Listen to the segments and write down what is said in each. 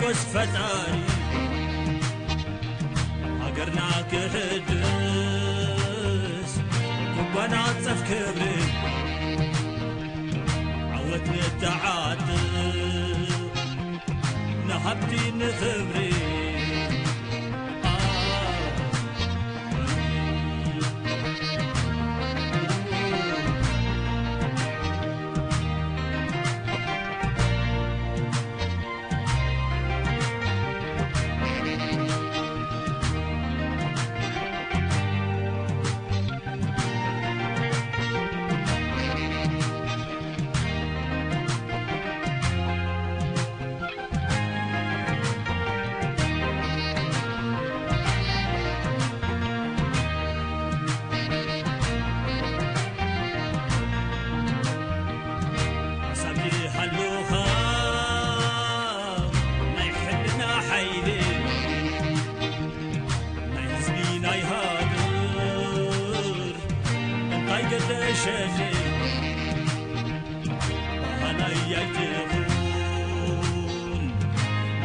ፈጣሪ ሃገርና ክሕድስ ክጓናጸፍ ክብሪ ዓወት ንተዓጥቕ ንሃብቲ ንኽብሪ ሓሳብ ይሃሉኻ ናይ ሕልና ሓይሊ ናይ ህዝቢ ናይ ሃገር እንታይ ገደሸኒ ባህላይ ኣይትኹን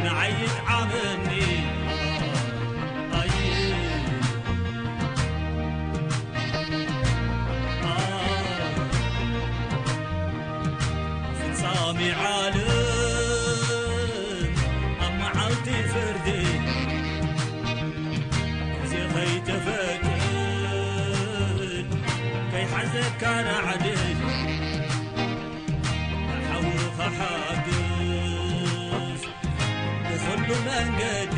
ንዓይ ይጥዓመኒ ኣይ ፍጻሜ ዓለም ኣብ መዓልቲ ፍርዲ ግዜ ከይተፈቅድ ከይሓዘካ ራዕዲ ንሓውኻ ሓግዝ ብኹሉ መንገዲ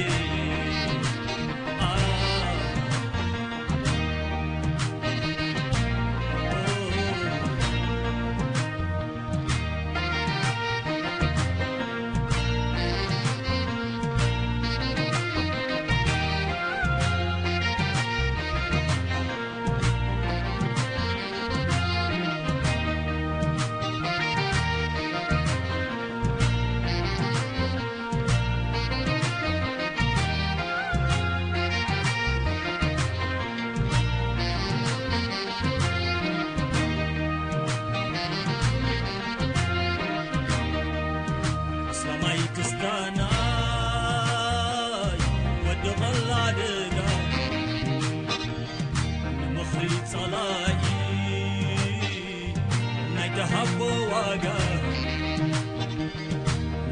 ኣስላማይ ክስታናይ ወዲ ቐላድጋ ንምኽሪ ጸላኢ ናይ ተሃቦ ዋጋ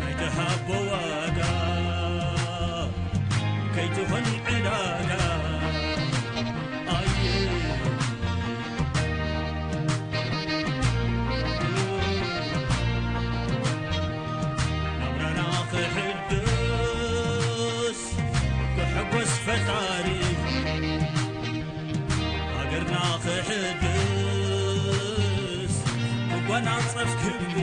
ናይ ተሃቦ ዋጋ ከይትኾን ዕዳጋ ኣየ ናብራና ክሕድስ ክሕጎስ ፈጣሪ ሃገርና ክሕድስ ክጓናጸፍ ክብሪ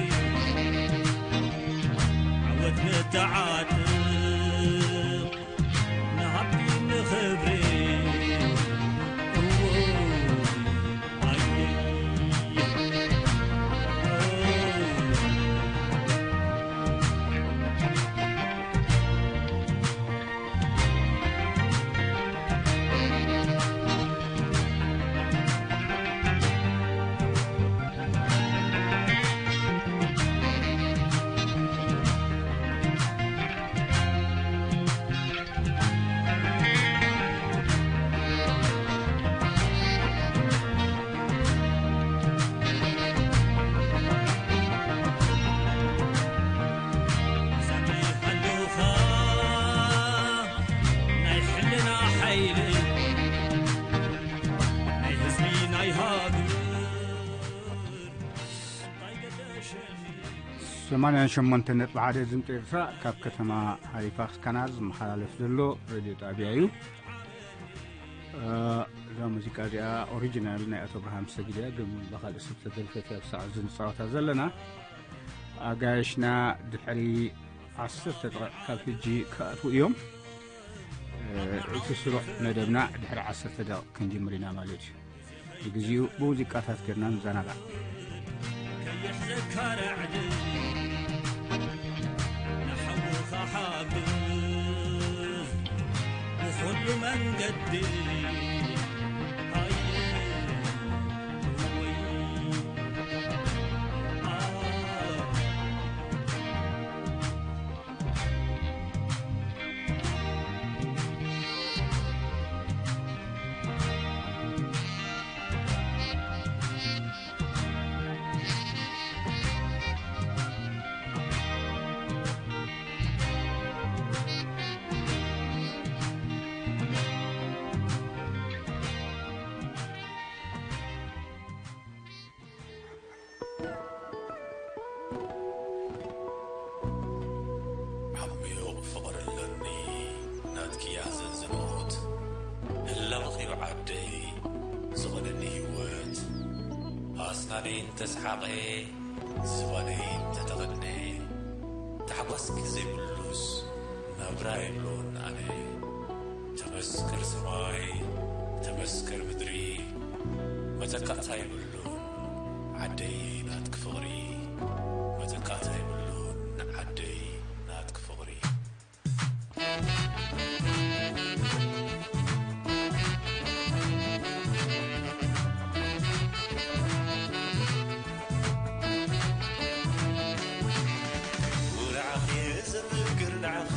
ዓወት ንተዓጥቕ ንሃብቲ ንኽብሪ እዎ ኣየ ሰማንያን ሸሞንተን ነጥቢ ሓደ ድምፂ ኤርትራ ካብ ከተማ ሃሊፋክስ ካናዳ ዝመሓላለፍ ዘሎ ሬድዮ ጣቢያ እዩ። እዛ ሙዚቃ እዚኣ ኦሪጂናል ናይ ኣቶ ኣብርሃም ሰጊድ እያ፣ ግን ብኻልእ ሰብ ተደርፈት እያ ብሰዓት እዚ ንፃወታ ዘለና። ኣጋይሽና ድሕሪ ዓሰርተ ደቂቕ ካብ ሕጂ ክኣትዉ እዮም። እቲ ስሩዕ መደብና ድሕሪ ዓሰርተ ደቂቕ ክንጅምር ኢና ማለት እዩ። ንግዚኡ ብሙዚቃታት ጌርና ንዘናጋዕ። ከይሕዘካ ራዕዲ ንሓውኻ ሓግዝ ብኹሉ መንገዲ ሃየ ወይ ክያዘን ዝንኦት ህላወኺ ዓደይ ዝኾነኒ ህይወት ኣስናነይ እንተስሓቐ ዝባነይ እንተተቐነ ታሕጓስኪ ዘይብሉስ ናብራ የብሎን ኣነ። ተመስከር ሰማይ ተመስከር ምድሪ መተካእታ የብሉን ዓደይ ናትኪ ፍቕሪ መተካእታ የብሉን ዓደይ ናትኪ ፍቕሪ። ንዓኺ ዘፍቅር ንዓኺ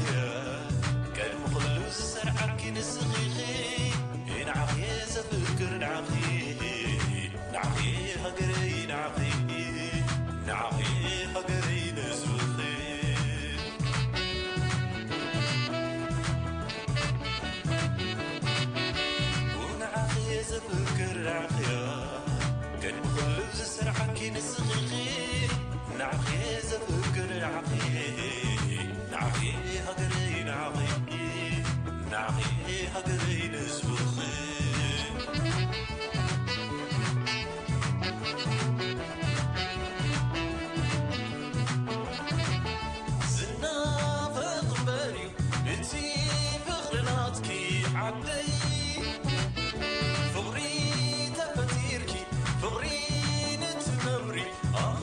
ቅድሚ ኩሉ ዝሰርዓኪ ንስኺ ኢኺ። ንዓኺ ዘፍቅር ንዓኺ ንዓኺ ሃገረይ ንዓኺ ንዓኺ ሃገረይ ንህዝብኺ። ንዓኺ ዘፍቅር ንዓኺ ቅድሚ ኩሉ ዝሰርዓኪ ንስኺ ኢኺ። ንዓኺ ዘፍቅር ንዓኺ ንዓኺ ሃገረይ ንዓኺ ንዓኺ ሃገረይ ንህዝብኺ። ዝናፈቕ እምበር እዩ እቲ ፍቕሪ ናትኪ ዓደይ። ፍቕሪ ተፈጢርኪ ፍቕሪ ንትነብሪ ኣሃ።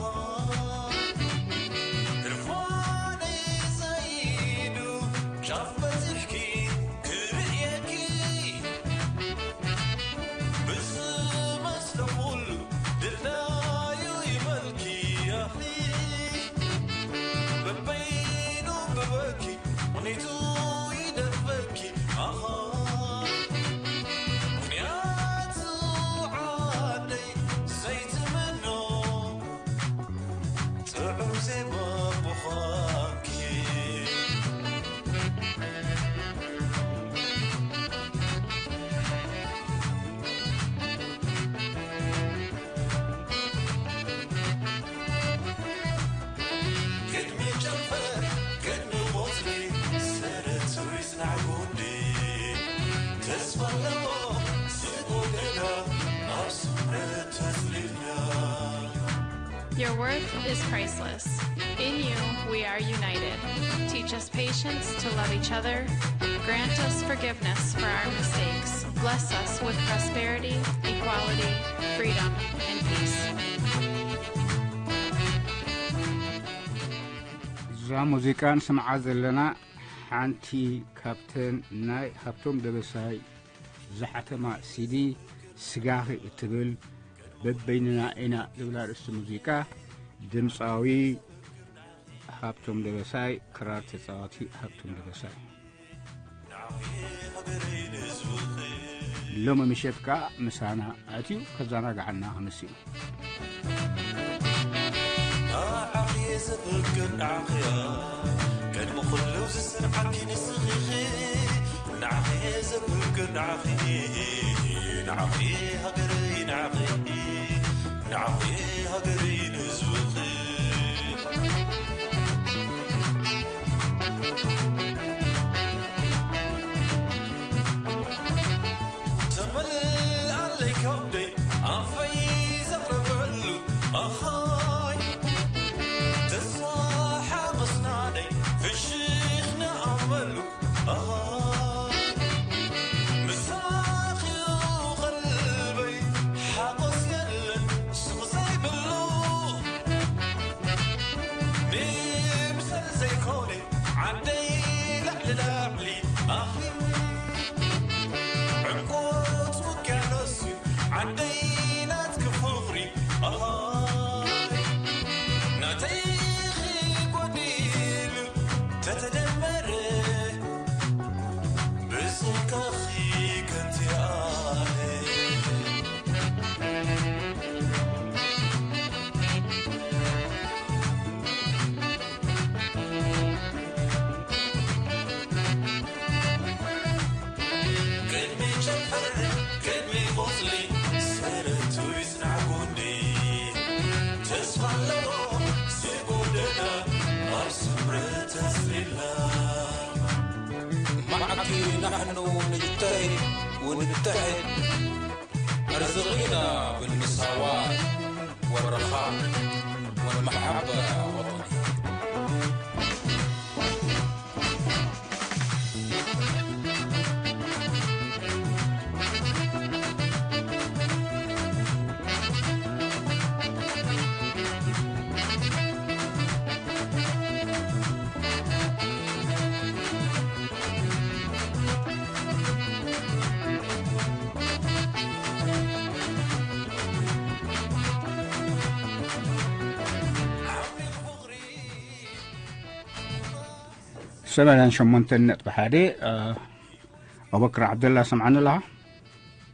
ርፋነይ ዘይዱ ጫፍ በጺሕኪ ክርእየኪ ብዝመስሎ ኩሉ ድላዩ ይበልኪ ኣኺ። በበይኑ ብበኪ ቕኒቱ ይደርበኪ ኣኻ። ምኽንያቱ ዓደይ ዘይትምኖ ጥዑም ዜማ ምዃንኪ። ቅድሚ ጨንፈር ቅድሚ ቁጽሪ ሰረቱ ይጽናዕ ጉንዲ። ተስፋ ኣለዎ ዝጎደላ ኣብ ስምረት ተጽሊልና። Your worth is priceless. In you, we are united. Teach us patience to love each other. Grant us forgiveness for our mistakes. Bless us with prosperity, equality, freedom, and peace. እዛ ሙዚቃ ንስምዓ ዘለና ሓንቲ ካብተን ናይ ሃብቶም ደበሳይ ዝሓተማ ሲዲ ስጋኺ እትብል በበይንና ኢና ዝብል ኣርእስቲ ሙዚቃ ድምፃዊ ሃብቶም ደበሳይ፣ ክራር ተፃዋቲ ሃብቶም ደበሳይ። ሎሚ ምሸት ከኣ ምሳና ኣትዩ ከዘናግዓና ክመጽእ እዩ። ንዓኺ ዘፍቅር ንዓኺ እያ፣ ቅድሚ ኩሉ ዝስርዓኪ ንስኺ ኢኺ። ንዓኺ ዘፍቅር ንዓኺ፣ ንዓኺ ሃገረይ ንዓኺ፣ ንዓኺ ሃገረይ ንህዝብኺ። ተመልኣለይ ከብደይ ኣፈይ ዘቕረበሉ ኣኻይ፣ ተስፋ ሓጎስናደይ ፍሽኽ ንኣመሉ ኣኻይ፣ ምሳኺ ቀልበይ ሓጎስ የለን ሱቕ ዘይብሉ፣ ንምሰል ዘይኮነ ዓደይ ላዕሊ ላዕሊ ኣኺ፣ ዕምቆት ውቅያኖስ እዩ ዓደይ ናትኪ ፍቕሪ ኣሃይ፣ ናተይኺ ጎዲሉ ተተደመረ ብስንካኺ ከንቲ ኣነ። ቅድሚ ጨንፈር ቅድሚ ቆጽሊ ሰረቱ ይጽናዕ ጉንዲ፣ ተስፋ ኣለዎ ዝጎደና ኣብ ስምረት ተስሊልና። መዓልቲ نحن نجتهد ونتحد، أرزقنا بالمساواة والرخاء والمحبة وطني. ሰማንያን ሸሞንተን ነጥቢ ሓደ። ኣቡበክር ዓብደላ፣ ሰምዓኒ ኣለኻ?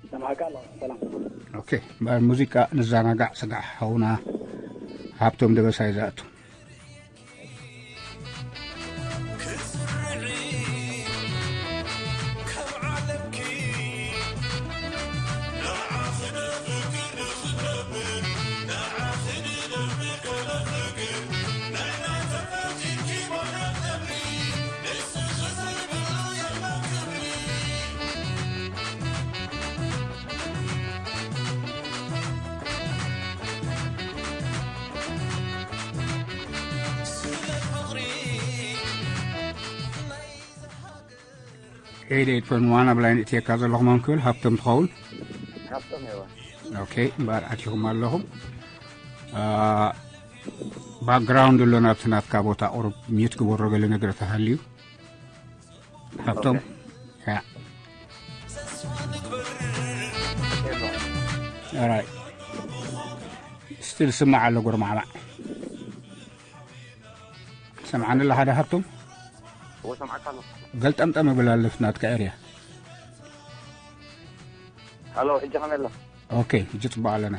ይሰምዓካ ኣለኹ። ሰላም። ኦኬ፣ ብሙዚቃ ንዘናጋዕ። ስጋዕ ሓውና ሃብቶም ደበሳይ ዝኣቱ። ኤይት ኤይት ፖይንት ዋን ኣብ ላይን እትየካ ዘለኹ መን ክብል ሃብቶም ትኸውን። ሃብቶም የዋ። ኦኬ፣ እምበኣር ኣቲኹም ኣለኹም። ባክግራውንድ ኣሎ ናብቲ ናትካ ቦታ ቁሩብ ሚዩት ግበሮ፣ ገለ ነገር ተሃልዩ። ሃብቶም። ያ። ኦራይት። ስቲል ስማዕ ኣሎ ጎርማዕማዕ። ሰምዓኒ ኣለኻ ዶ ሃብቶም? እዎ፣ ሰምዓካ ኣለኹ። ገልጠምጠም እብል ኣለፍ ናትካ ኤርያ። ሃሎ፣ ሕጂ ከመይ ኣሎ? ኦኬ፣ ሕጂ ጽቡቕ ኣለና።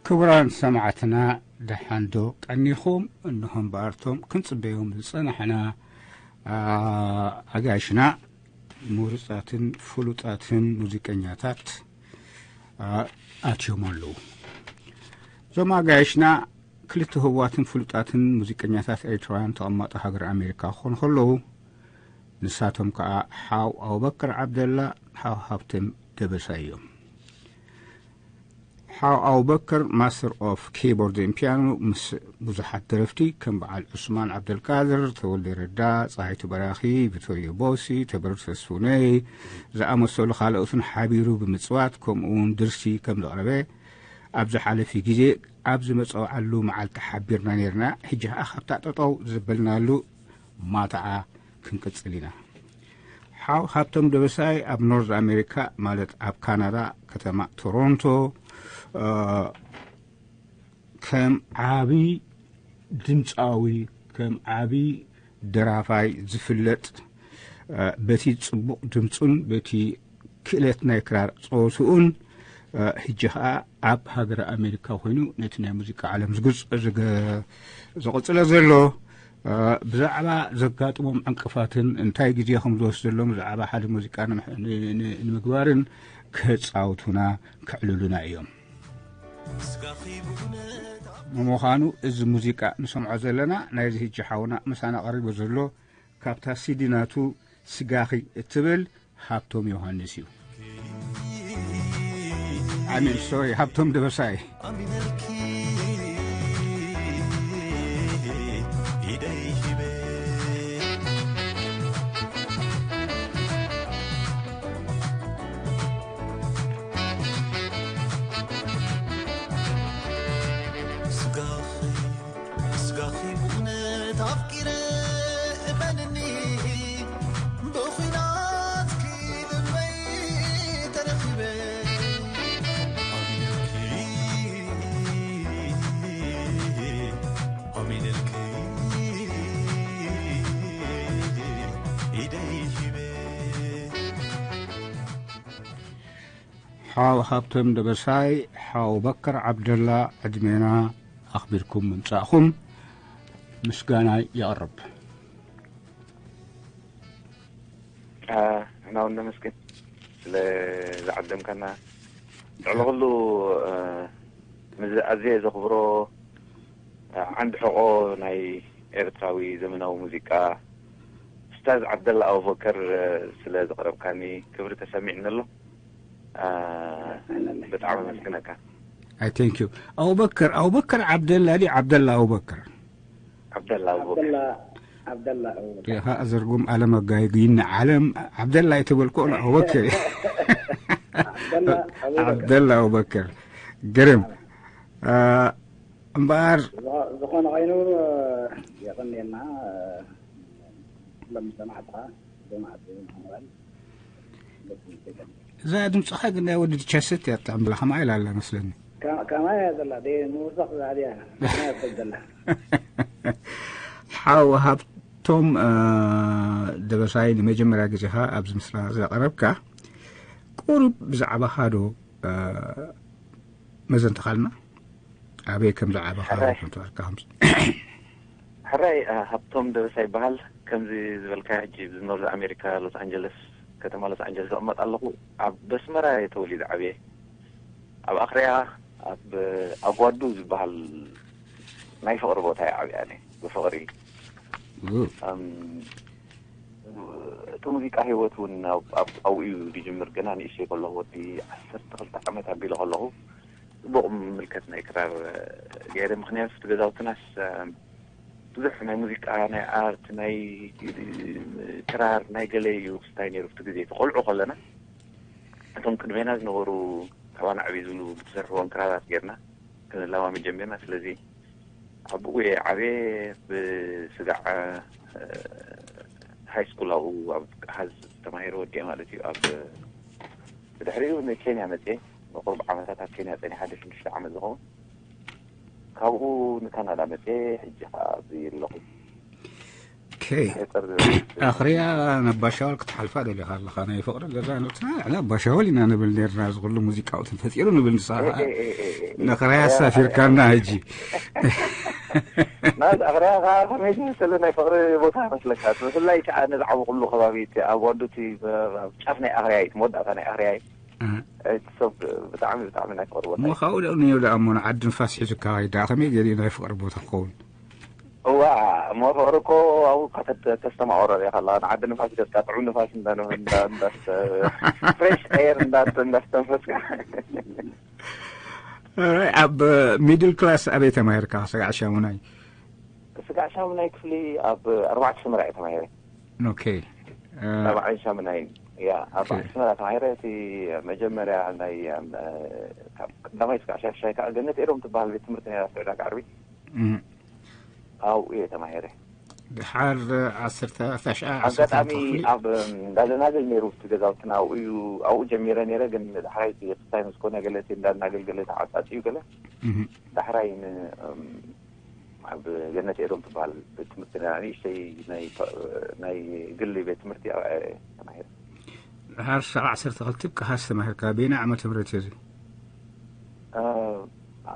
ክቡራን ሰማዕትና፣ ደሓን ዶ ቀኒኹም? እንሆ እምበኣርቶም ክንጽበዮም ዝጸናሕና ኣጋይሽና ምሩጻትን ፍሉጣትን ሙዚቀኛታት ኣትዮም ኣለዉ። እዞም ኣጋይሽና ክልተ ህቡባትን ፍሉጣትን ሙዚቀኛታት ኤርትራውያን ተቐማጦ ሃገር ኣሜሪካ ክኾኑ ከለዉ፣ ንሳቶም ከኣ ሓው ኣቡበከር ዓብደላ፣ ሓው ሃብቶም ደበሳይ እዮም። ሓው ኣቡበከር ማስተር ኦፍ ኪቦርድ ን ፒያኖ ምስ ብዙሓት ደረፍቲ ከም በዓል ዑስማን ዓብደልቃድር፣ ተወልደ ረዳ፣ ጸሃይቱ በራኺ፣ ቪቶርዮ ቦሲ፣ ተበርሰ ሱነይ ዝኣመሰሉ ካልኦትን ሓቢሩ ብምጽዋት ከምኡ እውን ድርሲ ከም ዘቕረበ ኣብ ዝሓለፊ ግዜ ኣብ ዝመጸውዓሉ መዓልቲ ሓቢርና ነይርና። ሕጂ ኸኣ ካብታ ጠጠው ዘበልናሉ ማትዓ ክንቅጽል ኢና። ሓው ሃብቶም ደበሳይ ኣብ ኖርዝ ኣሜሪካ ማለት ኣብ ካናዳ ከተማ ቶሮንቶ ከም ዓቢ ድምፃዊ ከም ዓቢ ደራፋይ ዝፍለጥ በቲ ጽቡቕ ድምፁን በቲ ክእለት ናይ ክራር ጸወትኡን ሕጂ ኸኣ ኣብ ሃገረ ኣሜሪካ ኮይኑ ነቲ ናይ ሙዚቃ ዓለም ዝግጽ ዘቐጽለ ዘሎ ብዛዕባ ዘጋጥሞም ዕንቅፋትን እንታይ ግዜ ከም ዝወስደሎም ብዛዕባ ሓደ ሙዚቃ ንምግባርን ክጻውቱና ክዕልሉና እዮም። ንምዃኑ እዚ ሙዚቃ ንሰምዖ ዘለና ናይዚ ሕጂ ሓውና ምሳና ቀሪቡ ዘሎ ካብታ ሲዲ ናቱ ስጋኺ እትብል ሃብቶም ዮሃንስ እዩ። ኣሚን ሶሪ ሃብቶም ደበሳይ ሓው ሃብቶም ደበሳይ፣ ሓው በከር ዓብደላ፣ ዕድሜና ኣኽቢርኩም ምምጻእኹም ምስጋናይ የቕርብ። ንሕና እውን ነመስግን ስለ ዝዓደምካና። ልዕሊ ኩሉ፣ ምስ ኣዝየ ዘኽብሮ ዓንዲ ሕቆ ናይ ኤርትራዊ ዘመናዊ ሙዚቃ ኡስታዝ ዓብደላ ኣቡበከር ስለ ዘቕረብካኒ ክብሪ ተሰሚዕኒ ኣሎ። ብጣዕሚ ኣመስግነካ። I thank you. ኣቡበከር ኣቡበከር ዓብደላ ድዩ ዓብደላ ኣቡበከር? ዓብደላ ኣቡበከር። ዓብደላ ዓብደላ ኣቡበከር። ኻ ዘርጉም ዓለም ኣጋይጉይና ዓለም ዓብደላ ኣይተበልኩ ኣቡበከር። ዓብደላ ኣቡበከር። ዓብደላ ኣቡበከር ግርም። እምበኣር ዝኾነ ኮይኑ የቐንየልና። ሎም ሰማዕትኻ ጀማዓት ምዃን እዛ ድምፅኻ ግን ናይ ወዲ ቸስት እያ ትጥዕም ብላ ከማይ ኢላ ኣላ መስለኒ። ከማይ እያ ዘላ ደ ምውሳኽ ዛዕብያ ከማይ እያ ዘላ። ሓው ሃብቶም ደበሳይ ንመጀመርያ ግዜኻ ኣብዚ ምስላ ዘቐረብካ ቁሩብ ብዛዕባኻ ዶ መዘንትኻልና? ኣበይ ከም ዝዓበኻ ሕራይ። ከምትበልካ ከምዚ ሕራይ ሃብቶም ደበሳ ይበሃል። ከምዚ ዝበልካ ሕጂ ኣብዚ ኖርዝ ኣሜሪካ ሎስ ኣንጀለስ ከተማ ሎስ ኣንጀለስ ዝቕመጥ ኣለኹ። ኣብ በስመራ እየ ተወሊደ ዓብየ። ኣብ ኣኽርያ ኣብ ኣጓዱ ዝበሃል ናይ ፍቕሪ ቦታ እየ ዓብየ ኣነ ብፍቕሪ። እም፣ እቲ ሙዚቃ ህይወት እውን ኣብ- ኣብ- ኣብኡ እዩ ዝጅምር። ገና ንእሽተይ ከለኹ ወዲ ዓሰርተ ክልተ ዓመት ኣቢለ ከለኹ ፅቡቕ ምልከት ናይ ክራር ገይረ። ምክንያቱ እቲ ገዛውትናስ ብዙሕ ናይ ሙዚቃ ናይ ኣርት ናይ ክራር ናይ ገለ እዩ ክስታይ ነይሩ። ኣብቲ ግዜ እቲ ቆልዑ ከለና እቶም ቅድሜና ዝነበሩ ኣባና ዕብይ ዝብሉ ብዝሰርሕዎም ክራራት ጌርና ክንለማመድ ጀሚርና። ስለዚ ኣብኡ እየ ዓብየ። ብስጋዕ ሃይ ስኩል ኣብኡ ኣብ ኣሃዝ ተማሂረ ወዲኤ ማለት እዩ። ኣብ ብድሕሪኡ ንኬንያ መፅየ። ንቁሩብ ዓመታት ኣብ ኬንያ ፀኒሓ፣ ሓደ ሽዱሽተ ዓመት ዝኸውን። ካብኡ ንካናዳ መፅየ፣ ሕጂ ከዓ ኣብዚ ኣለኹ። ኦኬ። ኣኽርያ ነባሻወል ክትሓልፋ ደሊኻ ኣለኻ። ናይ ፍቕሪ ገዛ ንብትና ንዕና ኣባሻወል ኢና ንብል ነርና። እዚ ኩሉ ሙዚቃዊ ተፈጢሩ ንብል ንስኻ ከዓ ነኽርያ ኣሳፊርካና ሕጂ። ናዚ ኣኽርያ ከዓ ከመይ ዝመሰለ ናይ ፍቕሪ ቦታ መስለካ? ብፍላይ ከዓ ነዚ ዓቢ ኩሉ ከባቢ እቲ ኣብ ዋዱቲ ኣብ ጫፍ ናይ ኣኽርያ እዩ፣ መወዳእታ ናይ ኣኽርያ እዩ። እቲ ሰብ ብጣዕሚ ብጣዕሚ ናይ ፍቕሪ ቦታ እሞ ካብኡ ደኣ ነዮ ደኣ እሞ ንዓዲ ንፋስ ሒዙካ ከይዳ ከመይ ገይሩ ናይ ፍቕሪ ቦታ ክኸውን? እዋ እሞ ፍቕሪ እኮ ኣብኡ እኳ ተስተማቕሮ ሪኢኻ ኣለኻ። ንዓዲ ንፋስ ደስካ ጥዑም ንፋስ እንዳስተንፈስካ ኣብ ሚድል ክላስ ኣበይ ተማሂርካ? ስጋዕ ሻሙናይ ስጋዕ ሻሙናይ ክፍሊ ኣብ ኣርባዕተ ሰመራ እየ ተማሂረ። ኦኬ። ራብዓይን ሻሙናይን እያ ኣብ ኣስመራ ተማሂረ። እቲ መጀመርያ ናይ ቀዳማይ ስጋዕ ሻሻይ ከዓ ገነት ኤዶም ትበሃል ቤት ትምህርቲ ነራ ዕዳጋ ዓርቢ ኣብኡ እየ ተማሂረ። ድሓር ዓሰርተ ታሽዓ ኣጋጣሚ ኣብ እንዳደናግል ነይሩ እቲ ገዛውትና ኣብኡ እዩ ኣብኡ ጀሚረ ነይረ። ግን ዳሕራይ ክስታይ ምስ ኮነ ገለ እቲ እንዳደናግል ገለ ተዓጻጽዩ ገለ ዳሕራይ ኣብ ገነት ኤዶም ትበሃል ቤት ትምህርቲ ንእሽተይ ናይ ግሊ ቤት ትምህርቲ ኣብኣ ተማሂረ። ድሓር ስጋዕ ዓሰርተ ክልተ ኣብ ቀሃስ ተማሂርካ። በየናይ ዓመተ ምህረት እዩ እዚ?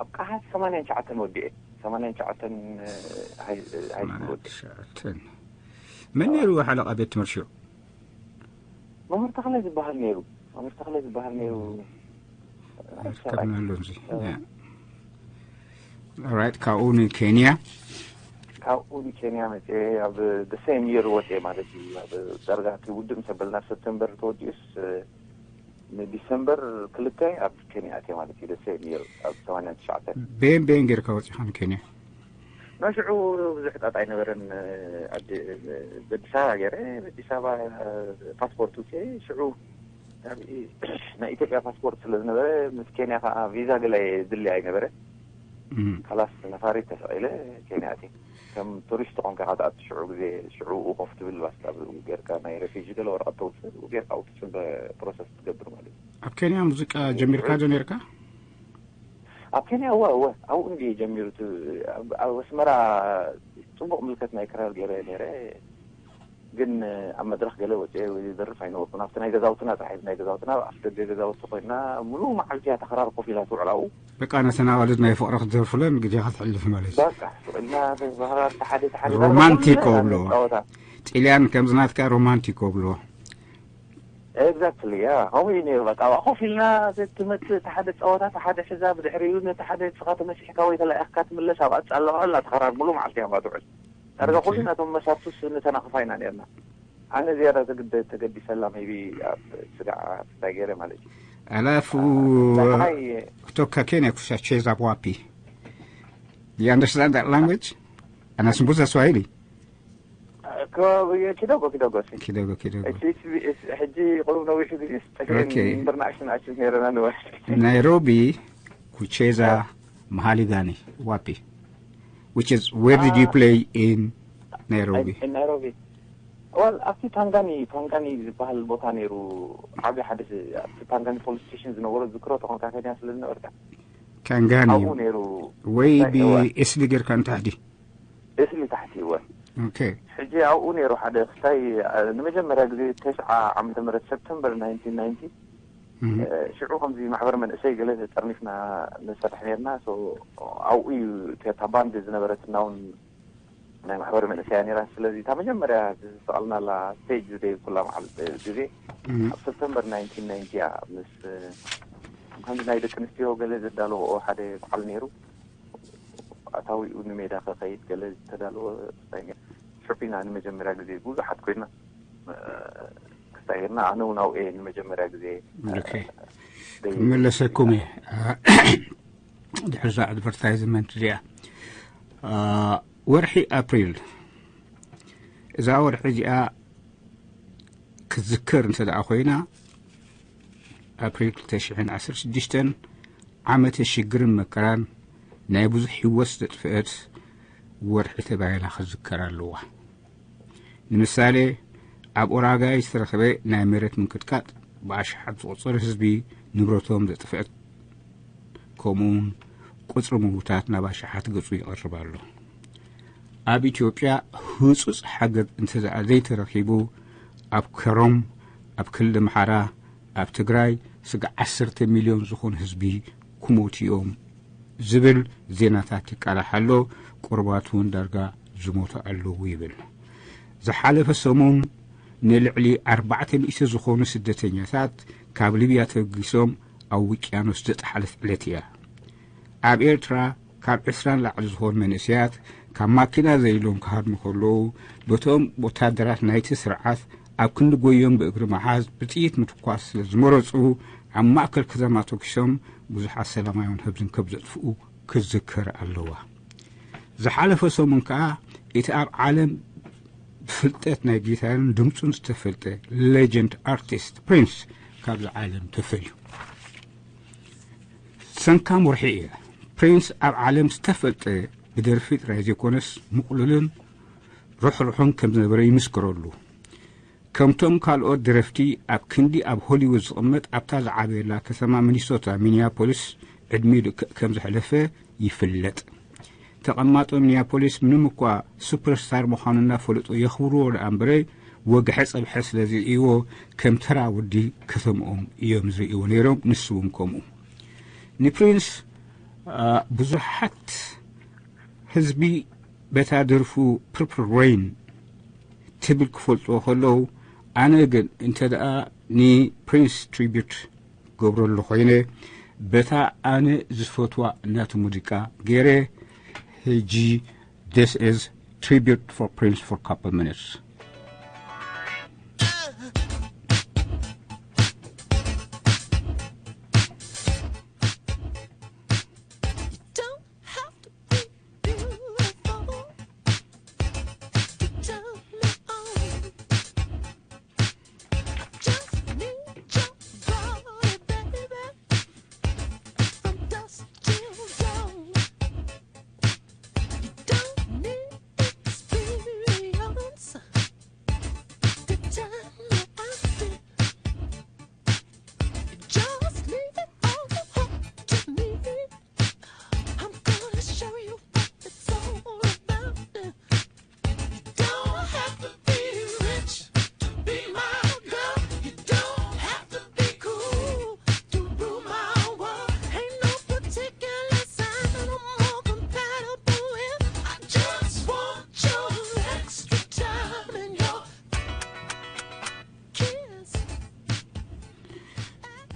ኣብ ቀሃስ ሰማንያን ትሽዓተን ወዲኤ ሰማንያን ትሽዓተን ሃይ ስኩል ወዲኤ። ትሽዓተን መን ነይሩ ሓለቓ ቤት ትምህርቲ ሽዑ? መምህር ተኽለ ዝበሃል ነይሩ። መምህር ተኽለ ዝበሃል ነይሩ። ከብናሉ እዚ ራይት ካብኡ ንኬንያ ካብኡ ንኬንያ መፅኤ ኣብ the same year ወፅኤ ማለት እዩ። ኣብ ዳርጋ እቲ ውድእ ምስ ኣበልና ሰፕተምበር ተወዲኡስ ንዲሰምበር ክልተ ኣብ ኬንያ ኣትየ ማለት እዩ። The same year ኣብ ሰማንያን ትሽዓተን ቤን ቤን ጌርካ ወፂኻ ንኬንያ? ናይ ሽዑ ብዙሕ ጣጣ ኣይነበረን። በኣዲስ ኣበባ ገይረ በኣዲስ ኣበባ ፓስፖርት ውፅኤ ሽዑ ናይ ኢትዮጵያ ፓስፖርት ስለ ዝነበረ ምስ ኬንያ ከዓ ቪዛ ገለ የድሊ ኣይነበረ። ካላስ ነፋሪት ተሰቂለ ኬንያ ኣትየ። ከም ቱሪስት ኮንካ ኢኻ ትኣቱ ሽዑ ግዜ ሽዑ ኮፍ ትብል ባስታ ብኡ ጌርካ ናይ ሬፊጂ ገለ ወረቐት ተውፅእ ብኡ ጌርካ ኣብኡ ትፅበ ፕሮሰስ ትገብር ማለት እዩ። ኣብ ኬንያ ሙዚቃ ጀሚርካ ዶ ኔርካ? ኣብ ኬንያ እወ እወ ኣብኡ እንድየ ጀሚሩ። ኣብ ኣስመራ ፅቡቕ ምልከት ናይ ክራር ገይረ ነይረ። ግን ኣብ መድረኽ ገለ ወፂኤ ወይ ዝደርፍ ኣይነበርኩን። ኣብቲ ናይ ገዛውትና ጥራሕ፣ ናይ ገዛውትና ኣብ ደገ ገዛውቲ ኮይና፣ ሙሉ መዓልቲ እያ ተኸራር ኮፍ ኢላ ትውዕል ኣብኡ። በቃ ነተን ኣዋልድ ናይ ፍቕሪ ክትደርፉለን ግዜኻ ትሕልፍ ማለት እዩ። በቃ ስቕ ኢልና ባህራ ሓደ ሓደ ሮማንቲክ ዳርጋ ኮብሎ። ጸወታ። ጢልያን ከምዚ ናትካ ሮማንቲክ ኮብሎ። ኤግዛክትሊ ያ፣ ከምኡ እዩ ነይሩ። በቃ ኣብኣ ኮፍ ኢልና፣ ትመጽእ እቲ ሓደ ጸወታ፣ እቲ ሓደ ሕዛ፣ ብድሕሪኡ ነቲ ሓደ ንስኻ ተመሲሕካ ወይ ተላኢኽካ ትምለስ፣ ኣብኣ ትጻለኻ፣ እናተኸራር ሙሉ መዓልቲ እያ ትውዕል። ዳርጋ ኩሉ ናቶም መሳርቱስ ንተናኽፋ ኢና ነርና። ኣነ ዝያዳ ተገዲሰላ maybe ኣብ ስጋዕ ፍታይ ገይረ ማለት እዩ። Alafu kutoka Kenya kusacheza wapi? You understand that language? Anazungumza Swahili? Kidogo kidogo. Kidogo kidogo. ሕጂ ቁሩብ ነዊሑ ግዜ ጸገም እምበር ንኣሽቱ ንኣሽቱ ነይረና ንወስድ። Nairobi kucheza mahali gani? Wapi? Which is, where did you play in Nairobi? Nairobi. Well, ኣብቲ ፓንጋኒ፣ ፓንጋኒ ዝበሃል ቦታ ነይሩ። ዓቢ ሓደ፣ ኣብቲ ፓንጋኒ ፖሊስ ስቴሽን ዝነበሮ ዝክሮ ተኾንካ ከድያ ስለ ዝነበርካ። ካንጋኒ ኣብኡ ነይሩ። ወይ ብእስሊ ጌርካ ንታሕቲ? እስሊ ታሕቲ እወ። ኦኬ። ሕጂ ኣብኡ ነይሩ ሓደ ክስታይ፣ ንመጀመርያ ግዜ ተስዓ ዓመተ ምህረት ሰፕተምበር ናይንቲን ናይንቲ ሽዑ ከምዚ ማሕበር መንእሰይ ገለ ተጠርኒፍና ንሰርሕ ነርና። ኣብኡ እዩ እታ ባንድ ዝነበረትና እውን ናይ ማሕበር መንእሰያ ነራ። ስለዚ እታ መጀመርያ ዝተቐልናላ ስቴጅ ዝደይ ኩላ መዓል ግዜ ኣብ ሰፕተምበር ናይንቲን ናይንቲ እያ። ምስ ከምዚ ናይ ደቂ ኣንስትዮ ገለ ዘዳለዎ ሓደ በዓል ነይሩ። ኣታዊኡ ንሜዳ ከኸይድ ገለ ዝተዳለወ ክስታይ ነይሩ። ሽዑ ኢና ንመጀመርያ ግዜ ብዙሓት ኮይና ክስታይ ጌርና። ኣነ እውን ኣብኡ እየ ንመጀመርያ ግዜ ክመለሰኩም እየ። ድሕሪ እዛ ኣድቨርታይዝመንት እዚኣ፣ ወርሒ ኣፕሪል፣ እዛ ወርሒ እዚኣ ክትዝከር እንተ ደኣ ኮይና፣ ኣፕሪል ክልተ ሽሕን ዓሰርተ ሽዱሽተን ዓመተ ሽግርን መከራን፣ ናይ ብዙሕ ህይወት ዘጥፍአት ወርሒ ተባሂላ ክትዝከር ኣለዋ። ንምሳሌ፣ ኣብ ኡራጋይ ዝተረኸበ ናይ መሬት ምንቅጥቃጥ ብኣሽሓት ዝቑጸር ህዝቢ ንብረቶም ዘጥፍአት፣ ከምኡውን ቁጽሪ ምውታት ናብ ኣሽሓት ገጹ ይቐርብ ኣሎ። ኣብ ኢትዮጵያ ህጹጽ ሓገዝ እንተደኣ ዘይተረኺቡ፣ ኣብ ከሮም፣ ኣብ ክልል ኣምሓራ፣ ኣብ ትግራይ ስጋዕ ዓሰርተ ሚልዮን ዝኾኑ ህዝቢ ክሞቱ እዮም ዝብል ዜናታት ይቃላሕ ኣሎ። ቁሩባት እውን ዳርጋ ዝሞቱ ኣለዉ ይብል። ዝሓለፈ ሰሙን ንልዕሊ ኣርባዕተ ሚእቲ ዝኾኑ ስደተኛታት ካብ ሊብያ ተበጊሶም ኣብ ውቅያኖስ ዘጥሓለት ዕለት እያ። ኣብ ኤርትራ ካብ ዕስራ ንላዕሊ ዝኾኑ መንእሰያት ካብ ማኪና ዘሊሎም ክሃድሙ ከለዉ፣ በቶም ወታደራት ናይቲ ስርዓት ኣብ ክንዲ ጎዮም ብእግሪ ምሓዝ ብጥይት ምትኳስ ስለ ዝመረጹ፣ ኣብ ማእከል ከተማ ተኲሶም ብዙሓት ሰላማውያን ህዝብን ከም ዘጥፍኡ ክዝከር ኣለዋ። ዝሓለፈ ሰሙን ከኣ እቲ ኣብ ዓለም ብፍልጠት ናይ ጊታርን ድምጹን ዝተፈልጠ ሌጀንድ ኣርቲስት ፕሪንስ ካብዚ ዓለም ተፈልዩ። ሰንካም ወርሒ እያ። ፕሪንስ ኣብ ዓለም ዝተፈልጠ ብደርፊ ጥራይ ዘይኮነስ ምቕሉልን ርሕሩሕን ከም ዝነበረ ይምስክረሉ። ከምቶም ካልኦት ደረፍቲ ኣብ ክንዲ ኣብ ሆሊውድ ዝቕመጥ ኣብታ ዝዓበየላ ከተማ ሚኒሶታ ሚኒያፖሊስ ዕድሚኡ ልክዕ ከም ዘሕለፈ ይፍለጥ። ተቐማጦ ሚኒያፖሊስ ምንም እኳ ሱፐርስታር ምዃኑ እናፈለጡ የኽብርዎ ደኣ እምበረ ወግሐ ጸብሐ ስለ ዝርእይዎ ከም ተራ ወዲ ከተምኦም እዮም ዝርእይዎ ነይሮም። ንሱ እውን ከምኡ። ንፕሪንስ ብዙሓት ህዝቢ በታ ደርፉ ፕርፕል ሬን ትብል ክፈልጥዎ ከለዉ፣ ኣነ ግን እንተ ደኣ ንፕሪንስ ትሪቢዩት ገብረሉ ኮይነ፣ በታ ኣነ ዝፈትዋ ናቱ ሙዚቃ ገይረ ሕጂ this is tribute for Prince for couple minutes.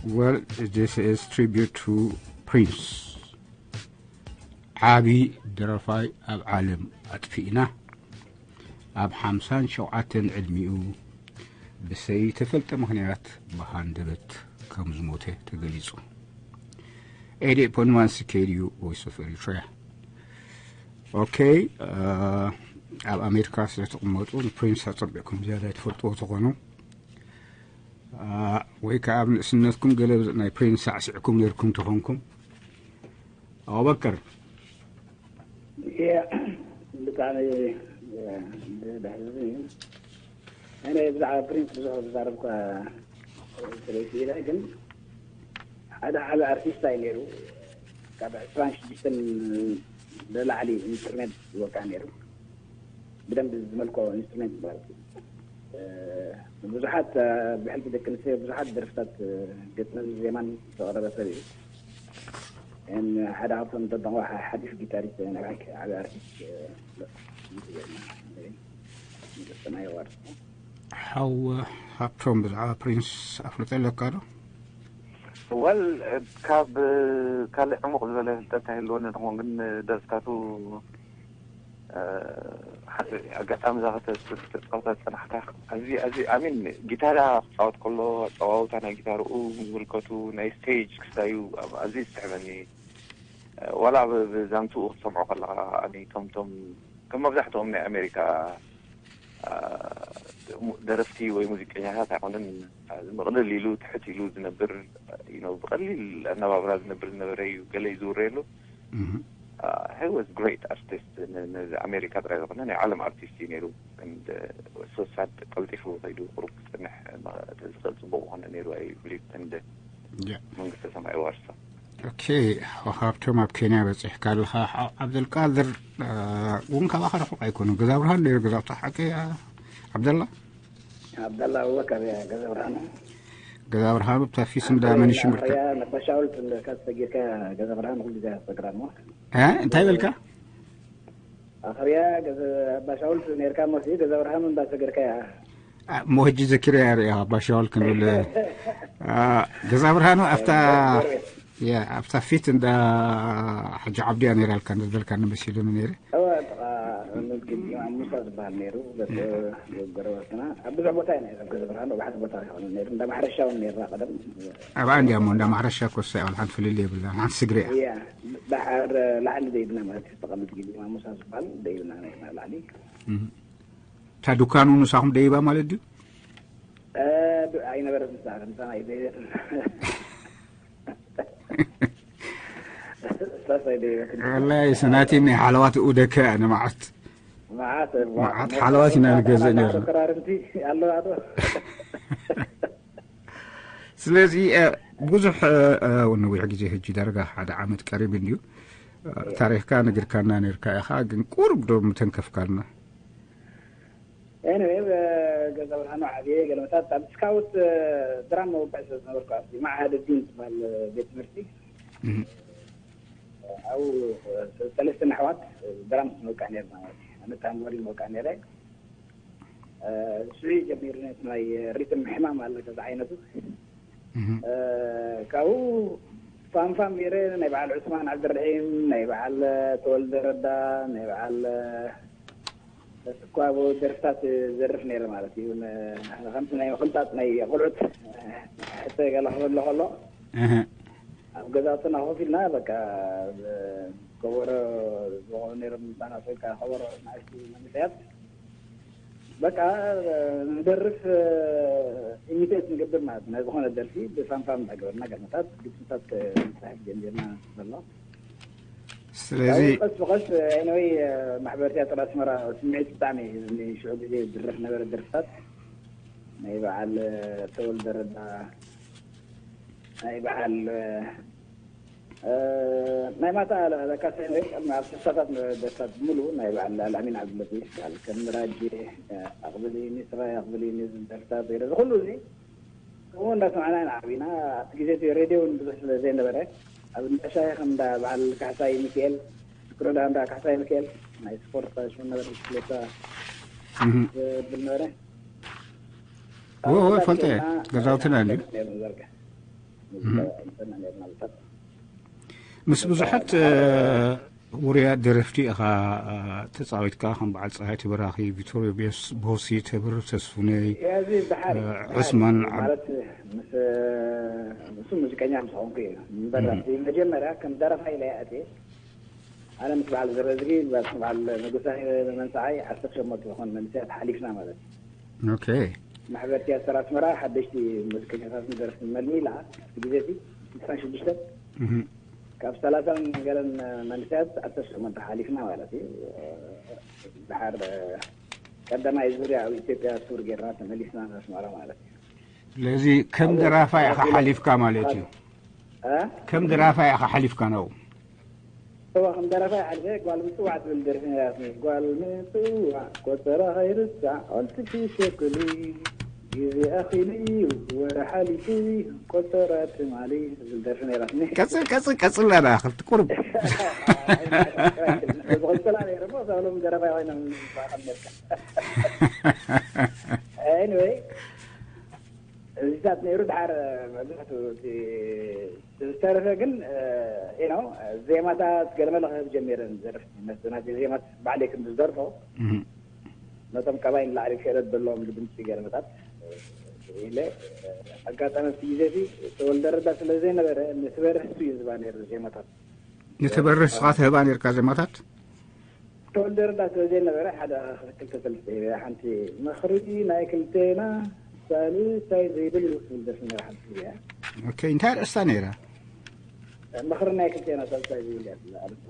Well, this is tribute to Prince. ዓቢ ደረፋይ ኣብ ዓለም ኣጥፊእና። ኣብ ሓምሳን ሸውዓተን ዕድሚኡ ብሰይ ተፈልጠ ምኽንያት ብሃንደበት ከም ዝሞተ ተገሊጹ። ኤዲ ፖንማንስ ኬድዩ ቮይስ ኦፍ ኤሪትሪያ። ኦኬ፣ ኣብ ኣሜሪካ ስለ ትቕመጡ ንፕሪንስ ኣጸቢቕኩም ዝያዳ ትፈልጥዎ ተኾኑ፣ ወይ ከዓ ኣብ ንእስነትኩም ገለ ናይ ፕሪንስ ሳዕሲዕኩም ነርኩም ተኾንኩም። ኣቡበከር። ብጣዕሚ ደሕዝን እዩ። ኣነ ብዛዕባ ፕሪንስ ብዙሕ ዝዛረብ እኳ ስለይክኢለ፣ ግን ሓደ ዓቢ ኣርቲስት እዩ ነይሩ። ካብ ዕስራን ሽዱሽተን ንላዕሊ ኢንስትሩሜንት ይወቅዕ ነይሩ። ብደንብ ዝመልኮ ኢንስትሩሜንት ማለት እዩ። ብዙሓት ብሕልፊ ደቂ ኣንስትዮ ብዙሓት ደርፍታት ግጥምን ዜማን ዘቕረበ ሰብ እዩ። ሓደ ካብቶም ተጠንቆ ሓዲሽ ጊታሪስት ናይ ብሓቂ ዓቢ ኣርቲስት ሰማይ ዋር ሓው ሃብቶም ብዛዕባ ፕሪንስ ኣፍልጦ ኣለካ ዶ? ወል ካብ ካልእ ዕሙቕ ዝበለ ፍልጠት ኣይህልወኒ ንኾን፣ ግን ደርፍታቱ ሓደ ኣጋጣሚ እዛ ከተፃወታ ዝፀናሕካ ኣዚ ኣዚ ኣሚን ጊታራ ክፃወት ከሎ ኣፀዋውታ ናይ ጊታርኡ ምምልከቱ ናይ ስቴጅ ክስታዩ ኣዚ ዝስሕበኒ ዋላ ብዛንትኡ ክትሰምዖ ከለካ ኣኒ ቶምቶም ከም መብዛሕትኦም ናይ ኣሜሪካ ደረፍቲ ወይ ሙዚቀኛታት ኣይኮነን። ምቕልል ኢሉ ትሕት ኢሉ ዝነብር ብቐሊል ኣነባብራ ዝነብር ዝነበረ እዩ። ገለ ይዝውረየሉ he was great artist። ነዚ ኣሜሪካ ጥራይ ዝኾነ ናይ ዓለም ኣርቲስት እዩ ነይሩ። ሶሳድ ቀልጢፉ ከይዱ ቁሩብ ክፅንሕ ዝኽእል ፅቡቅ ዝኾነ ነይሩ። I believe and መንግስተ ሰማይ ዋርሳ። ኦኬ፣ ሃብቶም ኣብ ኬንያ በፂሕካ ኣለኻ። ዓብደልቃድር እውን ካባኻ ርሑቕ ኣይኮኑ። ገዛ ብርሃን ነይሩ ገዛውታ ሓቂ ዓብደላ ዓብደላ ኣቡበከር ገዛ ብርሃኑ ገዛ ብርሃኑ ብታ ፊስ እንዳ መንሽምርካ ነባሻውልት እንደካ ተሰጊርካ ገዛ ብርሃኑ ኩሉ ግዜ ያስቸግራል ሞ እንታይ በልካ? ኣኸርያ ኣባሻውልት ነርካ ሞ ገዛ ብርሃኑ እንዳሰገርካ ያ ሞህጂ ዘኪረ ያርያ ኣባሻውል ክንብል ገዛ ብርሃኑ ኣብታ ኣብታ ፊት እንዳ ሓጂ ዓብድያ ነይራ ልካ ንበልካ ንመሲሉኒ ነይረ ሙሳ ዝበሃል ነይሩ ጎረበትና ኣብ ብዙሕ ቦታ ኢና ገዛ ብርሃኑ ኣብ ሓደ ቦታ ይኮነ ነይሩ እንዳ ማሕረሻ እውን ነይርና ቀደም ኣብኣ እንዲያ እሞ እንዳ ማሕረሻ ኮሳ ይብል ሓንቲ ፍልል የብላ ሓንቲ ስግሪ እያ ዳሓር ላዕሊ ዘይብና ማለት ተቐምጥ ጊዜ ሙሳ ዝበሃል ዘይብና ነርና ላዕሊ እታ ዱካኑ ንሳኹም ደይባ ማለት ድዩ ኣይነበረት ንሳ ምሳና ኣይደየትን ወላይ ሰናቲን ናይ ሓለዋት እውደከ ንመዓት መዓት ሓለዋት ኢና ንገዝእ ነርና ከራርንቲ ኣለዋ ዶ ስለዚ ብዙሕ ነዊሕ ግዜ ሕጂ ዳርጋ ሓደ ዓመት ቀሪብ እንድዩ ታሪክካ ነግርካና ነርካ ኢኻ ግን ቁሩብ ዶ ምተንከፍካልና Anyway ገዛ ብርሃኑ ዓብየ ገለመታት ኣብ ስካውት ድራም መወቅዕ ስለ ዝነበርኩ ኣብቲ ማዕሃደ ዲን ዝበሃል ቤት ትምህርቲ ኣብኡ ሰለስተ ኣሕዋት ድራም ንወቅዕ ነርና ማለት እዩ ኣነ ታምቦሪን ንወቅዕ ነረ እሱ ጀሚሩ ናይ ሪትም ሕማም ኣለ ገዛ ዓይነቱ ካብኡ ፋንፋን ገይረ ናይ በዓል ዑስማን ዓብድርሒም ናይ በዓል ተወልደ ረዳ ናይ በዓል ተስኳቦ ደርፍታት ዘርፍ ነይረ ማለት እዩ ከምቲ ናይ ምቕንጣጥ ናይ ቆልዑት ሕተ ገለ ክህሎ ከሎ ኣብ ገዛውትና ኮፍ ኢልና በቃ ከበሮ ዝኾኑ ነይሮም ህፃናት ወይ ከዓ ከበሮ ናእሽቱ መንእሰያት በቃ ንደርፍ ኢሚቴት ንገብር ማለት ናይ ዝኾነ ደርፊ ብፋንፋን እንዳገበርና ገርመታት ግጥምታት ክፅሕፍ ጀሚርና ዘሎ ስለዚ ቀስ ብቀስ ኤነወይ ማሕበር ቲያትር ኣስመራ ስምዒት ብጣዕሚ ሽዑ ግዜ ዝድረፍ ነበረ ደርፍታት ናይ በዓል ተወልደ ረዳ ናይ በዓል ናይ ማታ ለካሰ ኣብ ስሳታት ደስታት ሙሉ ናይ በዓል ኣልኣሚን ዓብድለጢፍ ይበሃል ከም ራጅ ኣቕብልኒ ስራይ ኣቕብልኒ ዝብል ደርፍታት ወይ እዚ ኩሉ እዚ ከምኡ እንዳሰማዕና ኢና ዓቢና ኣብቲ ግዜ እቲ ሬድዮ እውን ብዙሕ ስለ ዘይነበረ ኣብ እንዳሻሂ ከም እንዳ በዓል ካሕሳይ ሚካኤል ክሮዳ እንዳ ካሕሳይ ሚካኤል ናይ ስፖርት ሽሙ ነበረ ብሽክሌታ ዝብል ነበረ ፈልጠ ገዛውትና እንዲ ሙዚቃ ንሰምዕ ነርና። ብታት ምስ ብዙሓት ውሩያት ደረፍቲ ኢኻ ተጻዊትካ፣ ከም በዓል ፀሃይ ተበራኺ፣ ቪቶሪዮ ቦሲ፣ ተብር ተስፉነይ፣ እዚ በሓሪ ዕስማን ማለት ምስ እሱ ሙዚቀኛ ምስ ኾንኩ እዩ እምበር፣ መጀመርያ ከም ደረፋ ኢለ ኣትየ። ኣነ ምስ በዓል ዘረዝጊ፣ ምስ በዓል ንጉሳይ መንሰዓይ ዓሰርተ ሸሞንተ ዝኾን መንስያት ሓሊፍና ማለት እዩ። ኦኬ። ማሕበር ቲያትር ኣስመራ ሓደሽቲ ሙዚቀኛታት ንደርፊ መልሚላ፣ እቲ ግዜ እቲ ስልሳ ሽዱሽተ፣ ካብ ሰላሳን ገለን መንስያት ዓሰርተ ሸሞንተ ሓሊፍና ማለት እዩ። ድሓር ቀዳማይ ዙርያ ኣብ ኢትዮጵያ ቱር ጌርና ተመሊስና ኣስመራ ማለት እዩ። ስለዚ ከም ደራፋይ ኢኻ ሓሊፍካ ማለት እዩ። እ? ከም ደራፋይ ኢኻ ሓሊፍካ ነው። እዋ ከም ደራፋይ ሓሊፈ። ጓል ምጽዋዕ ትብል ደርፊ ነይራትኒ። ጓል ምጽዋዕ ቆጸራ ከይርሳዕ፣ ኦልትፊ ሸኩሊ፣ ግዜ ኣኺሉ እዩ፣ ወረ ሓሊፉ እዩ፣ ቆጸራ ትማሊ ዝብል ደርፊ ነይራትኒ። ቀጽል፣ ቀጽል፣ ቀጽል፣ ኣዳ፣ ክልተ ቁሩብ። ዝቕጽላ ነይረ እሞ፣ እዛ ሎም ደራፋይ ኮይኖም ዝባኸል ነርካ። ኤኒወይ፣ እዚታት ነይሩ። ድሓር መብዛሕትኡ እቲ ዝተረፈ ግን፣ you know፣ ዜማታት ገለመለ ክህብ ጀሚረ። ዝደርፍ መስናት ዜማት ባዕለይ ክንዲ ዝደርፎ፣ ነቶም ካባይ ንላዕሊ ክእለት ዘለዎም ድምፂ ገለመታት ኢለ። ኣጋጣሚ ኣብቲ ግዜ እቲ ተወልደ ረዳ ስለ ዘይነበረ፣ ንትበርህ እሱ እዩ ዝባ ነይሩ ዜማታት። ንትበርህ ንስኻ ትህባ ነርካ ዜማታት? ተወልደ ረዳ ስለ ዘይነበረ፣ ሓደ ክልተ ሰለስተ ኢለ፣ ሓንቲ ምኽሪ ናይ ክልቴና ሳልሳይ ዘይብሉ ትብል ደርፊ ነይራ፣ ሓንቲ እያ። ኦኬ፣ እንታይ ኣርእስታ ነይራ? ምኽሪ ናይ ክልቴና ሳልሳይ ዘይብሉ እያ ትብል ኣርእስታ።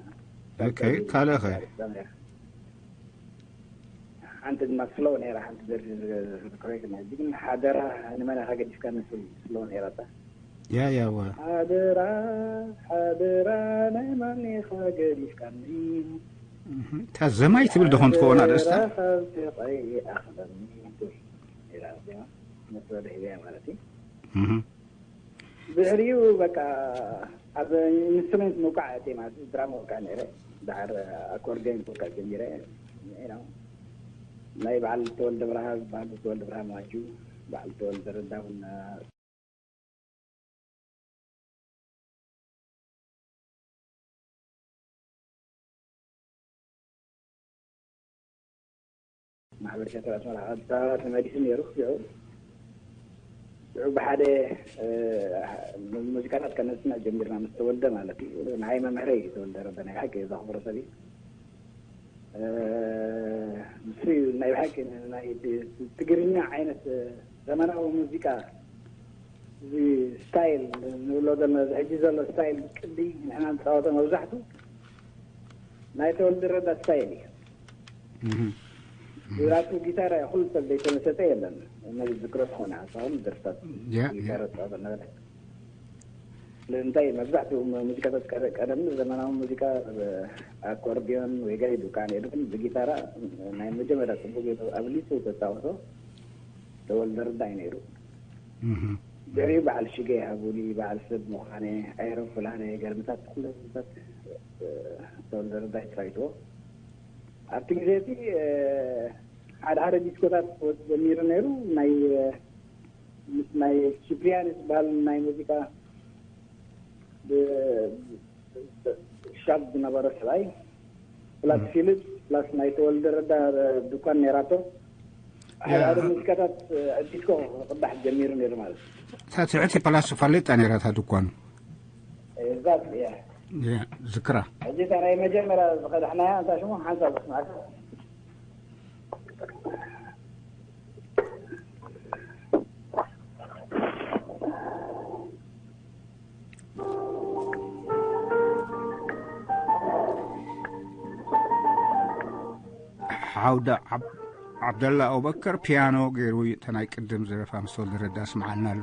ኦኬ፣ ካልእ ኸ? ኣርእስታ ነይራ። ሓንቲ ድማ ስሎው ነይራ፣ ሓንቲ ደርፊ ዝዝክሮ ይግርመኒ። ግን ሓደራ ንመን ኢኻ ገዲፍካኒ ትብል ስሎው ነይራ እታ። ያ፣ ያ፣ ዋ። ሓደራ፣ ሓደራ፣ ናይ መን ኢኻ ገዲፍካኒ? እህ፣ እታ ዘማይ ትብል ዶ ኾን ትኸውን ኣርእስታ? ሓደራ ካብ ስቓይ ኣኽለኒ ትብል ነይራ ዜማ። መስመር ሒዘያ ማለት እዩ። እህ። ድሕሪኡ በቃ ኣብ ኢንስትሩሜንት ምውቃዕ እትየ ማለት እዩ። ድራም ወቅዕ ነይረ። ድሓር ኣኮርዲዮን ክወቅዕ ጀሚረ። You know፣ ናይ በዓል ተወልደ ብርሃ፣ በዓል ተወልደ ብርሃ ማጁ፣ በዓል ተወልደ ረዳ እውን ማሕበር ቲያትር ኣስመራ ኣብ ኣዲስ ኣበባ ተመሊሱ ነይሩ። ሽዑ፣ ሽዑ ብሓደ፣ እ፣ ሙዚቃታት ከነስምዕ ጀሚርና ምስ ተወልደ ማለት እዩ። ንዓይ መምህረይ እዩ ተወልደ ረዳ፣ ናይ ብሓቂ ዘኽብሮ ሰብ እዩ። እ፣ ንሱ እዩ ናይ ብሓቂ ናይ ትግርኛ ዓይነት ዘመናዊ ሙዚቃ፣ እዚ ስታይል ንብሎ ዘለና፣ እዚ ሕጂ ዘሎ ስታይል ቅዲ ንሕና ንፃወቶ መብዛሕቱ ናይ ተወልደ ረዳ ስታይል እዩ። እህ። ብራቱ ጊታር ኩሉ ሰብ ዘይተመሰጠ የለን። ነዚ ዝክሮ ዝኾነ ሓሳብን ደርፍታት ያ፣ ያ። ጊታር ዝፃወት ነበረ። ስለዚ እንታይ መብዛሕትኡ ሙ-፣ ሙዚቃታት ቀደ-፣ ቀደም ዘመናዊ ሙዚቃ፣ እ፣ ኣኮርዲዮን ወይ ገለ ኢሉ ከዓ ነይሩ፣ ግን ብጊታራ ናይ መጀመርያ ፅቡቅ ጌሩ ኣብሊፁ ተፃወቶ ተወልደ ረዳ እዩ ነይሩ። እህ። ድሕሪኡ በዓል ሽገ ሃቡኒ፣ በዓል ሰብ ምዃነ፣ ኣይሮፕላነ፣ ገርምታት ኩሉ ደርፍታት፣ እ፣ ተወልደ ረዳ እዩ ተፃዊትዎ። ኣብቲ ግዜ እቲ፣ እ፣ ሓደ ሓደ ዲስኮታት ክወጽእ ጀሚሩ ነይሩ። ናይ፣ እ፣ ምስ ናይ ቺፕሪያን ዝበሃል ናይ ሙዚቃ ብ-፣ ብ-፣ ሻፕ ዝነበረ ሰብኣይ፣ ፕላስ ፊልፕ፣ ፕላስ ናይ ተወልደ ረዳ ድኳን ነይራቶ። ሓደ ሓደ ሙዚቃታት፣ እ፣ ዲስኮ ክቕዳሕ ጀሚሩ ነይሩ ማለት እዩ። እታ ትሕቲ ፕላስ ፋሌጣ ነይራ እታ ድኳኑ። ኤግዛክትሊ፣ ያ። ያ፣ ዝክራ። ሕጂ እታ ናይ መጀመርያ ዝቐዳሕናያ እንታይ ሽሙ? ሓንሳብ ዘስምዓካ። ዓውደ ዓብ-፣ ዓብደላ ኣቡበከር ፒያኖ ገይሩ እታ ናይ ቅድም ዝረፋ ምስ ተወልደ ረዳ ስምዓልና ኣሎ።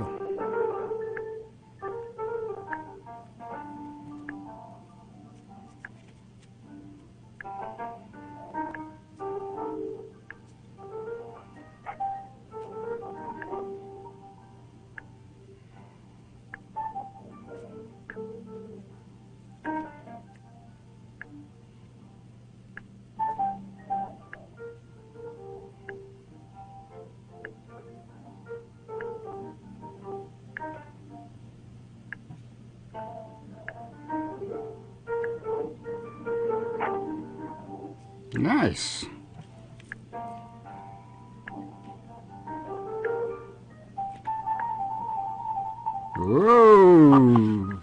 Nice. Whoa.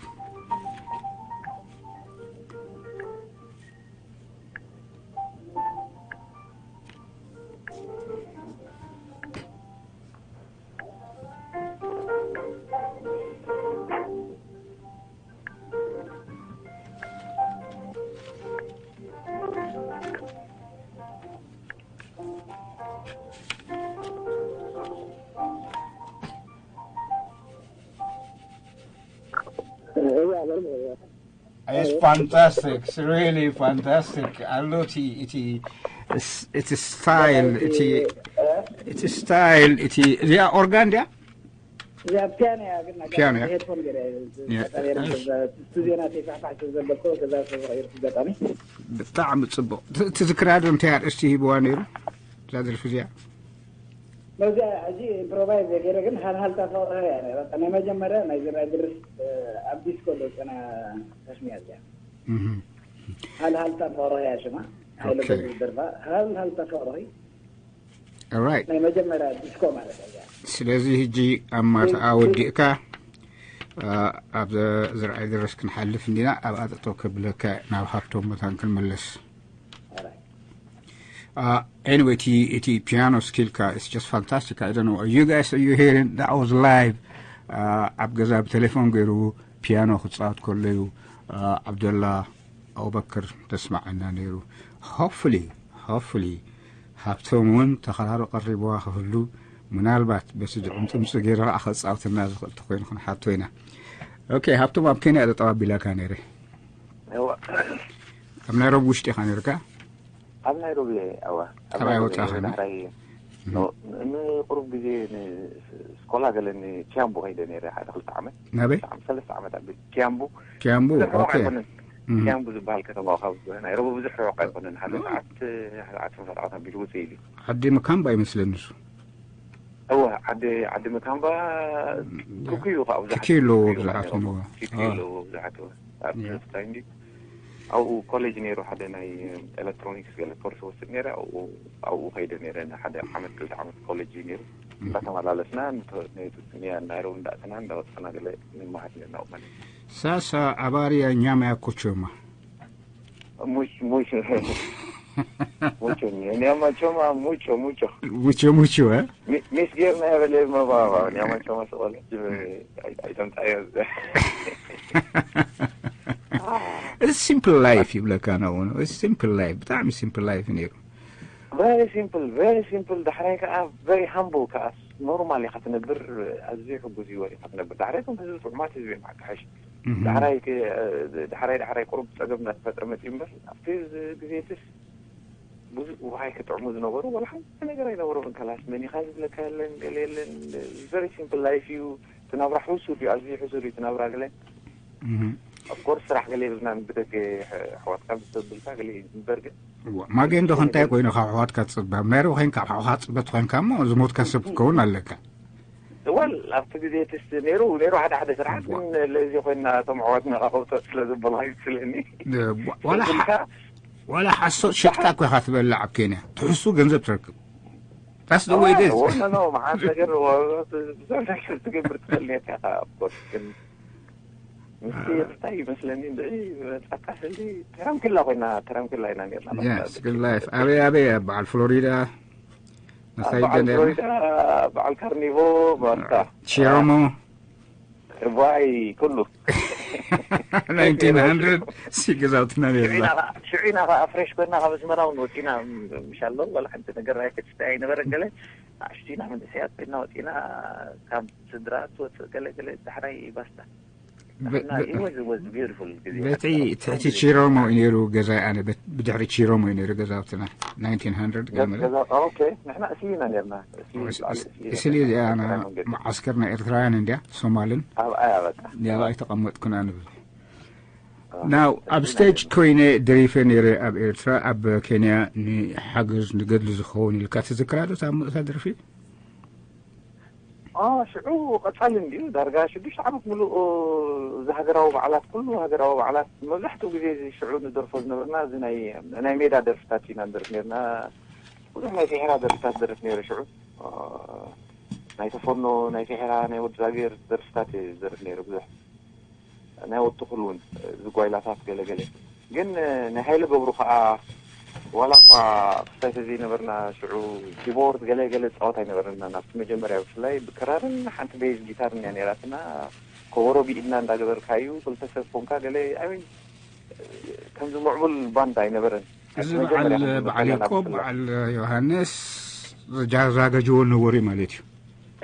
It's fantastic. It's really fantastic. ኣሎ እቲ እቲ እቲ style እቲ እቲ style እቲ እዚኣ ኦርጋን ድያ? እዚኣ ፒያኖ እያ፣ ግን ፒያኖ እያ። ሄድፎን ገለ እየ ያ። ዝጠቀም ነይረ። እሺ። ስቱዲዮ ናተይ ፋሕፋሕ ስለ ዘበልኩ፣ ገዛ ስለ ዝቐየርኩ ኣጋጣሚ። ብጣዕሚ ጽቡቕ። ት-፣ ትዝክራ ዶ እንታይ ኣርእስቲ ሂብዋ ነይሩ? እዛ ደርፊ እዚኣ? ነዚኣ ሕጂ ኢምፕሮቫይዝ እየ ገይረ፣ ግን ሃልሃልታ ፍቕርኸ እያ ነይራ። በቃ ናይ መጀመርያ ናይ ዝርኣይ ድርስ፣ እ፣ ኣብ ዲስኮ ዶ ጸና ተስሚያ እዚኣ። እህ። ሃልሃልታ ፍቕርኸ እያ ሽማ። ሓይለ ኦኬ። ገብሩ ዝደርፋ ሃልሃልታ ፍቕርኸ። ኦራይት። ናይ መጀመርያ ዲስኮ ማለት እያ። ስለዚ ሕጂ ኣብ ማታ እ፣ እ። ወዲእካ፣ እ፣ ኣብ ዘ-፣ ዝርኣይ ድረስ ክንሓልፍ እንዲና፣ ኣብኣ ጠጠው ከብለካ ናብ ሃብቶም መታን ክንምለስ። ኦራይት። Uh, anyway, እቲ እቲ ፒያኖ ስኪልካ it's just fantastic. I don't know. You guys, are you hearing? That was live. Uh, ኣብ ገዛ ብቴሌፎን ገይሩ ፒያኖ ክጻወት ከሎ እዩ፣ uh, ዓብደላ ኣቡበክር ተስማዓና ነይሩ። Hopefully, hopefully ሃብቶም እውን ተኸራሩ ቀሪብዋ ክህሉ፣ ምናልባት በቲ ድዕምጽምጽ ገይሩ ከዓ ከጻውትና ዝኽእል ተኮይኑ ክንሓቶ ኢና። ኦኬ፣ ሃብቶም ኣብ ኬንያ ጠጠው ኣቢላካ ነይረ። እዋ። ኣብ ናይሮቢ ውሽጢ ኢኻ ነይርካ? ኣብ ናይሮቢ እየ፣ እዋ። ኣብ ካባይ ናይሮቢ ወጻእኻ እየ፣ ነ? ዳሕራይ እህ። ኖ-፣ ንቁሩብ ግዜ ንስኮላ ገለ ንኪያምቡ ከይደ ነይረ፣ ሓደ ክልተ ዓመት። ናበይ? ክልተ ዓመት፣ ሰለስተ ዓመት ኣቢሉ። ኪያምቡ። ኪያምቡ፣ ብዙሕ ርሑቕ ኦኬ። ኣይኮነን። እህ። ኪያምቡ ዝበሃል ከተማ ካብ ናይሮቢ ብዙሕ ርሑቕ ኣይኮነን። ሓደ ኖ። ሰዓት፣ ሓደ ሰዓት ፈረቓ ኣቢሉ ውፅእ ኢሉ። ዓዲ መካምባ ይመስለኒ እሱ። እወ፣ ዓዲ፣ ዓዲ መካምባ እም፣ ኩኩዩ ከዓ ብዙሓት ኪኪ ኣለዎ ኩኩዩ ብዙሓት ማለት ኣለዎ። ኩኩዩ አ። ኣለዎ ብዙሓት። ኣብ ያ። ትምህርቲ ታይም ድዩ? ኣብኡ ኮሌጅ ነይሩ፣ ሓደ ናይ ኤሌክትሮኒክስ ገለ ኮርስ ወስድ ነይረ። ኣብኡ፣ ኣብኡ ከይደ ነይረ። ንሓደ ዓመት፣ ክልተ ዓመት ኮሌጅ እዩ ነይሩ። እም። እንዳተመላለስና፣ ንተ-፣ ነ-፣ ነ-፣ ናይሮቢ እንዳእተና፣ እንዳወፀና ገለ ንመሃር ነርና ኣብኡ ማለት እዩ። Sasa habari ya nyama ya kuchoma? Much-, much-, mucho, nyama choma, mucho, mucho. Mucho, mucho, eh? Mi-, mis gearna hebben leven maar, maar, maar, nyama choma so all, I, I don't, I don't. It's simple life ይብለካ ነው። It's simple life፣ ብጣዕሚ simple life ነይሩ። Very simple፣ very simple። ዳሕራይ ከዓ very humble፣ ከዓ ኖርማል ኢኻ ትነብር። ኣዝዩ ሕጉስ ህይወት ኢኻ ትነብር። ዳሕራይ ከም ህዝቢ ጥዑማት ህዝቢ እዮም ሓቂ ሓሽ። እህ። ዳሕራይ ከ-፣ ዳሕራይ፣ ዳሕራይ ቁሩብ ጸገም እናተፈጠረ መጺኡ እምበር፣ ኣብቲ ዝ-፣ ግዜትስ ብዙ ውሃይ ክጥዕሙ ዝነበሩ፣ ወላ ሓንቲ ነገር ኣይነበሮምን። ከላስ መን ኢኻ ዝብለካ የለን፣ ገለ የለን። Very simple life እዩ። እቲ ናብራ ሕሱር እዩ፣ ኣዝዩ ሕሱር እዩ እቲ ናብራ ገለ። እህ። Of course ስራሕ ገለ የብልናን፣ ብደገ ኣሕዋትካ ምስ ተብልካ ገለ እዩ እምበር ግን። እዋ፣ ማጌ እንዶ እንታይ ኮይኑ ካብ ኣሕዋትካ ትጽበ? ኣብ ናይሮቢ ኮይንካ ካብ ኣሕዋትካ ትጽበ ተኮይንካ እሞ ዝሞትካ ሰብ ክትከውን ኣለካ። ወል ኣብቲ ግዜ ትስ ነይሩ፣ ነይሩ ሓደ ሓደ ስርዓት እዋ። ግን ለዚ ኮይና እቶም ኣሕዋትና ካብ ከውፅእ ስለ ዝበልካ ይመስለኒ። እ፣ ዋ-፣ ዋላ ሓ-፣ ተብልካ ዋላ ሓሶት ሸጥካ እኮ ኢኻ ትበልዕ ኣብ ኬንያ። ትሕሱ ገንዘብ ትረክብ። That's the way it is። ኖ፣ ኖ፣ ኖ፣ መዓት ነገር ወ-፣ ብዙሕ ነገር ትገብር ትኽእል ነርካ ኢኻ፣ of course፣ ግን ምስቲ እንታይ ይመስለኒ እንድዒ፣ በቃ ሕዚ ተራምኪላ ኮይና፣ ተራምኪላ ኢና ነርና። Yes፣ good life። ኣበይ፣ ኣበይ? ኣብ በዓል ፍሎሪዳ፣ ኣብ መሳይድ በዓል ገንዳ ፍሎሪዳ፣ በዓል ካርኒቮ፣ በቃ። ቺሮሞ። ዋይ፣ ኩሉ። ናይንቲን ሃንድረድ ሲ ገዛውትና ነርና። ሽዑ ኢና ኸዓ፣ ሽዑ ኢና ኸዓ ፍሬሽ ኮይና ካብ ኣስመራ እውን ወፂና፣ ምሻሎ፣ ዋላ ሓንቲ ነገር ኣይክትስታይ ኣይነበረን ገለ። ኣሽቱ ኢና መንእሰያት ኮይና ወፂና፣ ካብ ስድራ ትወፅእ ገለ ገለ ዳሕራይ ባስታ። በ-፣ ንሕና በ-፣ it was፣ it was beautiful ግዜ። በቲ ኣስመራ ትሕቲ ብጣዕሚ ቺሮሞ እዩ ነይሩ ገዛይ ኣነ፣ በት-፣ ብድሕሪ ቺሮሞ እዩ ነይሩ ገዛውትና። ናይንቲን ሃንድረድ ገ-፣ ገመለ። ገዛ፣ ኦኬ። ንሕና እስሊ ኢና ነርና። እስሊ፣ እስ-፣ እስሊ እስ-፣ እስሊ እዚኣ ናይ መዓስከር ናይ ኤርትራውያን እንድያ፣ ሶማልን። ኣብኣ እያ በቃ። እዚኣ ኣብኣ ኣይተቐመጥኩን ኣነ። ኣዎ። ናው፣ ኣብ እስሊ ስቴጅ ኢና ኮይነ ደሪፈ ነይረ ኣብ ኤርትራ፣ ኣብ ኬንያ ንሓገዝ ንገድሊ ዝኸውን ኢልካ ትዝክራ ዶ እታ ሙሉእ እታ ደርፊ? ሽዑ ቀጻሊ እንድዩ። ዳርጋ ሽዱሽተ ዓመት ምሉእ እዚ ሃገራዊ በዓላት፣ ኩሉ ሃገራዊ በዓላት፣ መብዛሕትኡ ግዜ እዚ ሽዑ ንደርፎ ዝነበርና እዚ ናይ ናይ ሜዳ ደርፍታት ኢና ንደርፍ ነርና። ብዙሕ ናይ ፊሕራ ደርፍታት ደርፍ ነይረ ሽዑ። ናይ ተፈኖ፣ ናይ ፊሕራ፣ ናይ ወዲ ዛጌር ደርፍታት እየ ዝደርፍ ነይረ ብዙሕ። ናይ ወዲ ትኹል እውን፣ እዚ ጓይላታት ገለ ገለ። ግን ናይ ሃይለ ገብሩ ከኣ ዋላ እኳ ክስታይ ተዘይነበርና ሽዑ ኪቦርድ ገለ ገለ ጻወት ኣይነበረና። ናብቲ መጀመርያ ብፍላይ ብክራርን ሓንቲ ቤዝ ጊታርን እያ ነይራትና። ከበሮ ብኢድና እንዳገበርካ እዩ፣ ክልተ ሰብ ኮንካ ገለ፣ ኣይ ሚን፣ ከምዚ ምዕቡል ባንድ ኣይነበረን። እዚ በዓል መጀመርያ በዓል ከምዚ ያዕቆብ፣ በዓል ዮሃንስ፣ ዛገጅዎ ነበሩ ማለት እዩ።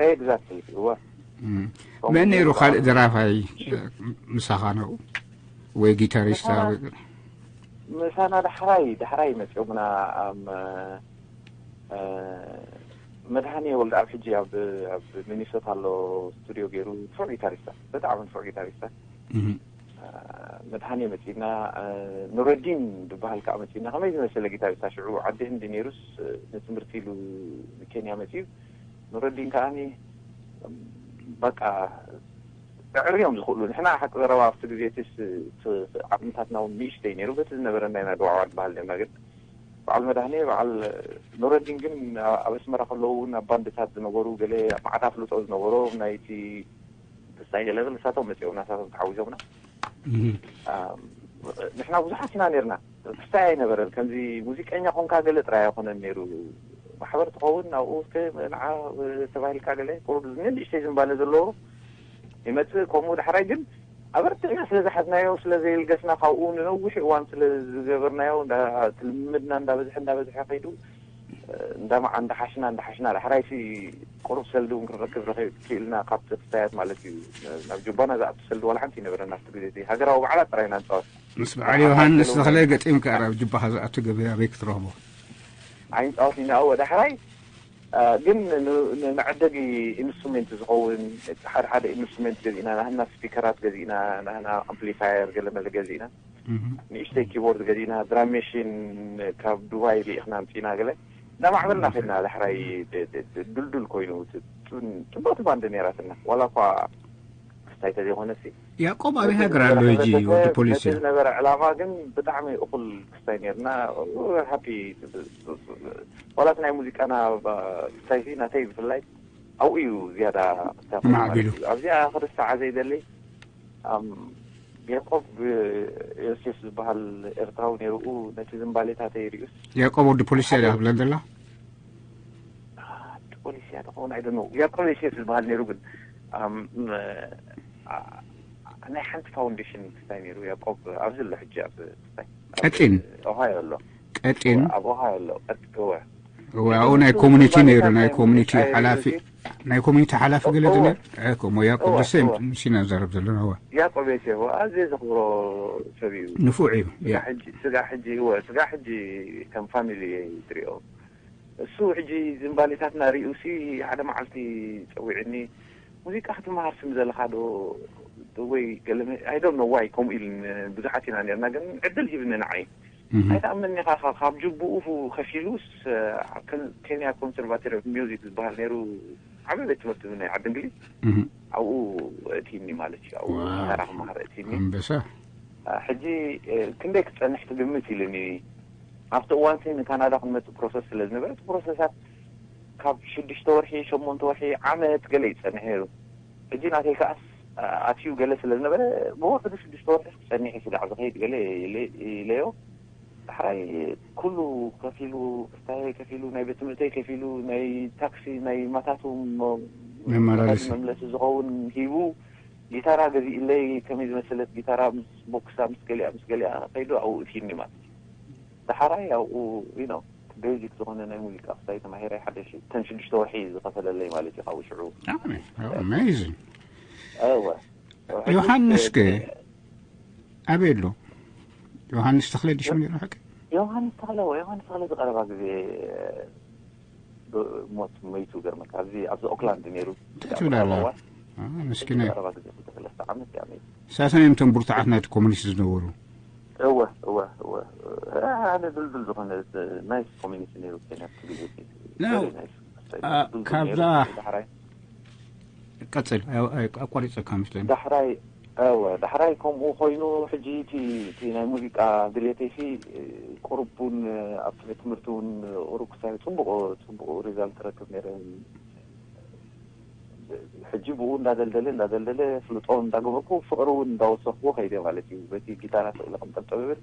ኤግዛክትሊ፣ እወ። መን ነይሩ ካልእ ደራፋይ ምሳኻ ነኡ ወይ ጊታሪስታ? ምሳና ዳሕራይ ዳሕራይ መጽኦምና። ኣም መድሃኔ ወልደ ኣብ ሕጂ ኣብ ኣብ ሚኒሶታ ኣሎ፣ ስቱዲዮ ገይሩ። ንፉዕ ጊታሪስታ፣ ብጣዕሚ ንፉዕ ጊታሪስታ። መድሃኔ መጺና፣ ኑረዲን ዝበሃል ከዓ መጺና። ከመይ ዝመሰለ ጊታሪስታ፣ ሽዑ ዓዲ ህንዲ ነይሩስ ንትምህርቲ ኢሉ ንኬንያ መጺኡ። ኑረዲን ከዓኒ በቃ፣ ኣዕርዮም ዝኽእሉ። ንሕና ሓቂ ዘረባ ኣብቲ ግዜ እቲስ ዓቕምታትና እውን ንእሽተይ ነይሩ። በቲ ዝነበረና ኢና ድዋዕዋዕ ንበሃል ነርና። ግን በዓል መድሃኔ፣ በዓል ኑረዲን ግን ኣብ ኣስመራ ከለዉ እውን ኣብ ባንድታት ዝነበሩ፣ ገለ መዓት ኣፍልጦ ዝነበሮም ናይቲ ክስታይ ገለ ገለ ንሳቶም መጺኦምና፣ ንሳቶም ተሓዊሶምና። ንሕና ብዙሓት ኢና ነርና። ክስታይ ኣይነበረን። ከምዚ ሙዚቀኛ ኮንካ ገለ ጥራይ ኣይኮነን ነይሩ። ማሕበር ትኸውን፣ ኣብኡ እስከ ንዓ ተባሂልካ ገለ ቁሩብ ንእሽተይ ዝንባለ ዘለዎ ይመጽእ። ከምኡ ዳሕራይ ግን ኣበርቲዕና ስለ ዝሓዝናዮ፣ ስለ ዘየልገስና፣ ካብኡ ንነዊሕ እዋን ስለ ዝገበርናዮ፣ እንዳ-፣ እቲ ልምምድና እንዳበዝሐ እንዳበዝሐ ከይዱ፣ እንዳመዓ እንዳሓሽና እንዳሓሽና፣ ዳሕራይሲ ቁሩብ ሰልዲ እውን ክንረክብ ረኺብ ክኢልና፣ ካብቲ ክስታያት ማለት እዩ። ናብ ጁባና ዝኣቱ ሰልዲ ዋላ ሓንቲ ኣይነበረን ኣብቲ ግዜ እቲ። ሃገራዊ በዓላት ጥራይ ኢና ንጻወት። ምስ በዓል ዮሃንስ ተኽለ ገጢምካ ኣብ ጅባኻ ዝኣቱ ገበያ ኣበይ ክትረኽቦ? ኣይንጻወትን ኢና። እወ፣ ዳሕራይ፣ እ፣ ግን ን-፣ ን-፣ ንመዐደጊ ኢንስትሩሜንት ዝኸውን ሓደ ሓደ ኢንስትሩሜንት ገዚእና፣ ናህና ስፒከራት ገዚእና፣ ናህና ኣምፕሊፋየር ገለ መለ ገዚእና፣ እህ። ንእሽተይ ኪቦርድ ገዚእና፣ ድራም ሜሽን ካብ ዱባይ ልኢኽና ኣምጺእና ገለ። እናማዕበልና ኸድና፣ ዳሕራይ ድ-፣ ድ-፣ ድ-፣ ድልዱል ኮይኑ፣ ት-፣ ጽን-፣ ጽብቕቲ ባንድ ነይራትና። ዋላ እኳ ክስታይ ተዘይኮነሲ፣ ያዕቆብ ኣበይ ነቲ ሃገር ኣሎ ዝነበረ ሕጂ? ሕብረተሰብ፣ ወዲ ፖሊስ ነቲ እያ። ዝነበረ ዕላማ ግን ብጣዕሚ እኹል ክስታይ ነይርና። ሃፒ ዋላ እቲ ናይ ሙዚቃና ባ-፣ ክስታይሲ ናተይ ብፍላይ ኣብኡ እዩ ዝያዳ ክስታይ ኮይኑ ማለት ማዕቢሉ። እዩ። ኣብዚኣ ክርስታዓ ዘይደሊ፣ ኣም፣ ያዕቆብ ዮሴፍ ዝበሃል ኤርትራዊ ነይሩ። ነቲ ዝንባሌታተይ ሪኡስ ያዕቆብ ወዲ ፖሊስ እያ ሓደ ድያ ክብለን ዘላ? ፖሊስ እያ ትኸውን፣ I don't know። ያዕቆብ ዮሴፍ ዝበሃል ነይሩ ግን፣ ኣም፣ አ-፣ ናይ ሓንቲ ፋውንዴሽን ክስታይ ነይሩ። ያዕቆብ ኣብዚ ኣሎ ሕጂ ኣብ ክስታይ። ኣብ ቀጢን። ኦሃዮ ኣሎ። ቀጢን። ኣብ ኦሃዮ ኣሎ። ቀጥ-፣ እወ። እወ፣ ኣብኡ ናይ ኮሚኒቲ ነይሩ፣ ናይ ኮሚኒቲ ሓላፊ፣ ናይ ኮሚኒቲ ሓላፊ ገለ እወ። ነይሩ። እኮ፣ እሞ ያዕቆብ እወ፣ ደሴ እወ። ምስ ኢና ንዛረብ ዘለና፣ እወ። ያዕቆብ ዮሴፍ፣ ኣዝየ ዘኽብሮ ሰብ እዩ። ንፉዕ እዩ፣ ስጋ ያ። ሕጂ፣ ስጋ ሕጂ፣ እወ፣ ስጋ ሕጂ ከም ፋሚሊ እየ ትሪኦ። እሱ ሕጂ ዝንባሌታትና ሪኡሲ ሓደ መዓልቲ ጸዊዕኒ፣ "ሙዚቃ ክትመሃር ስም ዘለኻ ዶ?" ወይ ገለ መ-፣ I don't know why ከምኡ ኢሉኒ። ብዙሓት ኢና ነርና፣ ግን ዕድል ሂብኒ ንዓይ። እህ። ኣይትኣምንን ኢኻ፣ ካብ፣ ካብ ጅቡኡ ከፊሉስ፣ ኣብ ከን-፣ ኬንያ ኮንሰርቫቶሪ ኦፍ ሚውዚክ ዝበሃል ነይሩ፣ ዓቢ ቤት ትምህርቲ ናይ ዓዲ እንግሊዝ። እህ። ኣብኡ እቲኒ ማለት እዩ፣ ኣብኡ ዋው። ተራ ክመሃር እቲኒ። ኣንበሳ። አ፣ ሕጂ፣ እ፣ ክንደይ ክጸንሕ ትግምት ኢሉኒ። ኣብቲ እዋንሲ ንካናዳ ክንመጽእ ፕሮሰስ ስለ ዝነበረ፣ እቲ ፕሮሰሳት ካብ ሽዱሽተ ወርሒ፣ ሸሞንተ ወርሒ፣ ዓመት ገለ ይጸንሕ ነይሩ። ሕጂ ናተይ ከኣስ፣ አ፣ ኣትዩ ገለ ስለ ዝነበረ፣ ብወርሒ ሽዱሽተ ወርሒ ክጸንሕ እዩ ስጋዕ ዝኸይድ ገለ ኢለ-፣ ኢለዮ። ዳሕራይ ኩሉ ከፊሉ፣ ክስታየይ ከፊሉ፣ ናይ ቤት ትምህርተይ ከፊሉ፣ ናይ ታክሲ፣ ናይ ማታቱ ሞ-፣ መመላለሲ። መኸዲ መምለሲ ዝኸውን ሂቡ፣ ጊታራ ገዚእለይ፣ ከመይ ዝመሰለት ጊታራ ምስ ቦክሳ፣ ምስ ገሊኣ፣ ምስ ገሊኣ ከይዱ ኣብኡ እትይኒ ማለት እዩ። ዳሕራይ ኣብኡ፣ you know፣ ቤዚክ ዝኾነ ናይ ሙዚቃ ክስታይ ተማሂረ፣ ሓደ ሽ-፣ እተን ሽዱሽተ ወርሒ ዝኸፈለለይ ማለት እዩ፣ ካብኡ ሽዑ። ብጣዕሚ፣ ኣሜዚንግ። እወ። ዮሃንስ ከ ኣበይ ኣሎ? ዮሃንስ ተኽለ ድዩ ሽሙ ነይሩ ሓቂ? ዮሃንስ ተኽለ፣ እወ፣ ዮሃንስ ተኽለ ዝቐረባ ግዜ ብ-፣ ሞት መይቱ፣ ገርመካ። ኣብዚ፣ ኣብዚ ኦክላንድ ነይሩ። እንታይ ትብል ኣላ? እዋ። አ፣ ምስኪናይ። ዝቐረባ ግዜ ክልተ ሰለስተ ዓመት እያ መይቱ። ሳቶም እዮም እቶም ብርቱዓት ናይቲ ኮሚኒስት ዝነበሩ። እወ፣ እወ፣ እወ። አ፣ ሓደ ድልዱል ዝኾነ ናይስ ኮሚኒስት ነይሩ ኬንያ ኣብቲ ግዜ እቲ። ናው፣ ቨሪ ናይስ። አ፣ ድልዱል ካብዛ ነይሩ። ዳሕራይ ቀጽል። ኣይ- ኣይ- ኣቋሪጸካ መስለኒ። ዳሕራይ እወ ዳሕራይ ከምኡ ኮይኑ ሕጂ እቲ እቲ ናይ ሙዚቃ ድሌተይ ሲ ቁሩብ እውን ኣብ ትምህርቲ እውን ቁሩብ ክሳብ ፅቡቅ ፅቡቅ ሪዛልት ረክብ ነይረ። ሕጂ ብኡ እንዳደልደለ እንዳደልደለ ፍልጦ እንዳገበርኩ ፍቅሪ እውን እንዳወሰኽዎ ከይደ ማለት እዩ። በቲ ጊታራ ስእለ ከም ጠብጠብ ይብል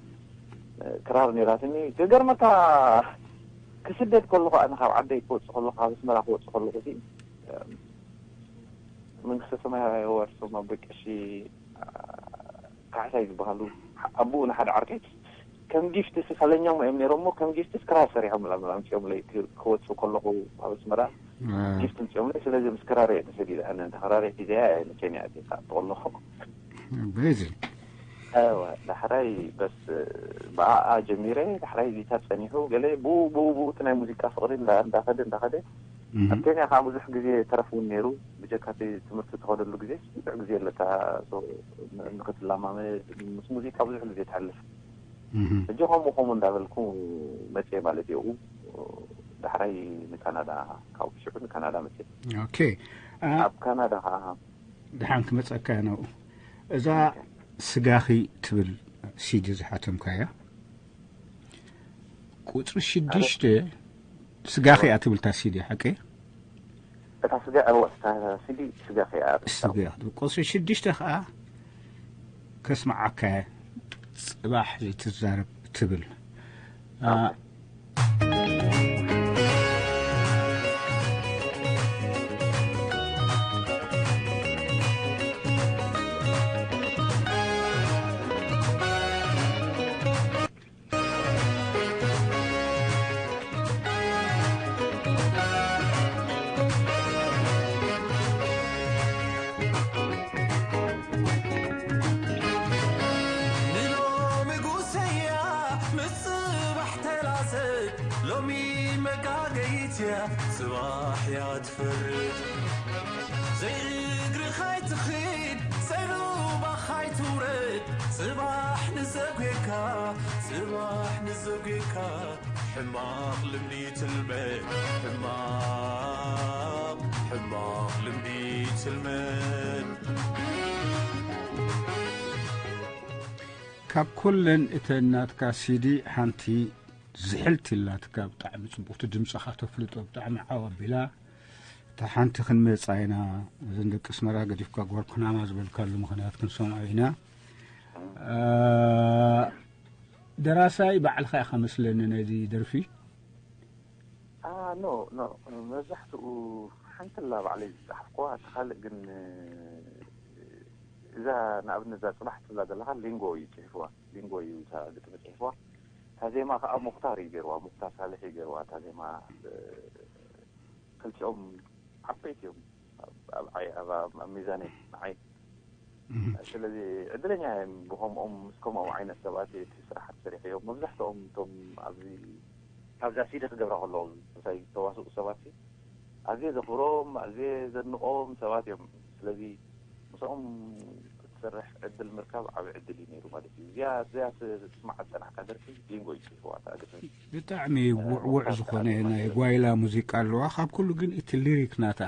ክራር ነይራትኒ። ክገርመካ ክስደድ ከለኹ ኣነ ካብ ዓደይ ክወፅእ ከለኹ ካብ ኣስመራ ክወፅእ ከለኹ ሲ መንግስተ ሰማይ የዋርሶም ኣቦይ ቀሺ ካሕሳይ ዝበሃሉ ኣቦኡ ንሓደ ዓርከይ ከም ጊፍት ሲ ከለኛሞ እዮም ነይሮሞ ከም ጊፍት ክራር ሰሪሖም ላ ኣምፂኦምለይ ክወፅእ ከለኹ ኣብ ኣስመራ ጊፍት ኣምፂኦምለይ። ስለዚ ምስ ክራር እየ ተሰዲደ ኣነ እንተ ክራር ሒዘያ እየ ንኬንያ ኣትየ ክኣቱ ከለኹ በዚ እወ ዳሕራይ በስ ብኣኣ ጀሚረ ዳሕራይ ጊታር ፀኒሑ ገለ ብኡ ብኡ ብኡ እቲ ናይ ሙዚቃ ፍቅሪ እንዳ- እንዳኸደ እንዳኸደ ኣብ ኬንያ ከዓ ብዙሕ ግዜ ተረፍ እውን ነይሩ። ብጀካ እቲ ትምህርቲ ትኸደሉ ግዜ ብዙሕ ግዜ ኣለካ ንክትላማመድ ምስ ሙዚቃ ብዙሕ ግዜ ትሓልፍ። ሕጂ ከምኡ ከምኡ እንዳበልኩ መፅየ ማለት እዩ። ዳሕራይ ንካናዳ ካብኡ ሽዑ ንካናዳ መፅየ። ኦኬ ኣብ ካናዳ ከዓ ድሓን ክመፀካ እየ ናብኡ። እዛ ስጋኺ ትብል ሲዲ ዝሓተምካያ ቁፅሪ ሽዱሽተ ስጋኺ እያ ትብል እታ ሲዲ ሓቂ? እታ ስጋ እወ እታ ሲዲ ስጋ ከይኣ ስጋ ቁፅሪ ሽዱሽተ ከዓ ከስምዓካ እየ። ፅባሕ ዘይትዛረብ ትብል ኣ- ንሎሚ ጉሰያ ምስ ጽባሕ ተላዘብ ሎሚ መጋገይትያ ጽባሕ እያ ትፈርድ። ዘይእግርኻ ኣይትኺድ ዘይሩባኻ ኣይትውረድ ጽባሕ ንዘጉካ ጽባሕ ንዘጉካ ሕማቕ ልምዲ ትልመድ ሕማቕ ሕማቕ ልምዲ ትልመድ ካብ ኩለን እተን ናትካ ሲዲ ሓንቲ ዝሕልቲ ኣላትካ ብጣዕሚ ፅቡቅቲ ድምፅኻ ተፍልጦ ብጣዕሚ ዓው ኣቢላ እታ ሓንቲ ክንመፃ ኢና። እዘን ደቂ ኣስመራ ገዲፍካ ጓል ኩናማ ዝበልካሉ ምኽንያት ክንሰምዖ ኢና። ደራሳይ ባዕልኻ ኢኻ መስለኒ ነዚ ደርፊ። ኖ ኖ መብዛሕትኡ ሓንቲ ላ ባዕለይ ዝፀሓፍኩዋ እቲ ካልእ ግን እዛ ንኣብነት እዛ ፅባሕ ትብላ ዘለካ ሊንጎ እዩ ፅሒፍዋ። ሊንጎ እዩ እታ ግጥሚ ፅሒፍዋ። እታ ዜማ ከዓ ሙክታር እዩ ገይርዋ። ሙክታር ሳልሕ እዩ ገይርዋ እታ ዜማ። ክልቲኦም ዓበይቲ እዮም ኣብ ሚዛነይ ንዓይ። ስለዚ ዕድለኛ እየ ብከምኦም ምስ ከምኦም ዓይነት ሰባት እቲ ስራሓት ሰሪሐዮ። መብዛሕትኦም እቶም ኣብዚ ካብዛ ሲዲ ክገብራ ከለዎም ምሳይ ዝተዋስኡ ሰባት ኣዝየ ዘኽብሮም ኣዝየ ዘድንቆም ሰባት እዮም። ስለዚ ምስኦም ክትሰርሕ ዕድል ምርካብ ዓብ ዕድል እዩ ነይሩ ማለት እዩ። እዚኣ እዚኣ ትስማዓ ዝፀናሕካ ደርፊ ሊንጎ እዩ ጽሒፍዋ እታ ግጥሚ። ብጣዕሚ ውዕውዕ ዝኾነ ናይ ጓይላ ሙዚቃ ኣለዋ። ካብ ኩሉ ግን እቲ ሊሪክ ናታ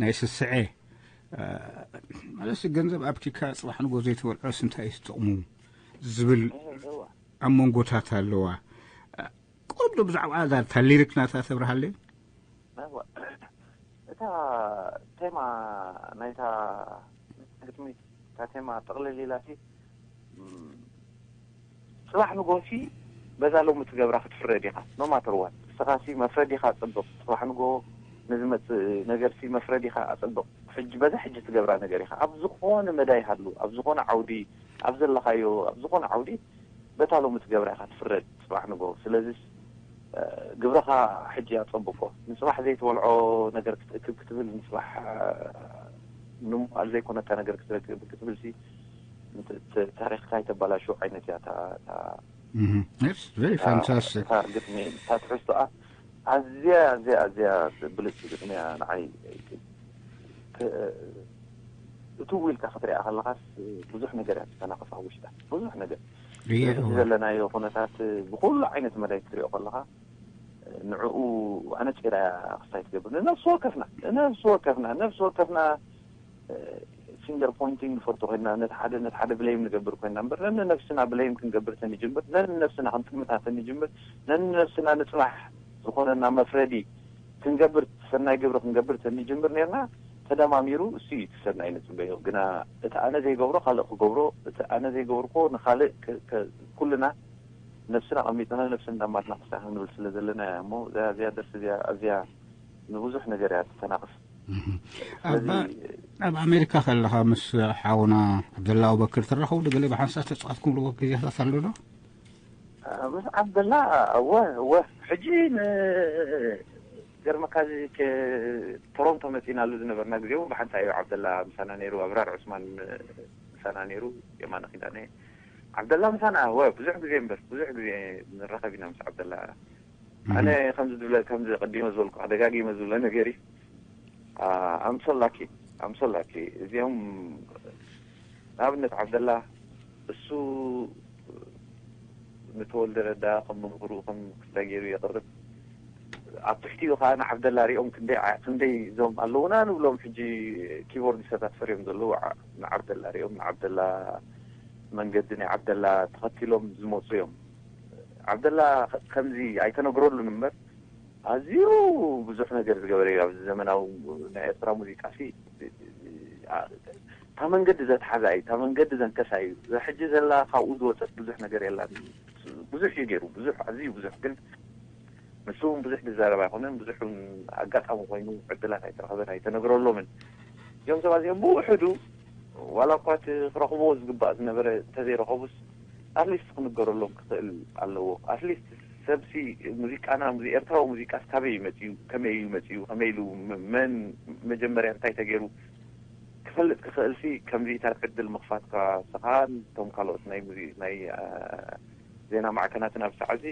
ናይ ስስዐ ማለት ገንዘብ ኣብኪካ ፅባሕ ንጎ ዘይትበልዖስ እንታይ እዩ ጥቕሙ ዝብል ኣብ መንጎታት ኣለዋ። ቁሩብ ዶ ብዛዕባ እዛ እታ ሊሪክ ናታ ተብርሃለይ? እታ ቴማ ናይታ ግጥሚ እታ ቴማ ጥቕልል ኢላሲ ጽባሕ ንጎሲ በዛ ሎሚ ትገብራ ክትፍረድ ኢኻ። ኖ ማተር ዋት ንስኻሲ መፍረዲኻ ኣጸብቕ። ጽባሕ ንጎ ንዝመጽእ ነገርሲ መፍረዲኻ ኣጸብቕ። ሕጂ በዛ ሕጂ ትገብራ ነገር ኢኻ። ኣብ ዝኾነ መዳይ ሃሉ፣ ኣብ ዝኾነ ዓውዲ፣ ኣብ ዘለኻዮ፣ ኣብ ዝኾነ ዓውዲ በታ ሎሚ ትገብራ ኢኻ ትፍረድ ጽባሕ ንጎ። ስለዚስ ግብርኻ ሕጂ ኣጸብቆ። ንጽባሕ ዘይትበልዖ ነገር ክትእክብ ክትብል ንጽባሕ ንምዋል ዘይኮነካ ነገር ክትረክብ ክትብል ሲ ታሪኽካ ይተባላሹ ዓይነት እያ። Very fantastic። ግጥሚ እታ ትሕዝቶኣ ኣዝያ ኣዝያ ኣዝያ ብልጽቲ ግጥሚ እያ ንዓይ። እትው ኢልካ ክትሪኣ ከለኻስ ብዙሕ ነገር እያ ትተናኸፋ ውሽጣ ብዙሕ ነገር። ዘለናዮ ኩነታት ብኩሉ ዓይነት መዳይ ክትሪኦ ከለኻ ንዕኡ ኣነፂራ ክስታይ ትገብር ንነፍሲ ወከፍና ንነፍሲ ወከፍና ነፍሲ ወከፍና ፊንገር ፖይንቲንግ ንፈቱ ኮይና፣ ነቲ ሓደ ነቲ ሓደ ብሌም ንገብር ኮይና እምበር፣ ነንነብስና ብሌም ክንገብር ተንጅምር፣ ነንነብስና ክንጥምታ ተንጅምር፣ ነንነብስና ንፅባሕ ዝኾነና መፍረዲ ክንገብር፣ ሰናይ ግብሪ ክንገብር ተንጅምር ነርና፣ ተደማሚሩ እሱ እዩ እቲ ሰናይ ንፅበዮ። ግና እቲ ኣነ ዘይገብሮ ካልእ ክገብሮ፣ እቲ ኣነ ዘይገብርኮ ንኻልእ ክ- ክ- ኩልና ነብስና ቀሚጥና ነብስና እንዳማትና ክሳዕ ክንብል ስለ ዘለና እያ እሞ፣ እዚኣ እዚኣ ደርሲ እዚኣ ኣዝያ ንብዙሕ ነገር እያ ትተናቕፍ። ስለዚ ኣብ ኣሜሪካ ከለኻ ምስ ሓውና ዓብደላ ኣቡበክር ትራኸቡ ዶ? ገለ ብሓንሳብ ተፃወትኩምሉ ግዜታት ኣሎ ዶ? ምስ ዓብደላ እወ እወ ሕጂ ንገርመካ እዚ ቶሮንቶ መፂናሉ ዝነበርና ግዜ እውን ብሓንሳ እዩ ዓብደላ ምሳና ነይሩ። ኣብራር ዑስማን ምሳና ነይሩ። የማነ ኪዳነ ዓብደላ ምሳና እወ ብዙሕ ግዜ እምበር ብዙሕ ግዜ ንራኸብ ኢና ምስ ዓብደላ። ኣነ ከምዚ ዝብለ ከምዚ ቀዲመ ዝበልኩ ደጋጊመ ዝብለ ነገር እዩ። ኣምሶላኪ ኣምሶላኪ እዚኦም ንኣብነት ዓብደላ እሱ ንተወልደ ረዳ ከም መምህሩ ከም ክስታይ ገይሩ የቕርብ። ኣብ ትሕቲኡ ከዓ ንዓብደላ ሪኦም ክንደይ ዓ- ክንደይ እዞም ኣለውና ንብሎም ሕጂ ኪቦርዲስታት ፈርዮም ዘለዉ ዓ- ንዓብደላ ሪኦም ንዓብደላ መንገዲ ናይ ዓብደላ ተኸቲሎም ዝመፁ እዮም። ዓብደላ ከምዚ ኣይተነግረሉን እምበር ኣዝዩ ብዙሕ ነገር ዝገበረ እዩ። ኣብዚ ዘመናዊ ናይ ኤርትራ ሙዚቃ ሲ እታ መንገዲ ዘትሓዛ እዩ፣ እታ መንገዲ ዘንከሳ እዩ። እዛ ሕጂ ዘላ ካብኡ ዝወፀት ብዙሕ ነገር የላን። ብዙሕ እዩ ገይሩ፣ ብዙሕ ኣዝዩ ብዙሕ። ግን ንሱ እውን ብዙሕ ዝዛረብ ኣይኮነን፣ ብዙሕ እውን ኣጋጣሚ ኮይኑ ዕድላት ኣይተረኸበን ኣይተነግረሎምን። እዚኦም ሰባት እዚኦም ብውሕዱ ዋላ እኳ እቲ ክረኽብዎ ዝግባእ ዝነበረ እንተዘይረኸቡስ ኣትሊስት ክንገረሎም ክኽእል ኣለዎ። ኣትሊስት ሰብሲ ሙዚቃና ሙዚ ኤርትራዊ ሙዚቃስ ካበይ እዩ መፅዩ? ከመይ እዩ መፅዩ? ከመይ ኢሉ መ- መን መጀመርያ እንታይ ተገይሩ ክፈልጥ ክኽእልሲ ከምዚታት ዕድል ምኽፋትካ ስኻ እቶም ካልኦት ናይ ሙዚ ናይ አ፣ ዜና ማዕከናትን ኣብ ሰዓዚ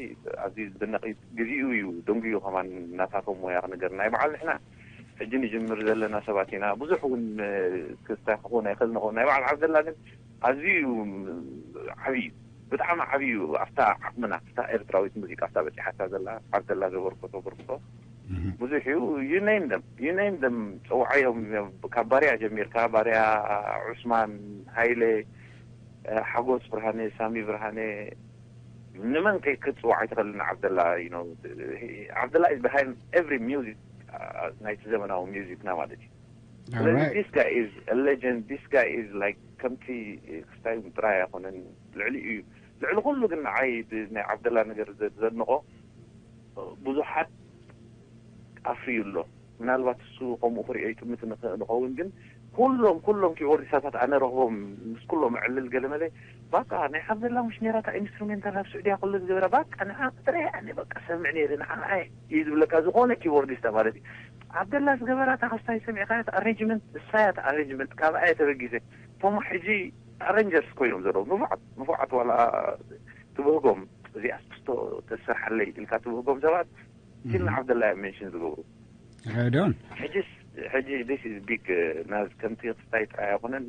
ኣዝዩ ዝድነቕ እዩ። ግዜኡ እዩ ደንጉዩ ከማን ናታቶም ሞያ ክነገር ናይ በዓል ንሕና ሕጂ ንጅምር ዘለና ሰባት ኢና። ብዙሕ እውን ክስታይ ክኾን ኣይኽእል ንኾን ናይ በዓል ዓብደላ ግን ኣዝዩ እዩ ዓብዩ ብጣዕሚ ዓብዩ ኣብታ ዓቕምና ኣብታ ኤርትራዊት ሙዚቃ ኣብታ በፂሓታ ዘላ ዓብደላ ዘበርኮቶ በርኮቶ ብዙሕ እዩ። You name them you name them ፀውዓዮም ካብ ባርያ ጀሚርካ ባርያ ዑስማን ሃይለ ሓጎስ ብርሃነ ሳሚ ብርሃነ ንመን ክትፅዋዕ ኣይትኽእልን። ዓብደላ you know ዓብደላ is behind every music ናይቲ ዘመናዊ ሚዚክና ማለት እዩ። ስለዚ this guy is a legend this guy is like ከምቲ ክስታይ ጥራይ ኣይኮነን ልዕሊ እዩ ልዕሊ ኩሉ ግን ንዓይ ናይ ዓብደላ ነገር ዘድንቆ ብዙሓት ኣፍርዩ ኣሎ። ምናልባት እሱ ከምኡ ክሪኦ ይጥምት ንኸውን ግን ኩሎም ኩሎም ኪቦርዲስታት ኣነ ረኽቦም ምስ ኩሎም ዕልል ገለመለ ባቃ ናይ ዓብደላ ሙሽ ነራታ ኢንስትሩሜንታል ኣብ ስዑድያ ከሎ ዝገበራ ባቃ ንዓ ጥራይ ኣነ በቃ ሰምዕ ነይረ ንዓ እዩ ዝብለካ ዝኾነ ኪቦርዲስታ ማለት እዩ። ዓብደላ ዝገበራ ታኸስታይ ሰሚዕካ ኣሬንጅመንት እሳያ ኣሬንጅመንት ካብ ኣየ ተበጊሰ እቶም ሕጂ ኣሬንጀርስ ኮይኖም ዘለዉ ንፉዓት ንፉዓት ዋላ ትብህጎም እዚኣ ስክስቶ ተሰርሓለይ ኢልካ ትብህጎም ሰባት ሲል ንዓብደላ እዮም ሜንሽን ዝገብሩ። ራይዶን ሕጂስ ሕጂ this is big ናዝ ከምቲ ክስታይ ጥራይ ኣይኮነን።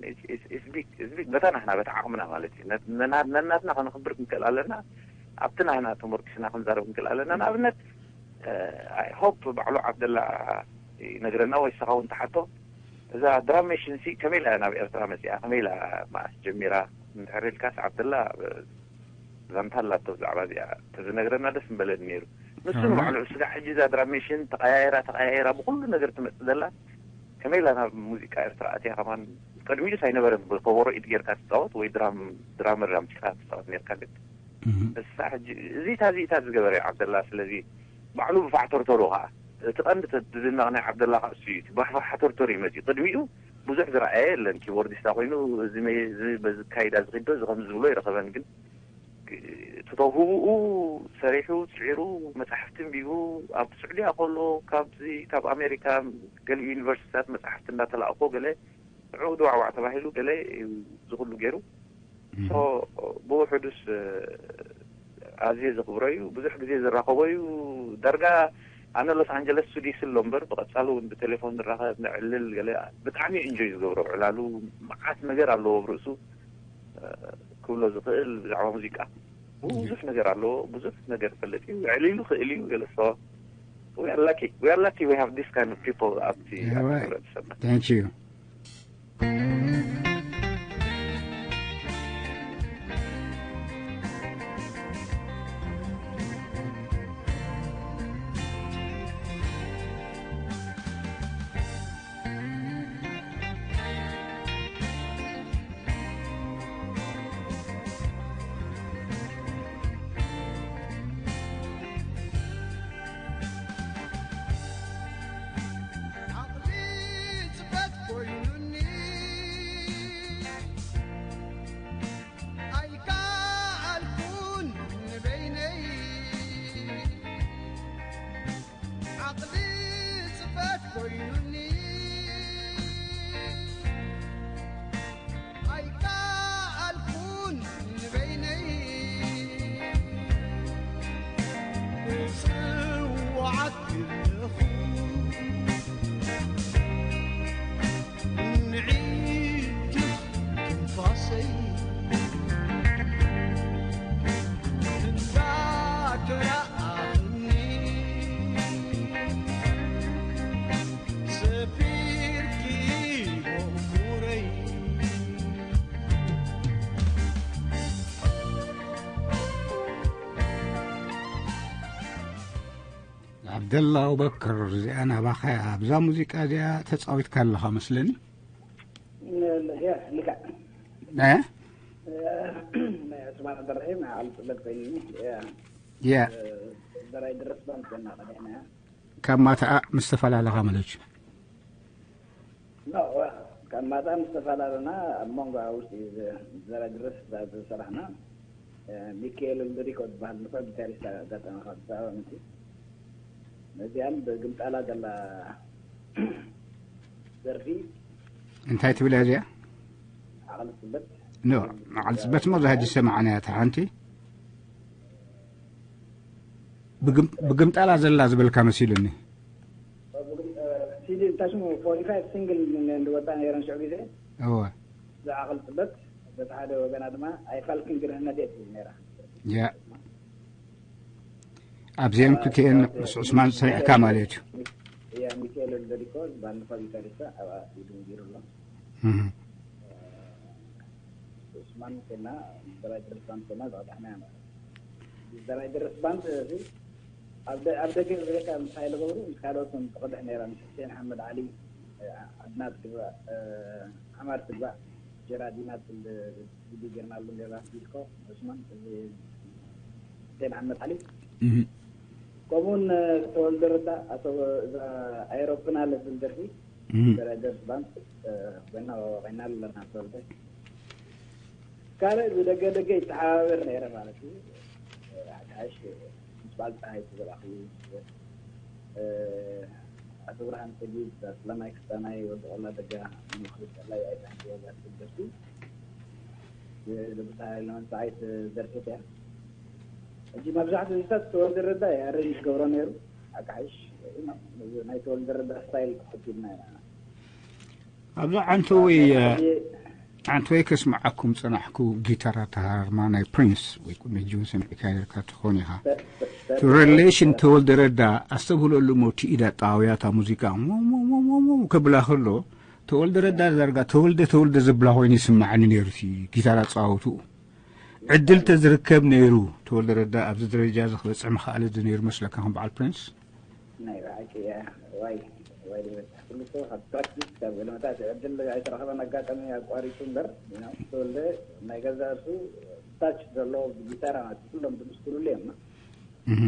It's big it's big በታ ናህና በታ ዓቕምና ማለት እዩ። ነናትና ከነኽብር ክንክእል ኣለና። ኣብቲ ናህና ተመርኪስና ክንዛረብ ክንክእል ኣለና። ንኣብነት I hope ባዕሉ ዓብደላ ይነግረና ወይ ንስኻ እውን ትሓቶ እዛ ድራም ሜሽን ሲ ከመይ ኢላ ናብ ኤርትራ መፂኣ ከመይ ኢላ መዓስ ጀሚራ እንድሕር ኢልካስ ዓብደላ ዛንታ ኣላቶ ብዛዕባ እዚኣ ተዝነግረና ደስ ምበለኒ ነይሩ። ንሱ ንባዕሉ ስጋዕ ሕጂ እዛ ድራም ሜሽን ተቐያየራ ተቐያየራ ብኩሉ ነገር ትመፅእ ዘላ ከመይ ኢላ ናብ ሙዚቃ ኤርትራ ኣትያ ከማን ቅድሚኡስ ኣይነበረን ብከበሮ ኢድ ጌርካ ትፃወት ወይ ድራም ድራመር ኣምፂኻ ትፃወት ነርካ ግን እሳ ሕጂ እዚታ እዚታ ዝገበረ እዩ ዓብደላ ስለዚ ባዕሉ ብፋሕተርተሩ ከዓ እቲ ቀንዲ ዝድነቕ ናይ ዓብደላ ከዓ እሱ እዩ እቲ ብፋሕተርተሩ እዩ መፅኡ ቅድሚኡ ብዙሕ ዝረኣየ የለን ኪቦርዲስታ ኮይኑ እዚ በዚ ካይዳ ዝኪዶ እዚ ከም ዝብሎ ይረኸበን ግን ትተውህብኡ ሰሪሑ ስዒሩ መፅሓፍቲ ንቢቡ ኣብ ስዑድያ ከሎ ካብዚ ካብ ኣሜሪካ ገለ ዩኒቨርሲቲታት መፅሓፍቲ እንዳተላእኮ ገለ ንዑ ድዋዕዋዕ ተባሂሉ ገለ እዩ ዝኽሉ ገይሩ ብውሕዱስ ኣዝየ ዘኽብሮ እዩ ብዙሕ ግዜ ዝራኸቦ እዩ ዳርጋ ኣነ ሎስ ኣንጀለስ ሱዲስ ኣሎ እምበር ብቐፃሉ እውን ብቴሌፎን ንራኸብ ንዕልል ገለ ብጣዕሚ ኢንጆይ ዝገብሮ ዕላሉ መዓት ነገር ኣለዎ ኣብ ርእሱ ክብሎ ዝኽእል ብዛዕባ ሙዚቃ ብዙሕ ነገር ኣለዎ ብዙሕ ነገር ይፈልጥ እዩ ዕሊሉ ክእል እዩ ገለ ሰ we are lucky we are lucky we have this kind of people ኣብቲ ሕብረተሰብና Thank you. ዓቕሊ ጽበት ኮይኑኒ ኣይከኣልኩን ንበይነይ። ዓቕሊ ጽበት ኮይኑኒ ኣይከኣልኩን ንበይነይ። እጽውዓኪ ኣለኹ ንዒድኺ ትንፋሰይ እንዳተረኣኽኒ ሰፊርኪ በኩረይ። ዓብደላ ኣቡበከር፣ እዚኣ ናባኻ እያ። ኣብዛ ሙዚቃ እዚኣ ተጻዊትካ ኣለኻ መስለኒ። ያ ልክዕ። እ? ናይ ዑስማን ዓብደልረሒም ናይ ዓሊ ጽበት ኮይኑ። ያ ያ ዘራይ ድረስ ባንድ ኮይና ቀዲሕና እያ። ካብ ማታኣ ምስ ተፈላለኻ ማለት እዩ። ኖ፣ ካብ ማታ ምስ ተፈላለና ኣብ መንጎ ውሽጢ ዘ- ዘራይ ድረስ ዝሰራሕና ሚካኤል ሉድሪኮ ዝበሃል ንፉዕ ጊታሪስት ኣጋጠመ ካብ ኣዲስ ኣበባ መፅዩ። ነዚኣም ብግምጣላ ዘላ ደርፊ እንታይ ትብል እያ እዚኣ? ዓቕሊ ፅበት ኖ፣ ዓሊ ጽበት እሞ እዛ ሕጂ ዝሰማዕናያ እታ ሓንቲ ብግም- ብግምጣላ ዘላ ዝበልካ መሲሉኒ። ሲዲ እንታይ ሽሙ ፎርቲ ፋይቭ ሲንግል ዝወፃ ነይረን ሽዑ ግዜ እወ እዛ ዓቕሊ ፅበት በቲ ሓደ ወገና ድማ ኣይፋልክን ግርህነቴ ትብል ነይራ። ያ ኣብዚአን ክልቲኤን ምስ ዑስማን ሰሪሕካ ማለት እዩ። ያ ሚካኤል ወልደሪኮ ዝበሃል ንፋ ጊታሪስታ ኣብኣ ኢዱ ገይሩ ኣሎ። እህ። ዑስማን ኮይና ዘራይ ድረስ ባንድ ኮይና ዝቐዳሕና እያ ማለት እዩ። ዘራይ ድረስ ባንድ እዚ ኣብ ደ- ኣብ ደገ ዝበለካ ምስ ሃይለ ገብሩ ምስ ካልኦትን ትቐድሕ ነይራ ምስ ሕሴን ሓመድ ዓሊ ዓድና ትግባእ ዓማር ትግባእ ጀራዲና ትብል ቪድዮ ጌርናሉ ኔርና ዲስኮ ዑስማን እዚ ቴን ዓመት ዓሊ እህ። ከምኡውን ተወልደ ረዳ ኣቶ እዛ ኣይሮፕና ለብል ደርፊ እህ። ደረደር ባንድ ኮይና ወቂዕና ኣለና ተወልደ ካልእ ዝደገ ደገ ይተሓባበር ነይረ ማለት እዩ። ሓሽ ምስ በዓል ፀሃይ ተዘራኺቡ ኣቶ ብርሃን ሰጊድ ኣስለማይ ክስታናይ ወዲ ቆላ ደጋ ምክሪ ጠላይ ኣይታሕቲ ወጋት ደርፊ ብሳይ ለመንፀዓይት ደርፊት እያ። ሕጂ መብዛሕትኡ ዝታት ተወልደ ረዳ ኣረንጅ ገብሮ ነይሩ። ኣቃሓይሽ ናይ ተወልደ ረዳ ስታይል ክሕግና ኢና። ኣብዛ ዓንተወይ ዓንተወይ ከስምዓኩም ጸናሕኩ። ጊታር ኣተሃራርማ ናይ ፕሪንስ ወይ ቅድሚ ሕጂ እውን ሰሚዕካ ነርካ ትኾን ኢኻ። እቲ ሪሌሽን ተወልደ ረዳ ኣስተብህለሉ እሞ እቲ ኢድ ኣጠዋውያ እታ ሙዚቃ ሞሞሞሞሞ ከብላ ከሎ ተወልደ ረዳ ዳርጋ ተወልደ ተወልደ ዘብላ ኮይኑ ይስምዓኒ ነይሩ እቲ ጊታር ኣጸዋውትኡ። ዕድል ተዝርከብ ነይሩ ተወልደ ረዳ ኣብዚ ደረጃ እዚ ክበጽሕ ምኽኣለ ዶ ነይሩ መስለካ ከም በዓል ፕሪንስ? ናይ ብሓቂ እያ። ዋይ ዋይ ዝበጽሕ ኩሉ ሰብ ካብ ፕራክቲስ ካብ ገለመታት ዕድል ኣይተረኸበን ኣጋጣሚ ኣቋሪጹ እምበር ተወልደ ናይ ገዛ እሱ ታች ዘለዎ ብጊታራ ማለት ኩሎም ድምፅ ኩሉሉ እዮም። እህ።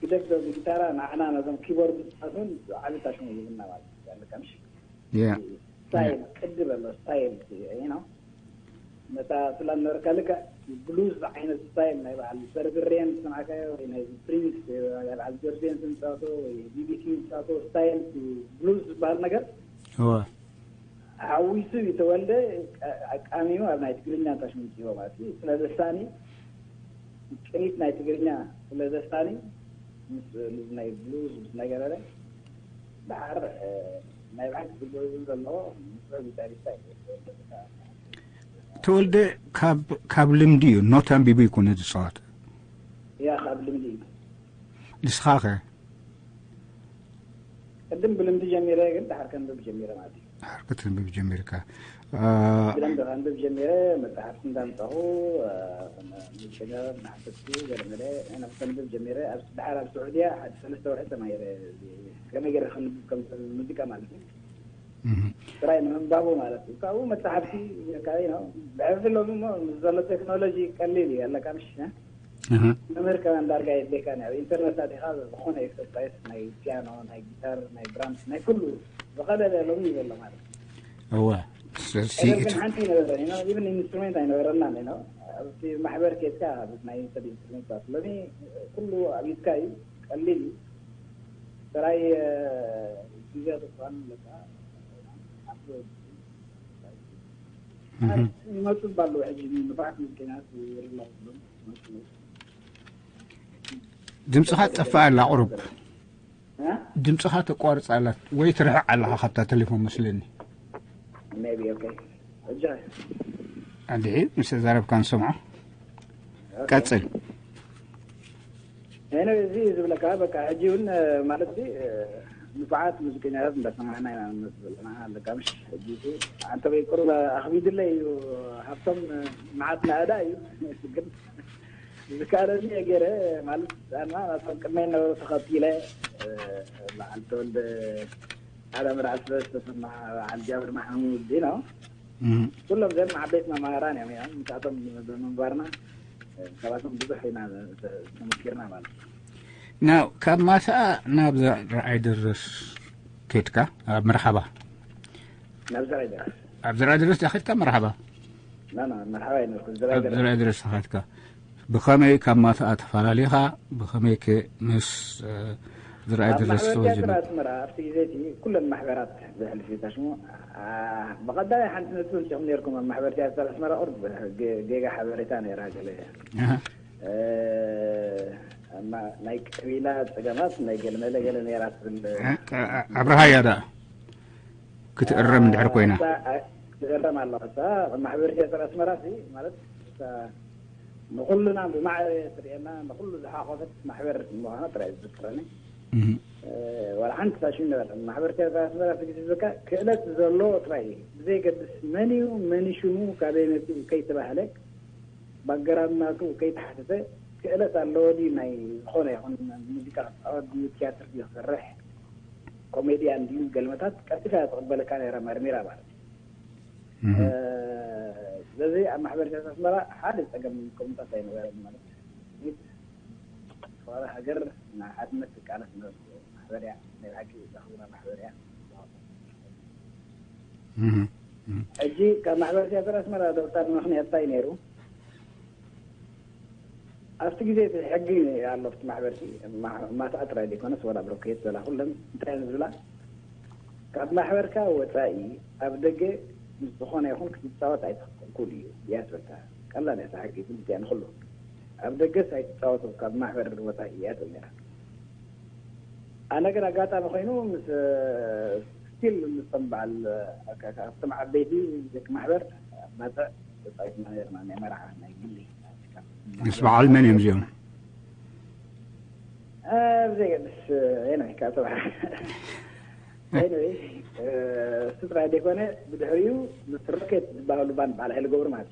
ግደፍ ዶ ብጊታራ ንዓና ነዞም ኪቦርድ ፃቱን ዓቢ ታሽሙ ይብና ማለት ኣለካ ምሽ ያ ስታይል ቅዲ በሎ ስታይል ነው። ነታ ስላ ነበርካ ልክዕ ብሉዝ ዓይነት ስታይል ናይ በዓል በርብሬን ዝሰማዕካዮ ወይ ናይ ፕሪንስ ወይ በዓል ጆርጅ ቤንሰን ዝፃወቶ ወይ ቢቢ ኪንግ ዝፃወቶ ስታይል ብሉዝ ዝበሃል ነገር እወ ሓዊሱ እዩ ተወልደ ኣቃሚሙ ኣብ ናይ ትግርኛ ታሽሙ ይፅዎ ማለት እዩ። ስለ ዘሳኒ ቅኒት ናይ ትግርኛ ስለ ዘሳኒ ምስ ምስ ናይ ብሉዝ ምስ ናይ ገበረ ደሓር ናይ ብሓቂ ግቡእ ዘለዎ ንፉዕ ጊታሪስታ እዩ። ተወልደ ካብ ካብ ልምዲ እዩ ኖት ኣንቢቡ ይኮነ ዝፃወት ያ ካብ ልምዲ እዩ። ንስኻኸ ቅድም ብልምዲ ጀሚረ ግን ደሓር ከንብብ ጀሚረ ማለት እዩ። ድሓር ክትንብብ ጀሚርካ? ብደንቢ ከንብብ ጀሚረ። መፅሓፍቲ እንዳምፃኹ ሚሽነር እናሓተትኩ ገለመለ ከንብብ ጀሚረ። ኣብ ድሓር ኣብ ስዑድያ ሓደ ሰለስተ ወርሒ ተማሂረ። ከመይ ገይረ ከንብብ ከም ሙዚቃ ማለት እዩ። ጥራይ ንምንባቡ ማለት እዩ። ካብኡ መፅሓፍቲ ብሕፍፊ ሎሚ እሞ ምስ ዘሎ ቴክኖሎጂ ቀሊል እዩ ኣለካ ምሽ መምህር ከማን ዳርጋ የድልየካ ናይ ኢንተርነት ኣቲኻ ዝኾነ ኤክሰርሳይስ ናይ ፒያኖ ናይ ጊታር ናይ ድራምስ ናይ ኩሉ ዝቐለለ ሎሚ እዩ ዘሎ ማለት እዩ። እወ ቀደም ግን ሓንቲ ይነበረ ኢብን ኢንስትሩሜንት ኣይነበረናን ኢና። ኣብቲ ማሕበር ኬድካ ናይ ሰብ ኢንስትሩሜንት ሎሚ ኩሉ ኣብ ኢድካ እዩ። ቀሊል እዩ። ጥራይ ግዜ ተስፋን ኣለካ ይመፁ ባሉ ሕጂ ንፋት ምስኪናት ይርላ ድምፅኻ ትጠፍእ ኣላ ቁሩብ ድምፅኻ ተቋርፅ ኣላ ወይ ትርሕቕ ኣለኻ ካብታ ቴሌፎን መስለኒ። ሜቢ ኦኬ እጃ ኣድሒ ምስ ተዛረብካ ንሰምዖ። ቀፅል። እኔ እዚ ዝብለካ በቃ ሕጂ እውን ማለት እዚ ንፉዓት ሙዚቀኛታት እንዳሰማዕና ኢና ንመፅእ ዘለና ኣለካ ምሽ ሕጂ እዚ ኣንተ በይ ቁሩብ ኣኽቢድለይ እዩ። ሃብቶም መዓት ናእዳ እዩ ግን ዝከኣለኒ ገይረ ማለት ኣና ናቶም ቅድመይ ነበሩ ተኸቲለ በዓል ተወልደ ሓደ መርዓ ስለ ዝተሰማ በዓል ጃብር ማሕሙድ ነው። ኩሎም ዘን ዓበይት መማህራን እዮም እዮም ምሳቶም ብምንባርና ካባቶም ብዙሕ ኢና ተመኪርና ማለት እዩ። ናብ ካብ ማስኣ ናብ ዘርኣይ ድረስ ከድካ ኣብ መርሓባ ናብ ዘርኣይ ድረስ ኣብ ዘርኣይ ድረስ ዳ ከድካ መርሓባ ና ና መርሓባ ይነርኩ ዘርኣይ ኣብ ድረስ ዘርኣይ ድረስ ተኸድካ ብኸመይ ካብ ማስኣ ተፈላለኻ ብኸመይ ከ ምስ እ፣ ዘርኣይ ኣብ ድረስ ማሕበር ተወዚኑ ቲያትር ኣስመራ ኣብቲ ግዜ እቲ ኩለን ማሕበራት ዘሕልፍ እዩ ታሽሙ ብቐዳማይ ሓንቲ ነጥቢ ምፅኹም ነርኩም ኣብ ማሕበር ቲያትር ኣስመራ ቁርብ ጌጋ ሓበሬታ ነይራ ገለ ኣሃ። እ፣ ኣማ- ናይ ቀቢላ ፀገማት ናይ ገለመለ ገለ ነይራ ትብል ኣብርሃያ ደኣ ክትእረም እንድሕር ኮይና ትእረም ኣለኻ እሳ ማሕበር ቲያትር ኣስመራ ሲ ማለት እሳ ንኩልና ብማዕረ ትርእየና ንኩሉ ዝሓቆፈት ማሕበር ምዃና ጥራይ ዝዝክረኒ እህ። ዋላ ሓንቲ ሳሽን ነበረ ማሕበር ቲያትር ኣስመራ እቲ ግዜ ዝበካ ክእለት ዘሎ ጥራይ እዩ ብዘይገድስ መን እዩ መን ሽሙ ካበይ መፅኡ ከይተባህለ ባክግራውንድ ናቱ ከይተሓተተ ክእለት ኣለዎ ድዩ ናይ ዝኾነ ይኹን ሙዚቃ ክፃወት ድዩ ቲያትር ድዩ ክሰርሕ ኮሜድያን ድዩ ገልመታት ቀልጢፋ እያ ትቕበለካ ነይራ መርሚራ ማለት እዩ ስለዚ ኣብ ማሕበረሰብ ኣስመራ ሓደ ፀገም ከምታት ኣይነበረን ማለት እዩ ተዋረ ሃገር ንሓድነት ትቃለስ ነበርኩ ማሕበር እያ ናይ ብሓቂ ዘኽብራ ማሕበር እያ ሕጂ ካብ ማሕበር ቲያትር ኣስመራ ዶክተር ምኽንያት እንታይ ነይሩ ኣብቲ ግዜ እቲ ሕጊ ኣሎ ኣብቲ ማሕበርቲ ማስኣ ጥራይ ዘይኮነስ ወላ ብሮኬት ዘላ ኩለን እንታይ እዮም ዝብላ ካብ ማሕበርካ ወፃኢ ኣብ ደገ ምስ ዝኾነ ይኹን ክትፃወት ኣይትኽእል እዩ እያ ትበልካ ቀላል እያ ሕጊ ግን እዚኣ ንኩሉ ኣብ ደገስ ኣይትፃወቱ ካብ ማሕበር ወፃኢ እያ ትብል ነራ ኣነ ግን ኣጋጣሚ ኮይኑ ምስ ስቲል ምስቶም በዓል ኣብቶም ዓበይቲ ደቂ ማሕበር ማፀዕ ተፃዊትና ነርና ናይ መርዓ ናይ ግሊ ምስ በዓል መን እዮም እዚኦም ብዘይገድስ ኤንወይ ካብ ተባሓ ኤንወይ ስጥራይ ዘይኮነ ብድሕሪኡ ምስ ሮኬት ዝበሃሉ ባንድ በዓል ሓይሊ ገብሩ ማለት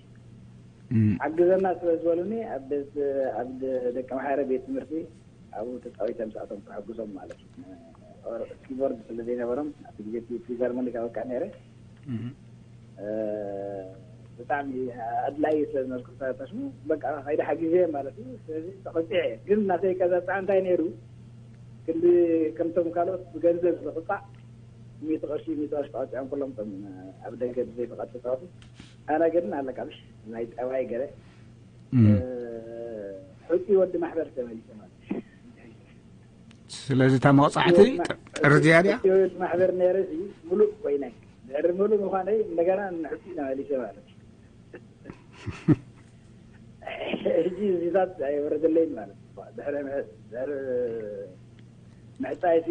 እዩ ሓግዘና ስለ ዝበሉኒ ኣብ ደቂ ማሓረ ቤት ትምህርቲ ኣብኡ ተፃዊተ ምስኣቶም ክሕግዞም ማለት እዩ ኪቦርድ ስለ ዘይነበሮም ኣብቲ ግዜ ፊዛርሞኒካ በቃ ነይረ ብጣዕሚ ኣድላይ ስለ ዝነበርኩ ተሽሙ በቃ ከይደ ሓጊዘ ማለት እዩ ስለዚ ተቆፂዐ ግን ናተይ ቀዛፃ እንታይ ነይሩ ክንዲ ከምቶም ካልኦት ብገንዘብ ዝቕፃዕ ሚእቲ ቅርሺ ሚእቲ ቅርሺ ተቐፂዖም ኩሎም ቶም ኣብ ደገ ብዘይ ፍቓድ ተፃወቱ ኣነ ግን ኣለካ ምሽ ናይ ፀባይ ገለ ሕፁ ወዲ ማሕበር ተመሊሰ ማለት እዩ ስለዚ እታ መቕፃዕቲ ጥርዝያ ድያ ማሕበር ነይረ ሙሉእ ኮይነ ድሕሪ ሙሉእ ምኳነይ እንደገና ንሕፁ ተመሊሰ ማለት እዩ ሕጂ እዚታት ኣይወረደለይን ማለት እዩ ድሕሪ ምሕፃይ ሲ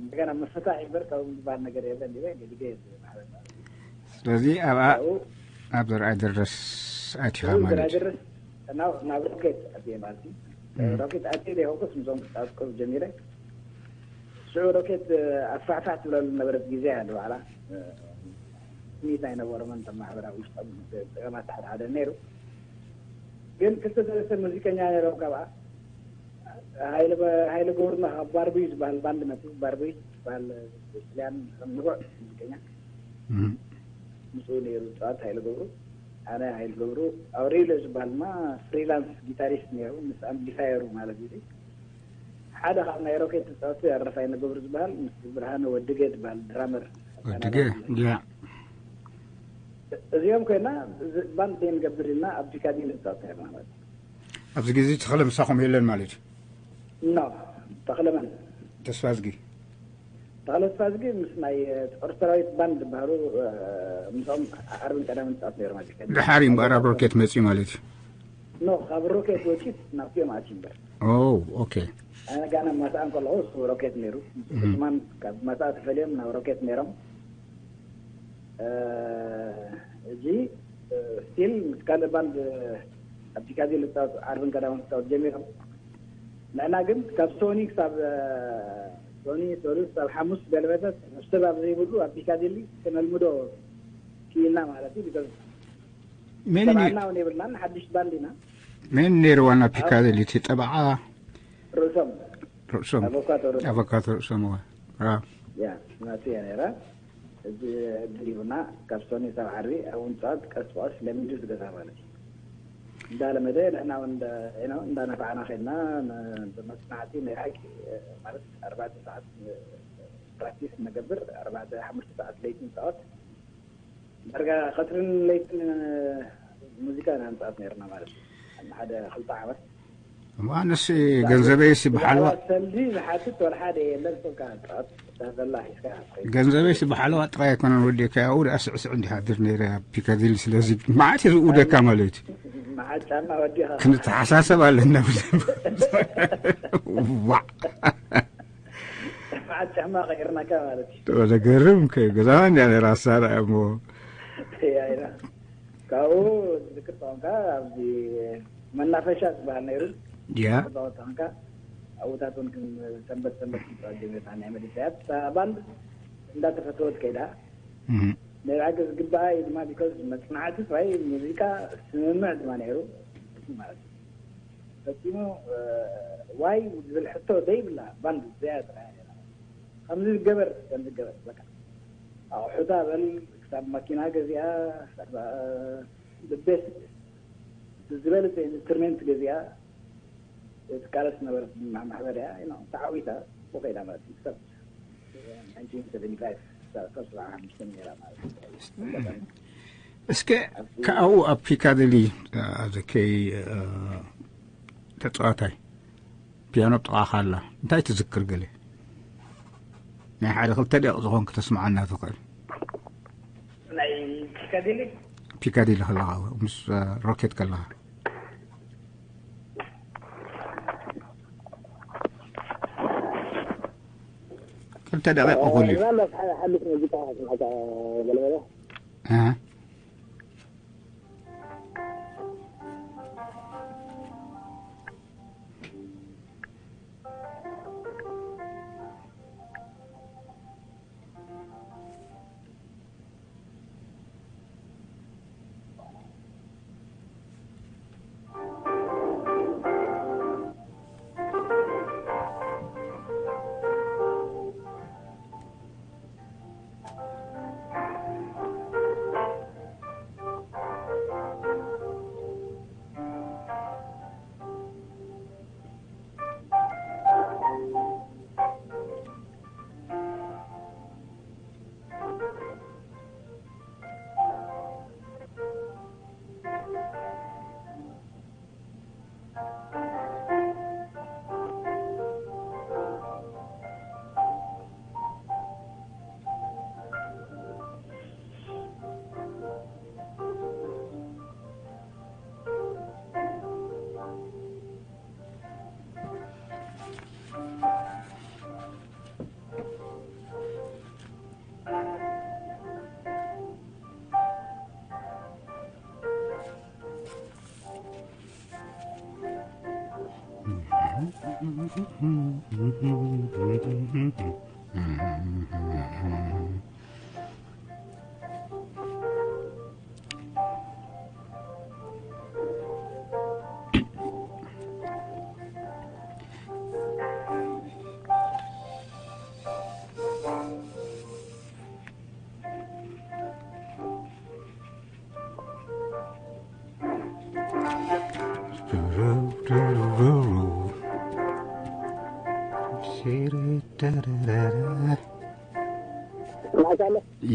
እንደገና መፈታሕ ይበር ካብ ዝበሃል ነገር የለን ገዲገ ማሕበር ማለት እዩ ስለዚ ኣብኣ ኣብ ዘርኣይ ድረስ ኣቲኻ ማለት እዩ ድረስ ናብ ሮኬት ኣትየ ማለት እዩ ሮኬት ኣትየ ዘይኮንኩስ ምስኦም ክፃወት ጀሚረ ሽዑ ሮኬት ኣስፋሕፋሕ ትብለሉ ነበረት ግዜ ኣለ ባዕላ። ስሚት ኣይነበሮምን፣ እቶም ማሕበራዊ ውሽጦም ጸገማት ሓደ ሓደ ነይሩ። ግን ክልተ ሰለስተ ሙዚቀኛ ነይሮም ካብኣ። ሃይለ በ- ሃይለ ገብሩና ካብ ባርቡይ ዝበሃል ባንድ መፅኡ። ባርቡይ ዝበሃል ጥልያን ንፉዕ ሙዚቀኛ፣ ምስኡ ነይሩ ፃወት ሃይለ ገብሩ። ኣነ ሃይለ ገብሩ፣ ኣውሬልዮ ዝበሃል ድማ ፍሪላንስ ጊታሪስት ነይሩ፣ ምስ ኣምፕሊፋየሩ ማለት እዩ። ሓደ ካብ ናይ ሮኬት ተፃወቲ ኣረፋይነ ገብሩ ዝበሃል፣ ምስ ብርሃነ ወድገ ዝበሃል ድራመር ወድገ። ያ እዚኦም ኮይና፣ ባንድ ዘይንገብር ኢልና ኣብ ፒካዲሊ ንፃወት ነርና ማለት እዩ። ኣብዚ ግዜ ተኽለ ምሳኹም የለን ማለት እዩ። ኖ፣ ተኽለ መን? ተስፋዝጊ። ተኽለ ተስፋዝጊ ምስ ናይ ጦር ሰራዊት ባንድ ዝበሃሉ፣ ምስኦም ዓርብን ቀዳምን ንፃወት ነርና። ድሓር እዩ እምበኣር ኣብ ሮኬት መፅዩ ማለት እዩ። ኖ፣ ካብ ሮኬት ወፂት ናብቲኦም ኣትዩ እምበር። ኦ፣ ኦኬ። ኣነ ጋና ማሳኣን ከለኹ እሱ ሮኬት ነይሩ። ስማን ካብ ማሳኣ ተፈልዮም ናብ ሮኬት ነይሮም። ሕጂ ስቲል ምስ ካልእ ባንድ ኣብ ፒካዲሊ ዝፃወት፣ ዓርብን ቀዳምን ክፃወት ጀሚሮም። ንሕና ግን ካብ ሶኒ ክሳብ ሶኒ ሶሉስ ክሳብ ሓሙስ ገለመተት፣ ሰብ ኣብ ዘይብሉ ኣብ ፒካዲሊ ክነልምዶ ክኢልና ማለት እዩ። ቢካዝ መን እዩ? ተባዕና እውን የብልናን፣ ሓድሽ ባንድ ኢና። መን ነይሩ ዋና ፒካዲሊ? እቲ ጠበዓ ርእሶም ርእሶም ኣቮካቶ ርእሶም። ኣቮካቶ ርእሶም እወ። ያ። ያ ናቱ እያ ነይራ። እዚ ዕድል ሂቡና ካብ ሶኒ ሳብ ዓርቢ ኣብኡ ንፃወት ቀስ ብቐስ ለሚዱ ዝገዛ ማለት እዩ። እንዳለመደ ንሕና እውን እንዳ- you know፣ እንዳነፋዕና ከድና። መፅናዕቲ ናይ ሓቂ ማለት ኣርባዕተ ሰዓት ፕራክቲስ ንገብር፣ ኣርባዕተ ሓሙሽተ ሰዓት ለይቲ ንፃወት። ዳርጋ ቀትርን ለይትን ሙዚቃ ኢና ንፃወት ነርና ማለት እዩ። ሓደ ክልተ ዓመት። እሞ ኣነስ ገንዘበይስ ብሓለዋ ሰልዲ ዝሓትት ወላ ሓደ የለን። ሰብካ ፃወት እታ ዘላ ሒዝካ ሓዝካ። ገንዘበይስ ብሓለዋ ጥራይ ኣይኮነን ወዲእካ፣ ኣብኡ ደኣ ስዕስዕ እንዲሓድር ነይረ ኣብ ፒካዲሊ። ስለዚ መዓት እየ ዝእውደካ ማለት እዩ። መዓት ጫማ ወዲኻ። ክንተሓሳሰብ ኣለና። ዋ። መዓት ጫማ ቀይርናካ ማለት እዩ። ዘገርም ከ ገዛና እንዲያ ነይራ ኣሳራ እሞ። ያ ኢና። ካብኡ ዝዝክር ተኾንካ ኣብዚ መናፈሻ ዝበሃል ነይሩ። ያ። ተፃወት ተኾንካ ኣብታት እውን ክን- ሰንበት ሰንበት ክንፃወት ጀሚርና ናይ መንእሰያት። እታ ባንድ እንዳተፈተወት ከይዳ። እህ። ናይ ብሓቂ ዝግባኣ እዩ ድማ ቢኮዝ መፅናዕቲ ጥራይ ሙዚቃ ስምምዕ ድማ ነይሩ ማለት እዩ። ፈፂሙ ዋይ ዝብል ሕቶ ዘይብላ ባንድ እዚኣ ጥራይ እያ ነይራ። ከምዚ ዝገበር ከምዚ ገበር በቃ ኣቑሑታ በል ክሳብ መኪና ገዚኣ ክሳብ ቤስት ዝበለፀ ኢንስትሩሜንት ገዚኣ ትቃለስ ነበረት። ማሕበር እያ ተዓዊታ ብኸይዳ ማለት እዩ ክሳብ ናይንቲን ሰቨንቲ ፋይቭ ክሳብ ሰብዓ ሓሙሽተ ነይራ ማለት እዩ። እስከ ካብኡ ኣብ ፒካዲሊ ኣዘከይ ተፃዋታይ ፒያኖ ኣብ ጥቓኻ ኣላ እንታይ ትዝክር ገለ ናይ ሓደ ክልተ ደቂቕ ዝኾን ክተስምዓና ትኽእል? ናይ ፒካዲሊ ፒካዲሊ ከለኻ ምስ ሮኬት ከለኻ ክልተ ደቂቕ ኩሉ እዩ። ምናልባት ሓ- ሓድሽ ሙዚቃ ስምዓካ ገለመለ። ኣሃ።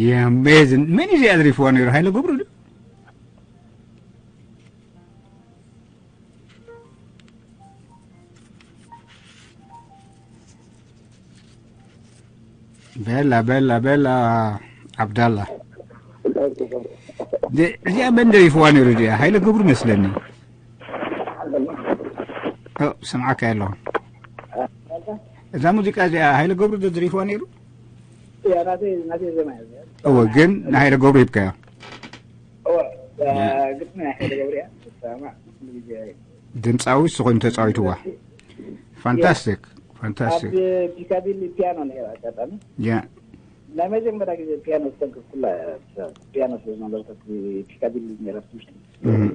Yeah, amazing. መን እዩ እዚኣ ዝሪፍዋ ነይሩ? ሃይለ ገብሩ ዶ? ቤላ፣ ቤላ፣ ቤላ ዓብዳላ። ደ-፣ እዚኣ መን ደሪፍዋ ነይሩ? እዚኣ ሃይለ ገብሩ መስለኒ። ኦ፣ ሰምዓካ ኣለኹ። እዛ ሙዚቃ እዚኣ ሃይለ ገብሩ ዶ ደሪፍዋ ነይሩ? እያ፣ ናተይ፣ ናተይ ዜማ እያ እዚኣ። እወ፣ ግን ንሃይለ ገብሩ ሂብካዮ። እወ፣ እያ። ግጥሚ ናይ ሃይለ ገብሩ እያ። ትሰማዕ፣ ኩሉ ግዜ ድምፃዊ እሱ ኮይኑ ተፃዊትዋ። ፋንታስቲክ፣ ፋንታስቲክ። ኣብ ፒካዲሊ ፒያኖ ነይሩ ኣጋጣሚ። ያ። ናይ መጀመርያ ግዜ ፒያኖ ዝተንከፍኩላ እያ። ፒያኖ ስለ ዝነበረት ኣብቲ ፒካዲሊ ነይራ ትምህርቲ። እም።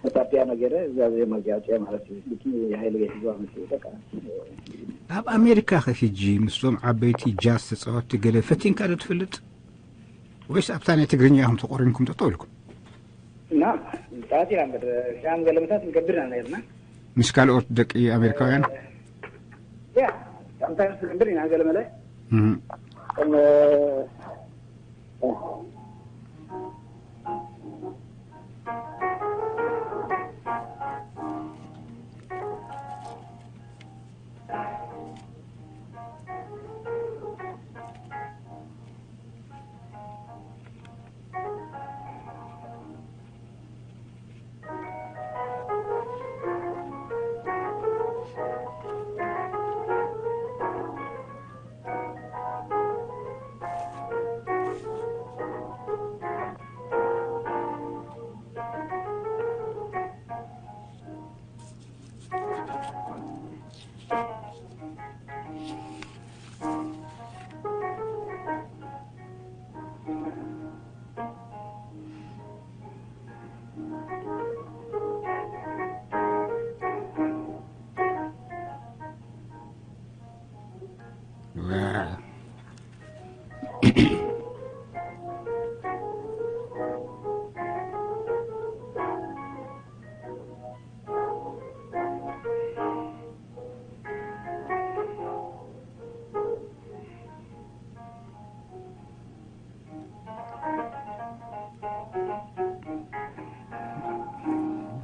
እታ ፒያኖ ገይረ እዛ ዜማ እዚኣ ኣውፅኣ ማለት እዩ። ግጥሚ ሃይለ ገ ሒዝዋ መፅኡ፣ በቃ። ኣብ ኣሜሪካ ኸ ሕጂ ምስቶም ዓበይቲ ጃዝ ተፃወትቲ ገለ ፈቲንካ ዶ ትፈልጥ? ወይስ ኣብታ ናይ ትግርኛ ኢኹም ተቆሪንኩም ጠጠው ኢልኩም? እና፣ ጣት ኢና እምበር፣ ከም ገለመታት ንገብር ኢና ነርና። ምስ ካልኦት ደቂ ኣሜሪካውያን? ያ፣ ከምታ ንገብር ኢና ገለመለ። እም። ከም፣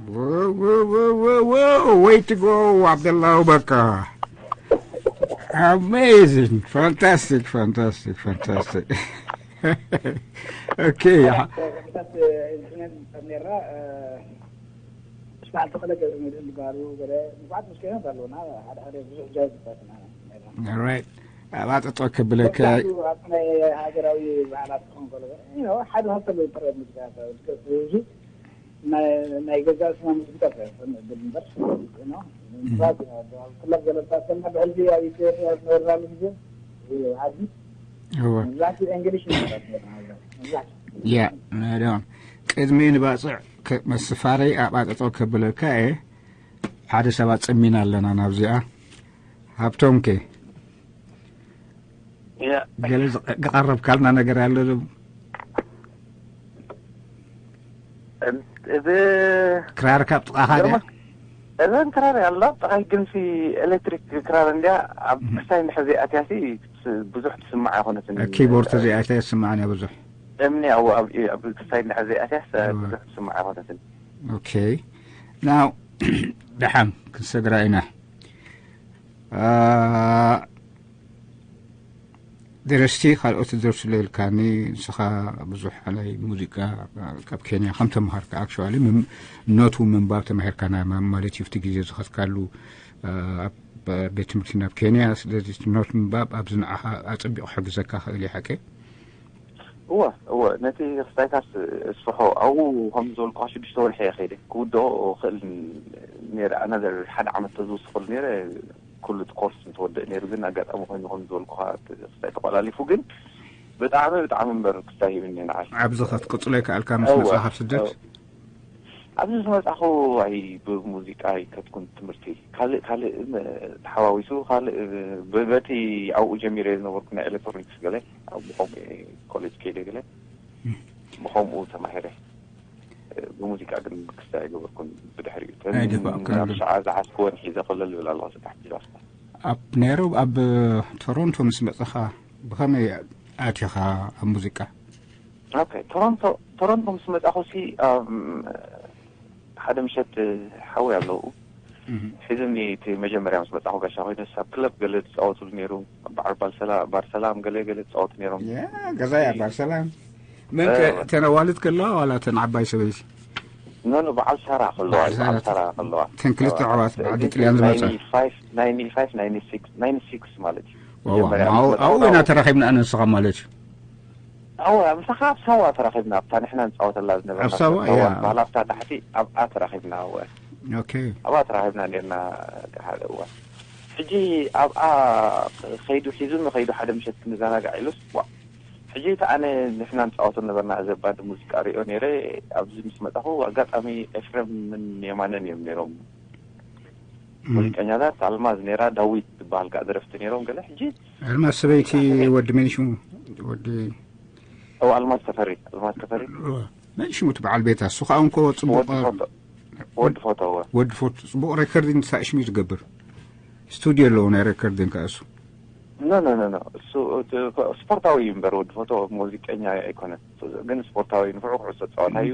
Whoa, whoa, whoa, whoa, whoa. Way to go, Abdullah Abubakar. Amazing. Fantastic, fantastic, fantastic. Okay. ኢንስትሩመንት ነራ፣ ስማዕቲ ክለ ገብረ መድህን ዝበሃሉ ገለ ንፉዓት ሙዚቀኛታት ኣለውና። ሓደ ሓደ ብዙሕ ጃዝ ይጻወት ኢና። All right. ኣባጥጦ ክብለካ። መብዛሕትኡ ኣብ ናይ ሃገራዊ በዓላት ክኸውን ከሎ፣ you know፣ ሓደ ሃብተሎ ይጥረብ ሙዚቃ ዝገጽ ህዝቢ ናይ፣ ናይ ገዛእ ስማ ሙዚቃ ከፍን እብል እምበር፣ you know፣ ምፍራስ ኢና። ኣብ ክለብ ገለባት ከለና ብሕልፊ ኣብ ኢትዮጵያ ዝነበርናሉ ግዜ፣ ዓዲ እወ። መብዛሕትኡ እንግሊሽ እዩ ዝዛረብ ነይሩ። መብዛሕትኡ። ያ፣ ዶ፣ ቅድሚ ንባጽዕ ከ-፣ መስፋረይ ኣባጥጦ ከብለካ እየ። ሓደ ሰባት ጸሚና ኣለና ናብዚኣ። ሃብቶም ከ? ያ። ገለ ዝቐ-፣ ዝቐረብካልና ነገር ኣሎ ዶ? እዚ ክራር ካብ ጥቓኻ ድያ? እዘን ክራር እያ ኣላ፣ ጥቓይ ግንሲ ኤሌክትሪክ ክራር እንድያ። ኣብ እህ። ክሳይ እንድሕር ዘይኣትያሲ ብዙሕ ትስማዕ ኣይኮነትን። ኪቦርድ ተዘይኣትያ ትስማዕን እያ ብዙሕ። እምኒ ኣብ፣ ኣብ፣ ኣብ ክሳይ እንድሕር ዘይኣትያስ እወ። ብዙሕ ትስማዕ ኣይኮነትን። ኦኬ። ናው ደሓን ክንሰግራ ኢና። አ፣ ደረስቲ ካልኦት ደርሱ ኢልካኒ፣ ንስኻ ብዙሕ ናይ ሙዚቃ ካብ ኬንያ ከም ተምሃርካ፣ actually፣ ምም-፣ ኖት ምንባብ ተማሂርካ ና-፣ ማ-፣ ማለት እዩ፣ ኣብቲ ግዜ ዝኸድካሉ፣ አ፣ ኣብ ቤት ትምህርቲ ናብ ኬንያ። ስለዚ እቲ ኖት ምንባብ ኣብዚ ንዓኻ ኣጸቢቑ ክሕግዘካ ክእል እዩ፣ ሓቀይ? እወ እወ፣ ነቲ ክስታይካስ እስፍሖ። ኣብኡ ከም ዝበልኩኻ ሽዱሽተ ወርሒ እየ ከይደ ክውድኦ ክእል ነይረ። ኣናዘር ሓደ ዓመት ተዝውስኸሉ ነይረ፣ ኩሉ እቲ ኮርስ ምተወደእ ነይሩ። ግን ኣጋጣሚ ኮይኑ ከም ዝበልኩኻ እቲ ክስታይ ተቆላሊፉ። ግን ብጣዕሚ ብጣዕሚ እምበር ክስታይ ሂብኒ ንዓይ። ኣብዚ ክትቅጽሎ ይከኣልካ ምስ እወ፣ መጻኻ ኣብ ስደት? እወ። ኣብዚ ዝመጻኹ ኣይ ብሙዚቃ ኣይከድኩን ትምህርቲ ካልእ ካልእ ም- ተሓዋዊሱ ካልእ ብ- በቲ ኣብኡ ጀሚረ ዝነበርኩ ናይ ኤሌክትሮኒክስ ገለ ኣብ ብኸምኡ ኮሌጅ ከይደ ገለ ብኸምኡ ተማሂረ። ብሙዚቃ ግን ክስታይ ኣይገበርኩን። ብድሕሪኡ እተን ኣይደፋእኩን ናብ ኣሎ። ሽዓ ዝሓዝክወን ሒዘ ኮለል ይብል ኣለኹ ስራሕ ሒዘ። ኣብ ነይሮብ ኣብ ቶሮንቶ ምስ መጽኻ ብኸመይ ኣቲኻ ኣብ ሙዚቃ? ኦኬ፣ ቶሮንቶ ቶሮንቶ ምስ መጻኹ ሲ ኣም፣ ሓደ ምሸት ሓወይ ኣለዉ ሒዙኒ። እቲ መጀመርያ ምስ መጻኹ ጋሻ ኮይነስ ኣብ ክለብ ገለ ዝጻወቱሉ ነይሩ። በዓል ባርሰላ ባርሰላም ገለ ገለ ዝጻወቱ ነይሮም። ያ፣ ገዛይ ኣብ ባርሰላም። መን ከ- እወ። ተን ኣዋልድ ከለዋ ዋላ ተን ዓባይ ሰበይቲ? ኖ ኖ፣ በዓል ሳራ ከለዋ። በዓል ሳራ። በዓል ሳራ ከለዋ። ተን ክልተ ኣሕዋት ብዓዲ ጥልያን ዝመጻ። ናይንቲ ፋይቭ ናይንቲ ፋይቭ ናይንቲ ሲክስ ናይንቲ ሲክስ ማለት እዩ። ዋዋ፣ መጀመርያ ማው- ምስ ኣብኡ መጣሁ ኢና ተራኺብና ኣነ ንስኻ ማለት እዩ። ኣዎ፣ ምሳኻ ኣብ ሳዋ ተራኺብና፣ ኣብታ ንሕና ንጻወተላ ዝነበርና ኣብ ሳዋ፣ ሳዋ ያ። ዝበሃላ ኣብታ ታሕቲ ኣብኣ ተራኺብና። እወ፣ ኦኬ። ኣብኣ ተራኺብና ነርና። ሓደ እዋን ሕጂ ኣብኣ ኸይዱ ሒዙኒ ኸይዱ ሓደ ምሸት ክንዘናጋዕ ኢሉስ፣ ዋ፣ ሕጂ እቲ ኣነ ንሕና ንጻወቶ ነበርና፣ እዚ ባንድ ሙዚቃ ሪኦ ነይረ። ኣብዚ ምስ መጣኹ ኣጋጣሚ ኤፍረምን የማነን እዮም ነይሮም ሙዚቀኛታት። ኣልማዝ ነይራ፣ ዳዊት ዝበሃል ከዓ ደረፍቲ ነይሮም ገለ። ሕጂ ኣልማዝ ሰበይቲ ወዲ መን ሽሙ? ወዲ እው ኣልማዝ ተፈሪ ኣልማዝ ተፈሪ። መን ሽሙ እቲ በዓል ቤታ? እሱ ከዓ እንኮ ጽቡቕ ወዲ ፎቶ ወዲ ፎቶ እወ። ወዲ ፎቶ ጽቡቕ ሬከርዲንግ ሳእሽሙ እዩ ዝገብር። ስቱድዮ ኣለዎ ናይ ሬከርዲንግ ከዓ እሱ። ኖ ኖ ኖ ኖ፣ እሱ እቲ ስፖርታዊ እዩ እምበር፣ ወዲ ፎቶ ሙዚቀኛ ኣይኮነን። ግን ስፖርታዊ ንፍዑ ኩዕሶ ጸወታ እዩ።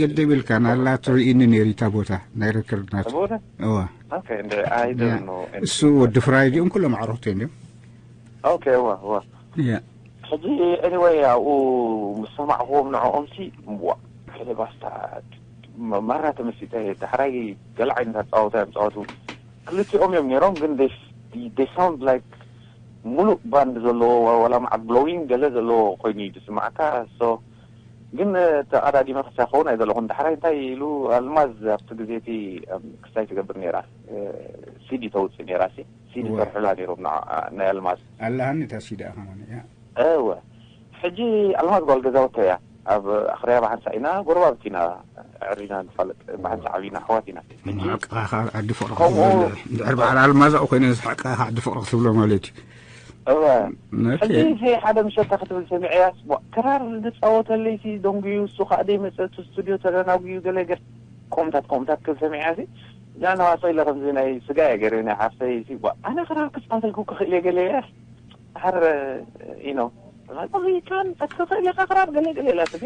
ግድብ ኢልካ ናላ ትርኢኒ ነይሩ እታ ቦታ ናይ ሬከርድ ናቱ። ቦታ እዋ። ኦኬ፣ እንደ I don't know። እሱ ወዲ ፍራይ ድኦም ኩሎም ኣዕሩኽቲ እዮም። ኦኬ፣ እዋ እዋ። ያ። ሕጂ ኤኒወይ ኣብኡ ምስ ሰማዕክዎም ንዕኦም ሲ፣ ዋ፣ ከለ ባስታ፣ ማራ ተመሲጠ። ዳሕራይ ገለ ዓይነት ኣጻወታ እዮም ጻወቱ። ክልቲኦም እዮም ነይሮም፣ ግን they sound like ሙሉእ ባንድ ዘለዎ፣ ወላ መዓት ብሎዊንግ ገለ ዘለዎ ኮይኑ እዩ ዝስማዓካ። So ግን ተቐዳዲመ ክሳብ ክኸውን ኣይደለኹን። ዳሕራይ እንታይ ኢሉ ኣልማዝ ኣብቲ ግዜ እቲ ክስታይ ትገብር ነይራ፣ ሲዲ ተውፅእ ነይራ ሲ ሲዲ ሰርሑላ ነይሮም ናይ ኣልማዝ። ኣለሃኒ እታ ሲዲ ኣኸማን እያ። እወ። ሕጂ ኣልማዝ ጓል ገዛውቶ እያ። ኣብ ኣኽርያ ብሓንሳእ ኢና፣ ጎረባብቲ ኢና፣ ዕሪና ንፋለጥ፣ ብሓንሳእ ዓብና ኣሕዋት ኢና። ሕጂ ሓቅኻ ዓዲ ፍቕሪ ከምኡ ክትብሎ፣ እንድሕር በዓል ኣልማዝ ኣብኡ ኮይነ ሓቅኻ ዓዲ ፍቕሪ ክትብሎ ማለት እዩ። እወ። ነቲ ሕጂ እዚ ሓደ ምሸት እንታይ ክትብል ሰሚዐያ፣ ስሞ ክራር ዝፃወተለይ ሲ ደንጉዩ፣ እሱ ከዓ ደይመፀ፣ እቲ ስቱድዮ ተደናጉዩ፣ ገለ ገለ ከምኡታት ከምኡታት ክብል ሰሚዐያ ሲ፣ እዛ ነዋፀ ኢለ ከምዚ ናይ ስጋ እየ ገይረ ናይ ሓፍተይ ሲ፣ ዋ፣ ኣነ ክራር ክፃወተልኩ ክኽእል እየ ገለ እየ። ድሓር ኢኖ ካን ክትኽእል ኢኻ ክራር ገለ ገለ ኢላ ስኒ።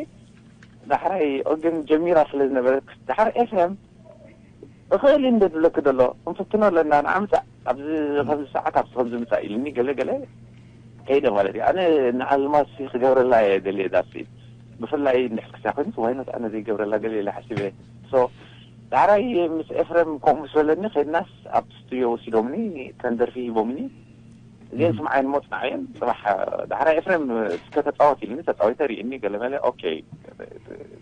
ዳሕራይ ግን ጀሚራ ስለ ዝነበረት፣ ድሓር ኤፍሬም እኽእል እንደ ዝብለኪ ዘሎ ክንፍትኖ ኣለና፣ ንዓ ምጻእ ኣብዚ ከምዚ ሰዓት ኣብዚ ከምዚ ምጻእ ኢልኒ፣ ገለ ገለ ከይደ ማለት እዩ። ኣነ ንኣልማዝ ክገብረላ እየ ደልየ ዳሲ፣ ብፍላይ እንድሕር ክሳ ኮይኑ ዋይኖት ኣነ ዘይገብረላ ገለ ኢለ ሓሲበ። ሶ ዳሕራይ ምስ ኤፍሬም ከምኡ ምስ በለኒ ከይድናስ ኣብ ስቱድዮ ወሲዶምኒ፣ ተንደርፊ ሂቦምኒ። እዚአን ስምዓየን እሞ ጽንዓየን፣ ጽባሕ ዳሕራይ ኤፍሬም እስከ ተጻወት ኢልኒ፣ ተጻዊተ ርእኒ ገለመለ። ኦኬ፣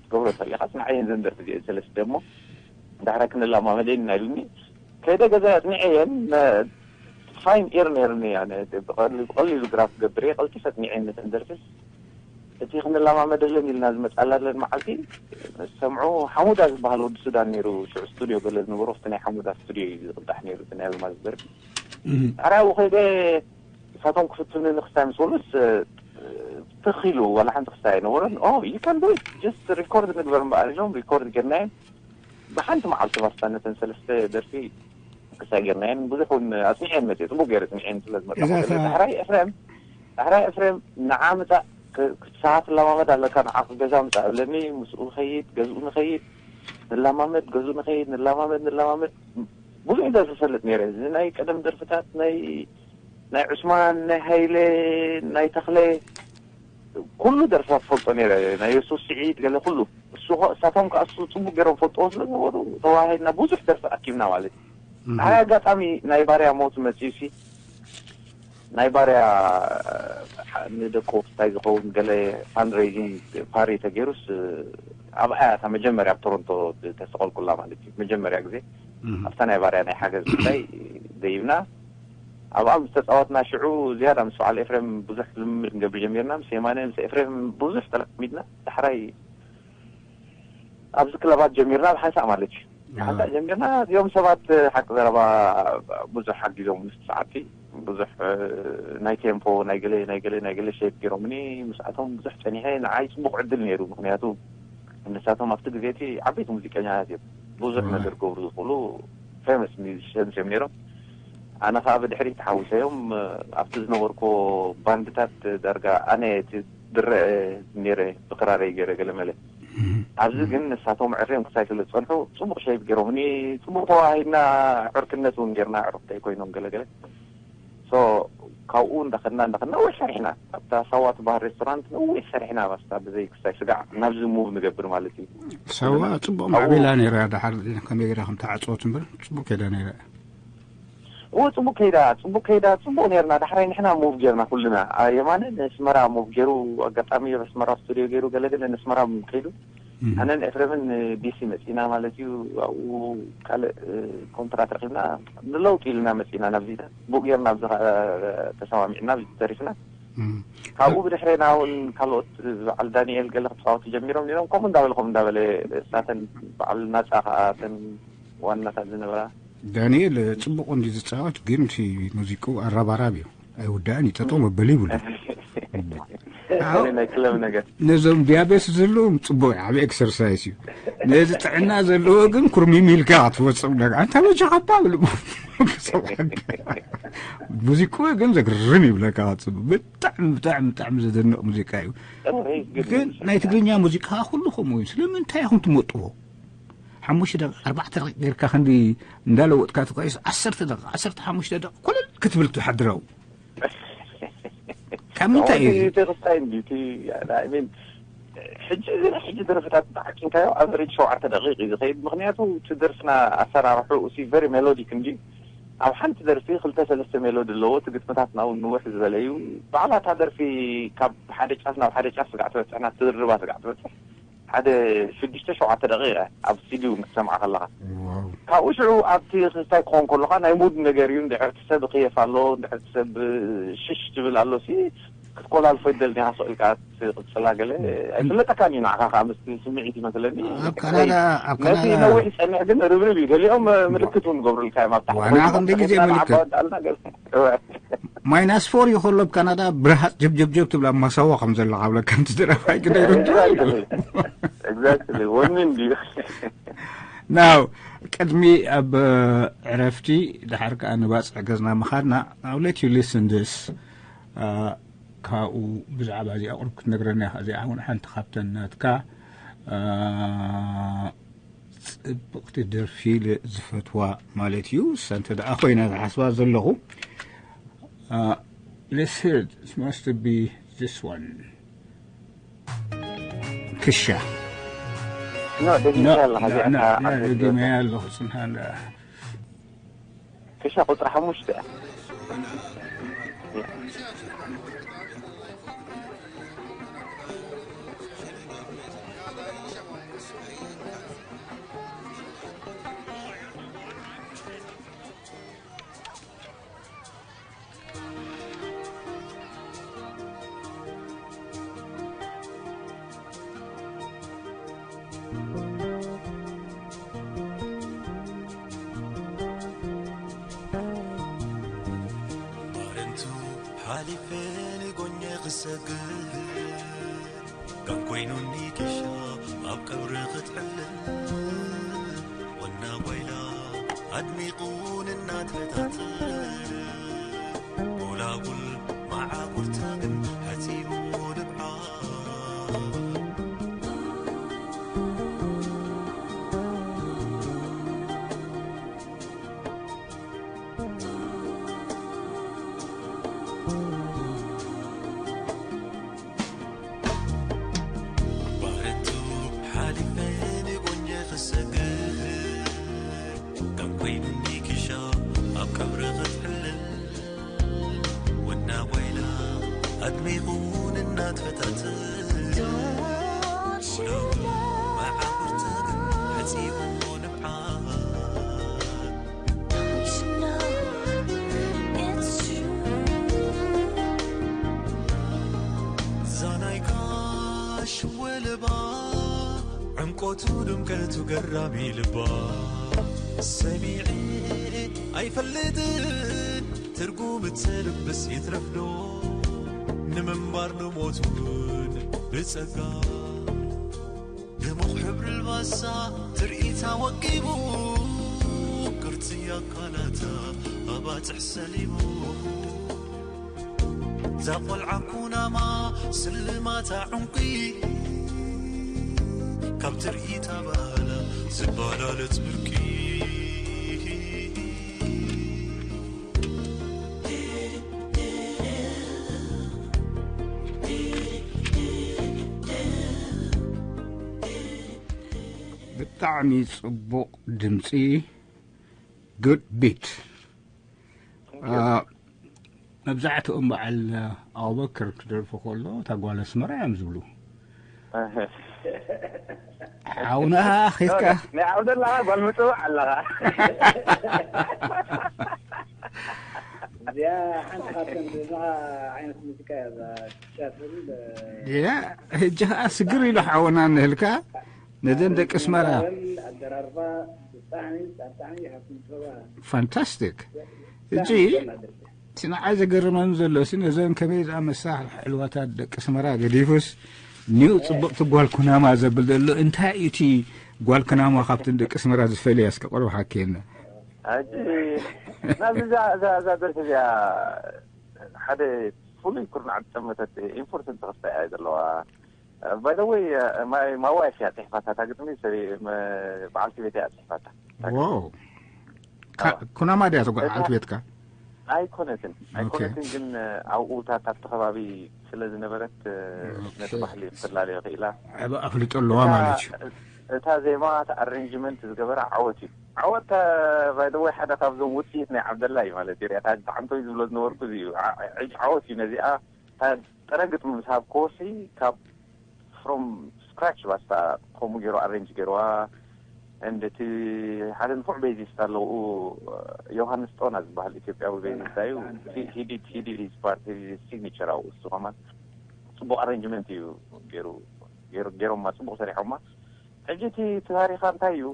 ትገብሮ እንተሊኻ ጽንዓየን ዘን ደርፊ እዚአን ሰለስተ እሞ ዳሕራይ ክንለማመደን ኢና ኢሉኒ። ከይደ ገዛ ኣጽኒዐየን። ፋይን ኢር ነይርኒ፣ ያነ ብቐሊ- ብቐሊሉ ግራፍ ገብር እየ፣ ቀልጢፈ ኣጽኒዐየን ነተን ደርፊ። እቲ ክንለማመደለን ኢልና ዝመጻላለን መዓልቲ ሰምዑ ሓሙዳ ዝበሃል ወዲ ሱዳን ነይሩ፣ ሽዑ ስቱድዮ ገለ ዝነበሮ፣ ኣብቲ ናይ ሓሙዳ ስቱድዮ እዩ ዝቕዳሕ ነይሩ፣ እቲ ናይ ኣልማዝ ደርፊ። ኣረ ኣብኡ ከይደ ንሳቶም ክፍትኑኒ ክስታይ ምስ በሉስ፣ ትኽ ኢሉ፣ ዋላ ሓንቲ ክስታይ ኣይነበሮን። ኦ፣ you can do it፣ just ሪኮርድ ንግበር እምበኣር ኢሎም ሪኮርድ ጌርናየን። ብሓንቲ መዓልቲ ባስታ ነተን ሰለስተ ደርፊ ክስታይ ጌርናየን። ብዙሕ እውን ኣጽኒዐን መጽየ፣ ጽቡቕ ገይረ ኣጽኒዐን ስለ ዝመጻኹ። እዛ ከለ ኸ- ዳሕራይ ኤፍሬም፣ ዳሕራይ ኤፍሬም ንዓ ምጻእ፣ ክ- ክሳብ ትለማመድ ኣለካ፣ ንዓ ገዛ ምጻእ እብለኒ። ምስኡ ንኸይድ፣ ገዝኡ ንኸይድ፣ ንለማመድ፣ ገዝኡ ንኸይድ፣ ንለማመድ፣ ንለማመድ። ብዙሕ ደርፊ እፈልጥ ነይረ። እዚ ናይ ቀደም ደርፍታት ናይ ናይ ዑስማን፣ ናይ ሃይለ፣ ናይ ተኽለ፣ ኩሉ ደርፍታት ፈልጦ ነይረ። ናይ የሱስ ስዒድ ገለ ኩሉ። እሱ ኸ- እሳቶም ከኣ እሱ ጽቡቅ ገይሮም ፈልጥዎ ስለ ዝነበሩ ተዋሃሂድና ብዙሕ ደርፊ ኣኪብና ማለት እዩ። እህ። ሓደ ኣጋጣሚ ናይ ባርያ ሞት መጺኡ ሲ ናይ ባርያ ንደቁ ክስታይ ዝኸውን ገለ ፋንድሬዚንግ ፓሪ ተገይሩስ ኣብኣ እያ እታ መጀመርያ ኣብ ቶሮንቶ ተስተቐልቁላ ማለት እዩ። መጀመርያ ግዜ ኣብታ ናይ ባርያ ናይ ሓገዝ ጉዳይ ደይብና ኣብኣ ምስ ተፃወትና ሽዑ ዝያዳ ምስ በዓል ኤፍሬም ብዙሕ ልምምድ ንገብር ጀሚርና። ምስ የማነ ምስ ኤፍሬም ብዙሕ ተላሚድና። ዳሕራይ ኣብዚ ክለባት ጀሚርና ብሓንሳእ ማለት እዩ። ሓንሳእ ጀሚርና እዚኦም ሰባት ሓቂ ዘረባ ብዙሕ ሓጊዞም ምስ ሰዓብቲ ብዙሕ ናይ ቴምፖ ናይ ገለ ናይ ገለ ናይ ገለ ሼፕ ገይሮምኒ። ምስኣቶም ብዙሕ ፀኒሐ ንዓይ ፅቡቕ ዕድል ነይሩ። ምክንያቱ ንሳቶም ኣብቲ ግዜ እቲ ዓበይቲ ሙዚቀኛታት እዮም። ብዙሕ ነገር ክገብሩ ዝኽእሉ ፌመስ ሚዚሽንስ እዮም ነይሮም። ኣነ ከዓ ብድሕሪት ተሓዊሰዮም ኣብቲ ዝነበርኩ ባንድታት ዳርጋ ኣነ እቲ ድረ ነይረ ብክራረይ ገይረ ገለ መለ። ኣብዚ ግን ንሳቶም ዕርዮም ክሳይ ስለ ዝፀንሑ ፅቡቕ ሸይብ ገይሮምኒ። ፅቡቕ ተዋሂድና ዕርክነት እውን ገይርና ዕርክተይ ኮይኖም ገለገለ ሶ ካብኡ እንዳኸድና እንዳኸድና ነዊሕ ሰሪሕና ኣብታ ሳዋ ትበሃል ሬስቶራንት ነዊሕ ሰሪሕና ባስታ ብዘይ ክሳይ ስጋዕ ናብዚ ሙቭ ንገብር ማለት እዩ። ሳዋ ጽቡቕ ኣብኡ ማዕቢላ ነይራ። ድሓር ከመይ ገይራ ከም ተዓጽወት እምበር ጽቡቕ ከይዳ ነይራ። እዎ ጽቡቅ ከይዳ ጽቡቅ ከይዳ ጽቡቅ ነርና። ዳሕራይ ንሕና ሙቭ ጌርና ኩልና። የማነ ንስመራ ሙቭ ገይሩ ኣጋጣሚ ኣብ ኣስመራ ስቱዲዮ ገይሩ ገለገለ ንስመራ ከይዱ ኣነን ኤፍሬምን ዲሲ መጺና ማለት እዩ። ኣብኡ ካልእ ኮንትራት ረኺብና ንለውጥ ኢልና መጺና ናብዚ ጽቡቅ ጌርና ኣብዚ ተሰማሚዕና ኣብዚ ተሪፍና። ካብኡ ብድሕሬና እውን ካልኦት በዓል ዳንኤል ገለ ክፃወቱ ጀሚሮም ነይሮም። ከምኡ እንዳበለ ከምኡ እንዳበለ እሳተን በዓል ናፃ ከዓ እተን ዋናታት ዝነበራ ዳንኤል ጽቡቕ እንዲ ዝጻወት ግን እቲ ሙዚቅኡ ኣራባራብ እዩ። ኣይውዳእን እዩ፣ ጠጠው መበሊ ይብሉ። ናይ ክለብ ነገር ነዞም ዲያቤስ ዘለዎም ጽቡቕ ዓቢ ኤክሰርሳይስ እዩ። ነዚ ጥዕና ዘለዎ ግን ኩርሚም ኢልካ ክትፈጽም ነገር ኣንታ በጃኻ እባ ብሉ። ሙዚቅኡ ግን ዘግርም ይብለካ። ጽቡቕ፣ ብጣዕሚ ብጣዕሚ ብጣዕሚ ዘደንቕ ሙዚቃ እዩ። ግን ናይ ትግርኛ ሙዚቃ ኩሉ ከምኡ እዩ። ስለምንታይ ኢኹም ትመጥዎ? ሓሙሽተ ደቂቕ ኣርባዕተ ደቂቕ ጌርካ ክንዲ እንዳለወጥካ ትቆይስ ዓሰርተ ደቂቕ ዓሰርተ ሓሙሽተ ደቂቕ ኮለል ክትብል ትሓድረው ካብ ምንታይ እዩ? ተክስታይ እንዲ እቲ ሚን ሕጂ እዚ ናይ ሕጂ ደርፍታት ተዓቂንካዮ ኣብ ሬጅ ሸውዓተ ደቂቕ እዩ ዝኸይድ። ምክንያቱ እቲ ደርፍና ኣሰራርሑ ሲ ቨሪ ሜሎዲክ እንዲ ኣብ ሓንቲ ደርፊ ክልተ ሰለስተ ሜሎዲ ኣለዎ። እቲ ግጥምታትና እውን ንውሕ ዝበለ እዩ። ባዕላ እታ ደርፊ ካብ ሓደ ጫፍ ናብ ሓደ ጫፍ ስጋዕ ትበፅሕና ትድርባ ስጋዕ ትበፅሕ ሓደ ሽዱሽተ ሸውዓተ ደቂቐ ኣብ ስቱዲዮ ክትሰምዓ ከለኻ ካብኡ ሽዑ ኣብቲ ክስታይ ክኾን ከለኻ ናይ ሙድ ነገር እዩ። እንድሕር እቲ ሰብ ክየፍ ኣሎ እንድሕር እቲ ሰብ ሽሽ ትብል ኣሎ ሲ ክትኮላልፎ ይደል ዲኻ ስቕ ኢልካ ትቕጽላ ገለ ኣይፍለጠካን እዩ። ንዓኻ ከዓ ምስቲ ስምዒት ይመስለኒ ኣብ ካናዳ ኣብ ነቲ ካናዳ ነዊሕ ይጸንሕ ግን ርብርብ እዩ። ገሊኦም ምልክት እውን ገብሩልካ እዮም ኣብ ታሕቲ ዋና ክንደይ ግዜ ምልክት ኣወዳልና ገለ ማይናስ ፎር እዩ ከሎ ኣብ ካናዳ ብርሃፅ ጀብጀብጀብ ትብላ ማሳዋ ከም ዘለካ ብለካ ከምቲ ደረፋይ ግደ ይርድእ ኣይደለም። Exactly ወኒ እንድዩ ናው ቅድሚ ኣብ ዕረፍቲ ድሓር ከዓ ንባፅዕ ገዝና ምኻድና I'll let you listen this ካብኡ ብዛዕባ እዚኣ ቁርብ ክትነግረና ኢኻ። እዚኣ እውን ሓንቲ ካብተን ናትካ ጽብቕቲ ደርፊ ኢለ ዝፈትዋ ማለት እዩ። እሳ እንተ ደኣ ኮይና ዝሓስባ ዘለኹ uh, let's hear it. It must be this one. ክሻ ደጊመያ ኣለኹ ጽንሓ ክሻ ቁፅሪ ሓሙሽተ ባረንቱ ሓሊፈ ንጎኘ ክሰግር ከም ኮይኑኒ ኪሻ ኣብ ቀብሪ ክትዕልል ወና ጓይላ ኣድሚቑ ንናተታትር ጎላጉል መዓጉርታ ግን ሓፂቡ ንብዓ ባረቱ ሓሊፈ ንጎኛ ክሰግር ከም ኮይኑኒ ክሻ ኣብ ቀብሪ ክትሕል ኣድሚቑ ንናት ፈታትል መዓብርትግ ሕጺቑ ንብዓት ዛናይ ጋሽ ወለባ ዕምቆቱ ድምቀቱ ገራሚ ልባ ሰሚዐ ኣይፈልጥን ትርጉም እትልብስ ይትረፍዶ ንምንባር ንሞት እውን ብጸጋ ድሙቕ ሕብሪ ልባሳ ትርኢታ ወቂቡ ቅርጺ ኣካላታ ኣባጽሕ ሰሊቡ እዛ ቆልዓ ኩናማ ስልማታ ዕንቂ ካብ ትርኢታ ባህላ ዝባላለጽ ብርቂ ብጣዕሚ ጽቡቕ ድምጺ። Good beat. መብዛሕትኦም በዓል ኣቡበክር ክደርፉ ከሎ እታ ጓል ኣስመራ እዮም ዝብሉ። ሓውና ኬፍካ? ናይ ዓብደላ ጓል ምጽዋዕ ኣለኻ። እዚኣ ሓንቲ ካብተን ዝብልኻ ዓይነት ሙዚቃ እያ እዛ ክሻፍል ያ ሕጂ ከዓ ስግር ኢሉ ሓውና እንህልካ ነዘን ደቂ ኣስመራ ኣደራርባ ብጣዕሚ ብጣዕሚ ይሃብኩም ሰባ ፋንታስቲክ። ሕጂ እቲ ንዓይ ዘገርመኒ ዘሎ ሲ ነዘን ከመይ ዝኣመሳ ሕልዋታት ደቂ ኣስመራ ገዲፉስ ኒው ጽብቕቲ ጓል ኩናማ ዘብል ዘሎ እንታይ እዩ እቲ ጓል ኩናማ ካብተን ደቂ ኣስመራ ዝፈልያ እስከ ቆርብ ሓኪየና። ሕጂ ናብዚ እዛ እዛ እዛ ደርፊ እዚኣ ሓደ ፍሉይ ኩርናዕ ዝጠመተት ኢምፖርተንት ክስታይ እያ ዘለዋ። ባይደወይ ማዋይፍ እያ ፅሒፋታ እታ ግጥሚ ሰበይ በዓልቲ ቤት እያ ፅሒፋታ። ዋው ኩናማ ድያ ተጓዓልቲ ቤትካ? ኣይኮነትን ኣይኮነትን ግን ኣብኡ እታ ካብቲ ከባቢ ስለ ዝነበረት ነቲ ባህሊ ክትላለዮ ክኢላ። ኣፍልጦ ኣለዋ ማለት እዩ። እታ ዜማ እቲ ኣሬንጅመንት ዝገበራ ዓወት እዩ። ዓወት ባይደወይ ሓደ ካብዞም ውፅኢት ናይ ዓብደላ እዩ ማለት እዩ። ሪኣታ ብጣዕሚ ዝብሎ ዝነበርኩ እዚ እዩ። ዓወት እዩ ነዚኣ ጥረ ግጥሚ ምስ ሃብክዎ ሲ ካብ from scratch ባስታ ከምኡ ገይሩ ኣሬንጅ ገይርዋ። And እቲ ሓደ ንፉዕ ቤዚስት ኣለውኡ ዮሃንስ ጦና ዝበሃል ኢትዮጵያዊ ቤዚስታ እዩ። He did he did his part, his signature ኣብኡ እሱ ከማን ፅቡቕ ኣሬንጅመንት እዩ ገይሩ ገይሮማ ፅቡቕ ሰሪሖማ። ሕጂ እቲ ታሪኻ እንታይ እዩ?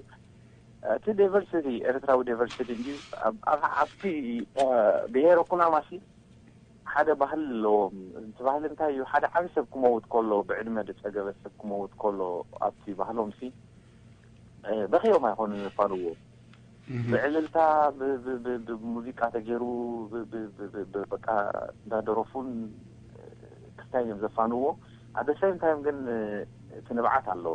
እቲ ዳይቨርሲቲ ኤርትራዊ ዳይቨርሲቲ እንጂ ኣብቲ ብሄረ ኩናማሲ ሓደ ባህሊ ኣለዎም። እቲ ባህሊ እንታይ እዩ? ሓደ ዓቢ ሰብ ክመውት ከሎ፣ ብዕድመ ዝጸገበ ሰብ ክመውት ከሎ ኣብቲ ባህሎም ሲ በኺዮም ኣይኮኑን ዘፋንዎ። ብዕልልታ ብሙዚቃ ተገይሩ በቃ እንዳደረፉን ክስታይ እዮም ዘፋንዎ። At the same time ግን እቲ ንብዓት ኣሎ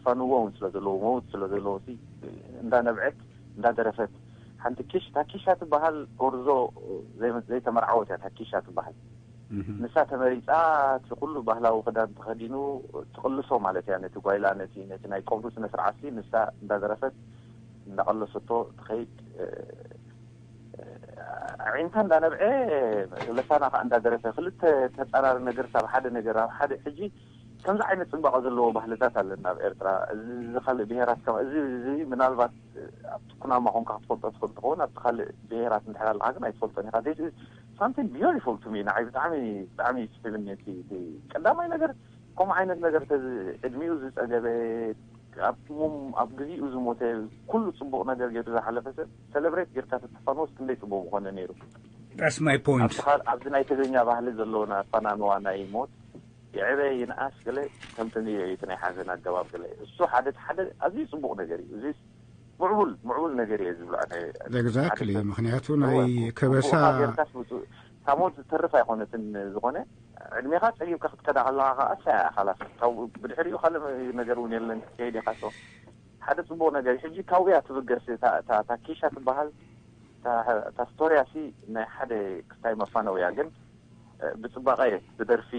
ፋንዎ እውን ስለ ዘለዎ መውት ስለ ዘለዎ እንዳነብዐት እንዳደረፈት ሓንቲ ኪሽ እታ ኪሻ ትበሃል ጎርዞ ዘይተመርዓወት እያ እታ ኪሻ ትበሃል። ንሳ ተመሪፃ እቲ ኩሉ ባህላዊ ክዳን ተኸዲኑ ትቕልሶ ማለት እያ ነቲ ጓይላ ነቲ ነቲ ናይ ቀብሩ ስነ ስርዓት ንሳ እንዳደረፈት እንዳቐለሰቶ ትኸይድ። ኣዒንታ እንዳነብዐ ለሳና ከዓ እንዳደረፈ ክልተ ተፃራሪ ነገር ሳብ ሓደ ነገር ኣብ ሓደ ሕጂ ከምዚ ዓይነት ፅባቐ ዘለዎ ባህልታት ኣለና ኣብ ኤርትራ። እዚ ካልእ ብሄራት ከም እዚ እዚ ምናልባት ኣብቲ ኩናማ ኮንካ ክትፈልጦ ትኽእል ትኸውን ኣብቲ ካልእ ብሄራት እንድሕር ኣለካ ግን ኣይትፈልጦን ኢኻ። This is something beautiful to me ንዓይ ብጣዕሚ ብጣዕሚ ይስሕብኒ እቲ ቀዳማይ ነገር ከምኡ ዓይነት ነገር ተዚ ዕድሚኡ ዝፀገበ ኣብ ሙም ኣብ ግዚኡ ዝሞተ ኩሉ ፅቡቕ ነገር ገይሩ ዝሓለፈ ሰብ ሰለብሬት ጌርካ ተተፋኖስ ክንደይ ፅቡቕ ምኾነ ነይሩ። That's my point. ኣብዚ ናይ ትግርኛ ባህሊ ዘለዎና ኣፋናንዋ ናይ ሞት ይዕበ ይንኣስ ገለ ከምቲ ንዮ እቲ ናይ ሓዘን ኣገባብ ገለ እሱ ሓደ ሓደ ኣዝዩ ፅቡቕ ነገር እዩ። እዚ ምዕቡል ምዕቡል ነገር እየ ዝብሎ ኣነ። Exactly። ምክንያቱ ናይ ከበሳ ካብ ሞት ዝተርፍ ኣይኮነትን ዝኾነ ዕድሜኻ ጸጊብካ ክትከዳ ከለኻ ከዓ ኣሳያ እያ ካላስ ካብኡ ብድሕሪኡ ካልእ ነገር እውን የለን ክትከይድ ኢኻ so ሓደ ጽቡቕ ነገር እዩ ሕጂ ካብኡ እያ ትብገስ እታ እታ እታ ኪሻ ትበሃል እታ እታ ስቶርያ ሲ ናይ ሓደ ክስታይ መፋነው እያ ግን ብጽባቐ ብደርፊ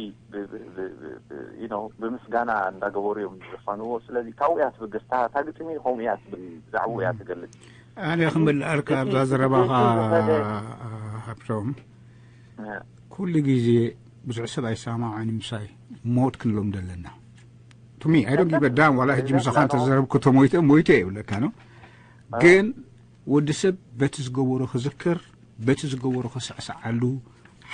you know ብምስጋና እንዳገበሩ እዮም ዘፋንዎ ስለዚ ካብኡ እያ ትብገስ እታ ግጥሚ ከምኡ እያ ትብል ብዛዕባኡ እያ ትገልጽ ኣነ ክምልኣልካ ኣብዛ ዘረባኻ ሃብቶም ኩሉ ግዜ ብዙሕ ሰብ ኣይሰማማዕን ምሳይ። ሞት ክንለምዶ ኣለና። ቱሚ ኣይ ዶንት ጊቭ ዳም ዋላ ሕጂ ምሳኻ እንተዘረብኩ ተሞይተ ሞይተ የብለካ ነው። ግን ወዲ ሰብ በቲ ዝገበሮ ክዝክር፣ በቲ ዝገበሮ ክስዕስዓሉ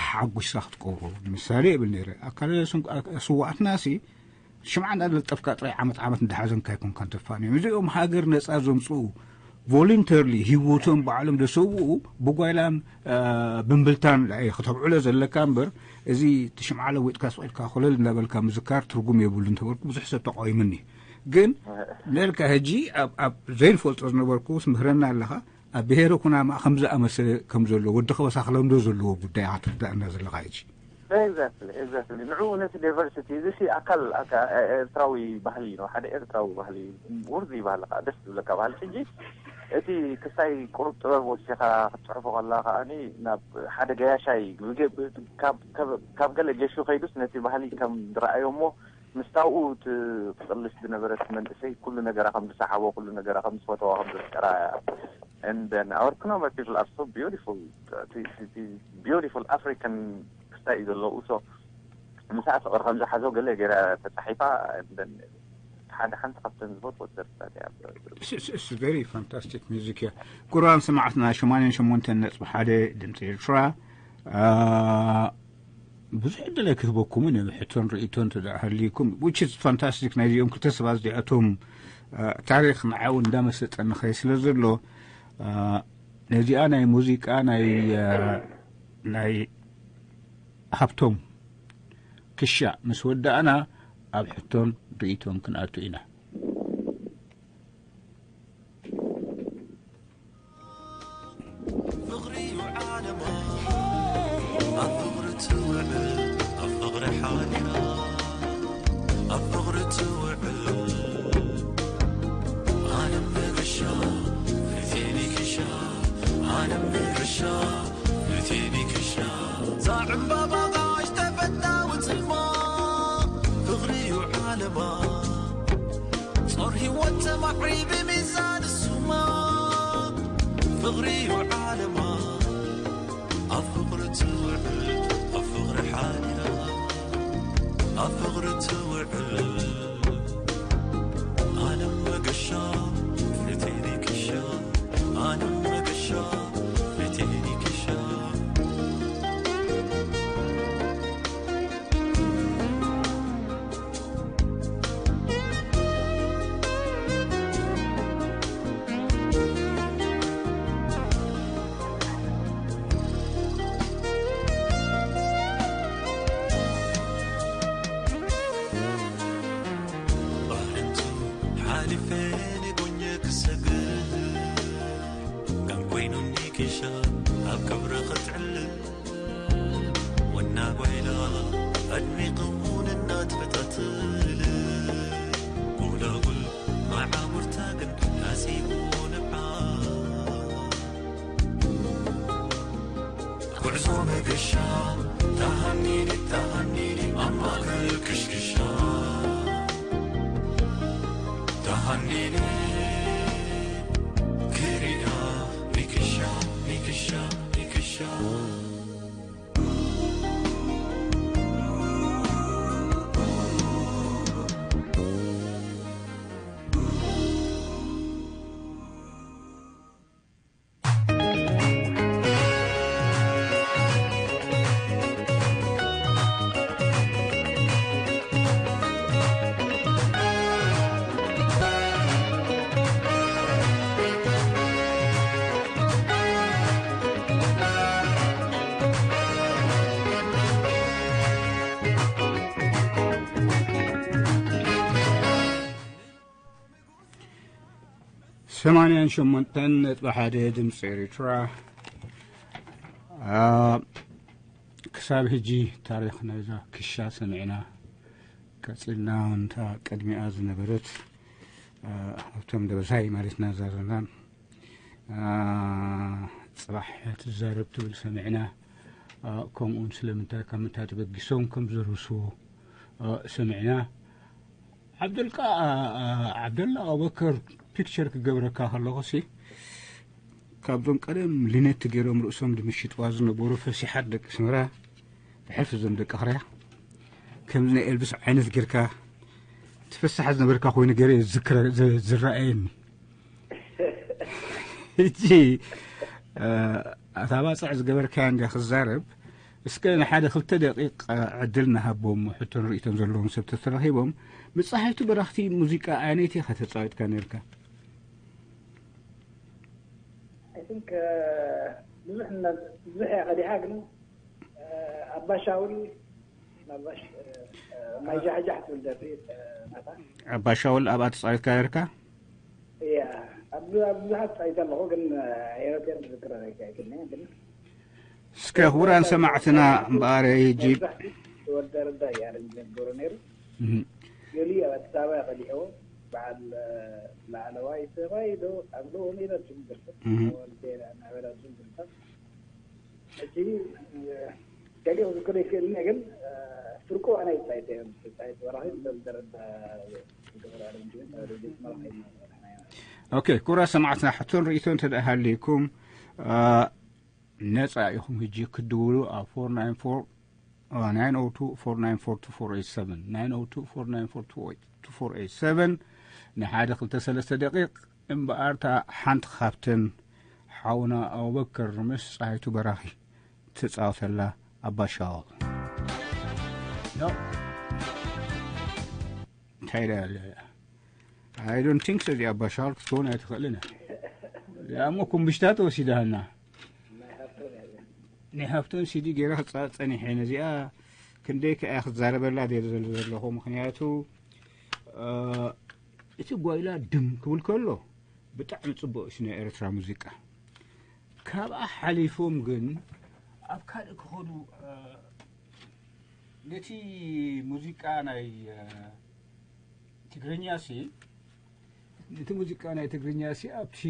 ሓጒስካ ክትቀብሮ። ንምሳሌ እብል ነይረ፣ ኣካለ ስንኩ-፣ ስዋኣትና ሲ ሽምዓ እንዳለጠፍካ ጥራይ ዓመት ዓመት እንዳሓዘንካ ኣይኮንካን ተፋንዮም። እዚኦም ሃገር ነጻ ዘምጽኡ፣ ቮሉንተርሊ ህይወቶም ባዕሎም ዘሰውኡ፣ ብጓይላን ብምብልታን ከተብዕሎ ዘለካ እምበር፣ እዚ እቲ ሽምዓ ለዊጥካ ስቕ ኢልካ ኮለል እንዳበልካ ምዝካር ትርጉም የብሉን ተበልኩ። ብዙሕ ሰብ ተቃዊምኒ። ግን ነልካ ሕጂ ኣብ ዘይንፈልጦ ዝነበርኩ ትምህረና ኣለኻ። ኣብ ብሄረ ኩናማ ከም ዝኣመሰለ ከም ዘሎ ወዲ ከበሳ ክለምዶ ዘለዎ ጉዳይ ኢኻ ትርዳእና ዘለኻ ሕጂ። Exactly, exactly. ንዕኡ ነቲ ዳይቨርሲቲ፣ እዚ ሲ ኣካል ኣካ-፣ ኤርትራዊ ባህሊ ነው፣ ሓደ ኤርትራዊ ባህሊ፣ ውርዚ ባህሊ ከዓ ደስ ዝብለካ ባህሊ። ሕጂ እቲ ክስታይ ቁሩብ ጥበብ ወሲኻ ክትፅሕፎ ከላ ከዓኒ ናብ ሓደ ገያሻይ፣ ካብ ገለ ጌሹ ከይዱስ ነቲ ባህሊ ከም ዝረኣዮ እሞ ምስታውኡ ትቕልስ ዝነበረት መንእሰይ ኩሉ ነገራ ከም ዝሰሓቦ፣ ኩሉ ነገራ ከም ዝፈተዋ፣ ከም ዘፍቀራ እያ። And then our Kunama people are so beautiful. Beautiful African ክስታይ እዩ ዘለዉ። So ምሳኣ ፍቕሪ ከም ዝሓዞ ገለ ገይራ ተፃሒፋ። And then ሓደ ሓንቲ ካብተን ዝፈትወት ደርፍታት እያ። Very fantastic music እያ። ክቡራን ሰማዕትና፣ ሸማንያን ሸሞንተን ነጥቢ ሓደ ድምፂ ኤርትራ። ብዙሕ ዕድል ኣይክህበኩምን እየ። ሕቶን ርእይቶን እንተ ደኣ ሃልዩኩም፣ which is fantastic። ናይዚኦም ክልተ ሰባት እዚኣቶም ታሪኽ ንዓይ እውን እንዳመሰጠኒ ኸይ ስለ ዘሎ፣ ነዚኣ ናይ ሙዚቃ ናይ ናይ ሃብቶም ክሻ ምስ ወዳእና፣ ኣብ ሕቶን ርእይቶን ክንኣቱ ኢና። ሰማንያን ሸሞንተን ነጥቢ ሓደ ድምፂ ኤሪትራ። ክሳብ ሕጂ ታሪኽ ናይዛ ክሻ ሰሚዕና ቀፂልና፣ እንታ ቅድሚኣ ዝነበረት ሃብቶም ደበሳይ ማለትና እዛ ዘላን ፅባሕ ትዛረብ ትብል ሰሚዕና። ከምኡውን ስለምንታይ ካብ ምንታይ ተበጊሶም ከም ዘርህስዎ ሰሚዕና። ዓብደልቃ ዓብደላ ኣበከር ፒክቸር ክገብረካ ከለኹ ሲ ካብዞም ቀደም ሊነቲ ገይሮም ርእሶም ድምሽጥዋ ዝነበሩ ፈሲሓት ደቂ ስመራ ብሕልፊ እዞም ደቂ ክርያ ከምዚ ናይ ኤልብስ ዓይነት ጌርካ ትፍሳሕ ዝነበርካ ኮይኑ ገይረ ዝክረ ዝረኣየኒ። ሕጂ ኣታ ባፅዕ ዝገበርካያ እንደ ክዛረብ እስከ ንሓደ ክልተ ደቂቕ ዕድል ንሃቦም። ሕቶን ርእይቶን ዘለዎም ሰብ ተተረኺቦም ብፀሓይቱ በራኽቲ ሙዚቃ ኣየነይቲ ኢኻ ተፃዊትካ ነርካ? I think ብዙሕ ብዙሕ እያ ቀዲሓ ግን ኣባ ሻውል ምናልባሽ ማይ ጃሕጃሕ ትብል ደርፊ ናታ ኣባ ሻውል ኣብኣ ተፃዊትካ ነርካ? እያ ኣብ ብዙሓት ፃይት ኣለኹ ግን ኤሮፕያን ዝዝክረ ኣይክእልኒ ግን እስከ ክቡራን ሰማዕትና እምበኣር ሕጂ ተወልደ ረዳ እዩ ኣረንጅ ዝገብሮ ነይሩ ገሊ ኣብ ኣዲስ ኣበባ ቀዲሕዎ በዓል ላዕለዋይ ሰማይ ዶ ኣብ ዶ ነይረ ዝብል ደርፈ ተወልደ ናበላ ዝብል ደርፈ ሕጂ ገሊኡ ክዝክሮ ይክእል እየ ግን ፍርቁ ኣነ ይፃይት እዮም ትፃይት ወራኺ ተወልደ ረዳ ዝገብሮ ኣረንጅ መራሒ ኦኬ ኩራ ሰማዕትና ሕቶን ርእይቶ እንተ ደኣ ሃልይኩም ነፃ ኢኹም ህጂ ክድውሉ ኣብ 494 902494287 902494287 ንሓደ ክልተ ሰለስተ ደቂቕ እምበኣርታ ሓንቲ ካብተን ሓውና ኣቡበከር ምስ ፀሃይቱ በራኺ ትፃወተላ ኣባ ሻውል እንታይ ዳ ያለ I don't think so እዚኣ ኣባ ሻውል ክትከውን ኣይትኽእልን እያ እሞ ኩምብሽታ ተወሲዳሃልና ናይ ሃብቶም ሲዲ ገይረ ክፃወት ፀኒሐ ነዚኣ ክንደይ ከኣ ክትዛረበላ ደል ዘለኹ ምክንያቱ እቲ ጓይላ ድም ክብል ከሎ ብጣዕሚ ፅቡቅ እዩ ናይ ኤርትራ ሙዚቃ ካብኣ ሓሊፎም ግን ኣብ ካልእ ክኸዱ ነቲ ሙዚቃ ናይ ትግርኛ ሲ ነቲ ሙዚቃ ናይ ትግርኛ ሲ ኣብቲ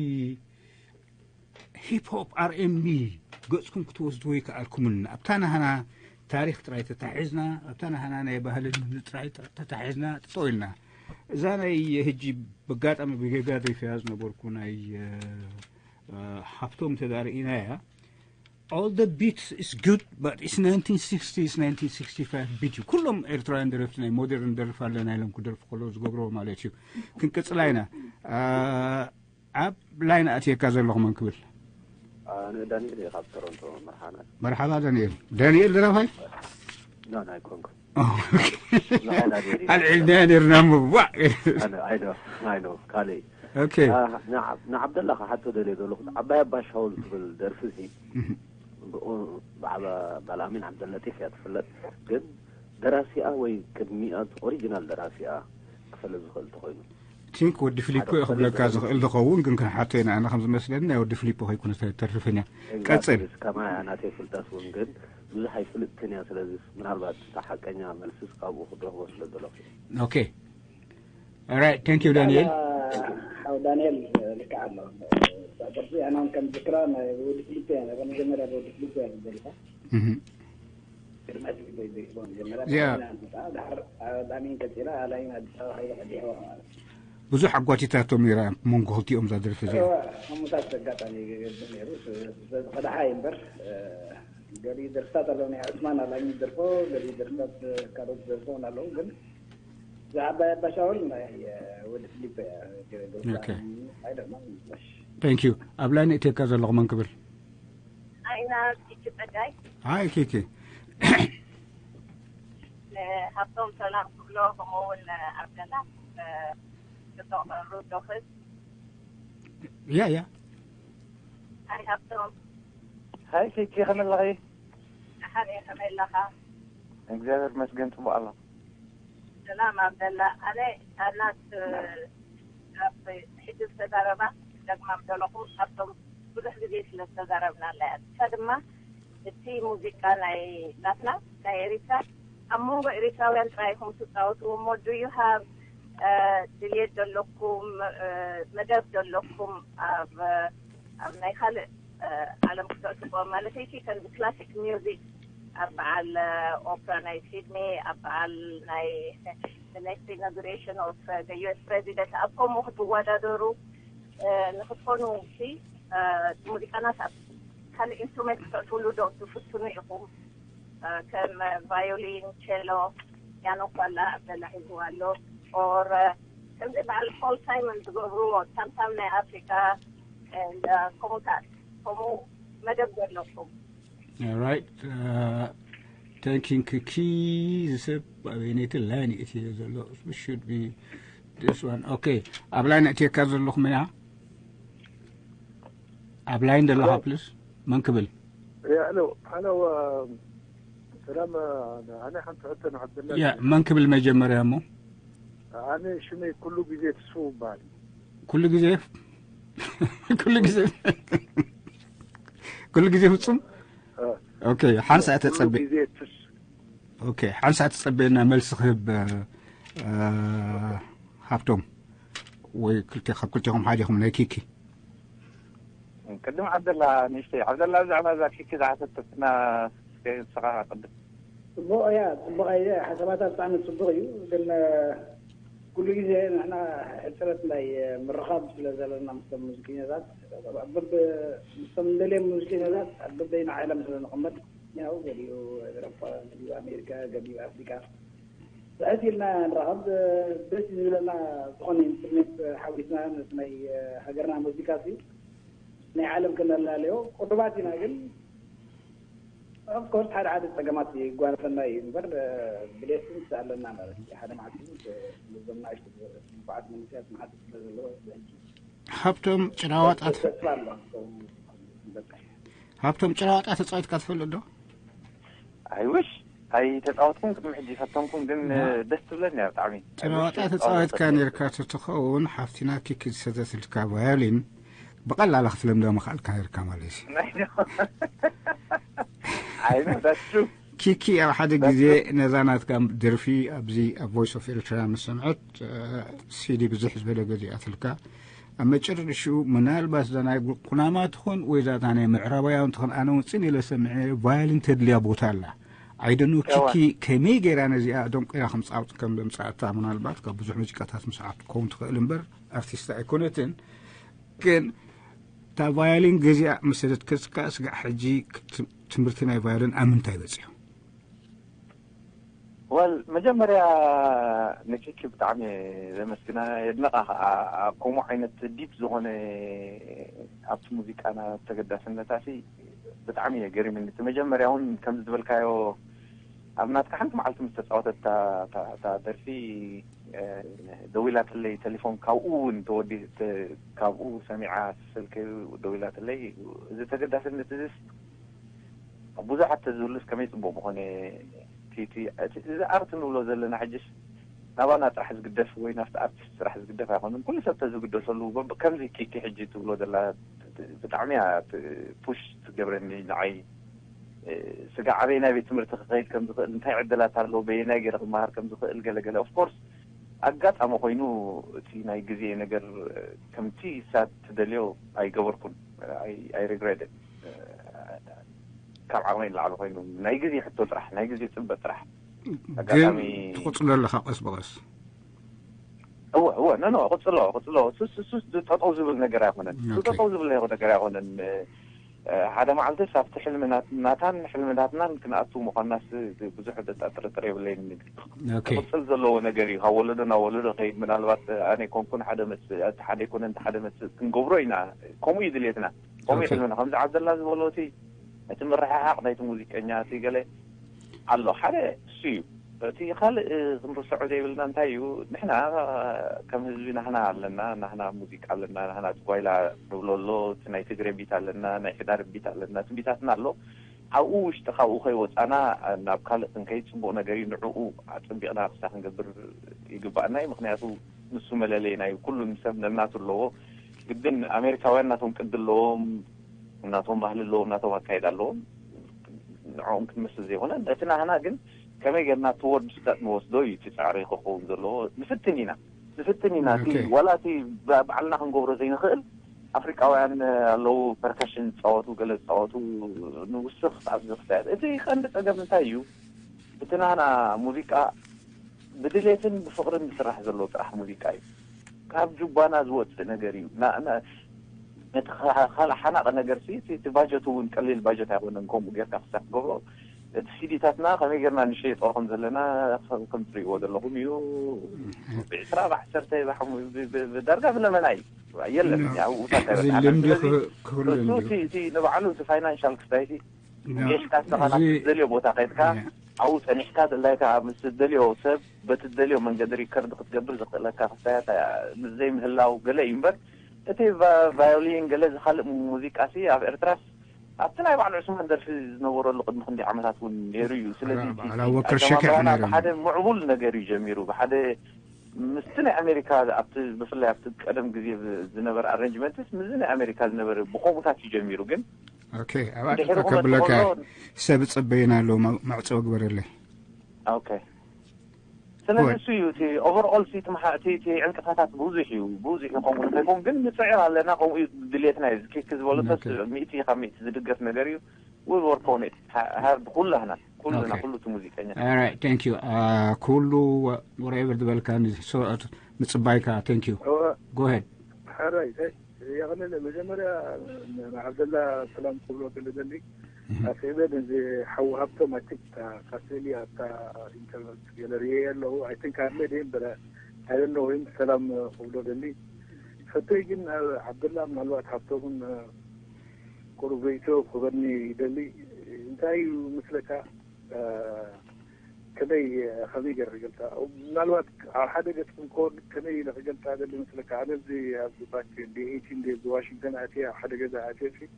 ሂፕ ሆፕ ኣር ኤም ቢ ገጽኩም ክትወስድዎ ይከኣልኩምን ኣብታ ናህና ታሪክ ጥራይ ተታሒዝና ኣብታ ናህና ናይ ባህልን ጥራይ ተታሒዝና ጠጠው ኢልና እዛ ናይ ህጂ በጋጣሚ ብጌጋ ደፊያ ዝነበርኩ ናይ ሃብቶም ተዳርኢና እያ all the beats is good but it's nineteen sixties nineteen sixty-five beat እዩ ኩሎም ኤርትራውያን ደረፍቲ ናይ ሞደርን ደርፍ ኣለና ኢሎም ክደርፉ ከለዉ ዝገብርዎ ማለት እዩ ክንቅጽላ ኢና ኣብ ላይን ኣትየካ ዘለኹ መን ክብል ኣነ ዳንኤል እየ ካብ ቶሮንቶ መርሓና መርሓባ ዳንኤል ዳንኤል ደራፋይ ኖ ኣይኮንኩ ኣልዒልና ነርና ምዋ ኣይዶ ኣይዶ ካልእ ኦኬ ንዓብደላ ክሓቶ ደልየ ዘለኹ ዓባይ ኣባ ሻውል ትብል ደርፊ እዚ ብኡ ብዓባ ባልኣሚን ዓብደለጢፍ እያ ትፍለጥ ግን ደራሲኣ ወይ ቅድሚኣ ኦሪጂናል ደራሲኣ ክፈልጥ ዝኽእል እንተኾይኑ ቲንክ ወዲ ፊሊፖ እዩ ክብለካ ዝኽእል ዝኸውን ግን ክንሓቶ ኢና ኣነ ከም ዝመስለኒ ናይ ወዲ ፊሊፖ ከይኮነ ተርፍን እያ ቀጽል ከማያ ናተይ ፍልጠት እውን ግን ብዙሕ ኣይፍልጥትን እያ ስለዚ ምናልባት እታ ሓቀኛ መልስስ ካብኡ ክረኽቦ ስለ ዘለኹ ኦኬ Alright, thank you, Daniel. ሓው ዳንኤል ልክዕ ኣሎ። ቅርጺ ኣናን ከም ዝክራ ናይ ወዲ ፊሊፖ እያ፣ መጀመርያ ወዲ ፊሊፖ እያ ዝደልካ። ቅድሚ ሕጂ ዘይዘይስቦ መጀመርያ Yeah. ድሓር ኣዳሚን ቀጺላ ኣላይን ኣዲስ ኣበባ ከይዳ ቀዲሕዋ ማለት እዩ። ብዙሕ ኣጓቲታቶም ነይራ መንጎ ክልቲኦም እዛ ደርፊ እዚኣ። እዋ፣ ከምኡታት ኣጋጣሚ ይገብር ነይሩ። ስለዚ ቀዳሓ እዩ እምበር ገሊኡ ደርፍታት ኣለዉ ናይ ዑስማን ኣላይን ዝደርፎ ገሊኡ ደርፍታት ካልኦት ዝደርፎ እውን ኣለዉ ግን ዝዓባይ ኣባ ሻውል ናይ ወዲ ፊሊፖ እያ ገለ ገለ Okay. I don't know. Thank you ኣብ ላይን እትየካ ዘለኹ መን ክብል ኣይና ኪኪ ጸጋይ ሃይ ኪኪ ንሃብቶም ሰላም ክብሎ ከምኡውን ኣብደላ ጽቡቕ ሩዶኽስ ያ ያ ኣይ ሃብቶም ሃይ ኪኪ ከመይ ኣለኺ ደሓን እየ ከመይ ኣለኻ እግዚኣብሔር ይመስገን ጽቡቕ ኣለኹ ሰላም ኣብደላ ኣነ ኣናስ ኣብ ሕጂ ዝተዛረባ ክደግማ ምደለኹ ካብቶም ብዙሕ ግዜ ስለ ዝተዛረብና ኣላ እያ ንሳ ድማ እቲ ሙዚቃ ናይ ናትና ናይ ኤሪትራ ኣብ መንጎ ኤሪትራውያን ጥራይ ኢኹም ትፃወትዎ እሞ do you have ድልየት ዘለኩም መደብ ዘለኩም ኣብ ኣብ ናይ ካልእ ዓለም ክተእትዎ ማለተይ ከምዚ classic music ኣብ በዓል ኦፕራ ናይ ሲድኒ ኣብ በዓል ናይ next inauguration of the U S president ኣብ ከምኡ ክትወዳደሩ ንክትኮኑ ሲ ሙዚቃና ካብ ካልእ ኢንስትሩመንት ክተእትውሉ ዶ ትፍትኑ ኢኹም? ከም ቫዮሊን፣ ቸሎ፣ ፒያኖ እኳ ኣላ ኣበላ ሒዝዋ ኣሎ። ኦር ከምዚ በዓል ፎል ታይም ዝገብርዎ ታምታም ናይ ኣፍሪካ ከምኡታት ከምኡ መደብ ዘለኩም። Right. Thanking ክኪ ዝሰብ ኣበይነይቲ ላይን እቲ ዘሎ should be this one. Okay. ኣብ ላይን እትየካ ዘለኹ መያ ኣብ ላይን ዘለኻ ፕሊስ መን ክብል? ሄሎ ሄሎ። ሰላም። ኣነ ሓንቲ ሕቶ ንዓብደላ ያ መን ክብል መጀመርያ እሞ ኣነ ሽመይ ኩሉ ግዜ ትስፉ ይበሃል። ኩሉ ግዜ ኩሉ ግዜ ኩሉ ግዜ ፍጹም። ኦኬ ሓንሳ ተጸበ ግዜ ትስ ኦኬ ሓንሳ ተጸበየና መልሲ ክህብ ሃብቶም ወይ ክልተ ካብ ክልቴኹም ሓዲኹም ናይ ኪኪ ቅድም ዓብደላ ንእሽተይ ዓብደላ ብዛዕባ እዛ ኪኪ ዝሓተተትና ስኻ ቅድም ጽቡቕ እያ። ጽቡቕ እየ። ሓሳባታ ብጣዕሚ ጽቡቕ እዩ። ግን ኩሉ ግዜ ንሕና ሕጽረት ናይ ምርኻብ ስለ ዘለና ምስቶም ሙዚቀኛታት በብ ምስቶም እንደልዮም ሙዚቀኛታት ኣብ በበይና ዓለም ስለ ንቕመጥ ያው ገሊኡ ኤውሮፓ፣ ገሊኡ ኣሜሪካ፣ ገሊኡ ኣፍሪካ ብሕት ኢልና ንረኸብ። ደስ ዝብለና ዝኾነ ኢንስትሩሜንት ሓዊስና ምስ ናይ ሃገርና ሙዚቃ ሲ ናይ ዓለም ክነላለዮ ቅሩባት ኢና። ግን ኦፍኮርስ ሓደ ሓደ ፀገማት ይጓነፈና እዩ እምበር ብሌስንስ ኣለና ማለት እዩ። ሓደ መዓልቲ እውን ነዞም ንኣሽቱ ንፉዓት መንእሰያት መዓልቲ ስለ ዘለዎ ስለዚ ሃብቶም ጭራዋጣት ተስፋ ኣሎ። በቃ ሃብቶም ጭራዋጣ ተፃዊትካ ትፈልጥ ዶ? I wish ኣይተፃወትኩም ቅድሚ ሕጂ ፈተንኩም ግን ደስ ትብለኒ እያ ብጣዕሚ። ጭራዋጣ ተፃዊትካ ነርካ ተትኸውን ሓፍትና ኪኪ ዝሰተትልካ ቫዮሊን ብቐላላ ክትለምዳ ምኽኣልካ ነርካ ማለት እዩ። I know that's true። ኪኪ ኣብ ሓደ ግዜ ነዛ ናትካ ደርፊ ኣብዚ ኣብ ቮይስ ኦፍ ኤርትራ ምስ ሰምዐት ሲዲ ብዙሕ ዝበለ ገዚኣትልካ ኣብ መጨረሽኡ ምናልባት እዛ ናይ ኩናማ ትኾን ወይ ዛታ ናይ ምዕራባውያን ትኾን ኣነ እውን ፅን ኢለ ሰምዐ ቫዮሊን ተድልያ ቦታ ኣላ። I don't know ኪኪ ከመይ ገይራ ነዚኣ ደንቂራ ከም ፃውት ከም ዘምፃኣታ ምናልባት ካብ ብዙሕ ሙዚቃታት ምስዓብ ትኸውን ትኽእል እምበር ኣርቲስት ኣይኮነትን። ግን እታ ቫዮሊን ገዚኣ ምስ ሰደትከስካ ስጋዕ ሕጂ ትምህርቲ ናይ ቫዮሊን ኣብ ምንታይ በፂሑ? ወል መጀመርያ ንኪኪ ብጣዕሚ ዘመስግና የድነቃ ከዓ ኣብ ከምኡ ዓይነት ዲፕ ዝኾነ ኣብቲ ሙዚቃና ተገዳስነታ ሲ ብጣዕሚ እየ ገሪምኒ። እቲ መጀመርያ እውን ከም ዝበልካዮ ኣብ ናትካ ሓንቲ መዓልቲ ምስ ተፃወተት እታ ደርፊ ደዊላትለይ ተሊፎን ካብኡ እውን ተወዲ ካብኡ ሰሚዓ ስልኪ ደዊላትለይ እዚ ተገዳስነት እዚስ ብዙሓት ተዝብሉስ ከመይ ፅቡቅ ምኾነ። እቲ ኣርት ንብሎ ዘለና ሕጅስ ናባና ጥራሕ ዝግደፍ ወይ ናብቲ ኣርቲስት ጥራሕ ዝግደፍ ኣይኮነን። ኩሉ ሰብ ተዝግደሰሉ ከምዚ ኪኪ ሕጂ ትብሎ ዘላ ብጣዕሚ እያ ፑሽ ትገብረኒ ንዓይ። ስጋ ኣበየናይ ቤት ትምህርቲ ክኸይድ ከም ዝኽእል እንታይ ዕድላት ኣሎ በየናይ ገይረ ክመሃር ከም ዝኽእል ገለገለ ኦፍኮርስ ኣጋጣሚ ኮይኑ እቲ ናይ ግዜ ነገር ከምቲ እሳ ትደልዮ ኣይገበርኩን። I regret it። ካብ ዓቕመይ ንላዕሊ ኮይኑ ናይ ግዜ ሕቶ ጥራሕ ናይ ግዜ ፅበ ጥራሕ ግን ትቕፅሎ ኣለካ ቀስ ብቐስ እወ እወ ኖ ኖ ቅፅሎ ቅፅሎ ሱስ ሱስ ጠጠው ዝብል ነገር ኣይኮነን። ጠጠው ዝብል ነገር ኣይኮነን። ሓደ መዓልትስ ኣብቲ ሕልሚ ናታን ሕልሚ ናትናን ክንኣቱ ምዃንናስ ብዙሕ ጥርጥር የብለይን። ክቕፅል ዘለዎ ነገር እዩ። ካብ ወለዶ ናብ ወለዶ ከይድ ምናልባት ኣነ ኮንኩን ሓደ መፅእ እቲ ሓደ ይኮነ እንተ ሓደ መፅእ ክንገብሮ ኢና። ከምኡ እዩ ድሌትና። ከምኡ እዩ ሕልምና። ከምዚ ዓብደላ ዝበሎ እቲ እቲ ምርሕሓቕ ናይቲ ሙዚቀኛ እቲ ገለ ኣሎ ሓደ እሱ እዩ። እቲ ካልእ ክንርስዖ ዘይብልና እንታይ እዩ ንሕና ከም ህዝቢ ናህና ኣለና ናህና ሙዚቃ ኣለና ናህና እቲ ጓይላ ንብሎ ኣሎ እቲ ናይ ትግረ ቢት ኣለና ናይ ሕዳር ቢት ኣለና እቲ ቢታትና ኣሎ። ኣብኡ ውሽጢ ካብኡ ከይወፃና ናብ ካልእ ክንከይድ ፅቡቅ ነገር እዩ። ንዕኡ ኣፀቢቅና ክሳ ክንገብር ይግባኣና እዩ። ምክንያቱ ንሱ መለለይና እዩ። ኩሉ ሰብ ነናቱ ኣለዎ። ግድን ኣሜሪካውያን ናቶም ቅዲ ኣለዎም፣ ናቶም ባህሊ ኣለዎም፣ ናቶም ኣካይዳ ኣለዎም። ንዕኦም ክንመስል ዘይኮነ ነቲ ናህና ግን ከመይ ጌርና towards that ንወስዶ እዩ እቲ ፃዕሪ ክኸውን ዘለዎ። ንፍትን ኢና ንፍትን ኢና እቲ ዋላ እቲ ባዕልና ክንገብሮ ዘይንኽእል ኣፍሪቃውያን ኣለዉ ፐርከሽን ዝፃወቱ ገለ ዝፃወቱ ንውስኽ ኣብዚ ክሳየት እቲ ቀንዲ ፀገም እንታይ እዩ? እቲ ናህና ሙዚቃ ብድሌትን ብፍቕርን ዝስራሕ ዘሎ ጥራሕ ሙዚቃ እዩ። ካብ ጁባና ዝወፅእ ነገር እዩ። ነቲ ካልእ ሓናቕ ነገር ሲ እቲ ባጀቱ እውን ቀሊል ባጀት ኣይኮነን። ከምኡ ጌርካ ክሳብ ትገብሮ እቲ ሲዲታትና ከመይ ጌርና ንሸይጦ ከም ዘለና ከም ትርእይዎ ዘለኹም እዩ። ብዕስራ ብዓሰርተ ብሓሙ- ብ- ብ- ብ- ዳርጋ ብለመና እዩ የለን። ኖ። ያው ውሳት እዚ ኣይበፅሓና። ልምዲ ስለዚ ክህ- ክህሉ እሱ እንዲሁ። እቲ እቲ ንባዕሉ እቲ ፋይናንሻል ክስታይቲ ኖ። ጌሽካ ንስኻ እዚ- ትደልዮ ቦታ ከድካ ያ። ኣብኡ ፀኒሕካ ድላይካ ምስ ትደልዮ ሰብ በቲ ትደልዮ መንገዲ ሪከርድ ክትገብር ዘኽእለካ ክስታያት ምስ ዘይምህላው ገለ እዩ እምበር እቲ ቫ- ቫዮሊን ገለ ዝካልእ ሙዚቃ ሲ ኣብ ኤርትራስ ኣብቲ ናይ ባዕሉ ዑስማን ደርፊ ዝነበረሉ ቅድሚ ክንዲ ዓመታት እውን ነይሩ እዩ። ስለዚ በዓል እቲ ኣቡበከር ሸኪዕ ኣጀማምራና ነይሩ። ብሓደ ምዕቡል ነገር እዩ ጀሚሩ። ብሓደ ምስቲ ናይ ኣሜሪካ ኣብቲ ብፍላይ ኣብቲ ቀደም ግዜ ብ- ዝነበረ ኣረንጅመንትስ ምስዚ ናይ ኣሜሪካ ዝነበረ ብኸምኡታት እዩ ጀሚሩ። ግን ኦኬ፣ ኣብ ድሕሪ ኣጥንታ ክመጽእ ከብለካ ከሎ ሰብ ጸበየና ኣሎ፣ ማ- ማዕጾ ግበረለይ። ኦኬ። ስለዚ ወይ። እሱ እዩ እቲ ኦቨርኦል ሲ እቲ መሓ- እቲ እቲ ዕንቅፋታት ብዙሕ እዩ። ብዙሕ እዩ ከምኡ ንኸይኮን ግን ንጽዕር ኣለና። ከምኡ እዩ ድሌትና እዩ። ኬክ ዝበሎ ኦኬ። ተስ ሚእቲ ካብ ሚእቲ ዝድገፍ ነገር እዩ። ዊ ወርክ ኦን ሃርድ ኩላህና ኩሉና ኦኬ። ኩሉ እቲ ሙዚቀኛ All right, thank you. Uh, ኩሉ whatever ዝበልካ ሶ- ምጽባይካ thank you. እወ፣ Go ahead. ሕራይ፣ ተ- የቕንለ መጀመርያ ንዓብደላ ሰላም ክብሎ ከለ ዘሊ ኣስዒበ ነዚ ሓው ሃብቶም ኣቲክ ካሴሊ ኣብታ ኢንተርነት ገለርየ ኣለዉ ኣይትን ካርለ ደም በረ ኣይደለ ወይም ሰላም ክብሎ ደሊ ፈተይ ግን ኣብ ዓብደላ ምናልባት ሃብቶምን ቁሩብ ርእይቶ ክበኒ ይደሊ እንታይ እዩ ምስለካ ከመይ ከመይ ገይረ ክገልፃ ምናልባት ኣብ ሓደ ገፅ ክንከውን ከመይ ኢለ ክገልፃ ደሊ መስለካ ኣነ እዚ ኣብዚ ባክ ዲ ኤይቲን ዴ ዋሽንግተን ኣትየ ኣብ ሓደ ገዛ ኣትየ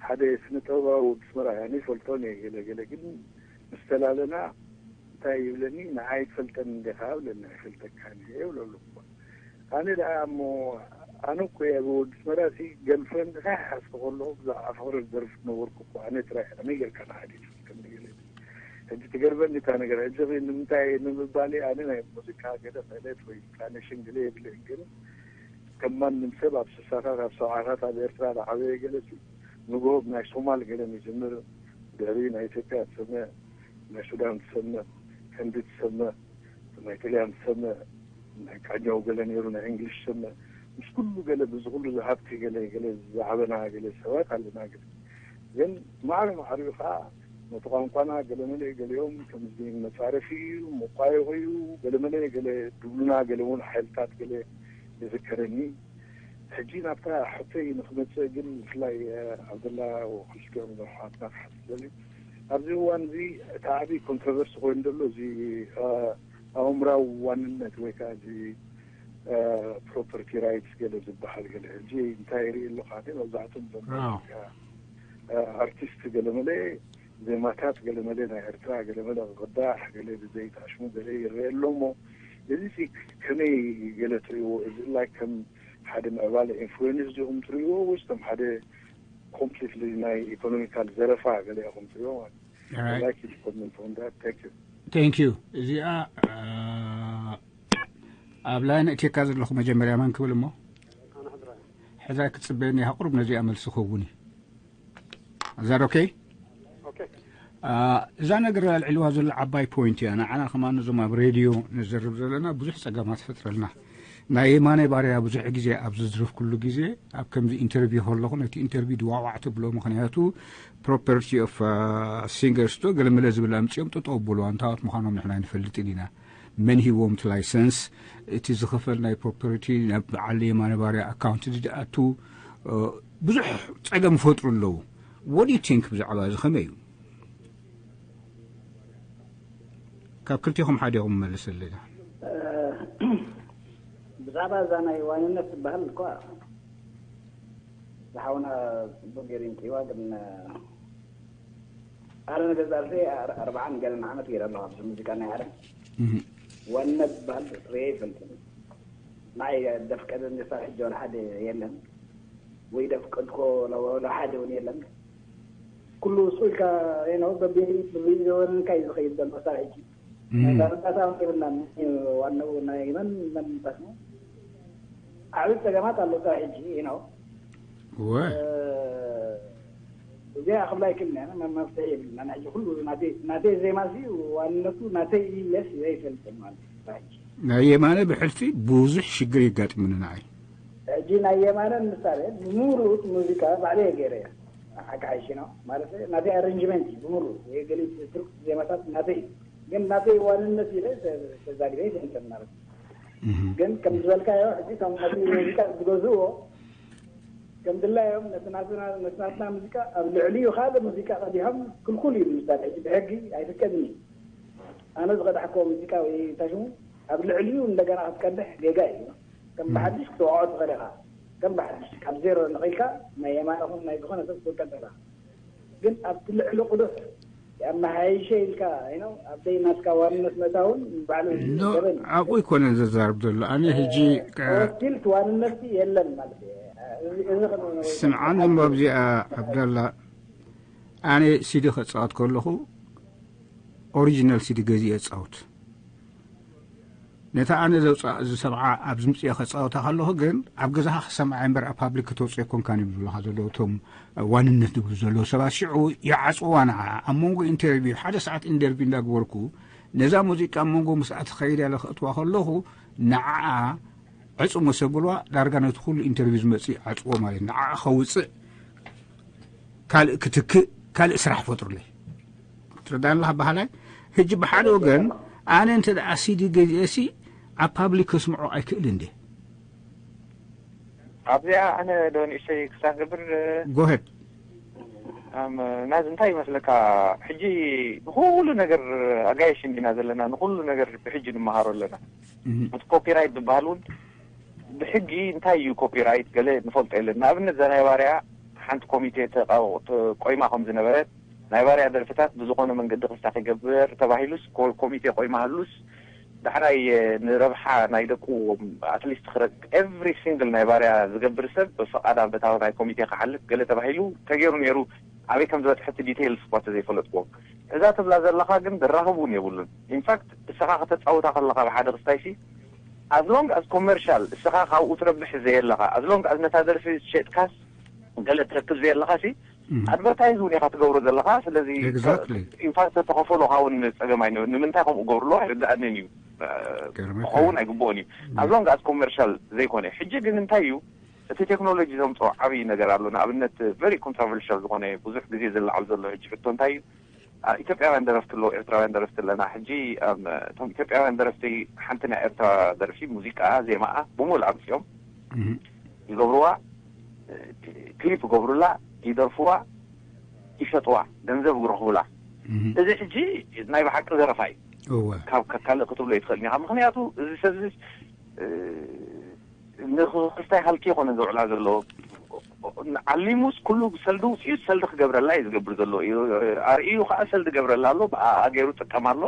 ሓደ ስነ ጥበባዊ ብስመራ ያኒ ፈልጦን እየ ገለ ገለ ግን ምስ ተላለና እንታይ ይብለኒ ንዓይ ትፈልጠን እንዲኻ ብለኒ ኣይፈልጠካን እየ ይብለሉ ኣነ ደኣ እሞ ኣነ እኮ እየ ወዲ ኣስመራ ሲ ገርልፍሬንድካ ይሓዝኩ ከለኹ ብዛዕባ ፍቕሪ ዝደርፍ ነበርኩ እኮ ኣነ ጥራይ ከመይ ጌርካ ንዓዲ ትፈልጠኒ ገለ ሕጂ ትገርመኒ እታ ነገር ሕጂ ኺ ንምንታይ ንምባል ኣነ ናይ ሙዚቃ ገለ ክእለት ወይ ኢንክላኔሽን ገለ የብለይን ግን ከም ማንም ሰብ ኣብ ስሳታት ኣብ ሰብዓታት ኣብ ኤርትራ ዝዓበየ ገለ ሲ ንግሆ ብናይ ሶማል ገለ ንጅምር ድሕሪ ናይ ኢትዮጵያ ትሰምዕ ናይ ሱዳን ትሰምዕ ህንዲ ትሰምዕ ናይ ጥልያን ትሰምዕ ናይ ቃኛው ገለ ነይሩ ናይ እንግሊሽ ትሰምዕ ምስ ኩሉ ገለ ብዚ ኩሉ ዝሃብቲ ገለ ገለ ዝዓበና ገለ ሰባት ኣለና ገለ ግን ማዕረ ማዕሪኡ ከዓ ነቲ ቋንቋና ገለመለ ገሊኦም ከምዚ መፃረፊ እዩ መቋየቑ እዩ ገለመለ ገለ ድብሉና ገለ እውን ሓይልታት ገለ ይዝከረኒ ሕጂ ናብታ ሕቶይ ንክመፅእ ግን ብፍላይ ኣብደላ ክልቲኦም ኣሕዋትና ክሓትት ደልዩ ኣብዚ እዋን እዚ እቲ ዓብዪ ኮንትሮቨርሲ ኮይኑ ዘሎ እዚ ኣእምራዊ ዋንነት ወይ ከዓ እዚ ፕሮፐርቲ ራይትስ ገለ ዝበሃል ገለ ሕጂ እንታይ ይርኢ ኣለኹ ኣነ መብዛሕትኦም ዞም ኣርቲስት ገለመለ ዜማታት ገለመለ ናይ ኤርትራ ገለመለ ክቅዳሕ ገለ ብዘይጣሽሙ ገለ ይረአ ኣሎ እሞ እዚ ከመይ ገለ ትርእይዎ እዚ ላይክ ከም ሓደ ምዕባለ ኢንፍሉዌንስ ዲኹም ትርእይዎ ወይስ ከም ሓደ ኮምፕሊትሊ ናይ ኢኮኖሚካል ዘረፋ ገለ ኢኹም ትርእይዎ ማለት እዩ? I'd like you to comment on that. Thank you. Thank you. እዚኣ ኣብ ላይን እቴካ ዘለኹ መጀመርያ መን ክብል እሞ ሕዛ ክትፅበየኒ ሃቁሩብ ነዚኣ መልሲ ክኸውን እዩ። Is that okay? እዛ ነገር ኣልዕልዋ ዘሎ ዓባይ ፖይንት እያ። ንዓና ከማን እዞም ኣብ ሬድዮ ንዘርብ ዘለና ብዙሕ ፀገማት ፈጥረልና። ናይ የማነ ባርያ ብዙሕ ግዜ ኣብ ዝዝርፍ ኩሉ ግዜ ኣብ ከምዚ ኢንተርቪው ከለኹ ነቲ ኢንተርቪው ድዋዋዕ ተብሎ ምክንያቱ ፕሮፐርቲ ኦፍ ሲንገርስ ዶ ገለመለ ዝብል ኣምፅኦም ጠጠው ብሎ ኣንታዎት ምዃኖም ንሕና ንፈልጥን ኢና። መን ሂዎም እቲ ላይሰንስ እቲ ዝኽፈል ናይ ፕሮፐርቲ ናብ በዓል የማነ ባርያ ኣካውንት ዝኣቱ ብዙሕ ፀገም ይፈጥሩ ኣለዉ። What do you think ብዛዕባ እዚ ከመይ እዩ? ካብ ክልቲኹም ሓዲኹም መልስልና። ብዛዕባ እዛ ናይ ዋንነት ዝበሃል እኳ ዝሓውና ፅቡቅ ገይሩ ይምፅዋ ግን ኣረ ንገዛ ርእሰይ ኣርባዓን ገለን ዓመት ገይረ ኣለኹ ኣብዚ ሙዚቃ ናይ ዓለም ዋንነት ዝበሃል ርኤ ይፈልጥን ንዓይ ደፍቀደኒ ሳብ ሕጂ ወላ ሓደ የለን ወይ ደፍቀድኮ ወላ ሓደ እውን የለን ኩሉ ውስቁ ኢልካ ነው በቢት ብብይ ዘወረንካ እዩ ዝኸይድ ዘሎ ሳብ ሕጂ ናይ ዳርጋታ የብልናን ዋናው ናይ መን መን ይጠቅሙ ዓብይ ፀገማት ኣሎ ሳብ ሕጂ ነው ወይ እዚኣ ክብላ ይክልና መፍትሒ የብልና ሕጂ ኩሉ ናተይ ዜማ ሲ ዋንነቱ ናተይ ኢለስ ዘይፈልጥን ማለት እዩ ናይ የማነ ብሕልፊ ብዙሕ ሽግር የጋጥምኒ ንዓይ ሕጂ ናይ የማነ ምሳሌ ብምሩት ሙዚቃ ባዕለ የገይረ እያ ሓቂ ሓይሽና ማለት ናተይ ኣረንጅመንት እዩ ብምሉ ገሊት ትርጉ ዜማታት ናተይ እዩ። ግን ናተይ ዋንነት ኢለ ተዛሪበ ይፈልጠን ማለት እዩ። ግን ከም ዝበልካዮ ሕጂ እቶም ነቲ ሙዚቃ ዝገዝእዎ ከም ድላዮም ነቲ ናትና ሙዚቃ ኣብ ልዕሊኡ ካልእ ሙዚቃ ቀዲሖም ክልኩል እዩ። ንምሳሌ ሕጂ ብሕጊ ኣይፍቀድን እዩ። ኣነ ዝቐዳሕክዎ ሙዚቃ ወይ እንታይ ሽሙ ኣብ ልዕሊኡ እንደገና ክትቀድሕ ጌጋ እዩ። ከም ብሓድሽ ክትወቕዖ ትኽእል ኢኻ። ከም ብሓድሽ ካብ ዜሮ ነቒልካ ናይ የማነ ኹን ናይ ዝኾነ ሰብ ክትወቀጥ ኢኻ። ግን ኣብቲ ልዕሊ ቅዱሕ የመሓይሸ ኢልካ ይነው ኣብ ደይ ናትካ ዋንነት መታውን ባዕሉ ገበን ኣብኡ ይኮነን ዘዛርብ ዘሎ ኣነ ሕጂ ወኪል ዋንነት የለን ማለት እዩ። ስምዓን እሞ ኣብዚኣ ዓብደላ ኣነ ሲዲ ከፃወት ከለኹ ኦሪጂናል ሲዲ ገዚእ የፃውት ነታ ኣነ ዘውፃእ ዝሰምዓ ኣብ ዝምፅኦ ከፃወታ ከለኹ ግን ኣብ ገዛኻ ክሰምዓ እምበር ኣብ ፓብሊክ ከተውፅኦ ኣይኮንካን ይብሉኻ ዘለዉ እቶም ዋንነት ዝብሉ ዘለዉ ሰባት ሽዑ ይዓፅዋ ንዓ ኣብ መንጎ ኢንተርቪው ሓደ ሰዓት ኢንተርቪው እንዳግበርኩ ነዛ ሙዚቃ ኣብ መንጎ ምስኣ ትኸይድ ያለ ከእትዋ ከለኹ ንዓኣ ዕፅሞ ሰብልዋ ዳርጋ ነቲ ኩሉ ኢንተርቪው ዝመፅእ ዓፅዎ ማለት ንዓኣ ከውፅእ ካልእ ክትክእ ካልእ ስራሕ ፈጥሩለይ ትረዳን ኣለካ በሃላይ ሕጂ ብሓደ ወገን ኣነ እንተ ደኣ ሲዲ ገዚኤሲ ኣብ ፓብሊክ ከስምዖ ኣይክእል እንዴ ኣብዚኣ ኣነ ዶ ንእሽተይ ክሳን ገብር ጎሄድ ናዚ እንታይ ይመስለካ ሕጂ ንኩሉ ነገር ኣጋየሽ እንዲና ዘለና ንኩሉ ነገር ብሕጂ ንመሃሮ ኣለና እቲ ኮፒራይት ዝበሃል እውን ብሕጊ እንታይ እዩ ኮፒራይት ገለ ንፈልጦ የለን ንኣብነት እዛ ናይ ባርያ ሓንቲ ኮሚቴ ቆይማ ከም ዝነበረት ናይ ባርያ ደርፍታት ብዝኾነ መንገዲ ክስታ ክገብር ተባሂሉስ ኮሚቴ ቆይማ ሃሉስ ዳሕራይ ንረብሓ ናይ ደቁ ኣትሊስት ክረቅ ኤቭሪ ሲንግል ናይ ባርያ ዝገብር ሰብ ብፈቃድ ኣብ በታዊ ናይ ኮሚቴ ክሓልፍ ገለ ተባሂሉ ተገይሩ ነይሩ ኣበይ ከም ዝበፅሐ እቲ ዲቴይልስ እኳ ተዘይፈለጥኩዎ እዛ ትብላ ዘለኻ ግን ዘራኽብ እውን የብሉን ኢንፋክት እስኻ ከተፃውታ ከለኻ ብሓደ ክስታይሲ as long as commercial እስኻ ካብኡ ትረብሕ ዘየለኻ as long as ነታ ደርፊ ሸጥካስ ገለ ትረክብ ዘየለኻ ሲ ኣድቨርታይዝ እውን ኢኻ ትገብሮ ዘለኻ ስለዚ ኢንፋክት ተተኸፈሉኻ እውን ፀገም ኣይነ ንምንታይ ከምኡ ገብርሎ ኣይርዳእንን እዩ ክኸውን ኣይግብኦን እዩ as long as commercial ዘይኮነ ሕጂ ግን እንታይ እዩ እቲ ቴክኖሎጂ ዘምፅኦ ዓብዪ ነገር ኣሎ ንኣብነት very controversial ዝኾነ ብዙሕ ግዜ ዝለዓል ዘሎ ሕጂ ሕቶ እንታይ እዩ ኢትዮጵያውያን ደረፍቲ ኣለዉ ኤርትራውያን ደረፍቲ ኣለና ሕጂ እቶም ኢትዮጵያውያን ደረፍቲ ሓንቲ ናይ ኤርትራ ደርፊ ሙዚቃ ዜማኣ ብሙሉ ኣምፅኦም ይገብርዋ ክሊፕ ይገብሩላ ይደርፍዋ ይሸጥዋ ገንዘብ ይረኽቡላ እዚ ሕጂ ናይ ብሓቂ ዘረፋ እዩ ካብ ካልእ ክትብሎ ይትኽእል ኢኻ ምክንያቱ እዚ ሰብ ንክስታይ ሃልኪ ይኮነ ዘውዕላ ዘሎ ዓሊሙስ ኩሉ ሰልዲ ውፅኢት ሰልዲ ክገብረላ እዩ ዝገብር ዘሎ እዩ ኣርእዩ ከዓ ሰልዲ ገብረላ ኣሎ ብኣ ገይሩ ጥቀም ኣሎ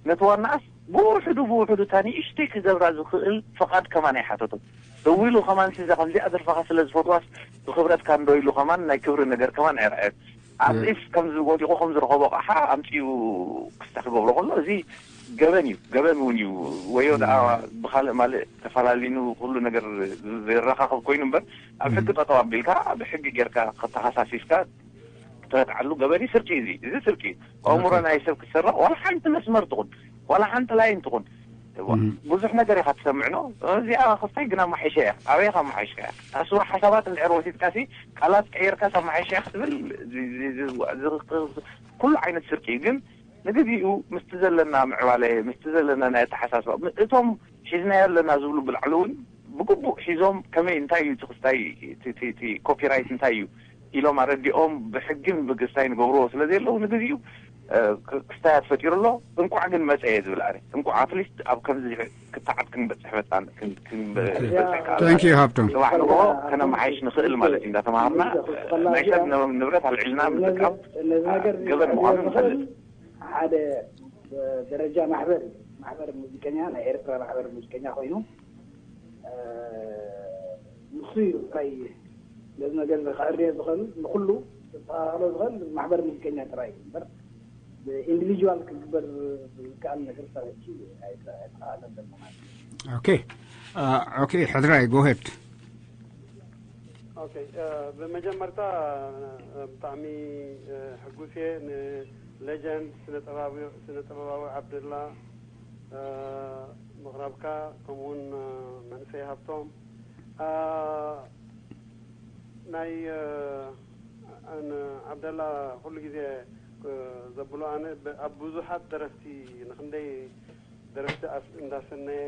ነቲ ዋናኣስ ብውሕዱ ብውሕዱ እታ ንእሽተይ ክገብራ ዝኽእል ፍቓድ ከማን ኣይሓተቶን ደዊሉ ከማን ሲዛ ከምዚኣ ደርፋኻ ስለ ዝፈትዋስ ብክብረትካ እንዶ ኢሉ ከማን ናይ ክብሪ ነገር ከማን ኣይረኣየን ኣብዚፍ ከምዚ ወዲቑ ከም ዝረኸቦ ቃሓ ኣምፅኡ ክስታ ክገብሮ ከሎ እዚ ገበን እዩ ገበን እውን እዩ ወዮ ደኣ ብካልእ ማልእ ተፈላሊኑ ኩሉ ነገር ዘረኻኽብ ኮይኑ እምበር ኣብ ሕጊ ጠጠው ኣቢልካ ብሕጊ ጌርካ ከተኸሳሲስካ ትረትዓሉ ገበን እዩ ስርቂ እዚ እዚ ስርቂ ኣእምሮ ናይ ሰብ ክሰርቕ ዋላ ሓንቲ መስመር ትኹን ዋላ ሓንቲ ላይን ትኹን ብዙሕ ነገር ኢኻ ትሰምዕ ኖ እዚኣ ክስታይ ግን ኣማሓይሸ እያ ኣበይ ኢኻ ኣማሓይሽካ እያ ኣስሩ ሓሳባት እንድሕር ወሲድካ ሲ ቃላት ቀይርካ ኣማሓይሸ ክትብል ኩሉ ዓይነት ስርቂ እዩ ግን ንግዜኡ ምስቲ ዘለና ምዕባለ ምስቲ ዘለና ናይ ኣተሓሳስባ እቶም ሒዝናዮ ኣለና ዝብሉ ብላዕሊ እውን ብግቡእ ሒዞም ከመይ እንታይ እዩ እቲ ክስታይ እቲ ኮፒራይት እንታይ እዩ ኢሎም ኣረዲኦም ብሕግን ብግስታይ ንገብርዎ ስለ ዘየለዉ ንግዜኡ ክስታያት ፈጢሩ ኣሎ እንቋዕ ግን መፀ እየ ዝብል ኣነ እንቋዕ ኣትሊስት ኣብ ከምዚ ክተዓት ክንበፅሕ መፃን Thank you ሃብቶም ፅባሕ ንግሆ ከነመሓይሽ ንኽእል ማለት እዩ እንዳተማሃርና ናይ ሰብ ንብረት ኣልዒልና ምጥቃም ገበን ምዃኑ ንፈልጥ ሓደ ደረጃ ማሕበር እዩ ማሕበር ሙዚቀኛ ናይ ኤርትራ ማሕበር ሙዚቀኛ ኮይኑ ንሱ እዩ ጥራይ ነዚ ነገር ከዕርዮ ዝኽእል ንኩሉ ዝተኸላኸሎ ዝኽእል ማሕበር ሙዚቀኛ ጥራይ እዩ እምበር ብኢንዲቪጁዋል ክግበር ዝከኣል ነገር ሳበኪ ኣይተኸኣለን ዘሎ ማለት እዩ። ኦኬ ኦኬ ሕድራይ ጎሄድ ኦኬ ብመጀመርታ ብጣዕሚ ሕጉስ እየ ንሌጀንድ ስነ ጥበባዊ ዓብደላ ምቕራብካ ከምኡውን መንእሰይ ሃብቶም ናይ ንዓብደላ ኩሉ ግዜ ዘብሎ ኣነ ኣብ ብዙሓት ደረፍቲ ንክንደይ ደረፍቲ እንዳሰነየ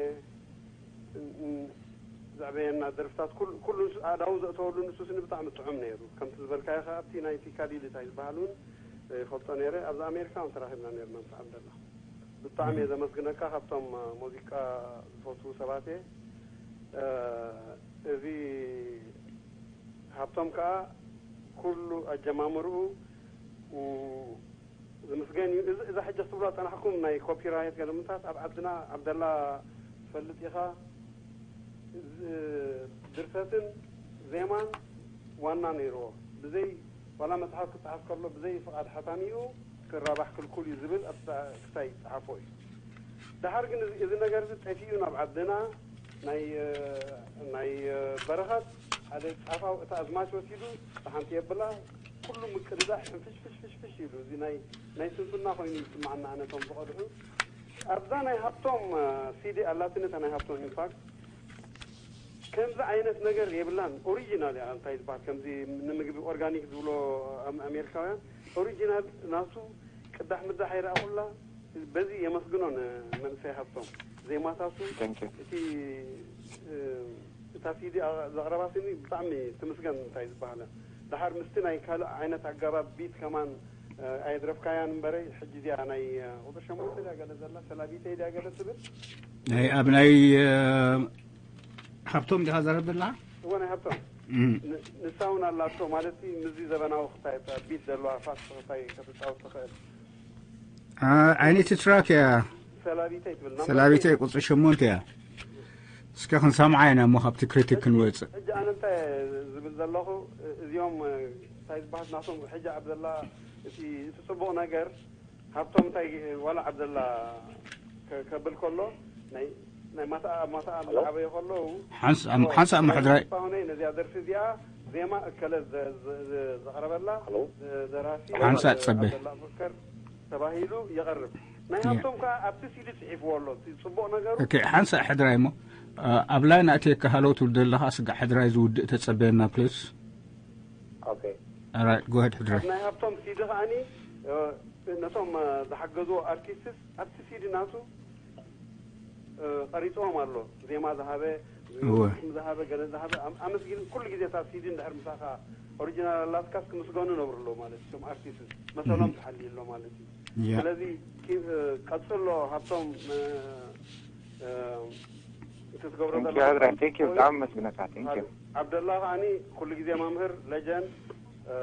ዘዕበየና ደርፍታት ኩሉ ኣእዳዉ ዘእተወሉ ንሱ ስኒ ብጣዕሚ ጥዑም ነይሩ። ከምቲ ዝበልካዮ ከ ኣብቲ ናይ ፒካዲሊ እንታይ ዝበሃል እውን ይፈልጦ ነይረ። ኣብዚ ኣሜሪካ እውን ተራኺብና ነርና ምስ ዓብደላ። ብጣዕሚ እየ ዘመስግነካ። ካብቶም ሙዚቃ ዝፈትዉ ሰባት እየ። እዚ ሃብቶም ከዓ ኩሉ ኣጀማምርኡ ዝምስገን እዩ። እዛ ሕጂ ክትብሎ ፀናሕኩም ናይ ኮፒራይት ገለምታት ኣብ ዓድና ዓብደላ ትፈልጥ ኢኻ። ድርሰትን ዜማን ዋና ነይርዎ። ብዘይ ዋላ መፅሓፍ ክፅሓፍ ከሎ ብዘይ ፍቓድ ሓታሚኡ ክራባሕ ክልኩል እዩ ዝብል ክሳይ ይፅሓፎ እዩ። ደሓር ግን እዚ ነገር እዚ ጠፊኡ ናብ ዓድና ናይ ናይ በረኸት ሓደ ጫፋው እቲ ኣዝማች ወሲዱ ሓንቲ የብላ ኩሉ ምቅድዳሕ ሕንፍሽፍሽፍሽፍሽ ኢሉ እዚ ናይ ናይ ስንፍና ኮይኑ ይስማዓና። ኣነቶም ዝቐድሑ ኣብዛ ናይ ሃብቶም ሲዲ ኣላትኒ እታ ናይ ሃብቶም ኢምፓክት ከምዚ ዓይነት ነገር የብላን። ኦሪጂናል እያ እንታይ ዝበሃል ከምዚ ንምግቢ ኦርጋኒክ ዝብሎ ኣሜሪካውያን ኦሪጂናል ናቱ ቅዳሕ ምዳሕ ኣይረኣኹላ። በዚ የመስግኖ ንመንእሰይ ሃብቶም ዜማታቱ እቲ እታ ሲዲ ዘቕረባትኒ ብጣዕሚ ትምስገን እንታይ ዝበሃለ። ደሓር ምስቲ ናይ ካልእ ዓይነት ኣገባብ ቢት ከማን ኣየድረፍካያን እምበረይ ሕጂ እዚኣ ናይ ቁፅሪ ሸሞንተ ድያ ገለ ዘላ ሰላቢተይ ድያ ገለ ትብል ናይ ኣብ ናይ ሃብቶም ዲኻ ዘረብ ዘላ እወ ናይ ሃብቶም ንሳ እውን ኣላቶ ማለት ምስዚ ዘበናዊ ክታይ ቢት ዘለዋ ፋስ ክታይ ከተፃወት ትኽእል ዓይነት ትራክ እያ ሰላቢተይ ትብል ሰላቢተይ ቁፅሪ ሸሞንተ እያ እስከ ክንሰምዓ ኢና እሞ ካብቲ ክሪቲክ ክንወፅእ ሕጂ ኣነ እንታይ ዝብል ዘለኹ እዚኦም እንታይ ዝበሃል ናቶም ሕጂ ኣብ ዘላ እቲ እቲ ፅቡቕ ነገር ሃብቶም እንታይ ዋላ ዓብደላ ከብል ከሎ ናይ ናይ ማታ ኣብ ማታ ኣብ ዝዓበየ ከለዉ ሓንሳ ሓንሳ ምሕድራይ ሆነ ነዚኣ ደርፊ እዚኣ ዜማ እከለ ዘቕረበላ ደራሲ ሓንሳ ጸበ ተባሂሉ ይቐርብ። ናይ ሃብቶም ከዓ ኣብቲ ሲዲ ጽሒፍዎ ኣሎ። እቲ ጽቡቕ ነገሩ ኦኬ ሓንሳ ሕድራይ እሞ ኣብ ላይ ናእትየካ ሃለው ትብል ዘለኻ ስጋዕ ሕድራይ ዝውድእ ተጸበየና ፕሊስ Okay. All right, go ahead ሕድራይ። ናይ ሃብቶም ሲዲ ከዓኒ ነቶም ዝሓገዝዎ ኣርቲስትስ ኣብቲ ሲዲ ናቱ ቀሪፅዎም ኣሎ። ዜማ ዝሃበ ዝሃበ ገለ ዝሃበ ኣመስጊን ኩሉ ግዜ እታ ሲዲ እንድሕር ምሳኻ ኦሪጂናል ኣላትካስ ክምስገኑ ነብሩ ኣሎ ማለት እቶም ኣርቲስት መሰሎም ተሓልዩ ኣሎ ማለት እዩ። ስለዚ ቀፅሎ ሃብቶም እቲ ትገብሮ ዘለካ ብጣዕሚ መስግነካ። ዓብደላ ከዓኒ ኩሉ ግዜ መምህር ለጀንድ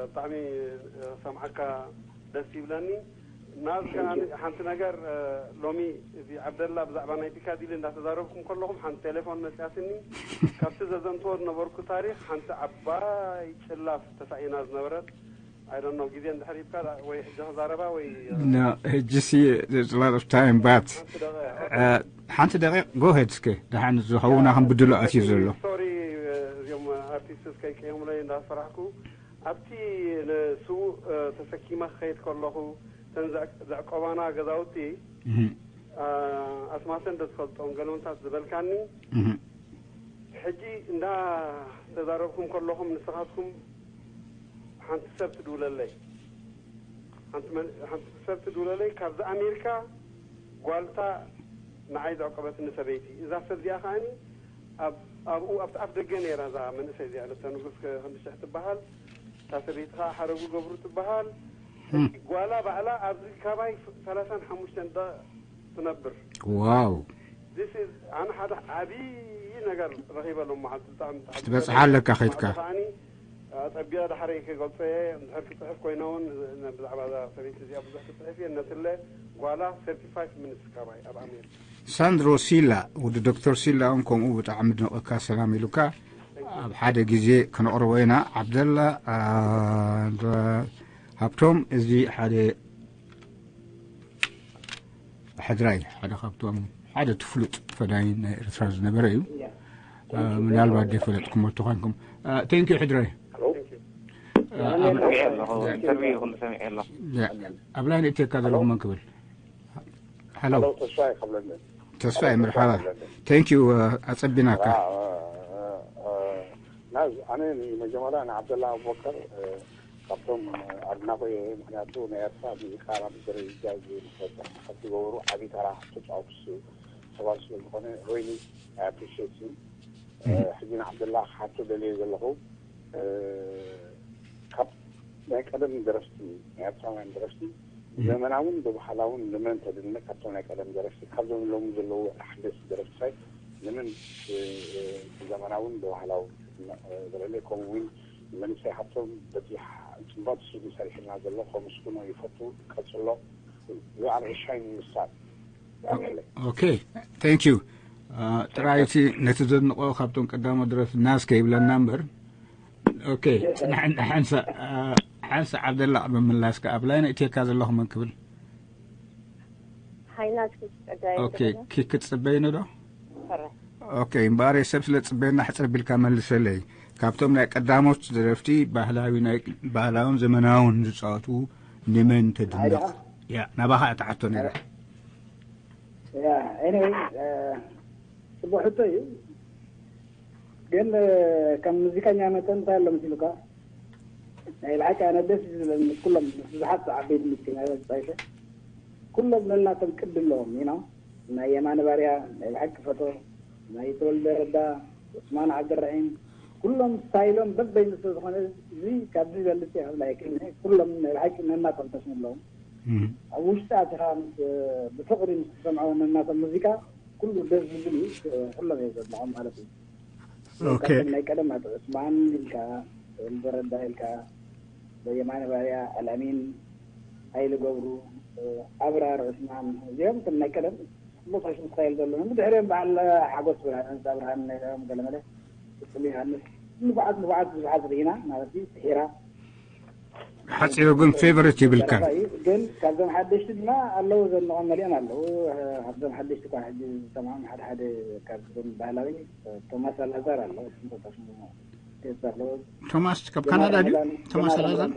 ብጣዕሚ ሰምዓካ ደስ ይብለኒ። ናዝ ከና ሓንቲ ነገር ሎሚ እዚ ዓብደላ ብዛዕባ ናይ ፒካዲሊ እንዳተዛረብኩም ከለኹም ሓንቲ ቴሌፎን መፅያትኒ ካብቲ ዘዘንትዎ ዝነበርኩ ታሪክ ሓንቲ ዓባይ ጭላፍ ተሳኢና ዝነበረት I don't know ግዜ እንድሕር ሂብካ ወይ ሕጂ ክዛረባ ወይ No, ሕጂሲ there's a lot of time but ሓንቲ ደቂቕ go ahead እስከ ደሓን ዝኸውና ከም ብድሎ ኣትዩ ዘሎ ሶሪ እዚኦም ኣርቲስት ከይቀየሙለይ እንዳፈራሕኩ ኣብቲ ንስውእ ተሰኪመ ክኸይድ ከለኹ እተን ዘዕቆባና ገዛውቲ ኣስማተን ዶ ትፈልጦም ገለውንታት ዝበልካኒ ሕጂ እንዳ ተዛረብኩም ከለኹም ንስኻትኩም ሓንቲ ሰብ ትድውለለይ ሓንቲ ሰብ ትድውለለይ ካብዚ ኣሜሪካ ጓልታ ንዓይ ዘዕቆበትኒ ሰበይቲ እዛ ሰብ እዚኣ ከዓኒ ኣብኡ ኣብቲ ኣፍ ደገ ነይራ እዛ መንእሰይ እዚኣ ለተ ንጉስ ክንዲ ሽሕ ትበሃል እታ ሰበይቲ ከዓ ሓረጉ ገብሩ ትበሃል ጓላ ባዕላ ኣብዚ ካባይ ሰላሳን ሓሙሽተን ደቂቕ ትነብር ዋው ኣነ ሓደ ዓብዪ ነገር ረኺበ ሎም መዓልቲ ብጣዕሚ ክትበፅሓ ኣለካ ከይድካ ኣፀቢቐ ዳሕረይ ክገልፆ እየ እንድሕር ክፅሕፍ ኮይነ እውን ብዛዕባ እዛ ሰበይቲ እዚኣ ብዙሕ ክፅሕፍ እየ ነትለ ጓላ ሰርቲ ፋይቭ ሚኒትስ ካባይ ኣብ ኣሜሪካ ሳንድሮ ሲላ ወዲ ዶክተር ሲላ እውን ከምኡ ብጣዕሚ ድንቐካ ሰላም ኢሉካ ኣብ ሓደ ግዜ ክነቕርቦ ኢና ዓብደላ ሃብቶም እዚ ሓደ ሕድራይ ሓደ ካብቶም ሓደ ትፍሉጥ ፈዳይ ናይ ኤርትራ ዝነበረ እዩ ምናልባት ዘይፈለጥኩም ተኾንኩም thank you ሕድራይ ሰሚዐ ኣለኹ ኢንተርቪው ይኹን ሰሚዐ ኣሎ ኣብ ላይ ንእትየካ ዘለኹ መን ክብል ሓለው ተስፋይ መርሓባ thank you ኣጸቢናካ ናዝ ኣነ መጀመርያ ንዓብደላ ኣቡበከር ካብቶም ኣድናቆ እየ። ምክንያቱ ናይ ኤርትራ ሙዚቃ ናብ ደረጃ ዝፈፀ ካብ ዝገበሩ ዓብዪ ተራ ተፃወቱ ሰባት ስለዝኾነ really I appreciate you። ሕጂ ንዓብደላ ክሓቶ ደልየ ዘለኹ ካብ ናይ ቀደም ደረፍቲ ናይ ኤርትራውያን ደረፍቲ ዘመናውን ብባህላውን ንመን ተድንቕ ካብቶም ናይ ቀደም ደረፍቲ ካብዞም ሎሚ ዘለዉ ኣሕደስቲ ደረፍቲ ሳይ ንመን ብዘመናውን ብባህላውን ዘለለ ከምኡ እውን መንእሰይ ሃብቶም በቲ ፅምባት ስቱድዮ ሰሪሕልና ዘሎ ከመስግኖ ይፈቱ። ቀፅሎ። You are a shining star። Okay, thank you። ጥራይ እቲ ነቲ ዘድንቆ ካብቶም ቀዳሞ ድረፍ ናስ ከይብለና እምበር። Okay፣ ሓንሳ ዓብደላ ቅድሚ ምላስካ ኣብ ላይን እትየካ ዘለኹ መን ክብል ሓይናት ጸጋይ ኦኬ፣ ክትጽበይኒ ዶ? ኦኬ፣ እምበኣር ሰብ ስለ ጽበየና ሕጽር ቢልካ መልሰለይ። ካብቶም ናይ ቀዳሞት ደረፍቲ ባህላዊ ናይ ባህላውን ዘመናውን ዝጻወቱ ንመን ተድንቕ? ያ ናባኻ እታ ሕቶ ነይራ። ያ ኤኒወይ ጽቡቅ ሕቶ እዩ። ግን ከም ሙዚቀኛ መጠን እንታይ ኣሎ መሲሉካ? ናይ ብሓቂ ኣነ ደስ ዝብለኒ ምስ ኩሎም ምስ ብዙሓት ዓበይቲ ሙዚቀኛታት ፃይፈ ኩሎም ነናቶም ቅዲ ኣለዎም ኢና ናይ የማነ ባርያ ናይ ብሓቂ ፈቶ ናይ ተወልደ ረዳ ዑስማን ዓብደራሒም ኩሎም ስታይሎም በበይኑ ስለ ዝኾነ እዚ ካብዚ ይበልፅ ይኽእል ኣይክእልን ኩሎም ናይ ብሓቂ ነናቶም ተስሚ ኣለዎም ኣብ ውሽጢ ኣትኻ ምስ ብፍቕሪ ምስ ትሰምዖ ነናቶም ሙዚቃ ኩሉ ደስ ዝብል እዩ ኩሎም እዮም ዘድንቖም ማለት እዩ ኦኬ ናይ ቀደም ኣቶ ዑስማን ኢልካ ወልደረዳ ኢልካ የማነ ባርያ ኣልኣሚን ሃይለ ገብሩ ኣብራር ዑስማን እዚኦም እቶም ናይ ቀደም ጽቡቕ ፋሽን ስታይል ዘለዎም ብድሕሪኦም በዓል ሓጎስ ብርሃን ህንፃ ብርሃን ነይሮም ገለመለ ቅፅል ዮሃንስ ንፉዓት ንፉዓት ብዙሓት ርኢና ማለት እዩ ስሒራ ሓፂሩ ግን ፌቨሪት ይብልካን ግን ካብዞም ሓደሽቲ ድማ ኣለዉ ዘንቖም መሊኦም ኣለዉ ካብዞም ሓደሽቲ እኳ ሕጂ ዝሰምዖም ሓደ ሓደ ካብዞም ባህላዊ ቶማስ ኣላዛር ኣሎ ቶማስ ካብ ካናዳ ድዩ ቶማስ ኣላዛር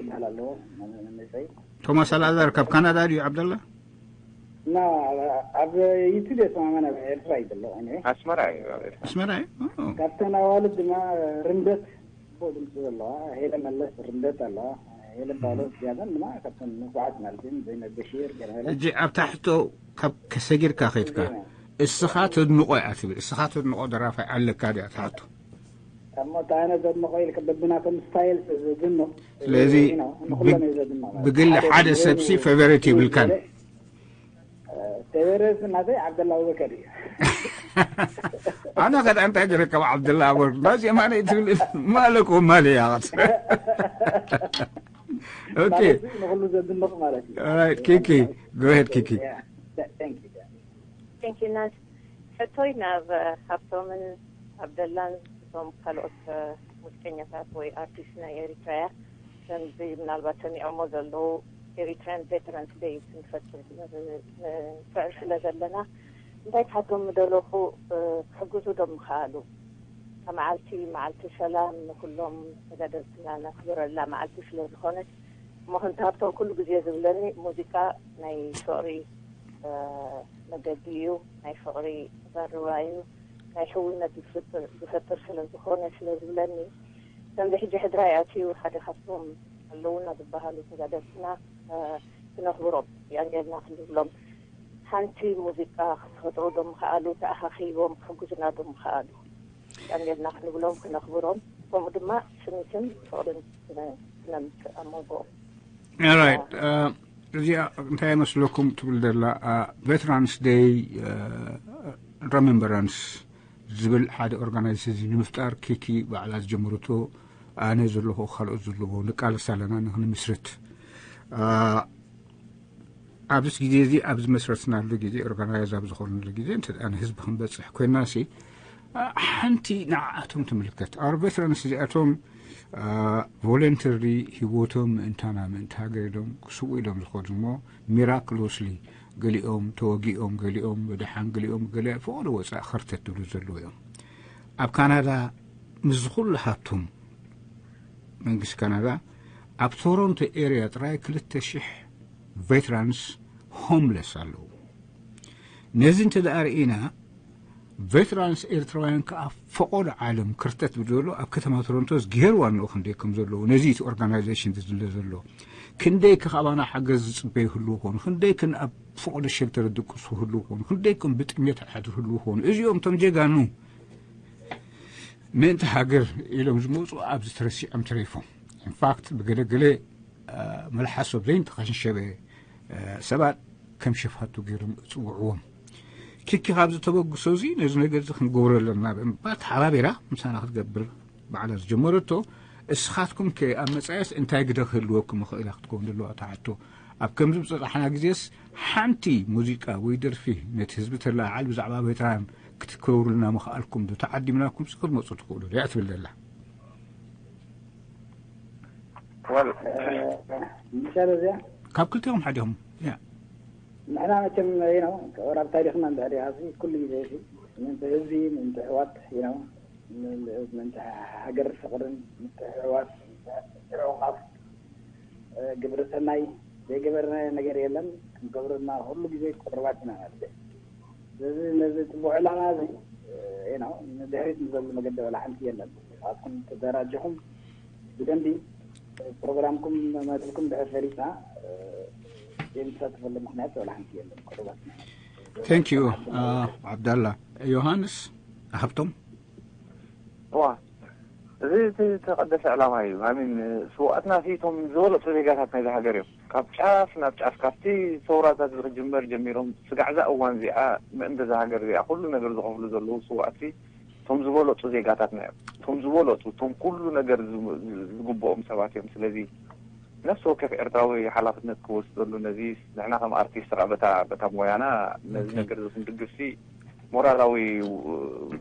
ቶማስ ኣላዛር ካብ ካናዳ ድዩ ዓብደላ እና ኣብ ዩቱብ የሰማማና ኤርትራ ይደሎ ኣስመራ እዩ ኣብ ኤርትራ ኣስመራ እዩ ካብተን ኣዋልድ ድማ ርንደት ጽቡቅ ድምፂ ዘለዋ ሄለ መለስ ርንደት ኣለዋ ሄለ ባሎ ዝያዳን ድማ ካብተን ንፉዓት ማለት እዩ ዘይነ በሺር ገርመለ እጂ ኣብ ታሕቶ ካብ ከሰጊርካ ከይድካ እስኻ ተድንቆ እያ ትብል እስኻ ተድንቆ ደራፋይ ኣለካ ድያ ትሓቶ እሞ ኣነ ዘድንቆ ኢልካ በብናቶም ስታይል ዘድንቕ ስለዚ ንኩሎም እዩ ዘድንቕ ብግሊ ሓደ ሰብሲ ፌቨሪት ይብልካን ፌቨሪት ናተይ ዓብደላ ኣቡበከር እዩ ኣነ ከዳ እንታይ ዝርከብ ዓብደላ ኣቡበከር ናዚ የማነ ትብል ማለኩ ማለ ያት ኦኬ ንኩሉ ዘድንቕ ማለት እዩ ኪኪ ጎሄድ ኪኪ ቴንኪ ናት ሕቶይ ናብ ሃብቶምን ዓብደላን እቶም ካልኦት ሙዚቀኛታት ወይ ኣርቲስት ናይ ኤሪትራያ ከምዚ ምናልባት ሰሚዖሞ ዘለዉ ኤሪትራን ቬተራንስ ደይ ክንፈጥር ንፍዕል ስለ ዘለና እንታይ ክሓቶም ምደለኹ ክሕግዙ ዶ ምኽኣሉ እታ መዓልቲ መዓልቲ ሰላም ንኩሎም ተጋደልትና ነኽብረላ መዓልቲ ስለ ዝኾነት እሞ ክንተ ሃብቶም ኩሉ ግዜ ዝብለኒ ሙዚቃ ናይ ፍቕሪ መገዲ እዩ ናይ ፍቕሪ ዘርባ እዩ ናይ ሕውነት ዝፈጥር ስለ ዝኾነ ስለ ዝብለኒ ከምዚ ሕጂ ሕድራይ ኣትዩ ሓደ ካብቶም ኣለውና ዝበሃሉ ተጋደልትና ክነኽብሮም ያንጌልና ክንብሎም ሓንቲ ሙዚቃ ክፈጥሩ ዶ ምኽኣሉ ተኣኻኺቦም ክሕግዙና ዶ ምኽኣሉ ያንጌልና ክንብሎም ክነኽብሮም ከምኡ ድማ ስኒትን ፍቕርን ክነምፅእ ኣብ መንጎኦም ራይት እዚኣ እንታይ መስለኩም ትብል ዘላ ቬትራንስ ደይ ረመምበራንስ ዝብል ሓደ ኦርጋናይዜሽን ንምፍጣር ኪኪ ባዕላ ዝጀመረቶ ኣነ ዘለኹ ካልኦት ዘለዎ ንቃለስ ኣለና ንክንምስርት ኣብዚ ግዜ እዚ ኣብ ዝመስረትናሉ ግዜ ኦርጋናይዝ ኣብ ዝኾንሉ ግዜ እንተ ንህዝቢ ክንበፅሕ ኮይና ሲ ሓንቲ ንዓኣቶም ትምልከት ኣር ቬትራንስ እዚኣቶም ቮለንተሪ ህይወቶም ምእንታና ምእንቲ ሃገር ኢሎም ክስው ኢሎም ዝኸዱ እሞ ሚራክሎስሊ ገሊኦም ተወጊኦም ገሊኦም ብድሓን ገሊኦም ገለ ፈቐዶ ወፃኢ ኸርተት ዝብሉ ዘለዉ እዮም ኣብ ካናዳ ምስ ኩሉ ሃብቶም መንግስቲ ካናዳ ኣብ ቶሮንቶ ኤርያ ጥራይ ክልተ ሽሕ ቬትራንስ ሆምለስ ኣለዉ ነዚ እንተ ደኣ ርኢና ቬትራንስ ኤርትራውያን ከዓ ፈቐዶ ዓለም ክርተት ብዘሎ ኣብ ከተማ ቶሮንቶ ዝገይርዋ ኣለዉ ክንደይ ከም ዘለዉ ነዚ እቲ ኦርጋናይዜሽን ዝድለ ዘሎ ክንደይ ከ ካባና ሓገዝ ዝፅበዩ ህልዉ ኾኑ ክንደይ ክን ኣብ ፈቐዶ ሸልተር ዝድቅሱ ህልዉ ኾኑ ክንደይ ክን ብጥሜት ሓድሩ ህልዉ ኾኑ እዚኦም እቶም ጀጋኑ ምእንቲ ሃገር ኢሎም ዝመፁ ኣብዚ ተረሲዖም ተረይፎም ኢንፋክት ብገለገለ መልሓሶም ዘይንተኸንሸበ ሰባት ከም ሸፋቱ ገይሮም እፅውዕዎም ኪኪ ካብዚ ተበግሶ እዚ ነዚ ነገር እዚ ክንገብሮ ኣለና ብእምባ ተሓባቢራ ምሳና ክትገብር ባዕላ ዝጀመረቶ እስኻትኩም ከ ኣብ መፃየስ እንታይ ግደ ክህልወኩም ይኽእል ክትከውን ዘለዋ ተሓቶ ኣብ ከምዚ ብፅጣሕና ግዜስ ሓንቲ ሙዚቃ ወይ ደርፊ ነቲ ህዝቢ ተለዓዓል ብዛዕባ ቬትራን ክትከብሩልና ምኽኣልኩም ዶ ተዓዲምናኩም ክትመፁ ትኽእሉ ዶ እያ ትብል ዘላ ምሳሌ እዚኣ ካብ ክልቲኦም ሓዲኹም ያ ንሕና መቸም ነው ወራብ ታሪክና እንድሕር ኣብዚ ኩሉ ግዜ ሲ ምንተ ህዝቢ ምንተ ሕዋት ነው ምንተ ሃገር ፍቅርን ምንተ ሕዋት ምንተ ሕውቃፍ ግብሪ ሰናይ ዘይገበርና ነገር የለን ክንገብርና ሁሉ ግዜ ቅርባት ኢና ማለት እዩ ስለዚ ነዚ ፅቡቅ ዕላማ እዚ ነው ንድሕሪት ንዘሉ መገዲ ወላ ሓንቲ የለን ንስኻትኩም ተደራጅኹም ብደንቢ ፕሮግራምኩም መደብኩም ድሕር ፈሊጥና ዘይንሳተፈሉ ምክንያት ወላ ሓንቲ የለን ቅሩባት ኢና Thank you ዓብዳላ ዮሃንስ ሃብቶም ዋ እዚ እቲ ተቀደሰ ዕላማ እዩ ኣሚን ስውኣትና ሲ እቶም ዝበለፁ ዜጋታት ናይዚ ሃገር እዮም ካብ ጫፍ ናብ ጫፍ ካብቲ ሰውራታት ዝክጅመር ጀሚሮም ስጋዕዛ እዋን እዚኣ ምእንተ እዛ ሃገር እዚኣ ኩሉ ነገር ዝኸፍሉ ዘለዉ ስውኣት ሲ እቶም ዝበለፁ ዜጋታትና እዮም እቶም ዝበለፁ እቶም ኩሉ ነገር ዝግብኦም ሰባት እዮም ስለዚ ነፍሲ ወከፍ ኤርትራዊ ሓላፍነት ክወስደሉ ነዚ ንሕና ከም ኣርቲስት ከዓ በታ በታ ሞያና ነዚ ነገር እዚ ክንድግፍ ሲ ሞራላዊ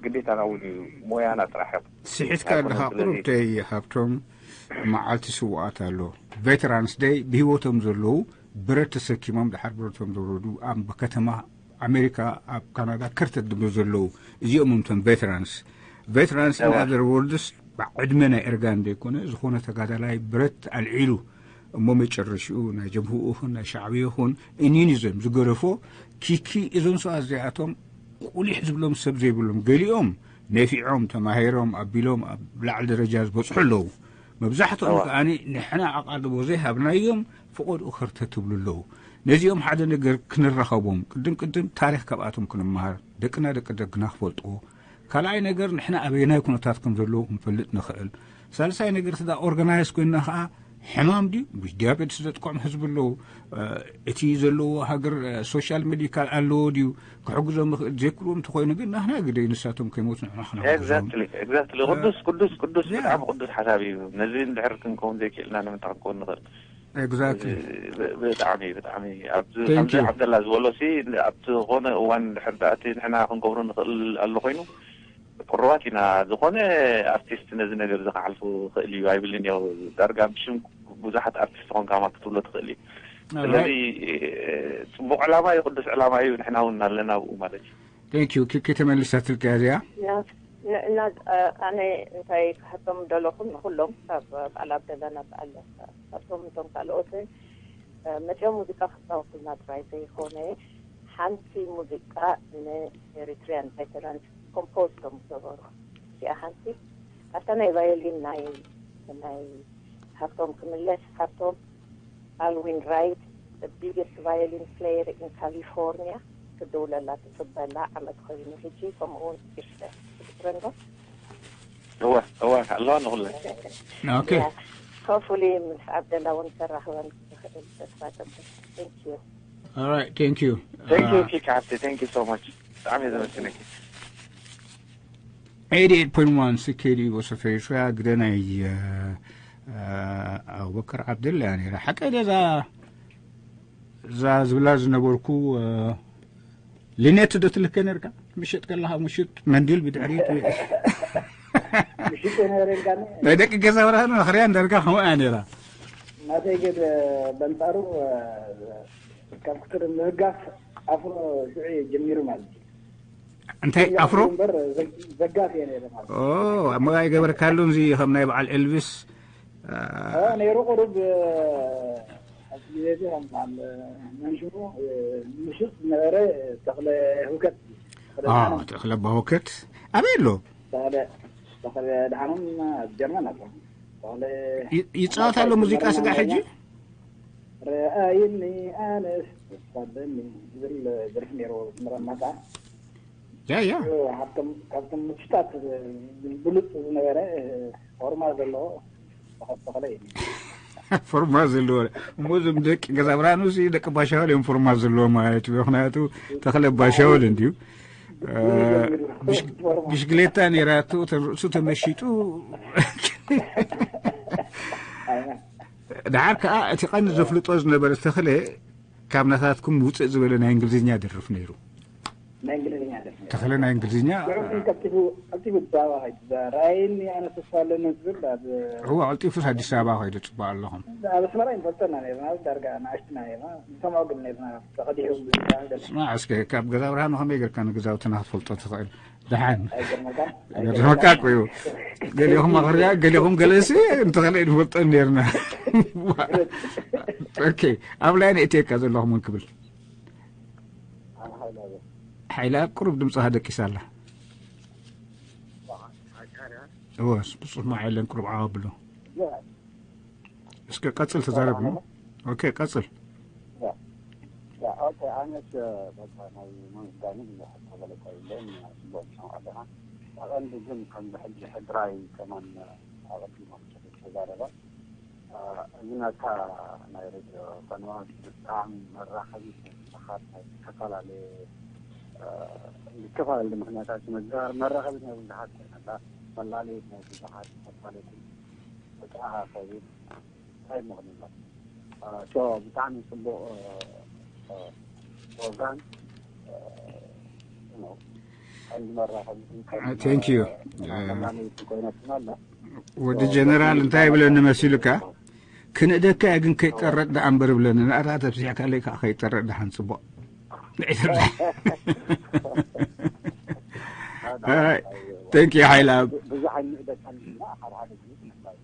ግዴታና እውን እዩ ሞያና ጥራሕ እዮም ስሒትካ ኣለኻ ቁሩብተይ ሃብቶም መዓልቲ ስውኣት ኣሎ ቬተራንስ ደይ ብህይወቶም ዘለዉ ብረት ተሰኪሞም ድሓር ብረቶም ዘውረዱ ኣብ ከተማ ኣሜሪካ ኣብ ካናዳ ከርተት ድብሉ ዘለዉ እዚኦም እምቶም ቬተራንስ ቬተራንስ in other words ብዕድመ ናይ ኤርጋን ዘይኮነ ዝኾነ ተጋዳላይ ብረት ኣልዒሉ እሞ መጨረሽኡ ናይ ጀብህኡ ይኹን ናይ ሻዕቢ ይኹን እኒን እዞም ዝገደፎ ኪኪ እዞም ሰባት እዚኣቶም ቁሊሕ ዝብሎም ሰብ ዘይብሎም ገሊኦም ነፊዖም ተማሂሮም ኣቢሎም ኣብ ላዕሊ ደረጃ ዝበፅሑ ኣለዉ መብዛሕትኦም ከኣ ንሕና ኣቓልቦ ዘይሃብናዮም ፍቐድኡ ከርተ ትብሉ ኣለዉ ነዚኦም ሓደ ነገር ክንረኸቦም ቅድም ቅድም ታሪክ ካብኣቶም ክንመሃር ደቅና ደቂ ደግና ክፈልጥዎ ካልኣይ ነገር ንሕና ኣበየናይ ኩነታት ከም ዘለዎ ክንፈልጥ ንኽእል ሳልሳይ ነገር ስዳ ኦርጋናይዝ ኮይንና ከዓ ሕማም ድዩ ምስ ዲያቤትስ ዘጥቅዖም ህዝቢ ኣለዉ እቲ ዘለዎ ሃገር ሶሻል ሜዲካል ኣለዎ ድዩ ክሕግዞም ይኽእል ዘይክልዎም እንተኮይኑ ግን ናህና ግደይ ንሳቶም ከይሞቱ ንሕና ክነሕግዞም ኤግዛክትሊ ኤግዛክትሊ ቅዱስ ቅዱስ ቅዱስ ብጣዕሚ ቅዱስ ሓሳብ እዩ ነዚ እንድሕር ክንከውን ዘይክእልና ንምንታይ ክንከውን ንኽእል ኤግዛክትሊ ብጣዕሚ ብጣዕሚ ኣብዚ Thank ከምዚ you. ዓብደላ ዝበሎ ሲ ኣብ ዝኾነ እዋን እንድሕር ደኣ እቲ ንሕና ክንገብሮ ንኽእል ኣሎ ኮይኑ ቅሩባት ኢና ዝኾነ ኣርቲስት ነዚ ነገር እዚ ክሓልፉ ክእል እዩ ኣይብልን ያው ዳርጋ ብሽም ብዙሓት ኣርቲስት ኾንካ ማ ክትብሎ ትኽእል እዩ ስለዚ ፅቡቅ ዕላማ እዩ ቅዱስ ዕላማ እዩ ንሕና እውን ኣለና ኣብኡ ማለት እዩ ቴንክ ዩ ኪኪ ተመሊሳትልካ እዚኣ እና ኣነ እንታይ ክሓቶም ደለኹም ንኩሎም ካብ በዓል ኣብደላ ናብ በዓል ካብቶም እቶም ካልኦትን መቸም ሙዚቃ ክፃወቱልና ጥራይ ዘይኮነ ሓንቲ ሙዚቃ ንኤሪትሪያን ቬተራንስ ኮምፖዝ ከም ዝገበሩ እዚኣ ሓንቲ ኣብታ ናይ ቫዮሊን ናይ ናይ ሃብቶም ክምለስ ሃብቶም ኣልዊን ራይት the biggest violin player in California ክድውለላ ትፅበላ ዓመት ኮይኑ ሕጂ ከምኡ እውን ይርሰ ትዝክረንዶ እወ እወ ኣለዋ ንኩለን ኦኬ hopefully ምስ ዓብደላ እውን ከራኽበን ዝኽእል ተስፋ ገብር thank you All right, thank you. thank you ኪክ ሓብቲ thank you so much ብጣዕሚ እየ ዘመስግነኪ eighty-eight point one C K D O S F Eritrea ግደ ናይ ኣቡበከር ዓብደላ እያ ነይራ ሓቀ እዛ እዛ ዝብላ ዝነበርኩ ሊኔት ዶ ትልከ ነርካ ምሽጥ ከለካ ምሽጥ መንዲል ብድሕሪት ምሽጥ ነረልካኒ ናይ ደቂ ገዛ ብርሃን መኽርያ እንዳርካ ከምኡ እያ ነይራ ናተይ ግን በንጻሩ ካብ ክትር ምህጋፍ ኣፍሮ ሽዑ ጀሚሩ ማለት እዩ እንታይ ኣፍሮ እምበር ዘጋፍ እየ ነይረ ማለት ኦ እሞ ኣይገበርካሉን እዚ ከም ናይ በዓል ኤልቪስ ነይሩ ቁሩብ ኣብዚ ግዜ እዚ ከም በዓል መንሽሙ ምሽጥ ዝነበረ ተኽለ ህውከት ተኽለ ኣዎ፣ ብርሃኖም። ተኽለ ኣባወከት ኣበይ ኣሎ? ተኽለ፣ ተኽለ ደሓኖም ኣብ ጀርመን ኣሎ። ተኽለ ይ-፣ ይጻወት ኣሎ ሙዚቃ ስጋ ሕጂ? ረኣይኒ ኣነስ ተፋለኒ ዝብል ደርፊ ነይሩ። ምረማታ ያ፣ ያ። ካብቶም፣ ካብቶም ምሽጣት ብሉጽ ዝነበረ ፎርማ ዘለዎ ተኸ-፣ ተኽለ እዩ። ፎርማ ዘለዎ። እሞ እዞም ደቂ ገዛ ብርሃኑ ሲ ደቂ ባሻወል እዮም ፎርማ ዘለዎ ማለት እዩ። ምኽንያቱ ተኽለ ባሻወል እንድዩ። እ፣ ብሽ-፣ ብሽግሌታ ነይራቶ፣ እተን ርእሱ ተመሺጡ። ደሓር ከኣ እቲ ቀንዲ ዘፍልጦ ዝነበረ ተኽለ ካብ ናታትኩም ውፅእ ዝበለ ናይ እንግሊዝኛ ደርፍ ነይሩ። ናይ እንግሊዝኛ ደርፊ። ተኽለ ናይ እንግሊዝኛ። ሽዑ ግን ቀልጢፉ፣ ቀልጢፉ ብዛዕባ ኸይዱ፣ እዛ ራእይኒ ኣነ ተስፋ ኣለኒ ትብል ኣብ እዋ፣ ቀልጢፉስ ኣዲስ ኣበባ ኸይዱ ጽቡቕ ኣለኹም። ኣብ ኣስመራ ይንፈልጠና ነርና፣ ዳርጋ ንኣሽትና ነርና፣ ንሰምዖ ግን ነርና፣ ተቐዲሑ ብዝበሃል ደርፊ። ስማዕ እስከ፣ ካብ ገዛ ብርሃኑ ከመይ ጌርካ ንገዛውትና ክትፈልጦ ትኽእል? ደሓን። ኣይገርመካን? ገርመካ እኮ እዩ። ገሊኹም ኣኽርያ፣ ገሊኹም ገለሲ እንተኸለ ንፈልጦ ነርና። ኦኬ፣ ኣብ ላይን እትየካ ዘለኹም እውን ክብል። ኣነ ሓይለ ኣበ። ሓይለ ኣብ ቁሩብ ድምፅኻ ደቂሳ ኣላ። ኣካርያ። እወ፣ ብፅሑፍ ማዓይለን ቁሩብ ዓው ኣብሎ። ያ። እስከ ቀፅል ተዛረብ። ኦኬ፣ ቀፅል። ያ። ያ፣ ኦኬ፣ ኣነስ በቃ ናይ ምምስጋን ብዙሕ ተበለጸ የለን፣ ጽቡቕ ትሰምዖ ኣለኻ። ኣቐንዲ ግን ከምዚ ሕጂ ሕድራይ ከማን ኣቐዲሞም ተዛረባ። እ፣ እዚ ናትካ ናይ ሬድዮ ፈነወ ብጣዕሚ መራኸቢት ናይ ብዙሓት ናይ ዝተፈላለየ፣ እ፣ ዝተፈላለዩ ምኽንያታት መዘ-፣ መራኸቢት ናይ ብዙሓት ኮይና ኣላ። መላለዪት ናይ ብዙሓት መፋለጢ ብጣዕሚ ከቢድ እንታይ ምኽንያት። እ፣ ሶ ብጣዕሚ ጽቡቕ፣ እ፣ እ፣ ፕሮግራም፣ እ፣ you know፣ ቀንዲ መራኸቢት፣ ቀንዲ፣ ቴንክ ዩ። እ፣ መላለዪት ኮይናትና ኣላ። ወዲ ጀነራል እንታይ ይብለኒ መሲሉካ? ክንእደካ እየ ግን ከይጠረጥ ደኣ እምበር ይብለኒ። ንኣታ ተብሲሕካለይ ከዓ ከይጠረጥ ደሓን ጽቡቕ። All right. Thank you, ሓይላ። ብዙሕ ኣይንእደካን ኢና፣ ሓደ ሓደ ግዜ ትንፋይ።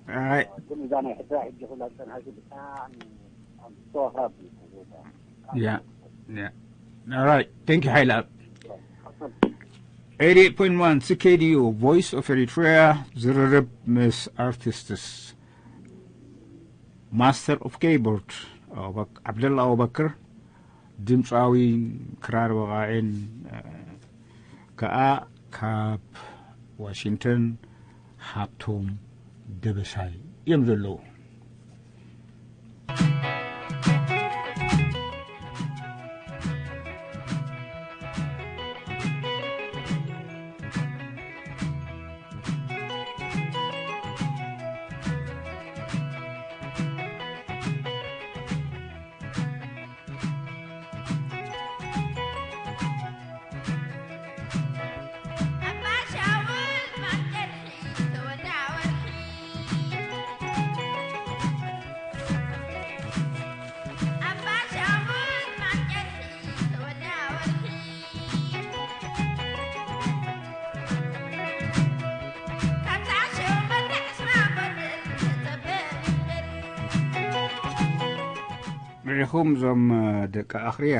All right. ግን እዛ ናይ ሕድራ ሕጂ ኩላ ዝጸንሐት ብጣዕሚ፣ I'm so happy for you. Yeah, yeah. All right. Thank you, ሓይላ። Eighty-eight point one C K D U, Voice of Eritrea, ዝርርብ ምስ ኣርቲስትስ። ማስተር ኦፍ ኬይቦርድ ኣቡበክ-፣ ዓብደላ ኣቡበክር፣ ድምፃዊ ክራር ወቃዒን፣ እ፣ ከኣ ካብ ዋሽንግተን ሃብቶም ደበሳይ እዮም ዘለዉ። ርኢኹም እዞም ደቂ ኣኽርያ፣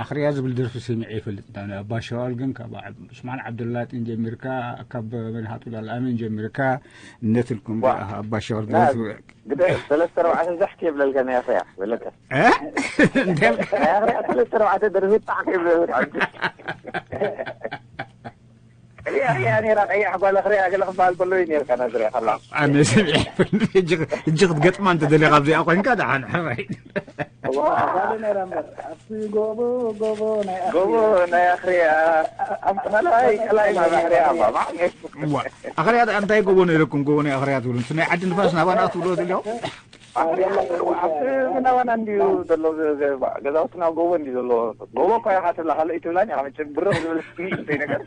ኣኽርያ ዝብል ደርፊ ሰሚዐ ይፈልጥ። ኣባ ሸዋል ግን ካብ ዓብ-፣ ዑስማን ዓብደላጢን ጀሚርካ፣ ካብ መድሃጡል ኣልኣሚን ጀሚርካ፣ እነትልኩም ዋ። ኣባ ሸዋል ና፣ ደርፊ ግደ ሰለስተ ኣርባዕተ ዛሕ ከይብለልካ ናይ ኣኽርያ በለካ። እ? እንታይ ኣልካ? ናይ ኣኽርያ ሰለስተ ኣርባዕተ ደርፊ ጣዕ ከይብለልካ። ያ፣ ያ፣ ነይራ ቀያሕ ጓል ኣኽርያ ገለ ክበሃል ከሎ እዩ ነይርካ ናዝርያ ከላ። ኣነ ሰሚዐ። ሕጂ፣ ሕጂ ክትገጥማ እንተ ደሊኻ ኣብዚኣ ኮይንካ ደሓን ሕራይ። ዋ። ጓል ነይራ እምበር፣ ኣብቲ ጎቦ፣ ጎቦ ናይ ጎቦ ኣኽርያ። ናይ ኣኽርያ፣ ኣብቲ ካልኣይ፣ ካልኣይ ናይ ኣኽርያ፣ ኣባ፣ ማዕረ። ዋ፣ ኣኽርያ እንታይ ጎቦ ነይረኩም፣ ጎቦ ናይ ኣኽርያ ትብሉ? ምስ ናይ ዓዲ ንፋስ ናባና ክትብልዎ ዘለኹም? ኣብቲ ምናባና እንድዩ ዘሎ፣ ገ-፣ ገ-፣ ገዛውትና ጎቦ እንድዩ ዘሎ። ጎቦ እኳ ኢኻ ትብላ፣ ካልእ ኣይትብላን ኢኻ መቸም፣ ብርቕ ዝብል ስኒት ዘይነገር።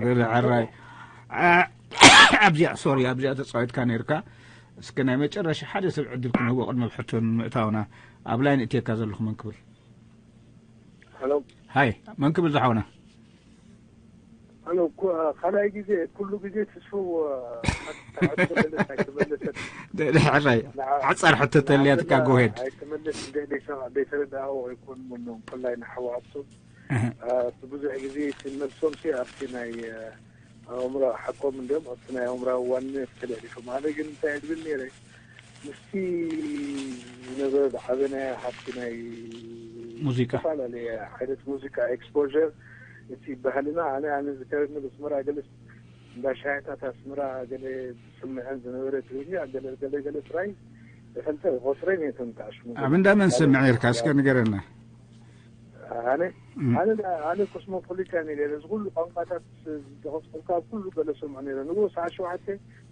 በለ፣ ሕራይ። ኣ-፣ ኣብዚኣ፣ ሶሪ፣ ኣብዚኣ ተጻዊትካ ነይርካ። እስከ ናይ መጨረሻ ሓደ ሰብ ዕድል ክንህቦ ቅድሚ ኣብ ሕቶ ንምእታውና። ኣብ ላይን እትየካ ዘለኹ መን ክብል? ሃሎ። ሃይ፣ መን ክብል ዝሓውና? ሃሎ፣ ኩ-፣ ካልኣይ ግዜ፣ ኩሉ ግዜ ትስፍው፣ ኣይትመልሰን። ደ-፣ ደ-፣ ሕራይ፣ ንዓ-፣ ሓጻር ሕቶ ተልያትካ፣ ንዓድና ጎሄድ። ኣይትመልሰን። ዘይተረድኣዎ ኣይኮን ምኖም ኮላይ ንሓዋቱ እቲ ብዙሕ ግዜ እቲ መልሶም ሲ ኣብቲ ናይ ኣእምሮ ሓቆም እንዲም ኣብቲ ናይ ኣእምሮ ዋንነት ተለዕሊፎም። ኣነ ግን እንታይ እብል ነይረ ምስቲ ዝነበረ ዝዓበናዮ ሃብቲ ናይ ሙዚቃ ዝተፈላለየ ዓይነት ሙዚቃ ኤክስፖር እቲ ባህልና ኣነ ኣነ ዝከረኒ ብስመራ ገለ እንዳ ሻያታት ኣስመራ ገለ ዝስምዐን ዝነበረ ትግርኛ ገለ ገለ ገለ ጥራይ እተንተ ቆፅረን እየን ተኣሽሙ ኣብ እንዳ መን ሰምዕ ነርካ እስከ ንገረና ኣነ ኣነ ኣነ ኮስሞፖሊታን እየ ነዚ ኩሉ ቋንቋታት ዝጠቐስኩልካ ኩሉ ገለ ሰምዑ ነረ ንግሆ ሰዓት ሸውዓተ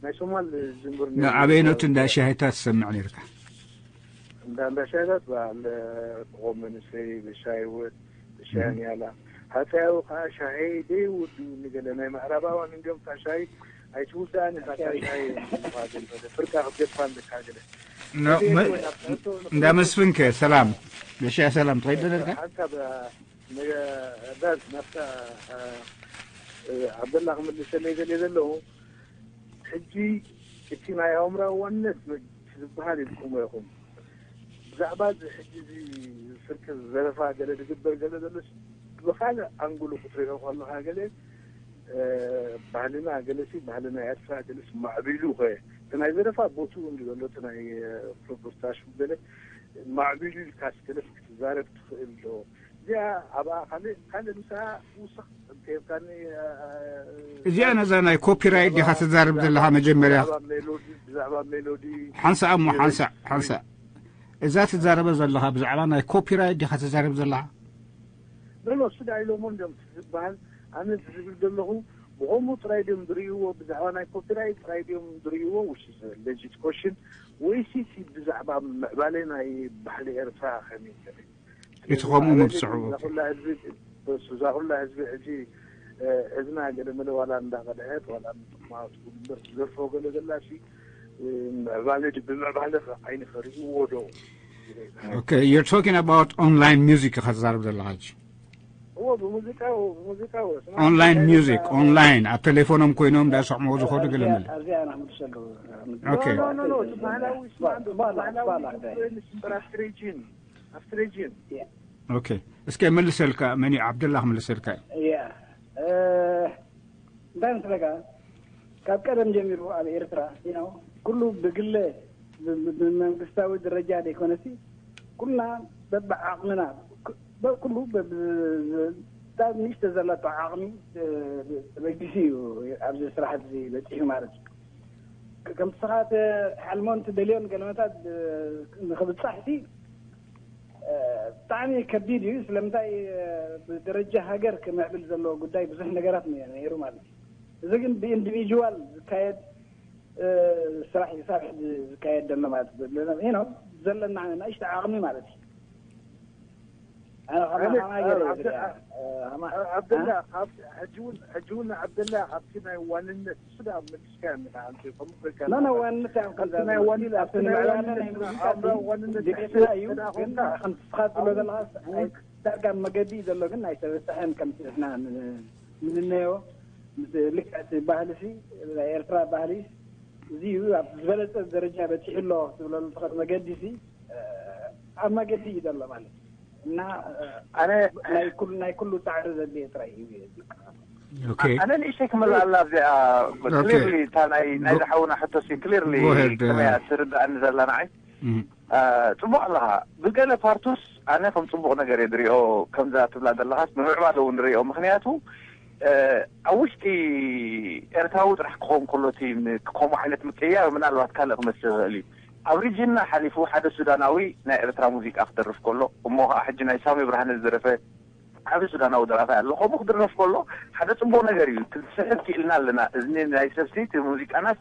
ናይ ሶማል ዝንብር ኣበይነቱ እንዳ ሻሂታት ትሰምዕ ነርካ እንዳ እንዳ ሻሂታት በዓል ብቆም መንእሰይ ብሻይ ወት ብሻይ ያላ ሃፀያዊ ከዓ ሻሂ ደይ ውዱ ንገለ ናይ ምዕራባውያን እንዲዮም እታ ሻሂ ኣይትውዳእን ኢኻ እታ ሻሂ ፍርቃ ክትገድፋ ኣለካ ገለ እንዳ መስፍን ከ ሰላም በሻ ሰላም ትኸይድ ዘለካ ሓንሳብ ዳዝ ናብታ ዓብደላ ክምልሰለይ ዘልየ ዘለኹ ሕጂ እቲ ናይ ኣእምራዊ ዋንነት ዝበሃል ኢልኩሞ ኢኹም ብዛዕባ እዚ ሕጂ እዚ ስርቂ ዘረፋ ገለ ዝግበር ገለ ዘሎ ብካልእ ኣንጉሉ ክትሪኦ ከለካ ገለ ባህልና ገለሲ ባህልና ኤርትራ ገለሲ ማዕቢሉ ከ እቲ ናይ ዘረፋ ቦትኡ እንዲ ዘሎ እቲ ናይ ፕሮፖስታሽ ገለ ማዕቢሉ ኢልካስ ገለሲ ክትዛረብ ትኽእል ዶ እዚኣ ኣብኣ ካልእ ካልእ ምሳ ውስኽ እንተየብካኒ እዚኣ ነዛ ናይ ኮፒራይት ዲኻ ትዛረብ ዘለኻ መጀመርያ ብዛዕባ ሜሎዲ ብዛዕባ ሜሎዲ ሓንሳእ እሞ ሓንሳእ ሓንሳእ እዛ ትዛረበ ዘለኻ ብዛዕባ ናይ ኮፒራይት ዲኻ ትዛረብ ዘለኻ ኖ ስዳ ኢሎሞ እንዲም ዝበሃል ኣነ ዝብል ዘለኹ ብኸምኡ ጥራይ ድም ዝርእይዎ ብዛዕባ ናይ ኮፒራይት ጥራይ ድም ዝርእይዎ ውሽ ለጂት ኮሽን ወይሲ እቲ ብዛዕባ ምዕባለ ናይ ባህሊ ኤርትራ ከመይ እቲ ከምኡ መብፅዑ እዛ ኩላ ህዝቢ ሕጂ እዝና ገለ መለ ዋላ እንዳቀድሐት ዋላ ምጥቅማት በር ትዘርፎ ገለ ዘላ ምዕባለ ብምዕባለ ዓይኒ ከርእይዎ ዶ Okay, you're talking about online music ኢኻ ትዛረብ ዘለኻ ሕጂ እዎ ብሙዚቃ ብሙዚቃ online music online ኣብ ቴሌፎኖም ኮይኖም እንዳሰምዑ ዝኸዱ ገለ መለ ኣብዚኣ ኢና ክምልሰሉ Okay. ኣብቲ ሬጅን Okay. እስከ መልሰልካ መን እዩ ዓብደላ ክመልሰልካ እዩ ያ እንታይ ምስለካ ካብ ቀደም ጀሚሩ ኣብ ኤርትራ you know ኩሉ ብግለ ብመንግስታዊ ደረጃ ዘይኮነሲ ኩልና በብዓቕምና ኩሉ ንእሽተ ዘለቶ ዓቕሚ ተበጊሱ እዩ ኣብዚ ስራሕ በፂሑ ማለት እዩ ከምቲ ስኻ ትሓልሞን ትደልዮን ገለመታት ንክብፃሕ ሲ ብጣዕሚ ከቢድ እዩ ስለምንታይ ብደረጃ ሃገር ክምዕብል ዘለዎ ጉዳይ ብዙሕ ነገራት ነይሩ ማለት እዩ እዚ ግን ብኢንዲቪጅዋል ዝካየድ ስራሕ እዩ ሳብ ሕዚ ዝካየድ ዘሎ ማለት እዩ ዘለና ናእሽተ ዓቕሚ ማለት እዩ ዓብደላ ሕጂ እውን ዓብደላ ኣብቲ ናይ ዋንነት እሱ ዳ መልስካ ከምኡ ኮይንካ ኖ ኖ ዋንነት ኣብቲ ናይ ዋንነት ኣብቲ ናይ ዋንነት ዋንነት እዩ ግን ከምቲ ስኻ ትብሎ ዘለካ ዳርጋ መገዲ እዩ ዘሎ ግን ኣይተበፅሐን ከምቲ ንሕና ንንነዮ ምስ ልክዕ እቲ ባህሊ ሲ ናይ ኤርትራ ባህሊ እዚ እዩ ኣብ ዝበለፀ ደረጃ በፂሑ ኣሎ ትብለሉ ትኸድ መገዲ ሲ ኣብ መገዲ እዩ ዘሎ ማለት እዩ እና ናይ ኩሉ ናይ ኩሉ ፃዕሪ ዘድልየ ጥራይ እዩ Okay. ኣነ ንእሽተይ ክመልኣላ ኣብዚኣ ክሊርሊ እታ ናይ ናይ ዝሓውና ሕቶሲ ክሊርሊ Go ahead, uh, ከመይ ትርዳእኒ ዘላ ንዓይ ጽቡቕ ኣለኻ ብገለ ፓርቱስ ኣነ ከም ጽቡቕ ነገር እየ ዝሪኦ ከምዛ ትብላ ዘለኻስ ብምዕባለ እውን ንሪኦ ምክንያቱ ኣብ ውሽጢ ኤርትራዊ ጥራሕ ክኸውን ከሎ እቲ ከምኡ ዓይነት ምቅያር ምናልባት ካልእ ክመስል ይኽእል እዩ ኣብ ሪጅንና ሓሊፉ ሓደ ሱዳናዊ ናይ ኤርትራ ሙዚቃ ክደርፍ ከሎ እሞ ከዓ ሕጂ ናይ ሳሚ ብርሃነ ዝደረፈ ዓቢ ሱዳናዊ ደራፋይ ኣሎ ከምኡ ክድረፍ ከሎ ሓደ ጽቡቅ ነገር እዩ ክስሕብ ክኢልና ኣለና እዝኒ ናይ ሰብሲ እቲ ሙዚቃናስ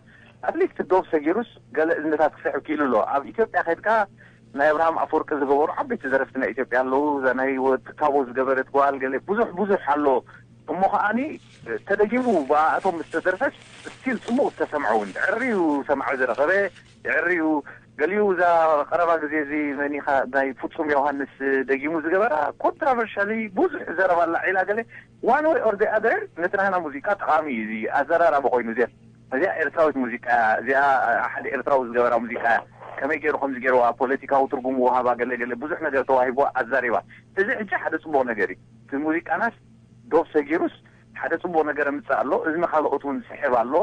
ኣትሊስት ዶብ ሰጊሩስ ገለ እዝንታት ክስሕብ ክኢሉ ኣሎ ኣብ ኢትዮጵያ ከድካ ናይ ኣብርሃም ኣፈወርቂ ዝገበሩ ዓበይቲ ደረፍቲ ናይ ኢትዮጵያ ኣለዉ እዛ ናይ ትካቦ ዝገበረት ጓል ገለ ብዙሕ ብዙሕ ኣሎ እሞ ከዓኒ ተደጊሙ ብኣቶም ዝተደርፈስ ስቲል ጽቡቅ ዝተሰምዐ እውን ዕርዩ ሰምዐ ዝረኸበ ዕርዩ ገሊኡ እዛ ቀረባ ግዜ እዚ መኒኻ ናይ ፍጹም ዮሃንስ ደጊሙ ዝገበራ ኮንትራቨርሻሊ ብዙሕ ዘረባ ኣላዒላ ገለ ዋን ወይ ኦር ኣደር ነቲ ናህና ሙዚቃ ጠቓሚ እዩ እዚ ኣዘራራቢ ኮይኑ እዚኣ እዚኣ ኤርትራዊት ሙዚቃ እያ እዚኣ ሓደ ኤርትራዊ ዝገበራ ሙዚቃ እያ ከመይ ገይሩ ከምዚ ገይርዋ፣ ፖለቲካዊ ትርጉም ወሃባ፣ ገለ ገለ ብዙሕ ነገር ተዋሂቦ ኣዛሪባ። እዚ ሕጂ ሓደ ጽቡቕ ነገር እዩ። እቲ ሙዚቃናስ ዶብ ሰጊሩስ ሓደ ጽቡቕ ነገር ኣምጽእ ኣሎ። እዚ ንኻልኦት እውን ዝስሕብ ኣሎ።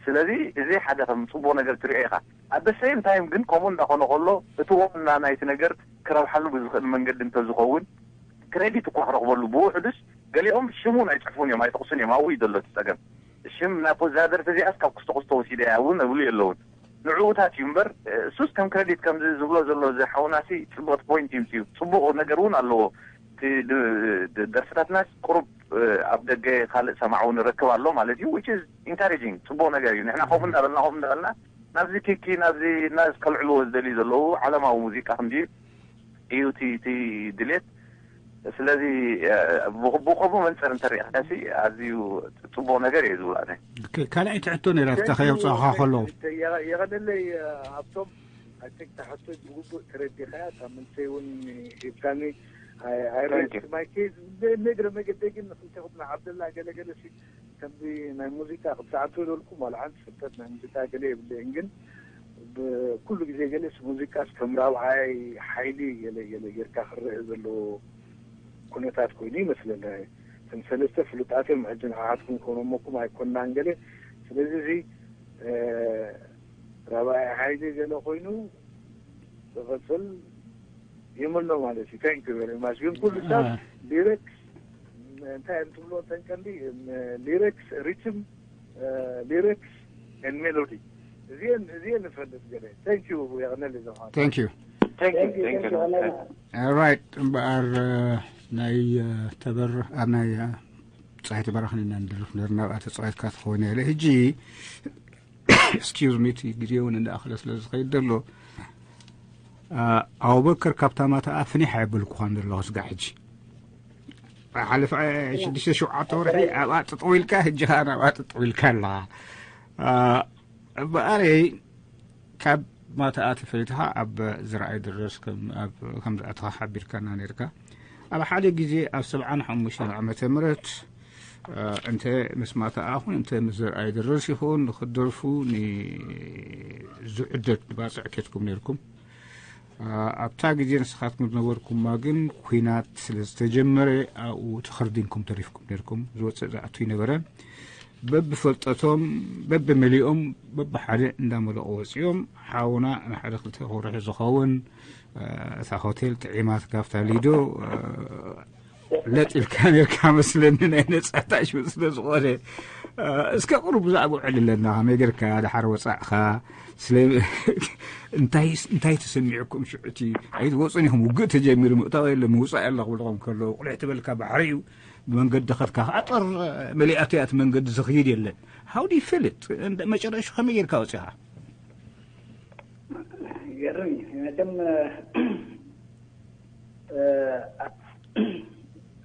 ስለዚ እዚ ሓደ ከም ጽቡቕ ነገር ትሪኦ ኢኻ። ኣደ ሴም ታይም ግን ከምኡ እንዳኾነ ከሎ እቲ ዋና ናይቲ ነገር ክረብሓሉ ብዝኽእል መንገዲ እንተዝኸውን ክሬዲት እኳ ክረኽበሉ ብውሕዱስ ገሊኦም ሽሙ ናይ ጽሕፉን እዮም ኣይጠቕሱን እዮም ኣብኡ እዩ ዘሎ እቲ ጸገም። ሽም ናይ ፖዛደርፊ እዚኣስ ካብ ክስቶ ክስቶ ወሲደ እያ እውን እብሉ የለውን። ንዕኡታት እዩ እምበር እሱስ ከም ክሬዲት ከምዚ ዝብሎ ዘሎ እዚ ሓውናሲ ጽቡቕቲ ፖይንት ይምፅዩ። ጽቡቕ ነገር እውን ኣለዎ። እቲ ድ- ድ- ደርፍታትናስ ቁሩብ ኣብ ደገ ካልእ ሰማዕ እውን ይረክብ ኣሎ ማለት እዩ። Which is encouraging፣ ጽቡቕ ነገር እዩ። ንሕና ከምኡ እንዳበልና ከምኡ እንዳበልና ናብዚ ኪኪ ናብዚ ናዝ ከልዕልዎ ዝደልዩ ዘለዉ ዓለማዊ ሙዚቃ ክንዲ እዩ እቲ እቲ ድሌት። ስለዚ ብኸምኡ መንፅር እንተሪእካ ኣዝዩ ጽቡቕ ነገር እየ ዝብል ኣነ። ካልኣይቲ ሕቶ ነይራ እታ ከየውፅእኻ ከለዉ። የቐነለይ። ኣብቶም ኣይ ቲንክ እታ ሕቶ ብግቡእ ተረዲኻያ፣ እታ መልሰይ እውን ሂብካኒ። ኣይረስት ማይ ኬዝ። ንእግረ መገደይ ግን ንክልቴኹም ንዓብደላ ገለገለ ከምዚ ናይ ሙዚቃ ክብ ሰዓቱ ይበልኩም ዋላ ሓንቲ ፍልጠት ናይ ሙዚቃ ገለ የብለይን፣ ግን ብኩሉ ግዜ ገለስ ሙዚቃስ ከም ራብዓይ ሓይሊ ገለ ገለ ጌርካ ክረአ ዘለዎ ኩነታት ኮይኑ ይመስለኒ። እቶም ሰለስተ ፍሉጣት እዮም ሕጂ ንዓኻትኩም ክነሞኩም ኣይኮንናን ገለ። ስለዚ እዚ ራብዓይ ሓይሊ ገለ ኮይኑ ዝቐፅል ይምኖ ማለት እዩ። Thank you very much። ግን ኩሉ ሰብ ሊሪክስ እንታይ እዮም ትብሎ ተንቀንዲ ሊሪክስ ሪትም ሊሪክስ ን ሜሎዲ እዚአን እዚአን ንፈልጥ ገለ። Thank you። የቕነል ዘማ Thank you። Right እምበኣር ናይ ተበር ኣብ ናይ ፀሓይ ተበራኽንና ንድርፍ ነርና ኣብኣ ተፃዋትካ ትኸውን ያለ ሕጂ excuse me እቲ ግዜ እውን እንዳኣኸለ ስለ ዝኸይድ ዘሎ ኣቡበከር ካብታ ማታ ፍኒሕ ኣየበልኩኻን ዘለኹ ስጋ ሕጂ ሓለፈ ሽዱሽተ ሸውዓተ ወርሒ ኣብኣ ጥጠው ኢልካ ሕጂ ከዓ ናብኣ ጥጠው ኢልካ ኣለኻ። እምበኣረይ ካብ ማታ ተፈሊጥኻ ኣብ ዝረኣይ ድረስ ከም ዘእተኻ ሓቢርካና ነርካ። ኣብ ሓደ ግዜ ኣብ ሰብዓን ሓሙሽተን ዓመተ ምህረት እንተ ምስ ማታኣ ኹን እንተ ምስ ዘርኣይ ድረስ ይኹን ንኽትደርፉ ንዝዕደድ ባፅዕ ኬድኩም ነርኩም። ኣብታ ግዜ ንስኻትኩም ዝነበርኩማ ግን ኩናት ስለ ዝተጀመረ ኣብኡ ተኸርዲንኩም ተሪፍኩም ነርኩም። ዝወፅእ ዝኣቱ ይነበረ። በብፈልጠቶም በብመሊኦም በብሓደ እንዳመለቑ ወፂኦም ሓውና ንሓደ ክልተ ወርሒ ዝኸውን እታ ሆቴል ጥዒማት ካብታ ሊዶ ለጥ ኢልካ ነርካ መስለኒ ናይ ነፃ ታሽሙ ስለ ዝኾነ እስከ ቁሩብ ብዛዕባ ውዕል ኣለና ከመይ ጌርካ ድሓር ወፃእኻ ስለ እንታይ እንታይ ተሰሚዕኩም ሽዑ እቲ ኣይትወፁን ኢኹም ውግእ ተጀሚሩ ምእታው የለ ምውፃእ የለ ክብልኹም ከለዉ ቁልሕ ትበልካ ባሕሪ እዩ ብመንገዲ ከድካ ኣጠር መሊኣቶ እያ እቲ መንገዲ ዝኽይድ የለን how do you feel it መጨረሹ ከመይ ጌርካ ወፂኻ ገርም መቸም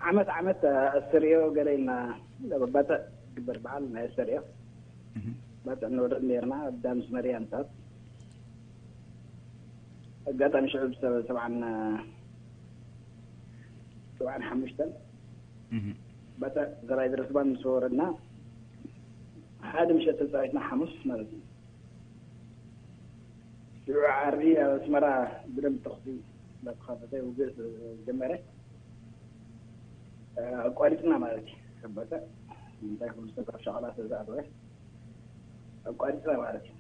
ዓመት ዓመት ኣስተርእዮ ገለ ኢልና ባፅዕ ግበር በዓል ናይ ኣስተርእዮ ባፅዕ ንወርድ ነርና ዳምስ መርያምታት ኣጋጣሚ ሽዑ ሰብዓን ሰብዓን ሓሙሽተን ባፅዕ ዘራይ ድረስባን ምስ ወረድና ሓደ ምሸት ተፃዊትና ሓሙስ ማለት እዩ ሽዑ ዓርቢ ኣብ ኣስመራ ብደንብ ተኽሲ እንዳተኸፈተ ውግእ ጀመረ ኣቋሪፅና ማለት እዩ ከበተ እንታይ ኩሉ ሰብ ኣብ ሸቐላ ስለ ዝኣተወ ኣቋሪፅና ማለት እዩ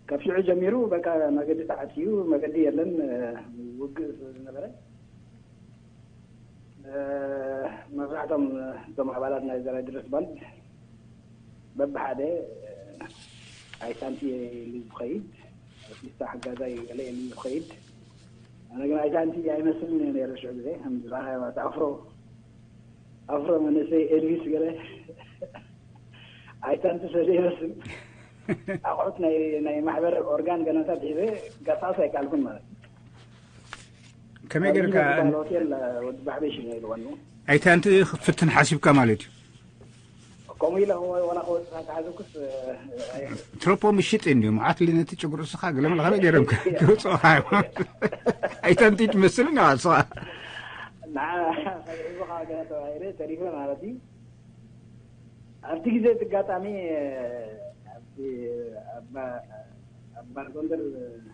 ካብ ሽዑ ጀሚሩ በቃ መገዲ ተዓፅዩ መገዲ የለን ውግእ ስለ ዝነበረ መብዛሕቶም እቶም ኣባላት ናይ ዘራይ ድረስ ባንድ በብሓደ ኣይሳንቲ ኢሉ ዝኸይድ ኣርቲስታ ሓጋዛይ ገለ ኢሉ ዝኸይድ ኣነ ግን ኣይሳንቲ ኣይመስልን እየ ነይረ ሽዑ ግዜ ከም ዝረኣኻዮ ማለት ኣፍሮ ኣፍሮ መንእሰይ ኤልቪስ ገለ ኣይሳንቲ ስለ ዘይመስል ኣቑሑት ናይ ናይ ማሕበር ኦርጋን ገናታት ሒዘ ገሳስ ኣይከኣልኩን ማለት እዩ ከመይ ጌርካ ሆቴል ወዲ ባሕበሽ ነይሩ ወኑ ኣይታ እንቲ ክትፍትን ሓሲብካ ማለት እዩ ከምኡ ኢለ ዋላ ከወፅካ ተሓዘኩስ ትረፖ ምሽጥ እንዲዩ መዓት ሊ ነቲ ጭጉር እስኻ ገለመለ ከመይ ገይሮም ክውፅኦኻ ኣይታ እንቲ ትመስል ኢና እስኻ ንዓ ከይሕዙኻ ገለ ተባሂለ ተሪፈ ማለት እዩ ኣብቲ ግዜ እቲ ኣጋጣሚ ኣብቲ ኣብ ባር ጎንደር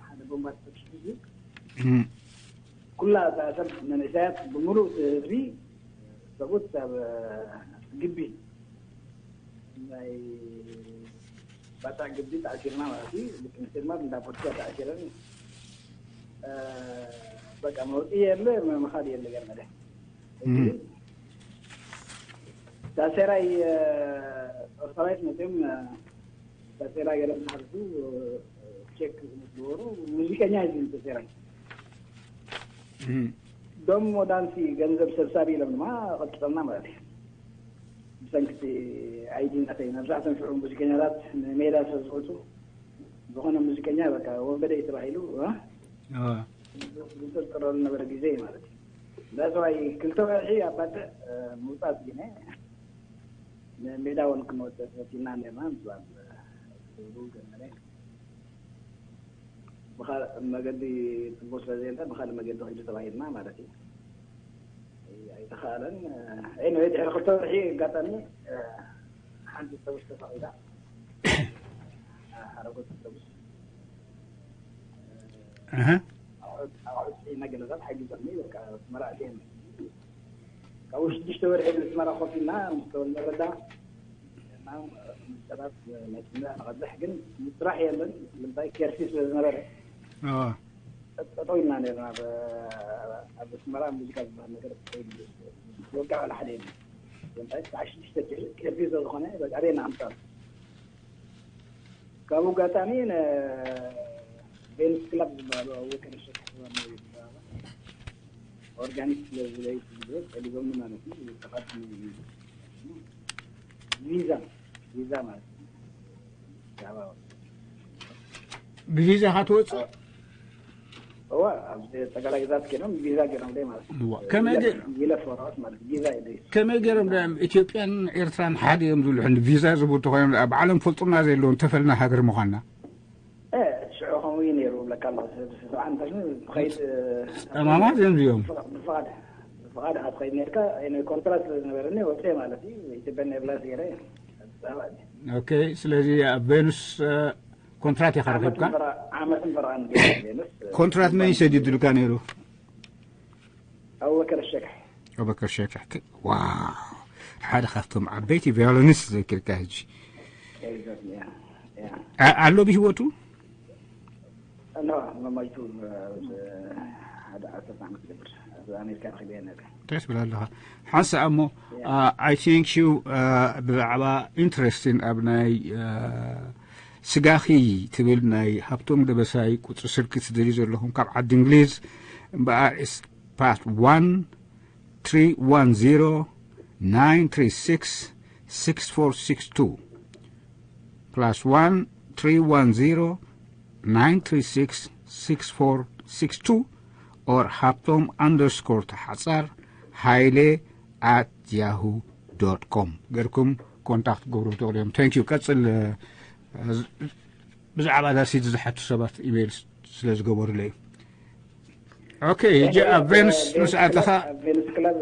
ሓደ ቦምባ ተፈትሹ። ኩላ እታ ሰብ መንእሰያት ብምሉእ ህዝቢ ሰብኡት ኣብ ግቢ ናይ ባታ ግቢ ተኣሲርና ማለት እዩ። ልክ ንስድማ እንዳ ፖለቲካ ተኣሲረን በቃ መውፅኢ የለ፣ መኻድ የለ ገመደ። ታሰራይ ጦር ሰራዊት መፅኦም ታሰራ ገለ ዝሓልፉ ቼክ ምስ ዝበሩ ሙዚቀኛ እዩ ተሰራይ። ዶም ሞዳንሲ ገንዘብ ሰብሳቢ ኢሎም ድማ ቀጥጠልና ማለት እዩ። ብሰንክቲ ኣይዲ ናተይ መብዛሕቶም ሽዑ ሙዚቀኛታት ንሜዳ ሰብ ዝወፁ ዝኾነ ሙዚቀኛ በቃ ወንበደ እዩ ተባሂሉ ዝጥርጠረሉ ነበረ ግዜ ማለት እዩ። ዳስዋይ ክልተ ወርሒ ኣብ ባድዕ ምውፃእ ስኢነ ንሜዳ እውን ክንወፅእ ፈቲና ነርና። ምፅዋት ገመደ ብኻልእ መገዲ ፅቡቅ ስለ ዘየለ ብኻልእ መገዲ ኪዱ ተባሂልና ማለት እዩ። ኣይተኻእለን። ኤኒወይ ድሕሪ ክልተ ወርሒ ኣጋጣሚ ሓንቲ ሰብስ ተፈቒዳ ሓረጎት ሰብስ ኣቑሑት ኢልና ገለታት ሓጊዞም በቃ መራእቲ ካብኡ ሽዱሽተ ወርሒ ኣስመራ ኮፍ ኢልና ምስ ተወልደ ረዳ እና ሰባት መፂና ንቐድሕ ግን ስራሕ የለን። ስለምንታይ ኬርሲ ስለ ዝነበረ ጠጠው ኢልና ነርና። ኣብ ኣስመራ ሙዚቃ ዝበሃል ነገር ወቃ ዋላ ሓደ የለን። ስለምንታይ ክሳዕ ሽዱሽተ ኬርሲ ስለዝኾነ በቃ ኣበየና ኣምፃሉ ካብኡ ኣጋጣሚ ቬንስ ክለብ ዝበሃሉ ኣብ ወከነሸ ከተማ ኦርጋኒክ ስለ ዝለይ ስለ ጠሊቦም ማለት እዩ። ተኻት ቪዛ ቪዛ ማለት ብቪዛ ኢኻ ትወፅእ? እዋ ኣብ ጠቅላይ ግዛት ገይሮም ቪዛ ገይሮም ደይ ማለት እዩ። ከመይ ገ- ይለፍ ወረቀት ማለት ቪዛ እዩ ደይ ከመይ ገይሮም ዶ ኢትዮጵያን ኤርትራን ሓደ እዮም ዝብሉ ሕንዲ ቪዛ ዝብሉ ተኮይኖም ኣብ ዓለም ፈልጡና ዘለዎም ተፈልና ሃገር ምኳንና? ሽዑ ከምኡ እዩ ነይሩ ብለካ ኣለኹ። ሰብዓ እንታይ ብኸይድ ጠማማት እዮም እዚኦም። ብፍቓድ ብፍቓድ ኢኻ ትኸይድ ነርካ። ኮንትራት ስለ ዝነበረኒ ወፀ ማለት እዩ። ኢትዮጵያን ኤርላይንስ ገይረ። ኦኬ። ስለዚ ኣብ ቬኑስ ኮንትራት ኢኻ ረኺብካ? ዓመትን ፈረቓን ገይረ ቬኑስ። ኮንትራት መን ሰዲዱልካ ነይሩ? ኣቡበከር ሸክሕ። ኣቡበከር ሸክሕ። ክ- ዋው፣ ሓደ ካብቶም ዓበይቲ ቪዮሊኒስት ዘኪርካ ሕጂ። ኤግዛክትሊ፣ ያ፣ ያ። ኣ- ኣሎ ብህይወቱ? ኖ፣ መማይቱ ሓደ ዓሰርተ ዓመት ዝገብር ኣብ ኣሜሪካ ረኺበ ነበር። ደስ ብላ ኣለኻ ሓንሳ እሞ። I think you ብዛዕባ ኢንትረስትን ኣብ ናይ ስጋኺ ትብል ናይ ሃብቶም ደበሳይ ቁፅሪ ስልኪ ትደልዩ ዘለኹም ካብ ዓዲ እንግሊዝ እምበኣር ፓስት ዋን ትሪ ዋን ዜሮ ናይን ትሪ ሲክስ ሲክስ ፎር ሲክስ ቱ plus one three one zero nine three six six four six two or ሃብቶም underscore ተሓፃር ሃይለ at yahoo dot com ገርኩም ኮንታክት ገብሩ ትኽእሉ እዮም። Thank you። ቀፅል። ብዛዕባ ዳሲቲ ዝሓቱ ሰባት ኢሜይል ስለ ዝገበሩለይ። ኦኬ። ሕጂ ኣብ ቬንስ ምስ ኣተኻ ኣብ ቬንስ ክለብ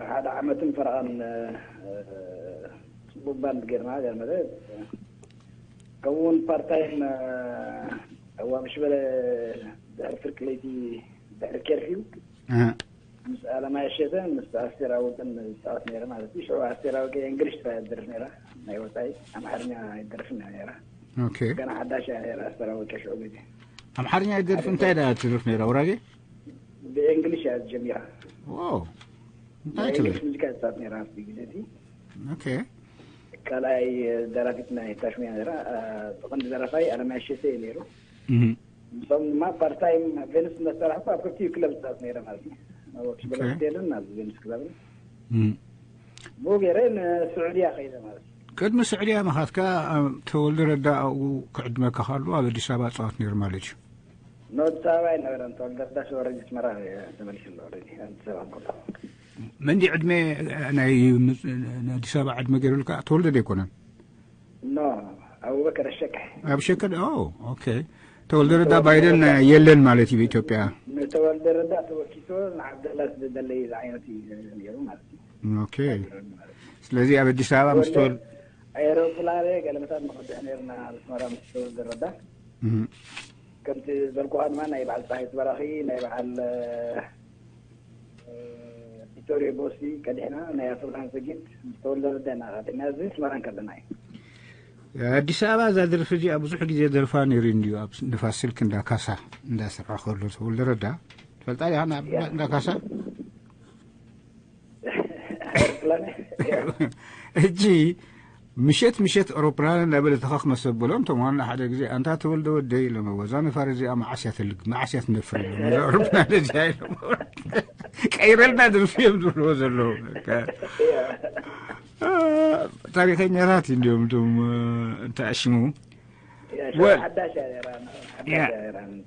ሓደ ዓመትን ፈረቓን ፅቡቅ ባንድ ጌርና ገርመለ ከምኡውን ፓርታይም ዋብሽ በለ ድሕሪ ፍርቂ ለይቲ ድሕሪ ኬርፊው ምስ ኣለማየ ሸተ ምስ ኣስቴር ኣወቀን ዝፃወት ነይረ ማለት እዩ። ሽዑ ኣስቴር ኣወቀ እንግሊሽ ጥራይ ትደርፍ ነይራ፣ ናይ ወፃኢ ኣምሓርኛ ኣይትደርፍን እያ ነይራ። ኦኬ። ገና ሓዳሽ እያ ነይራ ኣስቴር ኣወቀ ሽዑ ግዜ። ኣምሓርኛ ይደርፍ እንታይ ደኣ ትደርፍ ነይራ? ውራጌ? ብእንግሊሽ እያ ጀሚራ። ዋው፣ እንታይ ትብል? ብእንግሊሽ ሙዚቃ ትፃወት ነይራ ኣብቲ ግዜ እቲ። ኦኬ። ካልኣይ ደራፊት ናይ ታሽሙያ ነይራ። ብቐንዲ ደራፋይ ኣለማየ ሸተ እዩ ነይሩ። ምስኦም ድማ ፓርታይም ቬንስ እናሰራሕኩ ኣብ ክልቲኡ ክለብ ዝፃወት ነይረ ማለት እዩ። ኣብ ወርክሽበል ሆቴልን ኣብ ቬንስ ክለብን ብኡ ገይረ ንስዑድያ ከይደ ማለት እዩ። ቅድሚ ስዑድያ ምኻድካ ተወልደ ረዳ ኣብኡ ክዕድመካ ከሎ ኣብ ኣዲስ ኣበባ ፃወት ነይሩ ማለት እዩ። ንኣዲስ ኣበባ ኣይነበረን። ተወልደ ረዳ ወረዲ ኣስመራ ተመሊሱ ኣሎ። ኣዲስ ኣበባ ከሎ መንዲ ዕድመ ናይ ኣዲስ ኣበባ ዕድመ ገይሩልካ ተወልደ ዶ ኣይኮነን? ኖ፣ ኣቡበከር ኣሸክሕ። ኣብ ሸክሕ። ኦ፣ ኦኬ። ተወልደ ረዳ ባይደን የለን ማለት እዩ ብኢትዮጵያ። ንተወልደ ረዳ ተወኪሶ ንዓብደላ ስደደለይ ዝዓይነቱ እዩ ነይሩ ማለት እዩ። ኦኬ። ስለዚ ኣብ ኣዲስ ኣበባ ምስ ተወል- ኤሮፕላን ገለመታት ንኸድሕ ነርና ኣስመራ ምስ ተወልደ ረዳ። ከምቲ ዘልኩኻ ድማ ናይ በዓል ፀሃይ ዝበራኺ ናይ በዓል እ፣ ቪክቶሪዮ ቦሲ ቀዲሕና ናይ ኣቶ ብርሃን ሰጊድ ምስ ተወልደ ረዳ ኢና ቀዲሕና እዚ ኣስመራ ከለና እዩ። ኣዲስ ኣበባ እዛ ደርፊ እዚኣ ብዙሕ ግዜ ደርፋ ነይሩ እንድዩ ኣብ ንፋስ ስልክ እንዳ ካሳ እንዳስራሕ ከሎ ተወልደ ረዳ ትፈልጣ ዲኻ? እንዳ ካሳ ሕጂ ምሸት ምሸት ኣውሮፕላን እናበለ ተኸኽ መሰበሎም እቶም ዋና ሓደ ግዜ ኣንታ ተወልደ ወደይ ኢሎም እዛ ነፋር እዚኣ መዓስ እያ ትልግ መዓስ እያ ትነፍር ኢሎም እዛ ኣውሮፕላን እዚኣ ኢሎም ቀይረልና ደርፊ እዮም ዝብልዎ ዘለዉ ታሪኸኛታት እንዲዮም እቶም እንተኣሽሙ ሓዳሽ ሓዳሽ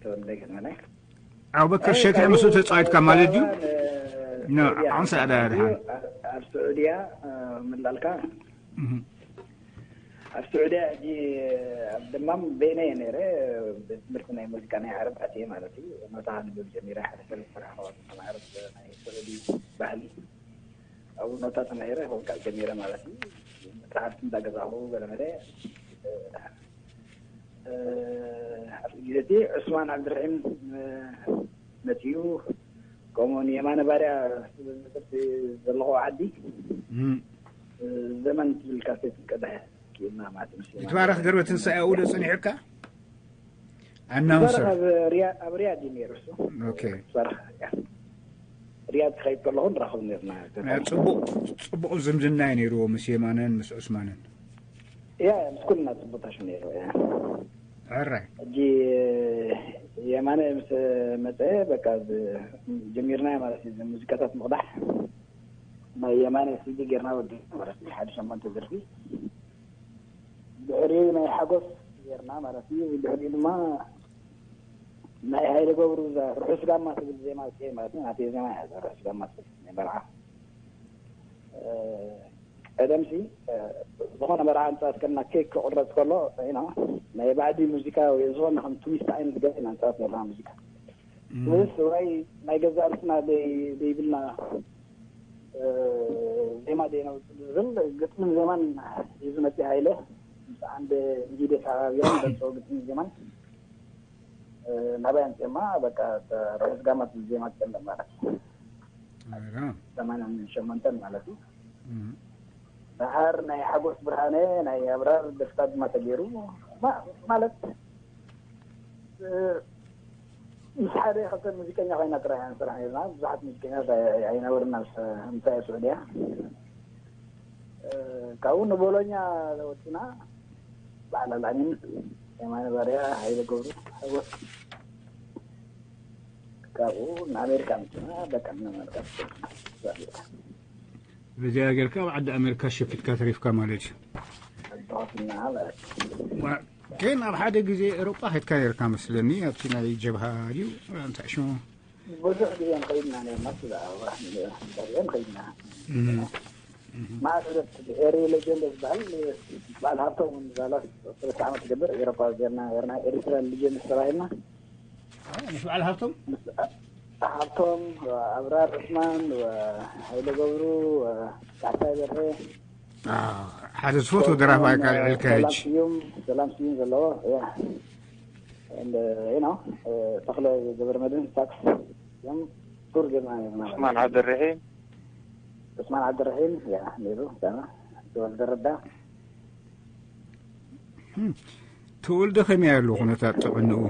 ተወልደ ገመና ኣቡበከር ሸክዒ ምስኡ ተፃዊትካ ማለት እዩ። ዓንሳ ኣዳ ድሓን ኣብ ስዑድያ ምላልካ ኣብ ስዑድያ ሕጂ ኣብ ደማም በይነ እየ ነይረ። ቤት ትምህርቲ ናይ ሙዚቃ ናይ ዓረብ ኣትየ ማለት እዩ። ኖታ ንብብ ጀሚረ ሓደ ሰለስተ ወርሒ ክኸውን ተማሃርት ናይ ስዑዲ ባህሊ ኣብኡ ኖታ ተማሂረ ክወቃዕ ጀሚረ ማለት እዩ። መፅሓፍቲ እንዳገዛኹ ገለመለ ኣብቲ ግዜ እቲ ዑስማን ዓብድርሒም መፅኡ ከምኡ ንየማነ ባርያ ዝብል መፅርቲ ዘለኹ ዓዲ ዘመን ትብል ካሴት ቀዳሕ ክኢልና ማለት እዩ። ይትባረክ ገርበ ትንሳኤ ኣብኡ ዶ ጸኒሑካ? ኣናውንሰር ይትባረክ ኣብ ሪያ- ኣብ ሪያድ እዩ ነይሩ እሱ። ኦኬ። ይትባረክ ያ ሪያድ ክኸይድ ከለኹ ንራኸብ ነርና። ጽቡቕ ጽቡቕ ዝምድና እዩ ነይርዎ ምስ የማነን ምስ ዑስማንን። ያ ምስ ኩልና ጽቡቕ ታሽ ነይሩ ያ። ሕራይ ሕጂ የማነ ምስ መፀ በቃ ዝ- ጀሚርናዮ ማለት እዩ። እዚ ሙዚቃታት ምቕዳሕ ናይ የማነ ሲዲ ጌርና ወዲና ማለት እዩ። ሓደ ሸሞንተ ደርፊ ድሕሪኡ ናይ ሓጎስ ጌርና ማለት እዩ። ድሕሪኡ ድማ ናይ ሃይለ ገብሩ እዛ ርሑስ ጋማ ትብል ዜማ ወፅኤ ማለት እዩ። ናተይ ዜማ እያ እዛ ርሑስ ጋማ ትብል ናይ መርዓ። እ፣ ቀደምሲ እ፣ ዝኾነ መርዓ ንፃወት ከለና ኬክ ክቑረፅ ከሎ ኢና ናይ ባዕዲ ሙዚቃ ወይ ዝኾነ ከም ትዊስት ዓይነት ገለ ኢና ንፃወት ነርና ሙዚቃ ምስ ወይ ናይ ገዛ ርስና ደይ- ደይብልና እ፣ ዜማ ደይ ነውፅእ ዝብል ግጥምን ዜማን ሒዙ መፂ ሃይለ ምስ ዓንድ እንጊደ ተሓባቢሮም ዘምፀው ግጥምን ዜማን እ፣ ናባይ ኣምፅኦማ በቃ ርሑስ ጋማ ትብል ዜማ ትፀንበ ማለት እዩ። ሰማንያን ሸሞንተን ማለት እዩ። ደሓር ናይ ሓጎስ ብርሃነ ናይ ኣብራር ደስታ ድማ ተገይሩ ማ- ማለት እ፣ ምስ ሓደ ክልተ ሙዚቀኛ ኮይና ጥራይ ኢና ንሰርሕ ነርና። ብዙሓት ሙዚቀኛታት ኣይ- ኣይነበርና ምስ ምሳይ ስዑድያ። እ፣ ካብኡ ንቦሎኛ ወፅና በዓል ኣልኣሚን የማነ ባርያ ሃይለ ገብሩ ሓጎስ ካብኡ ንኣሜሪካ ምፅና በቃ ንኣሜሪካ በዚኣ ጌርካ ኣብ ዓዲ ኣሜሪካ ሸፊትካ ተሪፍካ ማለት እዩ። ተኸፍና ማለት ዋ- ግን ኣብ ሓደ ግዜ ኤሮጳ ከድካ ነርካ መስለኒ ኣብቲ ናይ ጀብሃ ድዩ እንታይ ሽሙ ብዙሕ ግዜ ንኸይድና ነርና ስለ ኣብራህ ንሪኦ ንኸይድና እም፣ መዓት ዕለት ኤሪ ሌጀንድ ዝበሃል በዓል ሃብቶም ዛላ ሰለስተ ዓመት ዝገብር ኤሮፓ ጌርና ኔርና ኤሪትራን ሊጀንድስ ተባሂልና ምስ በዓል ሃብቶም ሃብቶም ኣብራር ዑስማን ሃይለ ገብሩ ካሕሳይ በርሀ ሓደ ዝፈትዎ ደራፋይ ካልዕልካ ሰላም ሕጂ ስዩም ሰላም ስዩም ዘለዎ ያ እንደ you know ተኽለ ገብረመድህን ሳክስ እዮም ቱር ጌርና ኔርና ዑስማን ዓብደርሒም ዑስማን ዓብደርሒም ያ ነይሩ ተወልደ ረዳ ተወልደ ከመይ ኣሎ ኩነታት ጥዕንኡ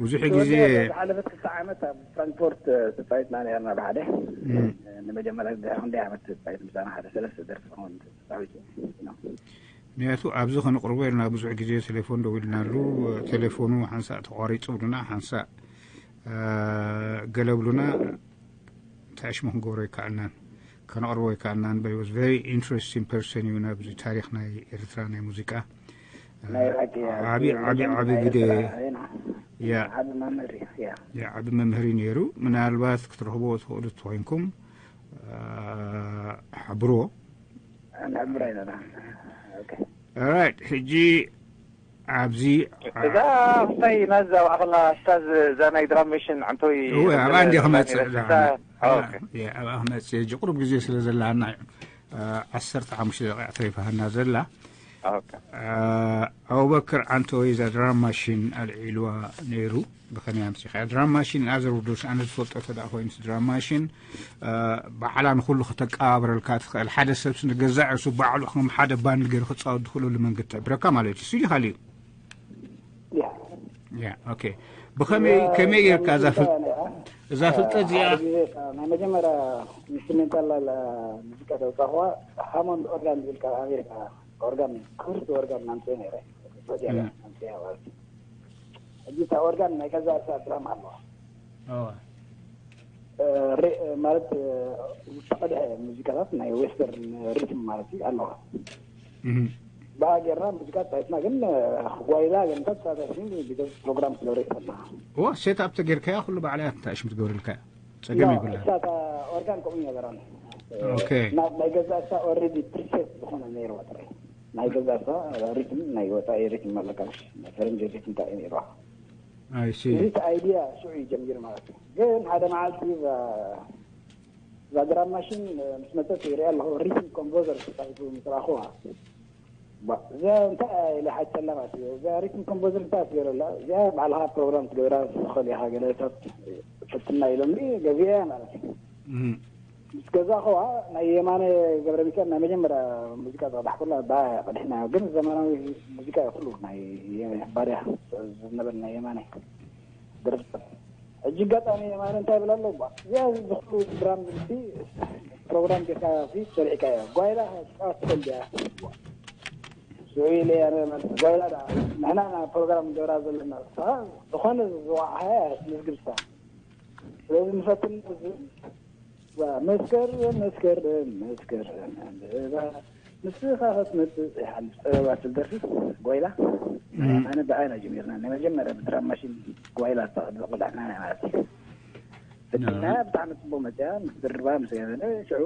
ብዙሕ ግዜ ዝሓለፈት ክልተ ዓመት ኣብ ፍራንክፎርት ተፃዊትና ነርና ብሓደ ንመጀመርያ ግዜ ክንደይ ዓመት ተፃዊት ምሳና ሓደ ሰለስተ ደርፊ ክኸውን ተፃዊቱ ምክንያቱ ኣብዚ ከነቕርቦ ኢልና ብዙሕ ግዜ ቴሌፎን ደው ኢልናሉ ቴሌፎኑ ሓንሳእ ተቋሪፁ ብሉና ሓንሳእ ገለ ብሉና እንታይ ሽሙ ክንገብሮ ይከኣልናን ከነቕርቦ ይከኣልናን but he was very interesting person እዩ ናብዚ ታሪክ ናይ ኤርትራ ናይ ሙዚቃ ናይ ሓቂ ዓቢ ዓቢ ዓቢ ግደ ያ ዓቢ መምህር እዩ ያ ያ ዓቢ መምህር እዩ ነይሩ ምናልባት ክትረኽቦ ትኽእሉ ተኮይንኩም ሓብርዎ ንሕብራ ኢና ኦኬ right ሕጂ ኣብዚ እዛ እንታይ ናዛ ኣኸላ ስታዝ እዛ ናይ ድራም ሜሽን ዓንቶይ እወ ኣብኣ እንዲ ክመፅእ ኣብኣ ክመፅእ ሕጂ ቁሩብ ግዜ ስለ ዘላና እዩ ዓሰርተ ሓሙሽተ ደቂቕ ተሪፋሃና ዘላ ኣቡበክር ዓንተወይ እዛ ድራም ማሽን ኣልዒልዋ ነይሩ። ብኸመይ ኣምፂኻ ድራም ማሽን? ኣዘር ውዶስ ኣነ ዝፈልጦ ተዳ ኮይኑስ ድራም ማሽን ባዕላ ንኩሉ ከተቀባብረልካ ትኽእል፣ ሓደ ሰብስ ንገዛእ ርእሱ ባዕሉ ከም ሓደ ባንድ ገይሩ ክፃወት ዝኽእለሉ መንገዲ ትሕብረካ ማለት እዩ። ስዲ ካሊዩ። ያ ኦኬ። ብኸመይ ከመይ ጌርካ እዛ ፍል- እዛ ፍልጠት እዚኣ? ሓደ ግዜ ናይ መጀመርያ ኢንስትሩሜንታል ሙዚቃ ዘውፃእዋ ሃሞንድ ኦርጋን ዝብል ካብ ኣሜሪካ ኦርጋን፣ ክብርቲ ኦርጋን ናምፅኦ ነይረ። ሰዲያ ናምፅያ ማለት እዩ። ሕጂ እታ ኦርጋን ናይ ገዛ እሳ ድራም ኣለዋ። ማለት ዝተቐድሐ ሙዚቃታት ናይ ዌስተርን ሪትም ማለት እዩ ኣለዋ። ብኣ ጌርና ሙዚቃ ተፃዊትና፣ ግን ጓይላ ገንታት ተሳታፊ ፕሮግራም ስለ ሬት ኣለና። ዎ ሴት ኣፕ ተጌርካያ ኩሉ ባዕላ እንታይ ሽም ትገብርልካ? ጸገም ይብላ። እሳታ ኦርጋን ከምኡ ነበራን። ኦኬ። ናይ ገዛ እሳ ኦልሬዲ ፕሪሴት ዝኾነ ነይርዋ ጥራይ። ናይ ገዛ እሳ ሪትም ናይ ወፃኢ ሪትም ኣለካ፣ ናይ ፈረንጂ ሪትም እንታይ ነይርዋ። ኣይ ሲ። እዚ እቲ ኣይዲያ ሽዑ እዩ ጀሚሩ ማለት እዩ። ግን ሓደ መዓልቲ እዛ እዛ ድራም ማሽን ምስ መፀት ይሪኣ ኣለኹ። ሪትም ኮምፖዘር ተፃሒፉ ምስ ረኣኹዋ፣ ባ እዚኣ እንታይ እያ ኢለ ሓተላ ማለት እዩ። እዛ ሪትም ኮምፖዘር እንታይ ትገብረላ እዚኣ? ባዕልኻ ፕሮግራም ትገብራ ትኽእል ኢኻ፣ ገለ ሰብ ፈትና ኢሎምኒ ገዚአ ማለት እዩ። ምስ ገዛእኹዋ ናይ የማነ ገብረ ሚካኤል ናይ መጀመርያ ሙዚቃ ዝቐዳሕኩላ ባ ቀዲሕናዮ። ግን ዘመናዊ ሙዚቃ እዩ ኩሉ ናይ ባርያ ዝነበረ ናይ የማነ ደረፍታት። ሕጂ ኣጋጣሚ የማነ እንታይ ይብል ኣሎ እባ? እዚኣ ዝኽሉ ድራም ዝልቲ ፕሮግራም ጌርካ ሲ ሰሪዕካ እያ። ጓይላ ክትፃወት ትኽእል ድያ? ሽዑ ኢለ እያ ማለት ጓይላ ደኣ ንሕና ኢና ፕሮግራም ንገብራ ዘለና። ዝኾነ ዝወዓሃ እያ ትምዝግብ እሳ። ስለዚ ንፈትን ዝብል መስከረም መስከረም መስከረም ዕምበባ ንስኻ ክትመጽእ ይሓልፍ ጸበባ ትብል ደርፊ ጓይላ። ኣነ ብኣና ጀሚርና ናይ መጀመርያ ብድራም ማሽን ጓይላ ዝተቐድዘ ቆልዕና ናይ ማለት እዩ። ፈቲና ብጣዕሚ ጽቡቕ መጽያ ምስ ድርባ ምስ ገበነ ሽዑ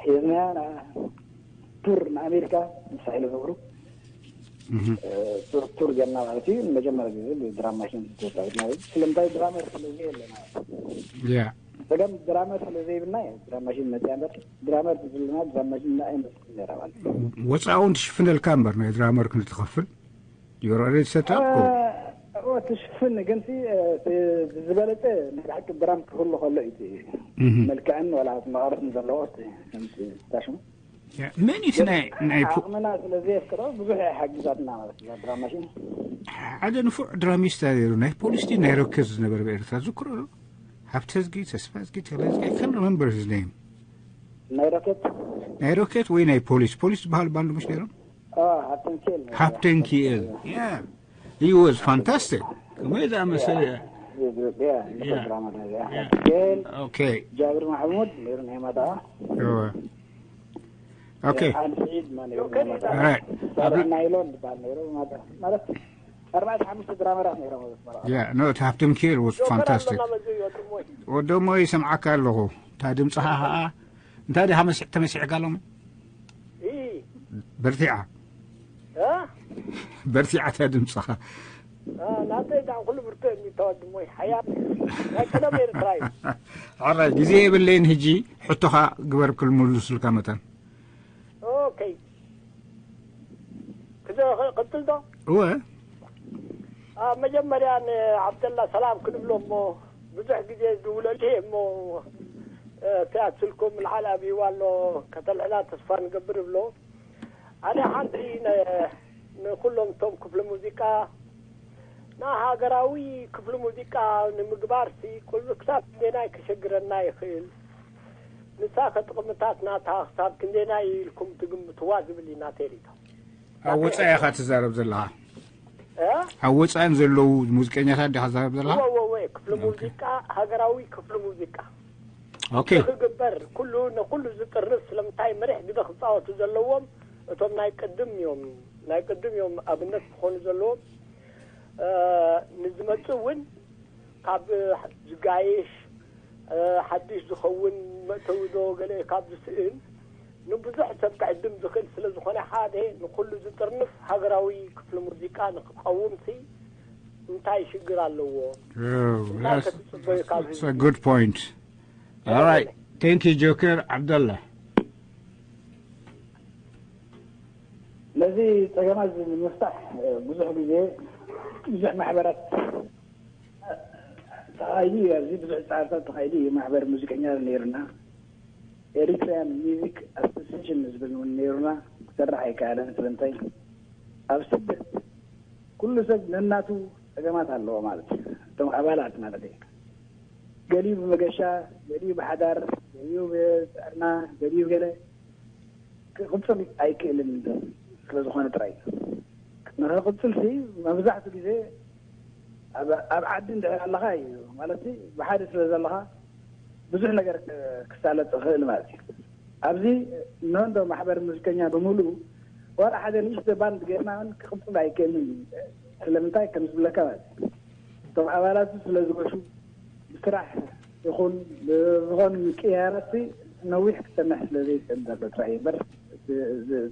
ሒዝና ቱር ንኣሜሪካ ምስ ሓይለ ገብሩ ቱር ቱር ጌርና ማለት እዩ። ንመጀመርያ ግዜ ብድራም ማሽን ተጻዊትና። ስለምንታይ ድራመር ስለ ዘየለ ማለት እዩ። ያ ጸገም ድራመር ስለ ዘይብልና እዩ ድራም ማሽን መጽያ እምበር ድራመር ዝብልና ድራም ማሽን ኣይመጽእን ነይራ ማለት እዩ። ወጻኡ እውን ትሽፍነልካ እምበር ናይ ድራመር ክንዲ ትኸፍል ዩሮ ሬድ ሰታፕ እኮ። ትሽፍን ግን ሲ ዝበለጸ ናይ ብሓቂ ድራም ክህሉ ከሎ እዩ እቲ መልክዕን ዋላ መቐረትን ዘለዎ እቲ ከምቲ ታሽሙ መን እዩ ናይ ናይ ዓቕምና ስለ ዘየፍቅዶ ብዙሕ እያ ሓጊዛትና ማለት እዩ። ድራም ማሽን ሓደ ንፉዕ ድራሚስት ነይሩ። ናይ ፖሊስ ድዩ ናይ ሮኬት ዝነበረ ብኤርትራ ዝክሮ ዶ? ሃብተዝጊ፣ ተስፋዝጊ፣ ተባዝጊ፣ I can't remember his name። ናይ ሮኬት ናይ ሮኬት ወይ ናይ ፖሊስ፣ ፖሊስ ዝበሃል ባንድ ምሽ ነይሮም። ሃብተን ኬል ሃብተን ኪኤል። Yeah, he was fantastic። ከመይ ዝኣመሰለ ያ ያ ያ ኦኬ። ጃብር ማሕሙድ ነይሩ ናይ ማታ። እወ። ኦኬ። ኣል ስዒድ ማ ነይሩ ናይ ማታ። Right። ሳልሕ ናይሎን ዝበሃል ነይሩ ማታ። ማለት ኣርባዕተ ሓሙሽተ ድራመራት ነይሮም ኣብ ኣስመራ። Yeah, no, እቲ ሃብተም ኪኤል was fantastic። ወዶሞ ይሰምዓካ ኣለኹ። እታ ድምፅኻ ኸዓ እንታይ ድኻ መስዕ ተመሲዕካ ሎሚ? በርቲዓ በርቲዓ እታ ድምፅኻ። ናተይ ዳን ኩሉ ብርቱዕ የሚታወድ ሞይ ሓያል ናይ ቀደም ኤርትራ እዩ። ሕራይ ግዜ የብለይን። ሕጂ ሕቶኻ ግበር ክልምሉስልካ መጠን። ኦኬ። ክዘ- ክቅጽል ዶ? እወ። ኣብ መጀመርያ ንዓብደላ ሰላም ክንብሎ እሞ ብዙሕ ግዜ ዝድውለሉ እየ እሞ፣ እ፣ ቲያትልኩም ልዓል ኣብይዋ ኣሎ፣ ከተልዕላ ተስፋ ንገብር እብሎ። ኣነ ሓንቲ ነ- ንኩሎም እቶም ክፍሊ ሙዚቃ ንሃገራዊ ክፍሊ ሙዚቃ ንምግባር ሲ ቁልቢ ክሳብ ክንደናይ ክሸግረና ይኽእል? ንሳ ከጥቕምታት ናታ ክሳብ ክንደናይ ኢልኩም ትግምትዋ ዝብል እዩ ናተይ ሪቶ። ኣብ ወፃኢ ኢኻ ትዛረብ ዘለኻ። እ? ኣብ ወፃእን ዘለዉ ሙዚቀኛታት ዲኻ ትዛረብ ዘለኻ? ወ ወ ወ ክፍሊ ኦኬ። ሙዚቃ ሃገራዊ ክፍሊ ሙዚቃ ኦኬ። ክግበር ኩሉ ንኩሉ ዝጥርፍ ስለምንታይ መሪሕ ግደ ክፃወቱ ዘለዎም እቶም ናይ ቅድም እዮም ናይ ቅድም እዮም ኣብነት ክኾኑ ዘለዎም። እ፣ ንዝመፅእ እውን ካብ ዝጋየሽ፣ እ፣ ሓድሽ ዝኸውን መእተዊ ዶ ገለ ካብ ዝስእን ንብዙሕ ሰብ ክዕድም ዝኽእል ስለ ዝኾነ ሓደ ንኩሉ ዝጥርንፍ ሃገራዊ ክፍሊ ሙዚቃ ንክቀውም ሲ እንታይ ሽግር ኣለዎ? Oh, እንታይ that's- ክትጽበዩ ካብ that's a ህዝቢ? Good point. All right. Thank you, Joker. Abdullah. እዚ ጸገማት እዚ ንምፍታሕ ብዙሕ ግዜ ብዙሕ ማሕበራት ተኻይዱ እዩ። ኣብዚ ብዙሕ ጻዕርታት ተኻይዱ እዩ። ማሕበር ሙዚቀኛ ነይሩና፣ ኤሪትሪያን ሚዚክ ኣሶሲሽን ዝብል እውን ነይሩና። ክሰርሕ ኣይከኣለን። ስለምንታይ? ኣብ ስደት ኩሉ ሰብ ነናቱ ጸገማት ኣለዎ ማለት እዩ። እቶም ኣባላት ማለት እዩ። ገሊኡ ብመገሻ፣ ገሊኡ ብሓዳር፣ ገሊኡ ብጥዕና፣ ገሊኡ ገለ ክቕጽል ኣይክእልን ስለ ዝኾነ ጥራይ። ንኽቕጽል ሲ መብዛሕትኡ ግዜ ኣብ ኣብ ዓዲ እንድሕር ኣለኻ እዩ ማለት ሲ ብሓደ ስለ ዘለኻ ብዙሕ ነገር ክ- ክሳለጥ ይኽእል ማለት እዩ። ኣብዚ እንሆ እንዶ ማሕበር ሙዚቀኛ ብምሉኡ ዋላ ሓደ ንእሽቶ ባንድ ጌርና እውን ክቕጽል ኣይክእልን እዩ። ስለምንታይ ከም ዝብለካ ማለት እዩ እቶም ኣባላት ስለ ዝገሹ ብስራሕ ይኹን ብዝኾኑ ምቅያራት ነዊሕ ክሰምሕ ስለ ዘይክእል ዘሎ ጥራይ እምበር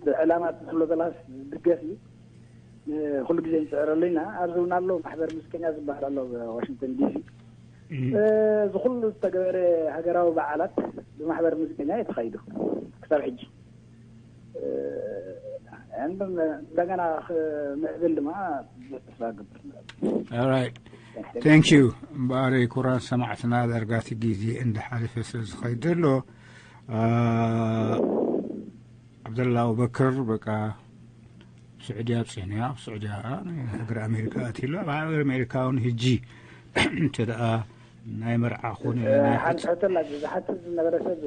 ብዕላማ ትብሎ ዘለካ ዝድገፍ እዩ። ኩሉ ግዜ ንፅዕረሉ ኢና። ኣብዚ እውን ኣሎ ማሕበር ሙዚቀኛ ዝበሃል ኣሎ ዋሽንግተን ዲሲ። እዚ ኩሉ ዝተገበረ ሃገራዊ በዓላት ብማሕበር ሙዚቀኛ እዩ ተኻይዱ ክሳብ ሕጂ። እንደገና ክምዕብል ድማ ተስፋ ገብር። Alright. Thank you. እምበኣር ክቡራት ሰማዕትና ዳርጋ እቲ ግዜ እንዳሓለፈ ስለ ዝኸይድ ዘሎ ዓብደላ ኣቡበክር በቃ ስዑድያ ኣብፅሕንያ ኣብ ስዑድያ ሃገር ኣሜሪካ ኣትሉ ኣብ ሃገር ኣሜሪካ እውን ህጂ እንተ ደኣ ናይ መርዓ ኮነ ናይ ሓንቲ ሕቶ ኣላ ዝሓትት ዝነበረ ሰብ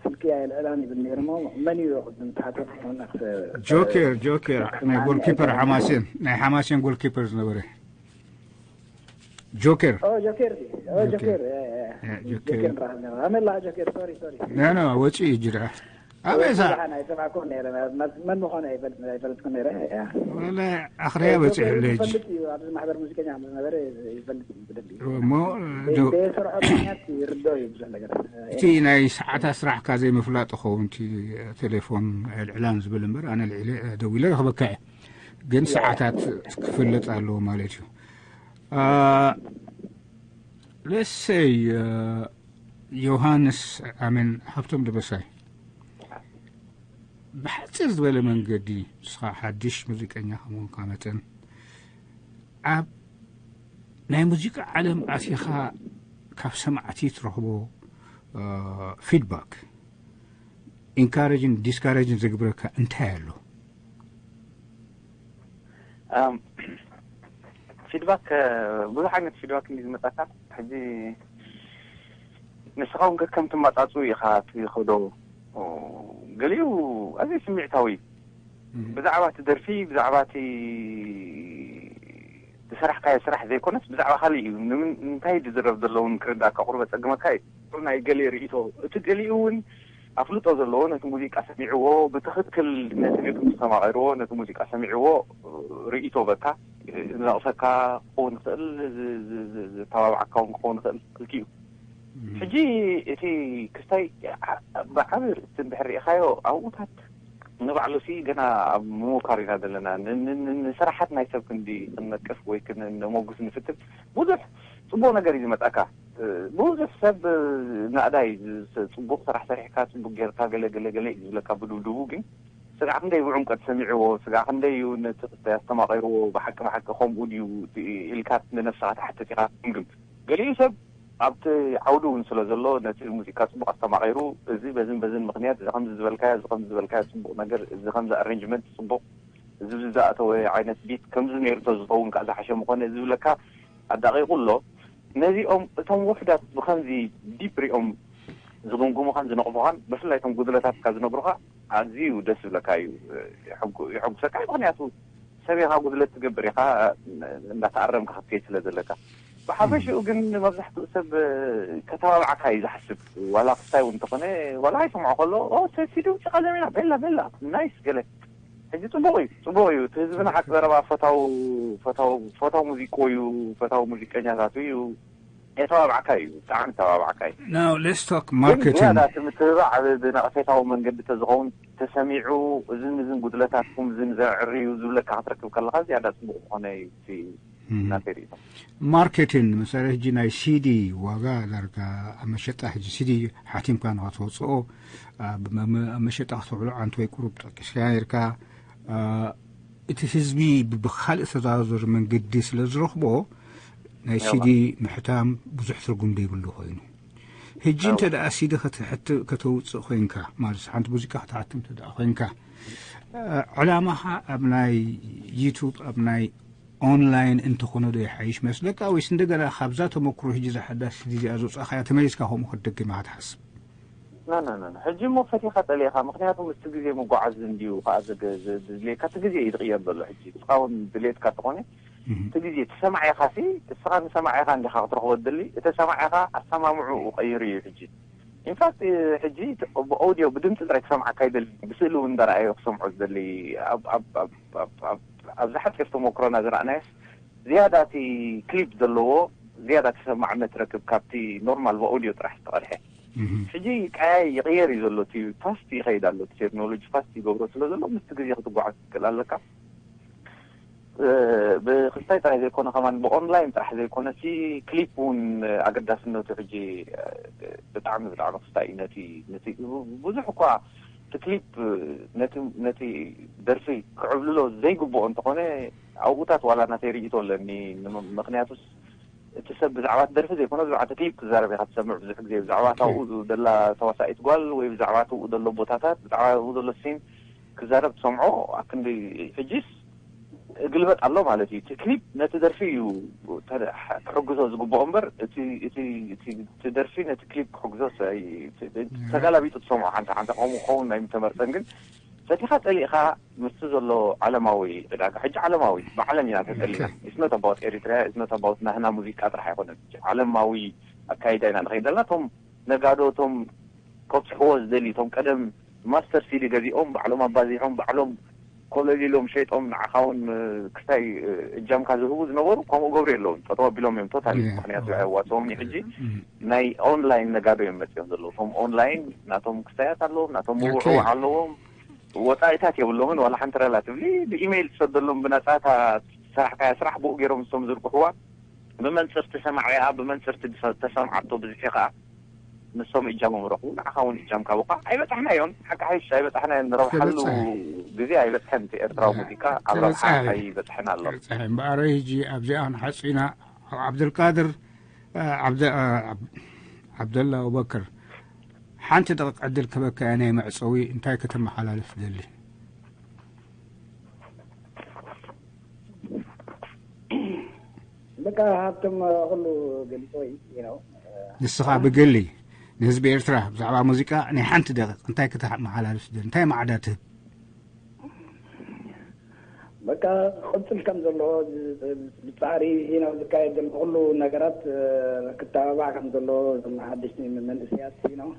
ስልኪ ኣይልዕላን ይብል ነይሩ እሞ መን እዩ ቅድም ተሓተት ጆኬር ጆኬር ናይ ጎልኪፐር ሓማሴን ናይ ሓማሴን ጎልኪፐር ዝነበረ ጆኬር ኦ ጆኬር ድዩ? ኦ ጆኬር እ፣ እ፣ እ። እ፣ ጆኬር። ጆኬር ንራኸብ ነይሩ ኣመላ ጆኬር ሶሪ ሶሪ ኖ ኖ ወፂኡ እዩ ጅዳ ኣበይ ሳ ናይ ሰማዕኩ ነይረ መን ምዃኑ ኣይፈልጥ- ኣይፈልጥኩ ነይረ ያ። ወላ ኣኽርያ በፂሑ ኣሎ ሕጂ ይፈልጥ እዩ ኣብዚ ማሕበር ሙዚቀኛ ከም ዝነበረ ይፈልጥ እዩ ብደንብ እዩ እሞ ዶ- በየሰርሖ ምክንያት ይርዶ እዩ ብዙሕ ነገር እቲ ናይ ሰዓታት ስራሕካ ዘይምፍላጥ ይኸውን እቲ ቴሌፎን ዕላን ዝብል እምበር ኣነ ልዒለ ደዊለ ረኽበካ እየ ግን ሰዓታት ክፍለጥ ኣለዎ ማለት እዩ ለሰይ ዮሃንስ ኣሜን ሃብቶም ደበሳይ ብሓፂር ዝበለ መንገዲ ንስኻ ሓድሽ ሙዚቀኛ ከምኡንካ መጠን ኣብ ናይ ሙዚቃ ዓለም ኣቲኻ ካብ ሰማዕቲ ትረኽቦ ፊድባክ ኢንካሬጅን ዲስካሬጅን ዘግብረካ እንታይ ኣሎ ፊድባክ ብዙሕ ዓይነት ፊድባክ እንዲ ዝመጣካ ሕጂ ንስኻ እውን ከከም ትመጻጽኡ ኢኻ ትኸዶ ገሊኡ ኣዝዩ ስምዒታዊ እዩ ብዛዕባ እቲ ደርፊ ብዛዕባ እቲ ዝሰራሕካዮ ስራሕ ዘይኮነስ ብዛዕባ ካልእ እዩ እንታይ ዝዝረብ ዘለውን ክርዳእካ ቁርበ ጸግመካ እዩ ናይ ገሊኡ ርእቶ እቲ ገሊኡ እውን ኣፍልጦ ዘለዎ ነቲ ሙዚቃ ሰሚዕዎ ብትኽክል ነቲ ግጥሚ ዝተማቐርዎ ነቲ ሙዚቃ ሰሚዕዎ ርእቶ በካ ዝነቕፈካ ክኸውን ይኽእል ዝተባብዓካ እውን ክኸውን ይኽእል ክልቲኡ ሕጂ እቲ ክስታይ ብዓቢ ርእሲ እንድሕር ርኢኻዮ ኣብኡታት ንባዕሉ ሲ ገና ኣብ ምሙካር ኢና ዘለና ንስራሓት ናይ ሰብ ክንዲ ክንነቅፍ ወይ ክነሞግስ ንፍትን ብዙሕ ፅቡቅ ነገር እዩ ዝመጣካ ብዙሕ ሰብ ናእዳይ ጽቡቅ ስራሕ ሰሪሕካ ጽቡቅ ጌርካ ገለ ገለ ገለ እዩ ዝብለካ ብድብድቡ ግን ስጋዕ ክንደይ ብዕምቀት ሰሚዕዎ ስጋዕ ክንደይ እዩ ነቲ ክስታይ ኣስተማቂርዎ ብሓቂ ብሓቂ ከምኡ ድዩ ኢልካ ንነብስኻ ትሓትት ኢኻ ትግምግም ገሊኡ ሰብ ኣብቲ ዓውዲ እውን ስለ ዘሎ ነቲ ሙዚቃ ጽቡቅ ኣስተማቂሩ እዚ በዝን በዝን ምክንያት እዚ ከምዚ ዝበልካዮ እዚ ከምዚ ዝበልካዮ ጽቡቅ ነገር እዚ ከምዚ ኣሬንጅመንት ጽቡቅ እዚ ዝኣተወ ዓይነት ቢት ከምዚ ነይሩ ተዝኸውን ከዓ ዝሓሸ ምኾነ ዝብለካ ኣዳቂቁ ኣሎ ነዚኦም እቶም ውሕዳት ብከምዚ ዲፕ ሪኦም ዝግምግሙኻን ዝነቕፉኻን ብፍላይ እቶም ጉድለታትካ ዝነግሩኻ ኣዝዩ ደስ ዝብለካ እዩ የሐጉሰካ ምክንያቱ ሰብ ኢኻ ጉድለት ትገብር ኢኻ እንዳተኣረምካ ክትከይድ ስለ ዘለካ ብሓፈሽኡ ግን መብዛሕትኡ ሰብ ከተባብዓካ እዩ ዝሓስብ ዋላ ክስታይ እውን እንተኾነ ዋላ ኣይሰምዖ ከሎ ሰሲዱ ጭቃ ዘሚና ቤላ ቤላ ናይስ ገለ ሕጂ ፅቡቅ እዩ ፅቡቅ እዩ እቲ ህዝብና ሓቂ ዘረባ ፈታው ፈታው ፈታው ሙዚቆ እዩ ፈታው ሙዚቀኛታቱ እዩ የተባብዓካ እዩ ብጣዕሚ ተባብዓካ እዩ Now let's talk ግን marketing. ዝያዳ እቲ ምትብባዕ ኣብ ብነቐፌታዊ መንገዲ ተዝኸውን ተሰሚዑ እዝን እዝን ጉድለታትኩም እዝን ዘዕሪ እዩ ዝብለካ ክትረክብ ከለካ ዝያዳ ፅቡቅ ዝኾነ እዩ እቲ እናተይ ርኢቶ። ማርኬቲን መሰለ ሕጂ ናይ ሲዲ ዋጋ ዳርጋ ኣብ መሸጣ ሕጂ ሲዲ ሓቲምካ ንኸተወፅኦ ኣብ መ- ኣብ መሸጣ ከተውዕሎ ዓንት ወይ ቁሩብ ጠቂስካ ነርካ። እቲ ህዝቢ ብካልእ ተዛዘሪ መንገዲ ስለ ዝረኽቦ ናይ ሲዲ ምሕታም ብዙሕ ትርጉም ዘይብሉ ኮይኑ፣ ሕጂ እንተ ደኣ ሲዲ ከተውፅእ ኮይንካ ማለት ሓንቲ ሙዚቃ ክትሓትም እንተ ደኣ ኮይንካ ዕላማኻ ኣብ ናይ ዩቱብ ኣብ ናይ ኦንላይን እንተኾነ ዶ ይሓይሽ መስለካ፣ ወይስ እንደገና ካብዛ ተመክሮ ሕጂ ዝሓዳስ ግዜ እዚኣ ዘውፃእካያ ተመሊስካ ከምኡ ክትደግማ ክትሓስብ? ሕጂ እሞ ፈቲኻ ጠሊኻ፣ ምክንያቱ ምስቲ ግዜ ምጓዓዝ እንድዩ ከዓ ዝድልየካ። እቲ ግዜ እዩ ዝቕየር ዘሎ። ሕጂ እስኻ እውን ድልየትካ ተኾነ እቲ ግዜ እቲ ሰማዒኻ ሲ እስኻ ንሰማዒኻ እንዲኻ ክትረኽቦ ትደሊ። እቲ ሰማዒኻ ኣሰማምዑ ቀይሩ እዩ ሕጂ። ኢንፋክት ሕጂ ብኦዲዮ ብድምፂ ጥራይ ክሰምዓካ ይደሊ፣ ብስእሊ እውን እንዳረኣዮ ክሰምዖ ዝደሊ። ኣብዚ ሓፂር ተመክሮና ዝረኣናዮስ ዝያዳ እቲ ክሊፕ ዘለዎ ዝያዳ ተሰማዕነት ረክብ ካብቲ ኖርማል ብኦዲዮ ጥራሕ ዝተቐድሐ። ሕጂ ቀያይ ይቕየር እዩ ዘሎ። እቲ ፋስት ይኸይድ ኣሎ። እቲ ቴክኖሎጂ ፋስት ይገብሮ ስለ ዘሎ ምስቲ ግዜ ክትጓዓዝ ትክእል ኣለካ። ብክስታይ ጥራይ ዘይኮነ ከማን ብኦንላይን ጥራሕ ዘይኮነ እቲ ክሊፕ እውን ኣገዳስነቱ ሕጂ ብጣዕሚ ብጣዕሚ ክስታይ እዩ። ነቲ ነቲ ብዙሕ እኳ እቲ ክሊፕ ነቲ ነቲ ደርፊ ክዕብልሎ ዘይግብኦ እንተኾነ ኣብኡታት ዋላ ናተይ ርኢቶ ኣለኒ። ምክንያቱስ እቲ ሰብ ብዛዕባ እቲ ደርፊ ዘይኮነ ብዛዕባ እቲ ክሊፕ ክዛረብ ኢኻ ትሰምዕ። ብዙሕ ግዜ ብዛዕባ ታብኡ ዘላ ተዋሳኢት ጓል ወይ ብዛዕባ ትብኡ ዘሎ ቦታታት ብዛዕባ ትብኡ ዘሎ ሲን ክዛረብ ትሰምዖ። ኣክንዲ ሕጂስ ግልበጥ ኣሎ ማለት እዩ። እቲ ክሊፕ ነቲ ደርፊ እዩ ክሕግዞ ዝግብኦ እምበር እቲ ደርፊ ነቲ ክሊፕ ክሕግዞ ተጋላቢጡ ትሰምዖ። ሓንቲ ሓንቲ ከምኡ ክኸውን ኣይምተመርፀን ግን ፈቲኻ ጠሊእኻ ምስቲ ዘሎ ዓለማዊ ዕዳጋ ሕጂ ዓለማዊ ብዓለም ኢና ተጠሊና። It's not about ኤሪትሪያ፣ it's not about ናህና ሙዚቃ ጥራሕ ኣይኮነን። ዓለማዊ ኣካይዳ ኢና ንኸይድ ዘለና። እቶም ነጋዶ እቶም ከብፅሕዎ ዝደሊ እቶም ቀደም ማስተር ሲዲ ገዚኦም ባዕሎም ኣባዚሖም ባዕሎም ኮለሊሎም ሸይጦም ንዓኻ እውን ክስታይ እጃምካ ዝህቡ ዝነበሩ ከምኡ ገብሩ የለውን። ጠጠው ኣቢሎም እዮም ቶታሊ። ምክንያቱ ኣዋፅኦም ሕጂ ናይ ኦንላይን ነጋዶ እዮም መፅኦም ዘለዉ። እቶም ኦንላይን ናቶም ክስታያት ኣለዎም፣ ናቶም ምውዕዋዕ ኣለዎም። ወፃኢታት የብሎምን። ዋላ ሓንቲ ሬላቲቭሊ ብኢሜይል ትሰደሎም ብነፃ እታ ዝሰራሕካያ ስራሕ ብኡ ገይሮም ንሶም ዝርግሕዋ። ብመንፅር ትሰማዕያ ብመንፅር ተሰምዓቶ ብዝሒ ከዓ ንሶም እጃሞም ረኽቡ ንዓኻ እውን እጃምካ ብኳ ኣይበፃሕናዮን። ሓቂ ሓይሽ ኣይበፃሕናዮን። ንረብሓሉ ግዜ ኣይበፅሐን። እቲ ኤርትራዊ ሙዚቃ ኣብ ረብሓ ኣይበፅሐን ኣሎ። እምበኣር ሕጂ ኣብዚኣ ክንሓፅና ኣብ ዓብደልቃድር ዓብደላ ኣቡበክር ሓንቲ ደቂቕ ዕድል ክበካ ናይ መዕፀዊ እንታይ ከተመሓላልፍ ደሊ? በቃ ሃብቶም ኩሉ ገሊጾ እዩ ነው። ንስኻ ብግሊ ንህዝቢ ኤርትራ ብዛዕባ ሙዚቃ ናይ ሓንቲ ደቂቕ እንታይ ከተመሓላልፍ ደሊ? እንታይ ማዕዳ ትህብ? በቃ ቅጽል ከም ዘሎ ብጻዕሪ ነው ዝካየድ ዘሎ ኩሉ ነገራት ክተባባዕ ከም ዘሎ እዞም ሓደሽቲ መንእሰያት ነው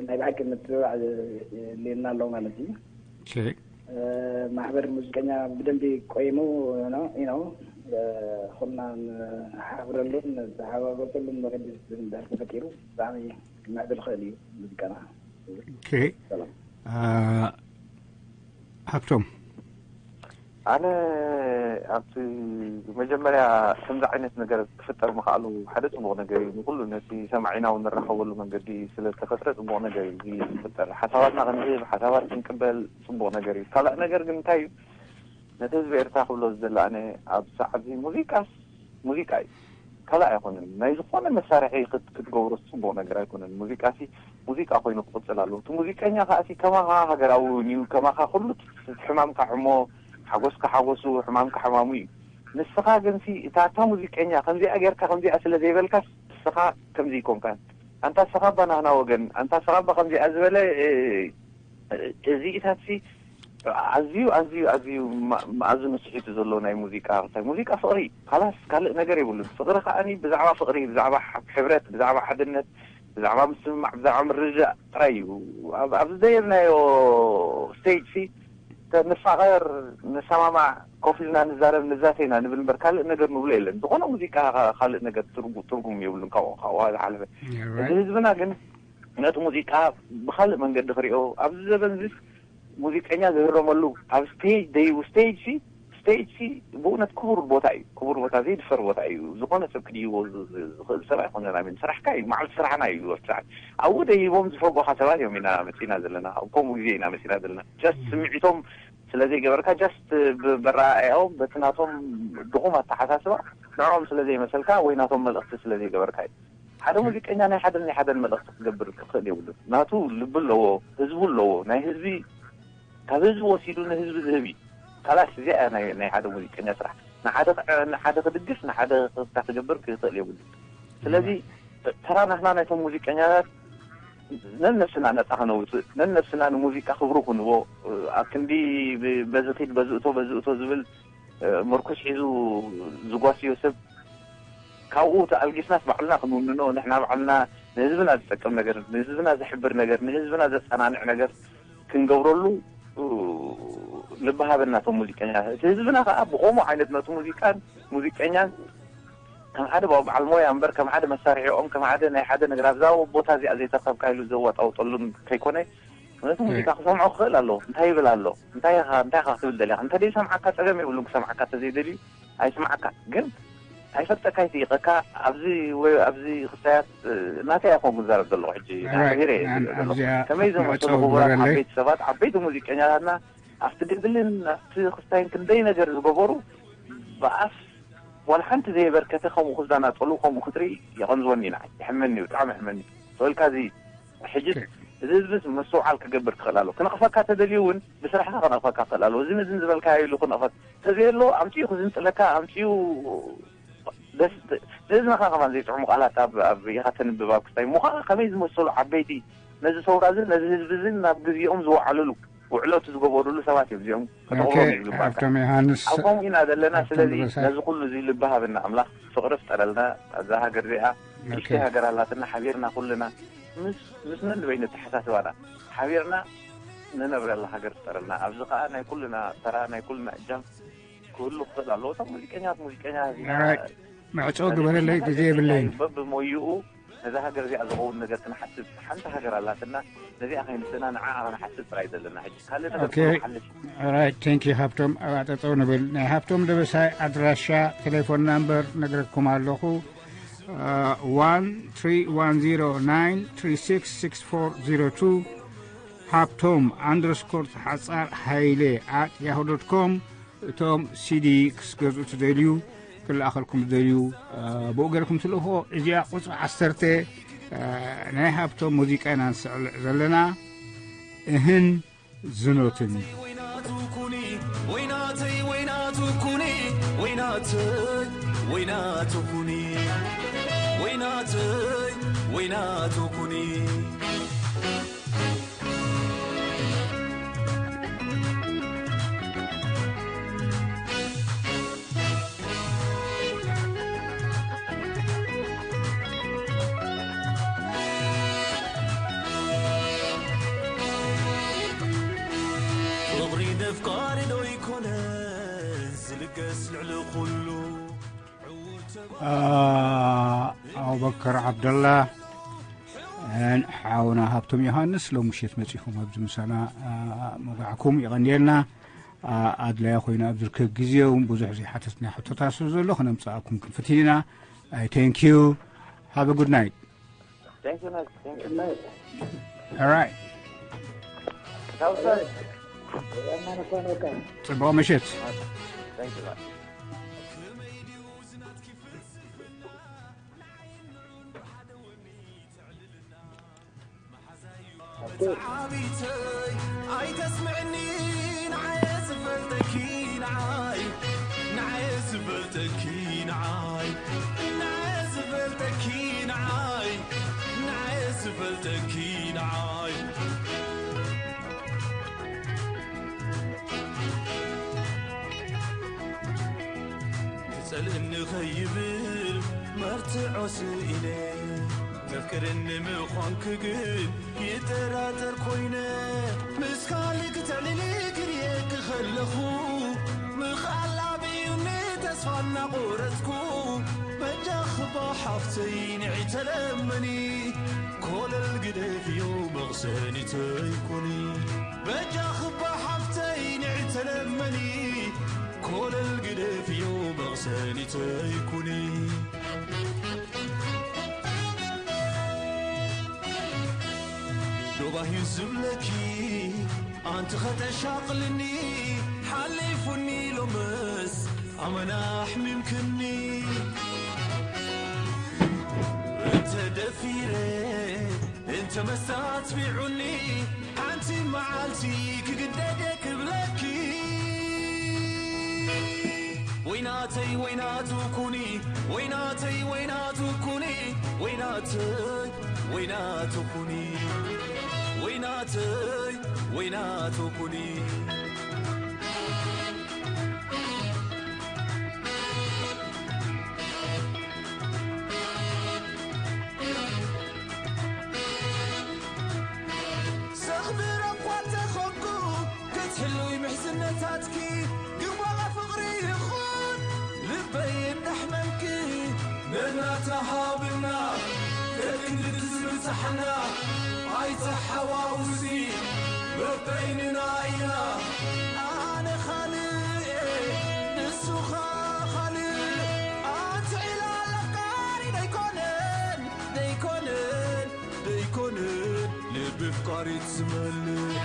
ናይ ብሓቂ ምትብባዕ ሌና ኣሎ ማለት እዩ። ማሕበር ሙዚቀኛ ብደንቢ ቆይሙ ነው ኩልና ንሓብረሉን ንተሓጋገፀሉን መገዲ ደርፊ ፈጢሩ ብጣዕሚ ክምዕብል ይኽእል እዩ ሙዚቃና። ሰላም ሃብቶም ኣነ ኣብቲ መጀመርያ ከምዚ ዓይነት ነገር ክፍጠር ምኽኣሉ ሓደ ፅቡቕ ነገር እዩ። ንኩሉ ነቲ ሰማዒና እውን ንራኸበሉ መንገዲ ስለዝተፈጥረ ፅቡቕ ነገር እዩ። እዚ ዝፍጠር ሓሳባትና ክንህብ ሓሳባት ክንቅበል ፅቡቕ ነገር እዩ። ካልእ ነገር ግን እንታይ እዩ ነቲ ህዝቢ ኤርትራ ክብሎ ዝደሊ ኣነ ኣብ ሰዓት እዚ ሙዚቃስ ሙዚቃ እዩ። ካልእ ኣይኮነን። ናይ ዝኾነ መሳርሒ ክትገብሮ ፅቡቕ ነገር ኣይኮነን። ሙዚቃ ሲ ሙዚቃ ኮይኑ ክቕፅል ኣለዎ። እቲ ሙዚቀኛ ከዓ ሲ ከማኻ ሃገራዊ እውን እዩ። ከማኻ ኩሉ እቲ ሕማምካ ሕሞ፣ ሓጎስካ ሓጎሱ፣ ሕማምካ ሕማሙ እዩ። ንስኻ ግን ሲ እታ እታ ሙዚቀኛ ከምዚኣ ጌርካ ከምዚኣ ስለ ዘይበልካስ ንስኻ ከምዚ ይኮንካን። ኣንታ ስኻ እባ ናህና ወገን፣ ኣንታ ስኻ እባ ከምዚኣ ዝበለ እዚኢታት ሲ ኣዝዩ ኣዝዩ ኣዝዩ መኣዝኑ ስሒቱ ዘሎ ናይ ሙዚቃ ክታይ ሙዚቃ ፍቕሪ ካላስ ካልእ ነገር የብሉን። ፍቕሪ ከዓኒ ብዛዕባ ፍቕሪ፣ ብዛዕባ ሕብረት፣ ብዛዕባ ሓድነት፣ ብዛዕባ ምስምማዕ፣ ብዛዕባ ምርድዳእ ጥራይ እዩ። ኣብ ዝደየብናዮ ስቴጅ ሲ ንፋቐር፣ ንሰማማዕ፣ ኮፍ ኢልና ንዛረብ፣ ንዛተይና ንብል እምበር ካልእ ነገር ንብሎ የለን። ዝኾነ ሙዚቃ ካልእ ነገር ትርጉም የብሉን ካብኡ ካብኡ ዝሓለፈ። እዚ ህዝብና ግን ነቲ ሙዚቃ ብኻልእ መንገዲ ክሪኦ ኣብዚ ዘበን እዚ ሙዚቀኛ ዝህረመሉ ኣብ ስቴጅ ደይቡ ስቴጅ ሲ ፒኤችሲ ብእውነት ክቡር ቦታ እዩ። ክቡር ቦታ፣ ዘይድፈር ቦታ እዩ። ዝኾነ ሰብ ክድይቦ ዝ- ዝ- ዝኽእል ሰብ ኣይኮነን። ኣሜን፣ ስራሕካ እዩ፣ መዓልቲ ስራሕና እዩ። ወርትሳት ኣብኡ ደይቦም ዝፈጎኻ ሰባት እዮም ኢና መፂና ዘለና። ኣብ ከምኡ ግዜ ኢና መፂና ዘለና። ጀስት ስምዒቶም ስለ ዘይገበርካ፣ ጀስት ብበረኣያኦም፣ በቲ ናቶም ድኹም ኣተሓሳስባ ንዕኦም ስለ ዘይመሰልካ ወይ ናቶም መልእኽቲ ስለ ዘይገበርካ እዩ። ሓደ ሙዚቀኛ ናይ ሓደን ናይ ሓደን መልእኽቲ ክገብር ክኽእል የብሉን። ናቱ ልቢ ኣለዎ፣ ህዝቡ ኣለዎ። ናይ ህዝቢ፣ ካብ ህዝቢ ወሲዱ ንህዝቢ ዝህብ እዩ። ካላስ፣ እዚኣ ናይ ናይ ሓደ ሙዚቀኛ ስራሕ። ንሓደ ክዕ- ንሓደ ክድግፍ፣ ንሓደ ክፍታ ክገብር ክኽእል የብሉን። ስለዚ ተራ ናትና ናይቶም ሙዚቀኛታት ነንነብስና ነፃ ክነውፅእ፣ ነንነብስና ንሙዚቃ ክብሩ ክንቦ፣ ኣብ ክንዲ ብ- በዚ ኺድ በዚ እቶ በዚ እቶ ዝብል ምርኩስ ሒዙ ዝጓስዮ ሰብ፣ ካብኡ ተኣልጊስናስ ባዕልና ክንውንኖ፣ ንሕና ባዕልና ንህዝብና ዝጠቅም ነገር፣ ንህዝብና ዘሕብር ነገር፣ ንህዝብና ዘጸናንዕ ነገር ክንገብረሉ ልቢ ሃበና። እቶም ሙዚቀኛታት፣ እቲ ህዝብና ከዓ ብኸምኡ ዓይነት ነቲ ሙዚቃን ሙዚቀኛን ከም ሓደ በዓል ሞያ እምበር ከም ሓደ መሳርሒኦም፣ ከም ሓደ ናይ ሓደ ነገር ኣብዛ ቦታ እዚኣ ዘይተረኸብካ ኢሉ ዘዋጣውጠሉን ከይኮነ፣ ነቲ ሙዚቃ ክሰምዖ ክኽእል ኣለዎ። እንታይ ይብል ኣሎ? እንታይ ኢኻ እንታይ ኢኻ ክትብል ደሊኻ? እንተ ዘይሰምዓካ ጸገም የብሉን፣ ክሰምዓካ እንተ ዘይደልዩ ኣይስምዓካ። ግን ኣይፈልጠካ ይትይቐካ። ኣብዚ ወይ ኣብዚ ክስታያት ናተይ ኣይኮንኩን ዝዛረብ ዘለኹ ሕጂ፣ ኣኺረ እየ ዝርኢ ዘለኹ። ከመይ ዝመሰሉ ክቡራት ዓበይቲ ሰባት፣ ዓበይቲ ሙዚቀኛታትና ኣብቲ ገድልን ኣብቲ ክስታይን ክንደይ ነገር ዝገበሩ፣ ብኣፍ ዋላ ሓንቲ ዘየበርከተ ከምኡ ክዛናጠሉ ከምኡ ክትርኢ የቐንዝወኒ፣ ንዓይ የሕመኒ፣ ብጣዕሚ የሕመኒ። ተወልካ እዚ ሕጂ እዚ ህዝቢ ምስትውዓል ክገብር ክኽእል ኣለዎ። ክነቕፈካ ተደልዩ እውን ብስራሕካ ክነቕፈካ ክኽእል ኣለዎ። እዚ ነዝን ዝበልካዮ ኢሉ ክነቕፈካ ተዘየሎ ኣምፅኡ ክዝንጥለካ ኣምፅኡ ደስ ንእዝንኻ ከማን ዘይጥዕሙ ቃላት ኣብ ኣብ ኢኻ ተንብብ ኣብ ክስታይ እሞ ከዓ ከመይ ዝመሰሉ ዓበይቲ ነዚ ሰውራ እዝን ነዚ ህዝቢ እዝን ናብ ግዜኦም ዝወዓሉሉ ውዕሎት ዝገበሩሉ ሰባት እዮም እዚኦም። ከተቕርቦም ይግባካ። ሃብቶም ዮሃንስ፣ ኣብ ከምኡ ኢና ዘለና። ስለዚ ነዚ ኩሉ እዚ ልቢ ሃበና ኣምላኽ ፍቕሪ ፍጠረልና። ኣብዛ ሃገር እዚኣ ንእሽተይ ሃገር ኣላትና። ሓቢርና ኩልና ምስ ምስ ነንበይኑ ኣተሓሳስባና ሓቢርና ንነብረላ ሃገር ፍጠረልና። ኣብዚ ከዓ ናይ ኩልና ተራ ናይ ኩልና እጃም ክህሉ ክኽእል ኣለዎ። እቶም ሙዚቀኛት ሙዚቀኛ እዚና መዕፀዊ ግበረለይ፣ ግዜ የብለይን። በብሞይኡ ነዛ ሃገር እዚኣ ዝኸውን ነገር ክንሓስብ። ሓንቲ ሃገር ኣላትና፣ ነዚኣ ከይንስእና ንዓኣ ክንሓስብ ጥራይ ዘለና። ሕጂ ካልእ ነገር ኩሉ ክሓልፍ። ራይት፣ ቴንክ ዩ ሃብቶም። ኣብኣ ጠጠው ንብል። ናይ ሃብቶም ደበሳይ ኣድራሻ፣ ቴሌፎን ናምበር ነግረኩም ኣለኹ። one three one zero nine three six six four zero two። ሃብቶም ኣንደርስኮር ሓፃር ሃይለ ኣት ያሁ ዶት ኮም። እቶም ሲዲ ክስገዝኡ ትደልዩ፣ ክለኣኸልኩም ትደልዩ፣ ብኡ ገርኩም ትልእኹ። እዚኣ ቁፅሪ ዓሰርተ ናይ ሃብቶም ሙዚቃ ኢና ንስዕልዕ ዘለና። እህን ዝኖትን። ወይናቱ ኩኒ፣ ወይናተይ ወይናቱ ኩኒ፣ ወይናተይ ወይናቱ ኩኒ፣ ወይናተይ ወይናቱ ኩኒ። ፍቕሪ ነፍቃሪ ዶ ይኮነ ዝልገስ ልዕሊ ኩሉ? ኣቡበከር ዓብደላ ሓውና ሃብቶም ዮሃንስ ሎም ምሸት መጺኹም ኣብዚ ምሳና ምጓዕኩም የቐንየልና። ኣድላያ ኮይና ኣብ ዝርከብ ግዜ እውን ብዙሕ ዘይሓተትና ሕቶታት ስለ ዘሎ ክነምጽኣኩም ክንፍትን ኢና። Thank you. Have a good night. Thank you, Naz. Thank you. All right. That was fun. ጽቡቕ ምሽት። Thank you, Naz. ሓቢተይ ኣይተስምዕኒ ንዓየ ዝፈልጠኪ ንዓይ ንዓየ ዝፈልጠኪ ንዓይ ንዓየ ዝፈልጠኪ ንዓይ ንዓየ ዝፈልጠኪ ንዓይ ክጸልእኒ ኸይብል መርትዖ ስኢነ ተፍቅርኒ ምዃንኪ ግን ይጠራጠር ኮይነ ምስ ካልእ ክተዕልሊ ክርእየኪ ከለኹ ምኽኣል ኣብዩኒ ተስፋ እናቖረጽኩ በጃኺ እባ ሓፍተይ ንዒ ተለመኒ ኮለል ግደፍዮ መቕሰኒተይ ኩኒ በጃኺ እባ ሓፍተይ ንዒ ተለመኒ ኮለል ግደፍዮ መቕሰኒተይ ኩኒ። ዶባሂ ዝብለኪ ኣንቲ ኸተሻቕልኒ ሓሊፉኒ ሎምስ ኣመና ኣሕሚምክኒ። እንተ ደፊረ እንተ መስተ ኣትቢዑኒ ሓንቲ መዓልቲ ክግደደ ክብለኪ። ወይናተይ ወይናቱ ኩኒ፣ ወይናተይ ወይናቱ ኩኒ፣ ወይናተይ ወይናቱ ኩኒ፣ ወይናተይ ወይናቱ ኩኒ። ሰኽብር እኳ እንተኾንኩ ክትሕሉይ ምሕዝነታትኪ፣ ግን ዋጋ ፍቕሪ ይኹን ልበይ እንዳሕመምኪ። ነናትና ሃብና ከክንድቲ ዝምጻሕና ኣይተሓዋውሲ በበይንና ኢና። ኣነ ኻልእ እየ ንሱኻ ኻልእ ኣንትዒላ ለቃሪ ደይኮነን ደይኮነን ደይኮነን ልቢ ፍቃሪት ዝመልእ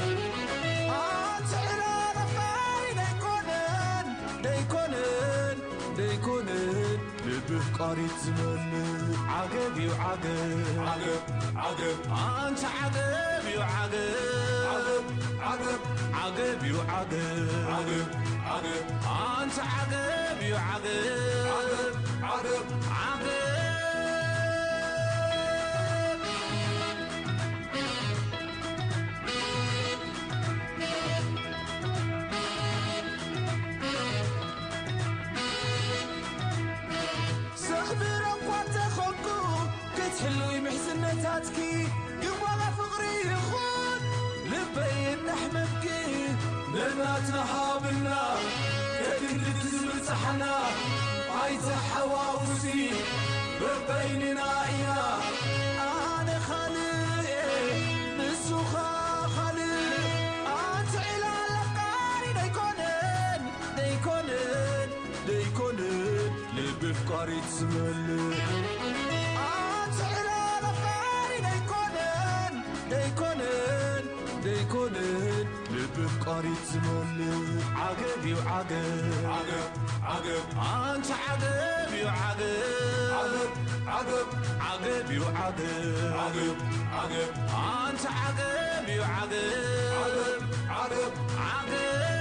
ኣንትዒላ ለቃሪ ደይኮነን ደይኮነን ደይኮነን ልቢ ፍቃሪት ዝመልእ ዓገብ እዩ ዓገብ ዓገብ ዓገብ ኣንተ ዓገብ እዩ ዓገብ ዓገብ ዓገብ ዓገብ እዩ ዓገብ ዓገብ ዓገብ ኣንተ ዓገብ እዩ ዓገብ ዓገብ ዓገብ ዓገብ ሰኽብር እኳ እንተኾንኩ ክትሕሉይ ምሕዝነታትኪ ግን ዋጋ ፍቕሪ ይኹን ልበይ እናሕመምኪ ነናትና ሃብና ከክንድቲ ዝምጻሕና ኣይተሓዋውሲ በበይንና ኢና ኣነ ኻልእ እየ ንሱኻ ኻልእ ኣንተ ዒላ ለቃሪ ደይኮነን ደይኮነን ደይኮነን ልቢ ፍቃሪት ዝመልእ ኣንተ ዕላል ኣፍቃሪ ደይኮነን ደይኮነን ደይኮነን ልቢ ፍቃሪት ዝመልእ ዓገብ እዩ ዓገብ ዓገብ ዓገብ ኣንተ ዓገብ እዩ ዓገብ ዓገብ ዓገብ ዓገብ እዩ ዓገብ ዓገብ ዓገብ ኣንተ ዓገብ እዩ ዓገብ ዓገብ ዓገብ ዓገብ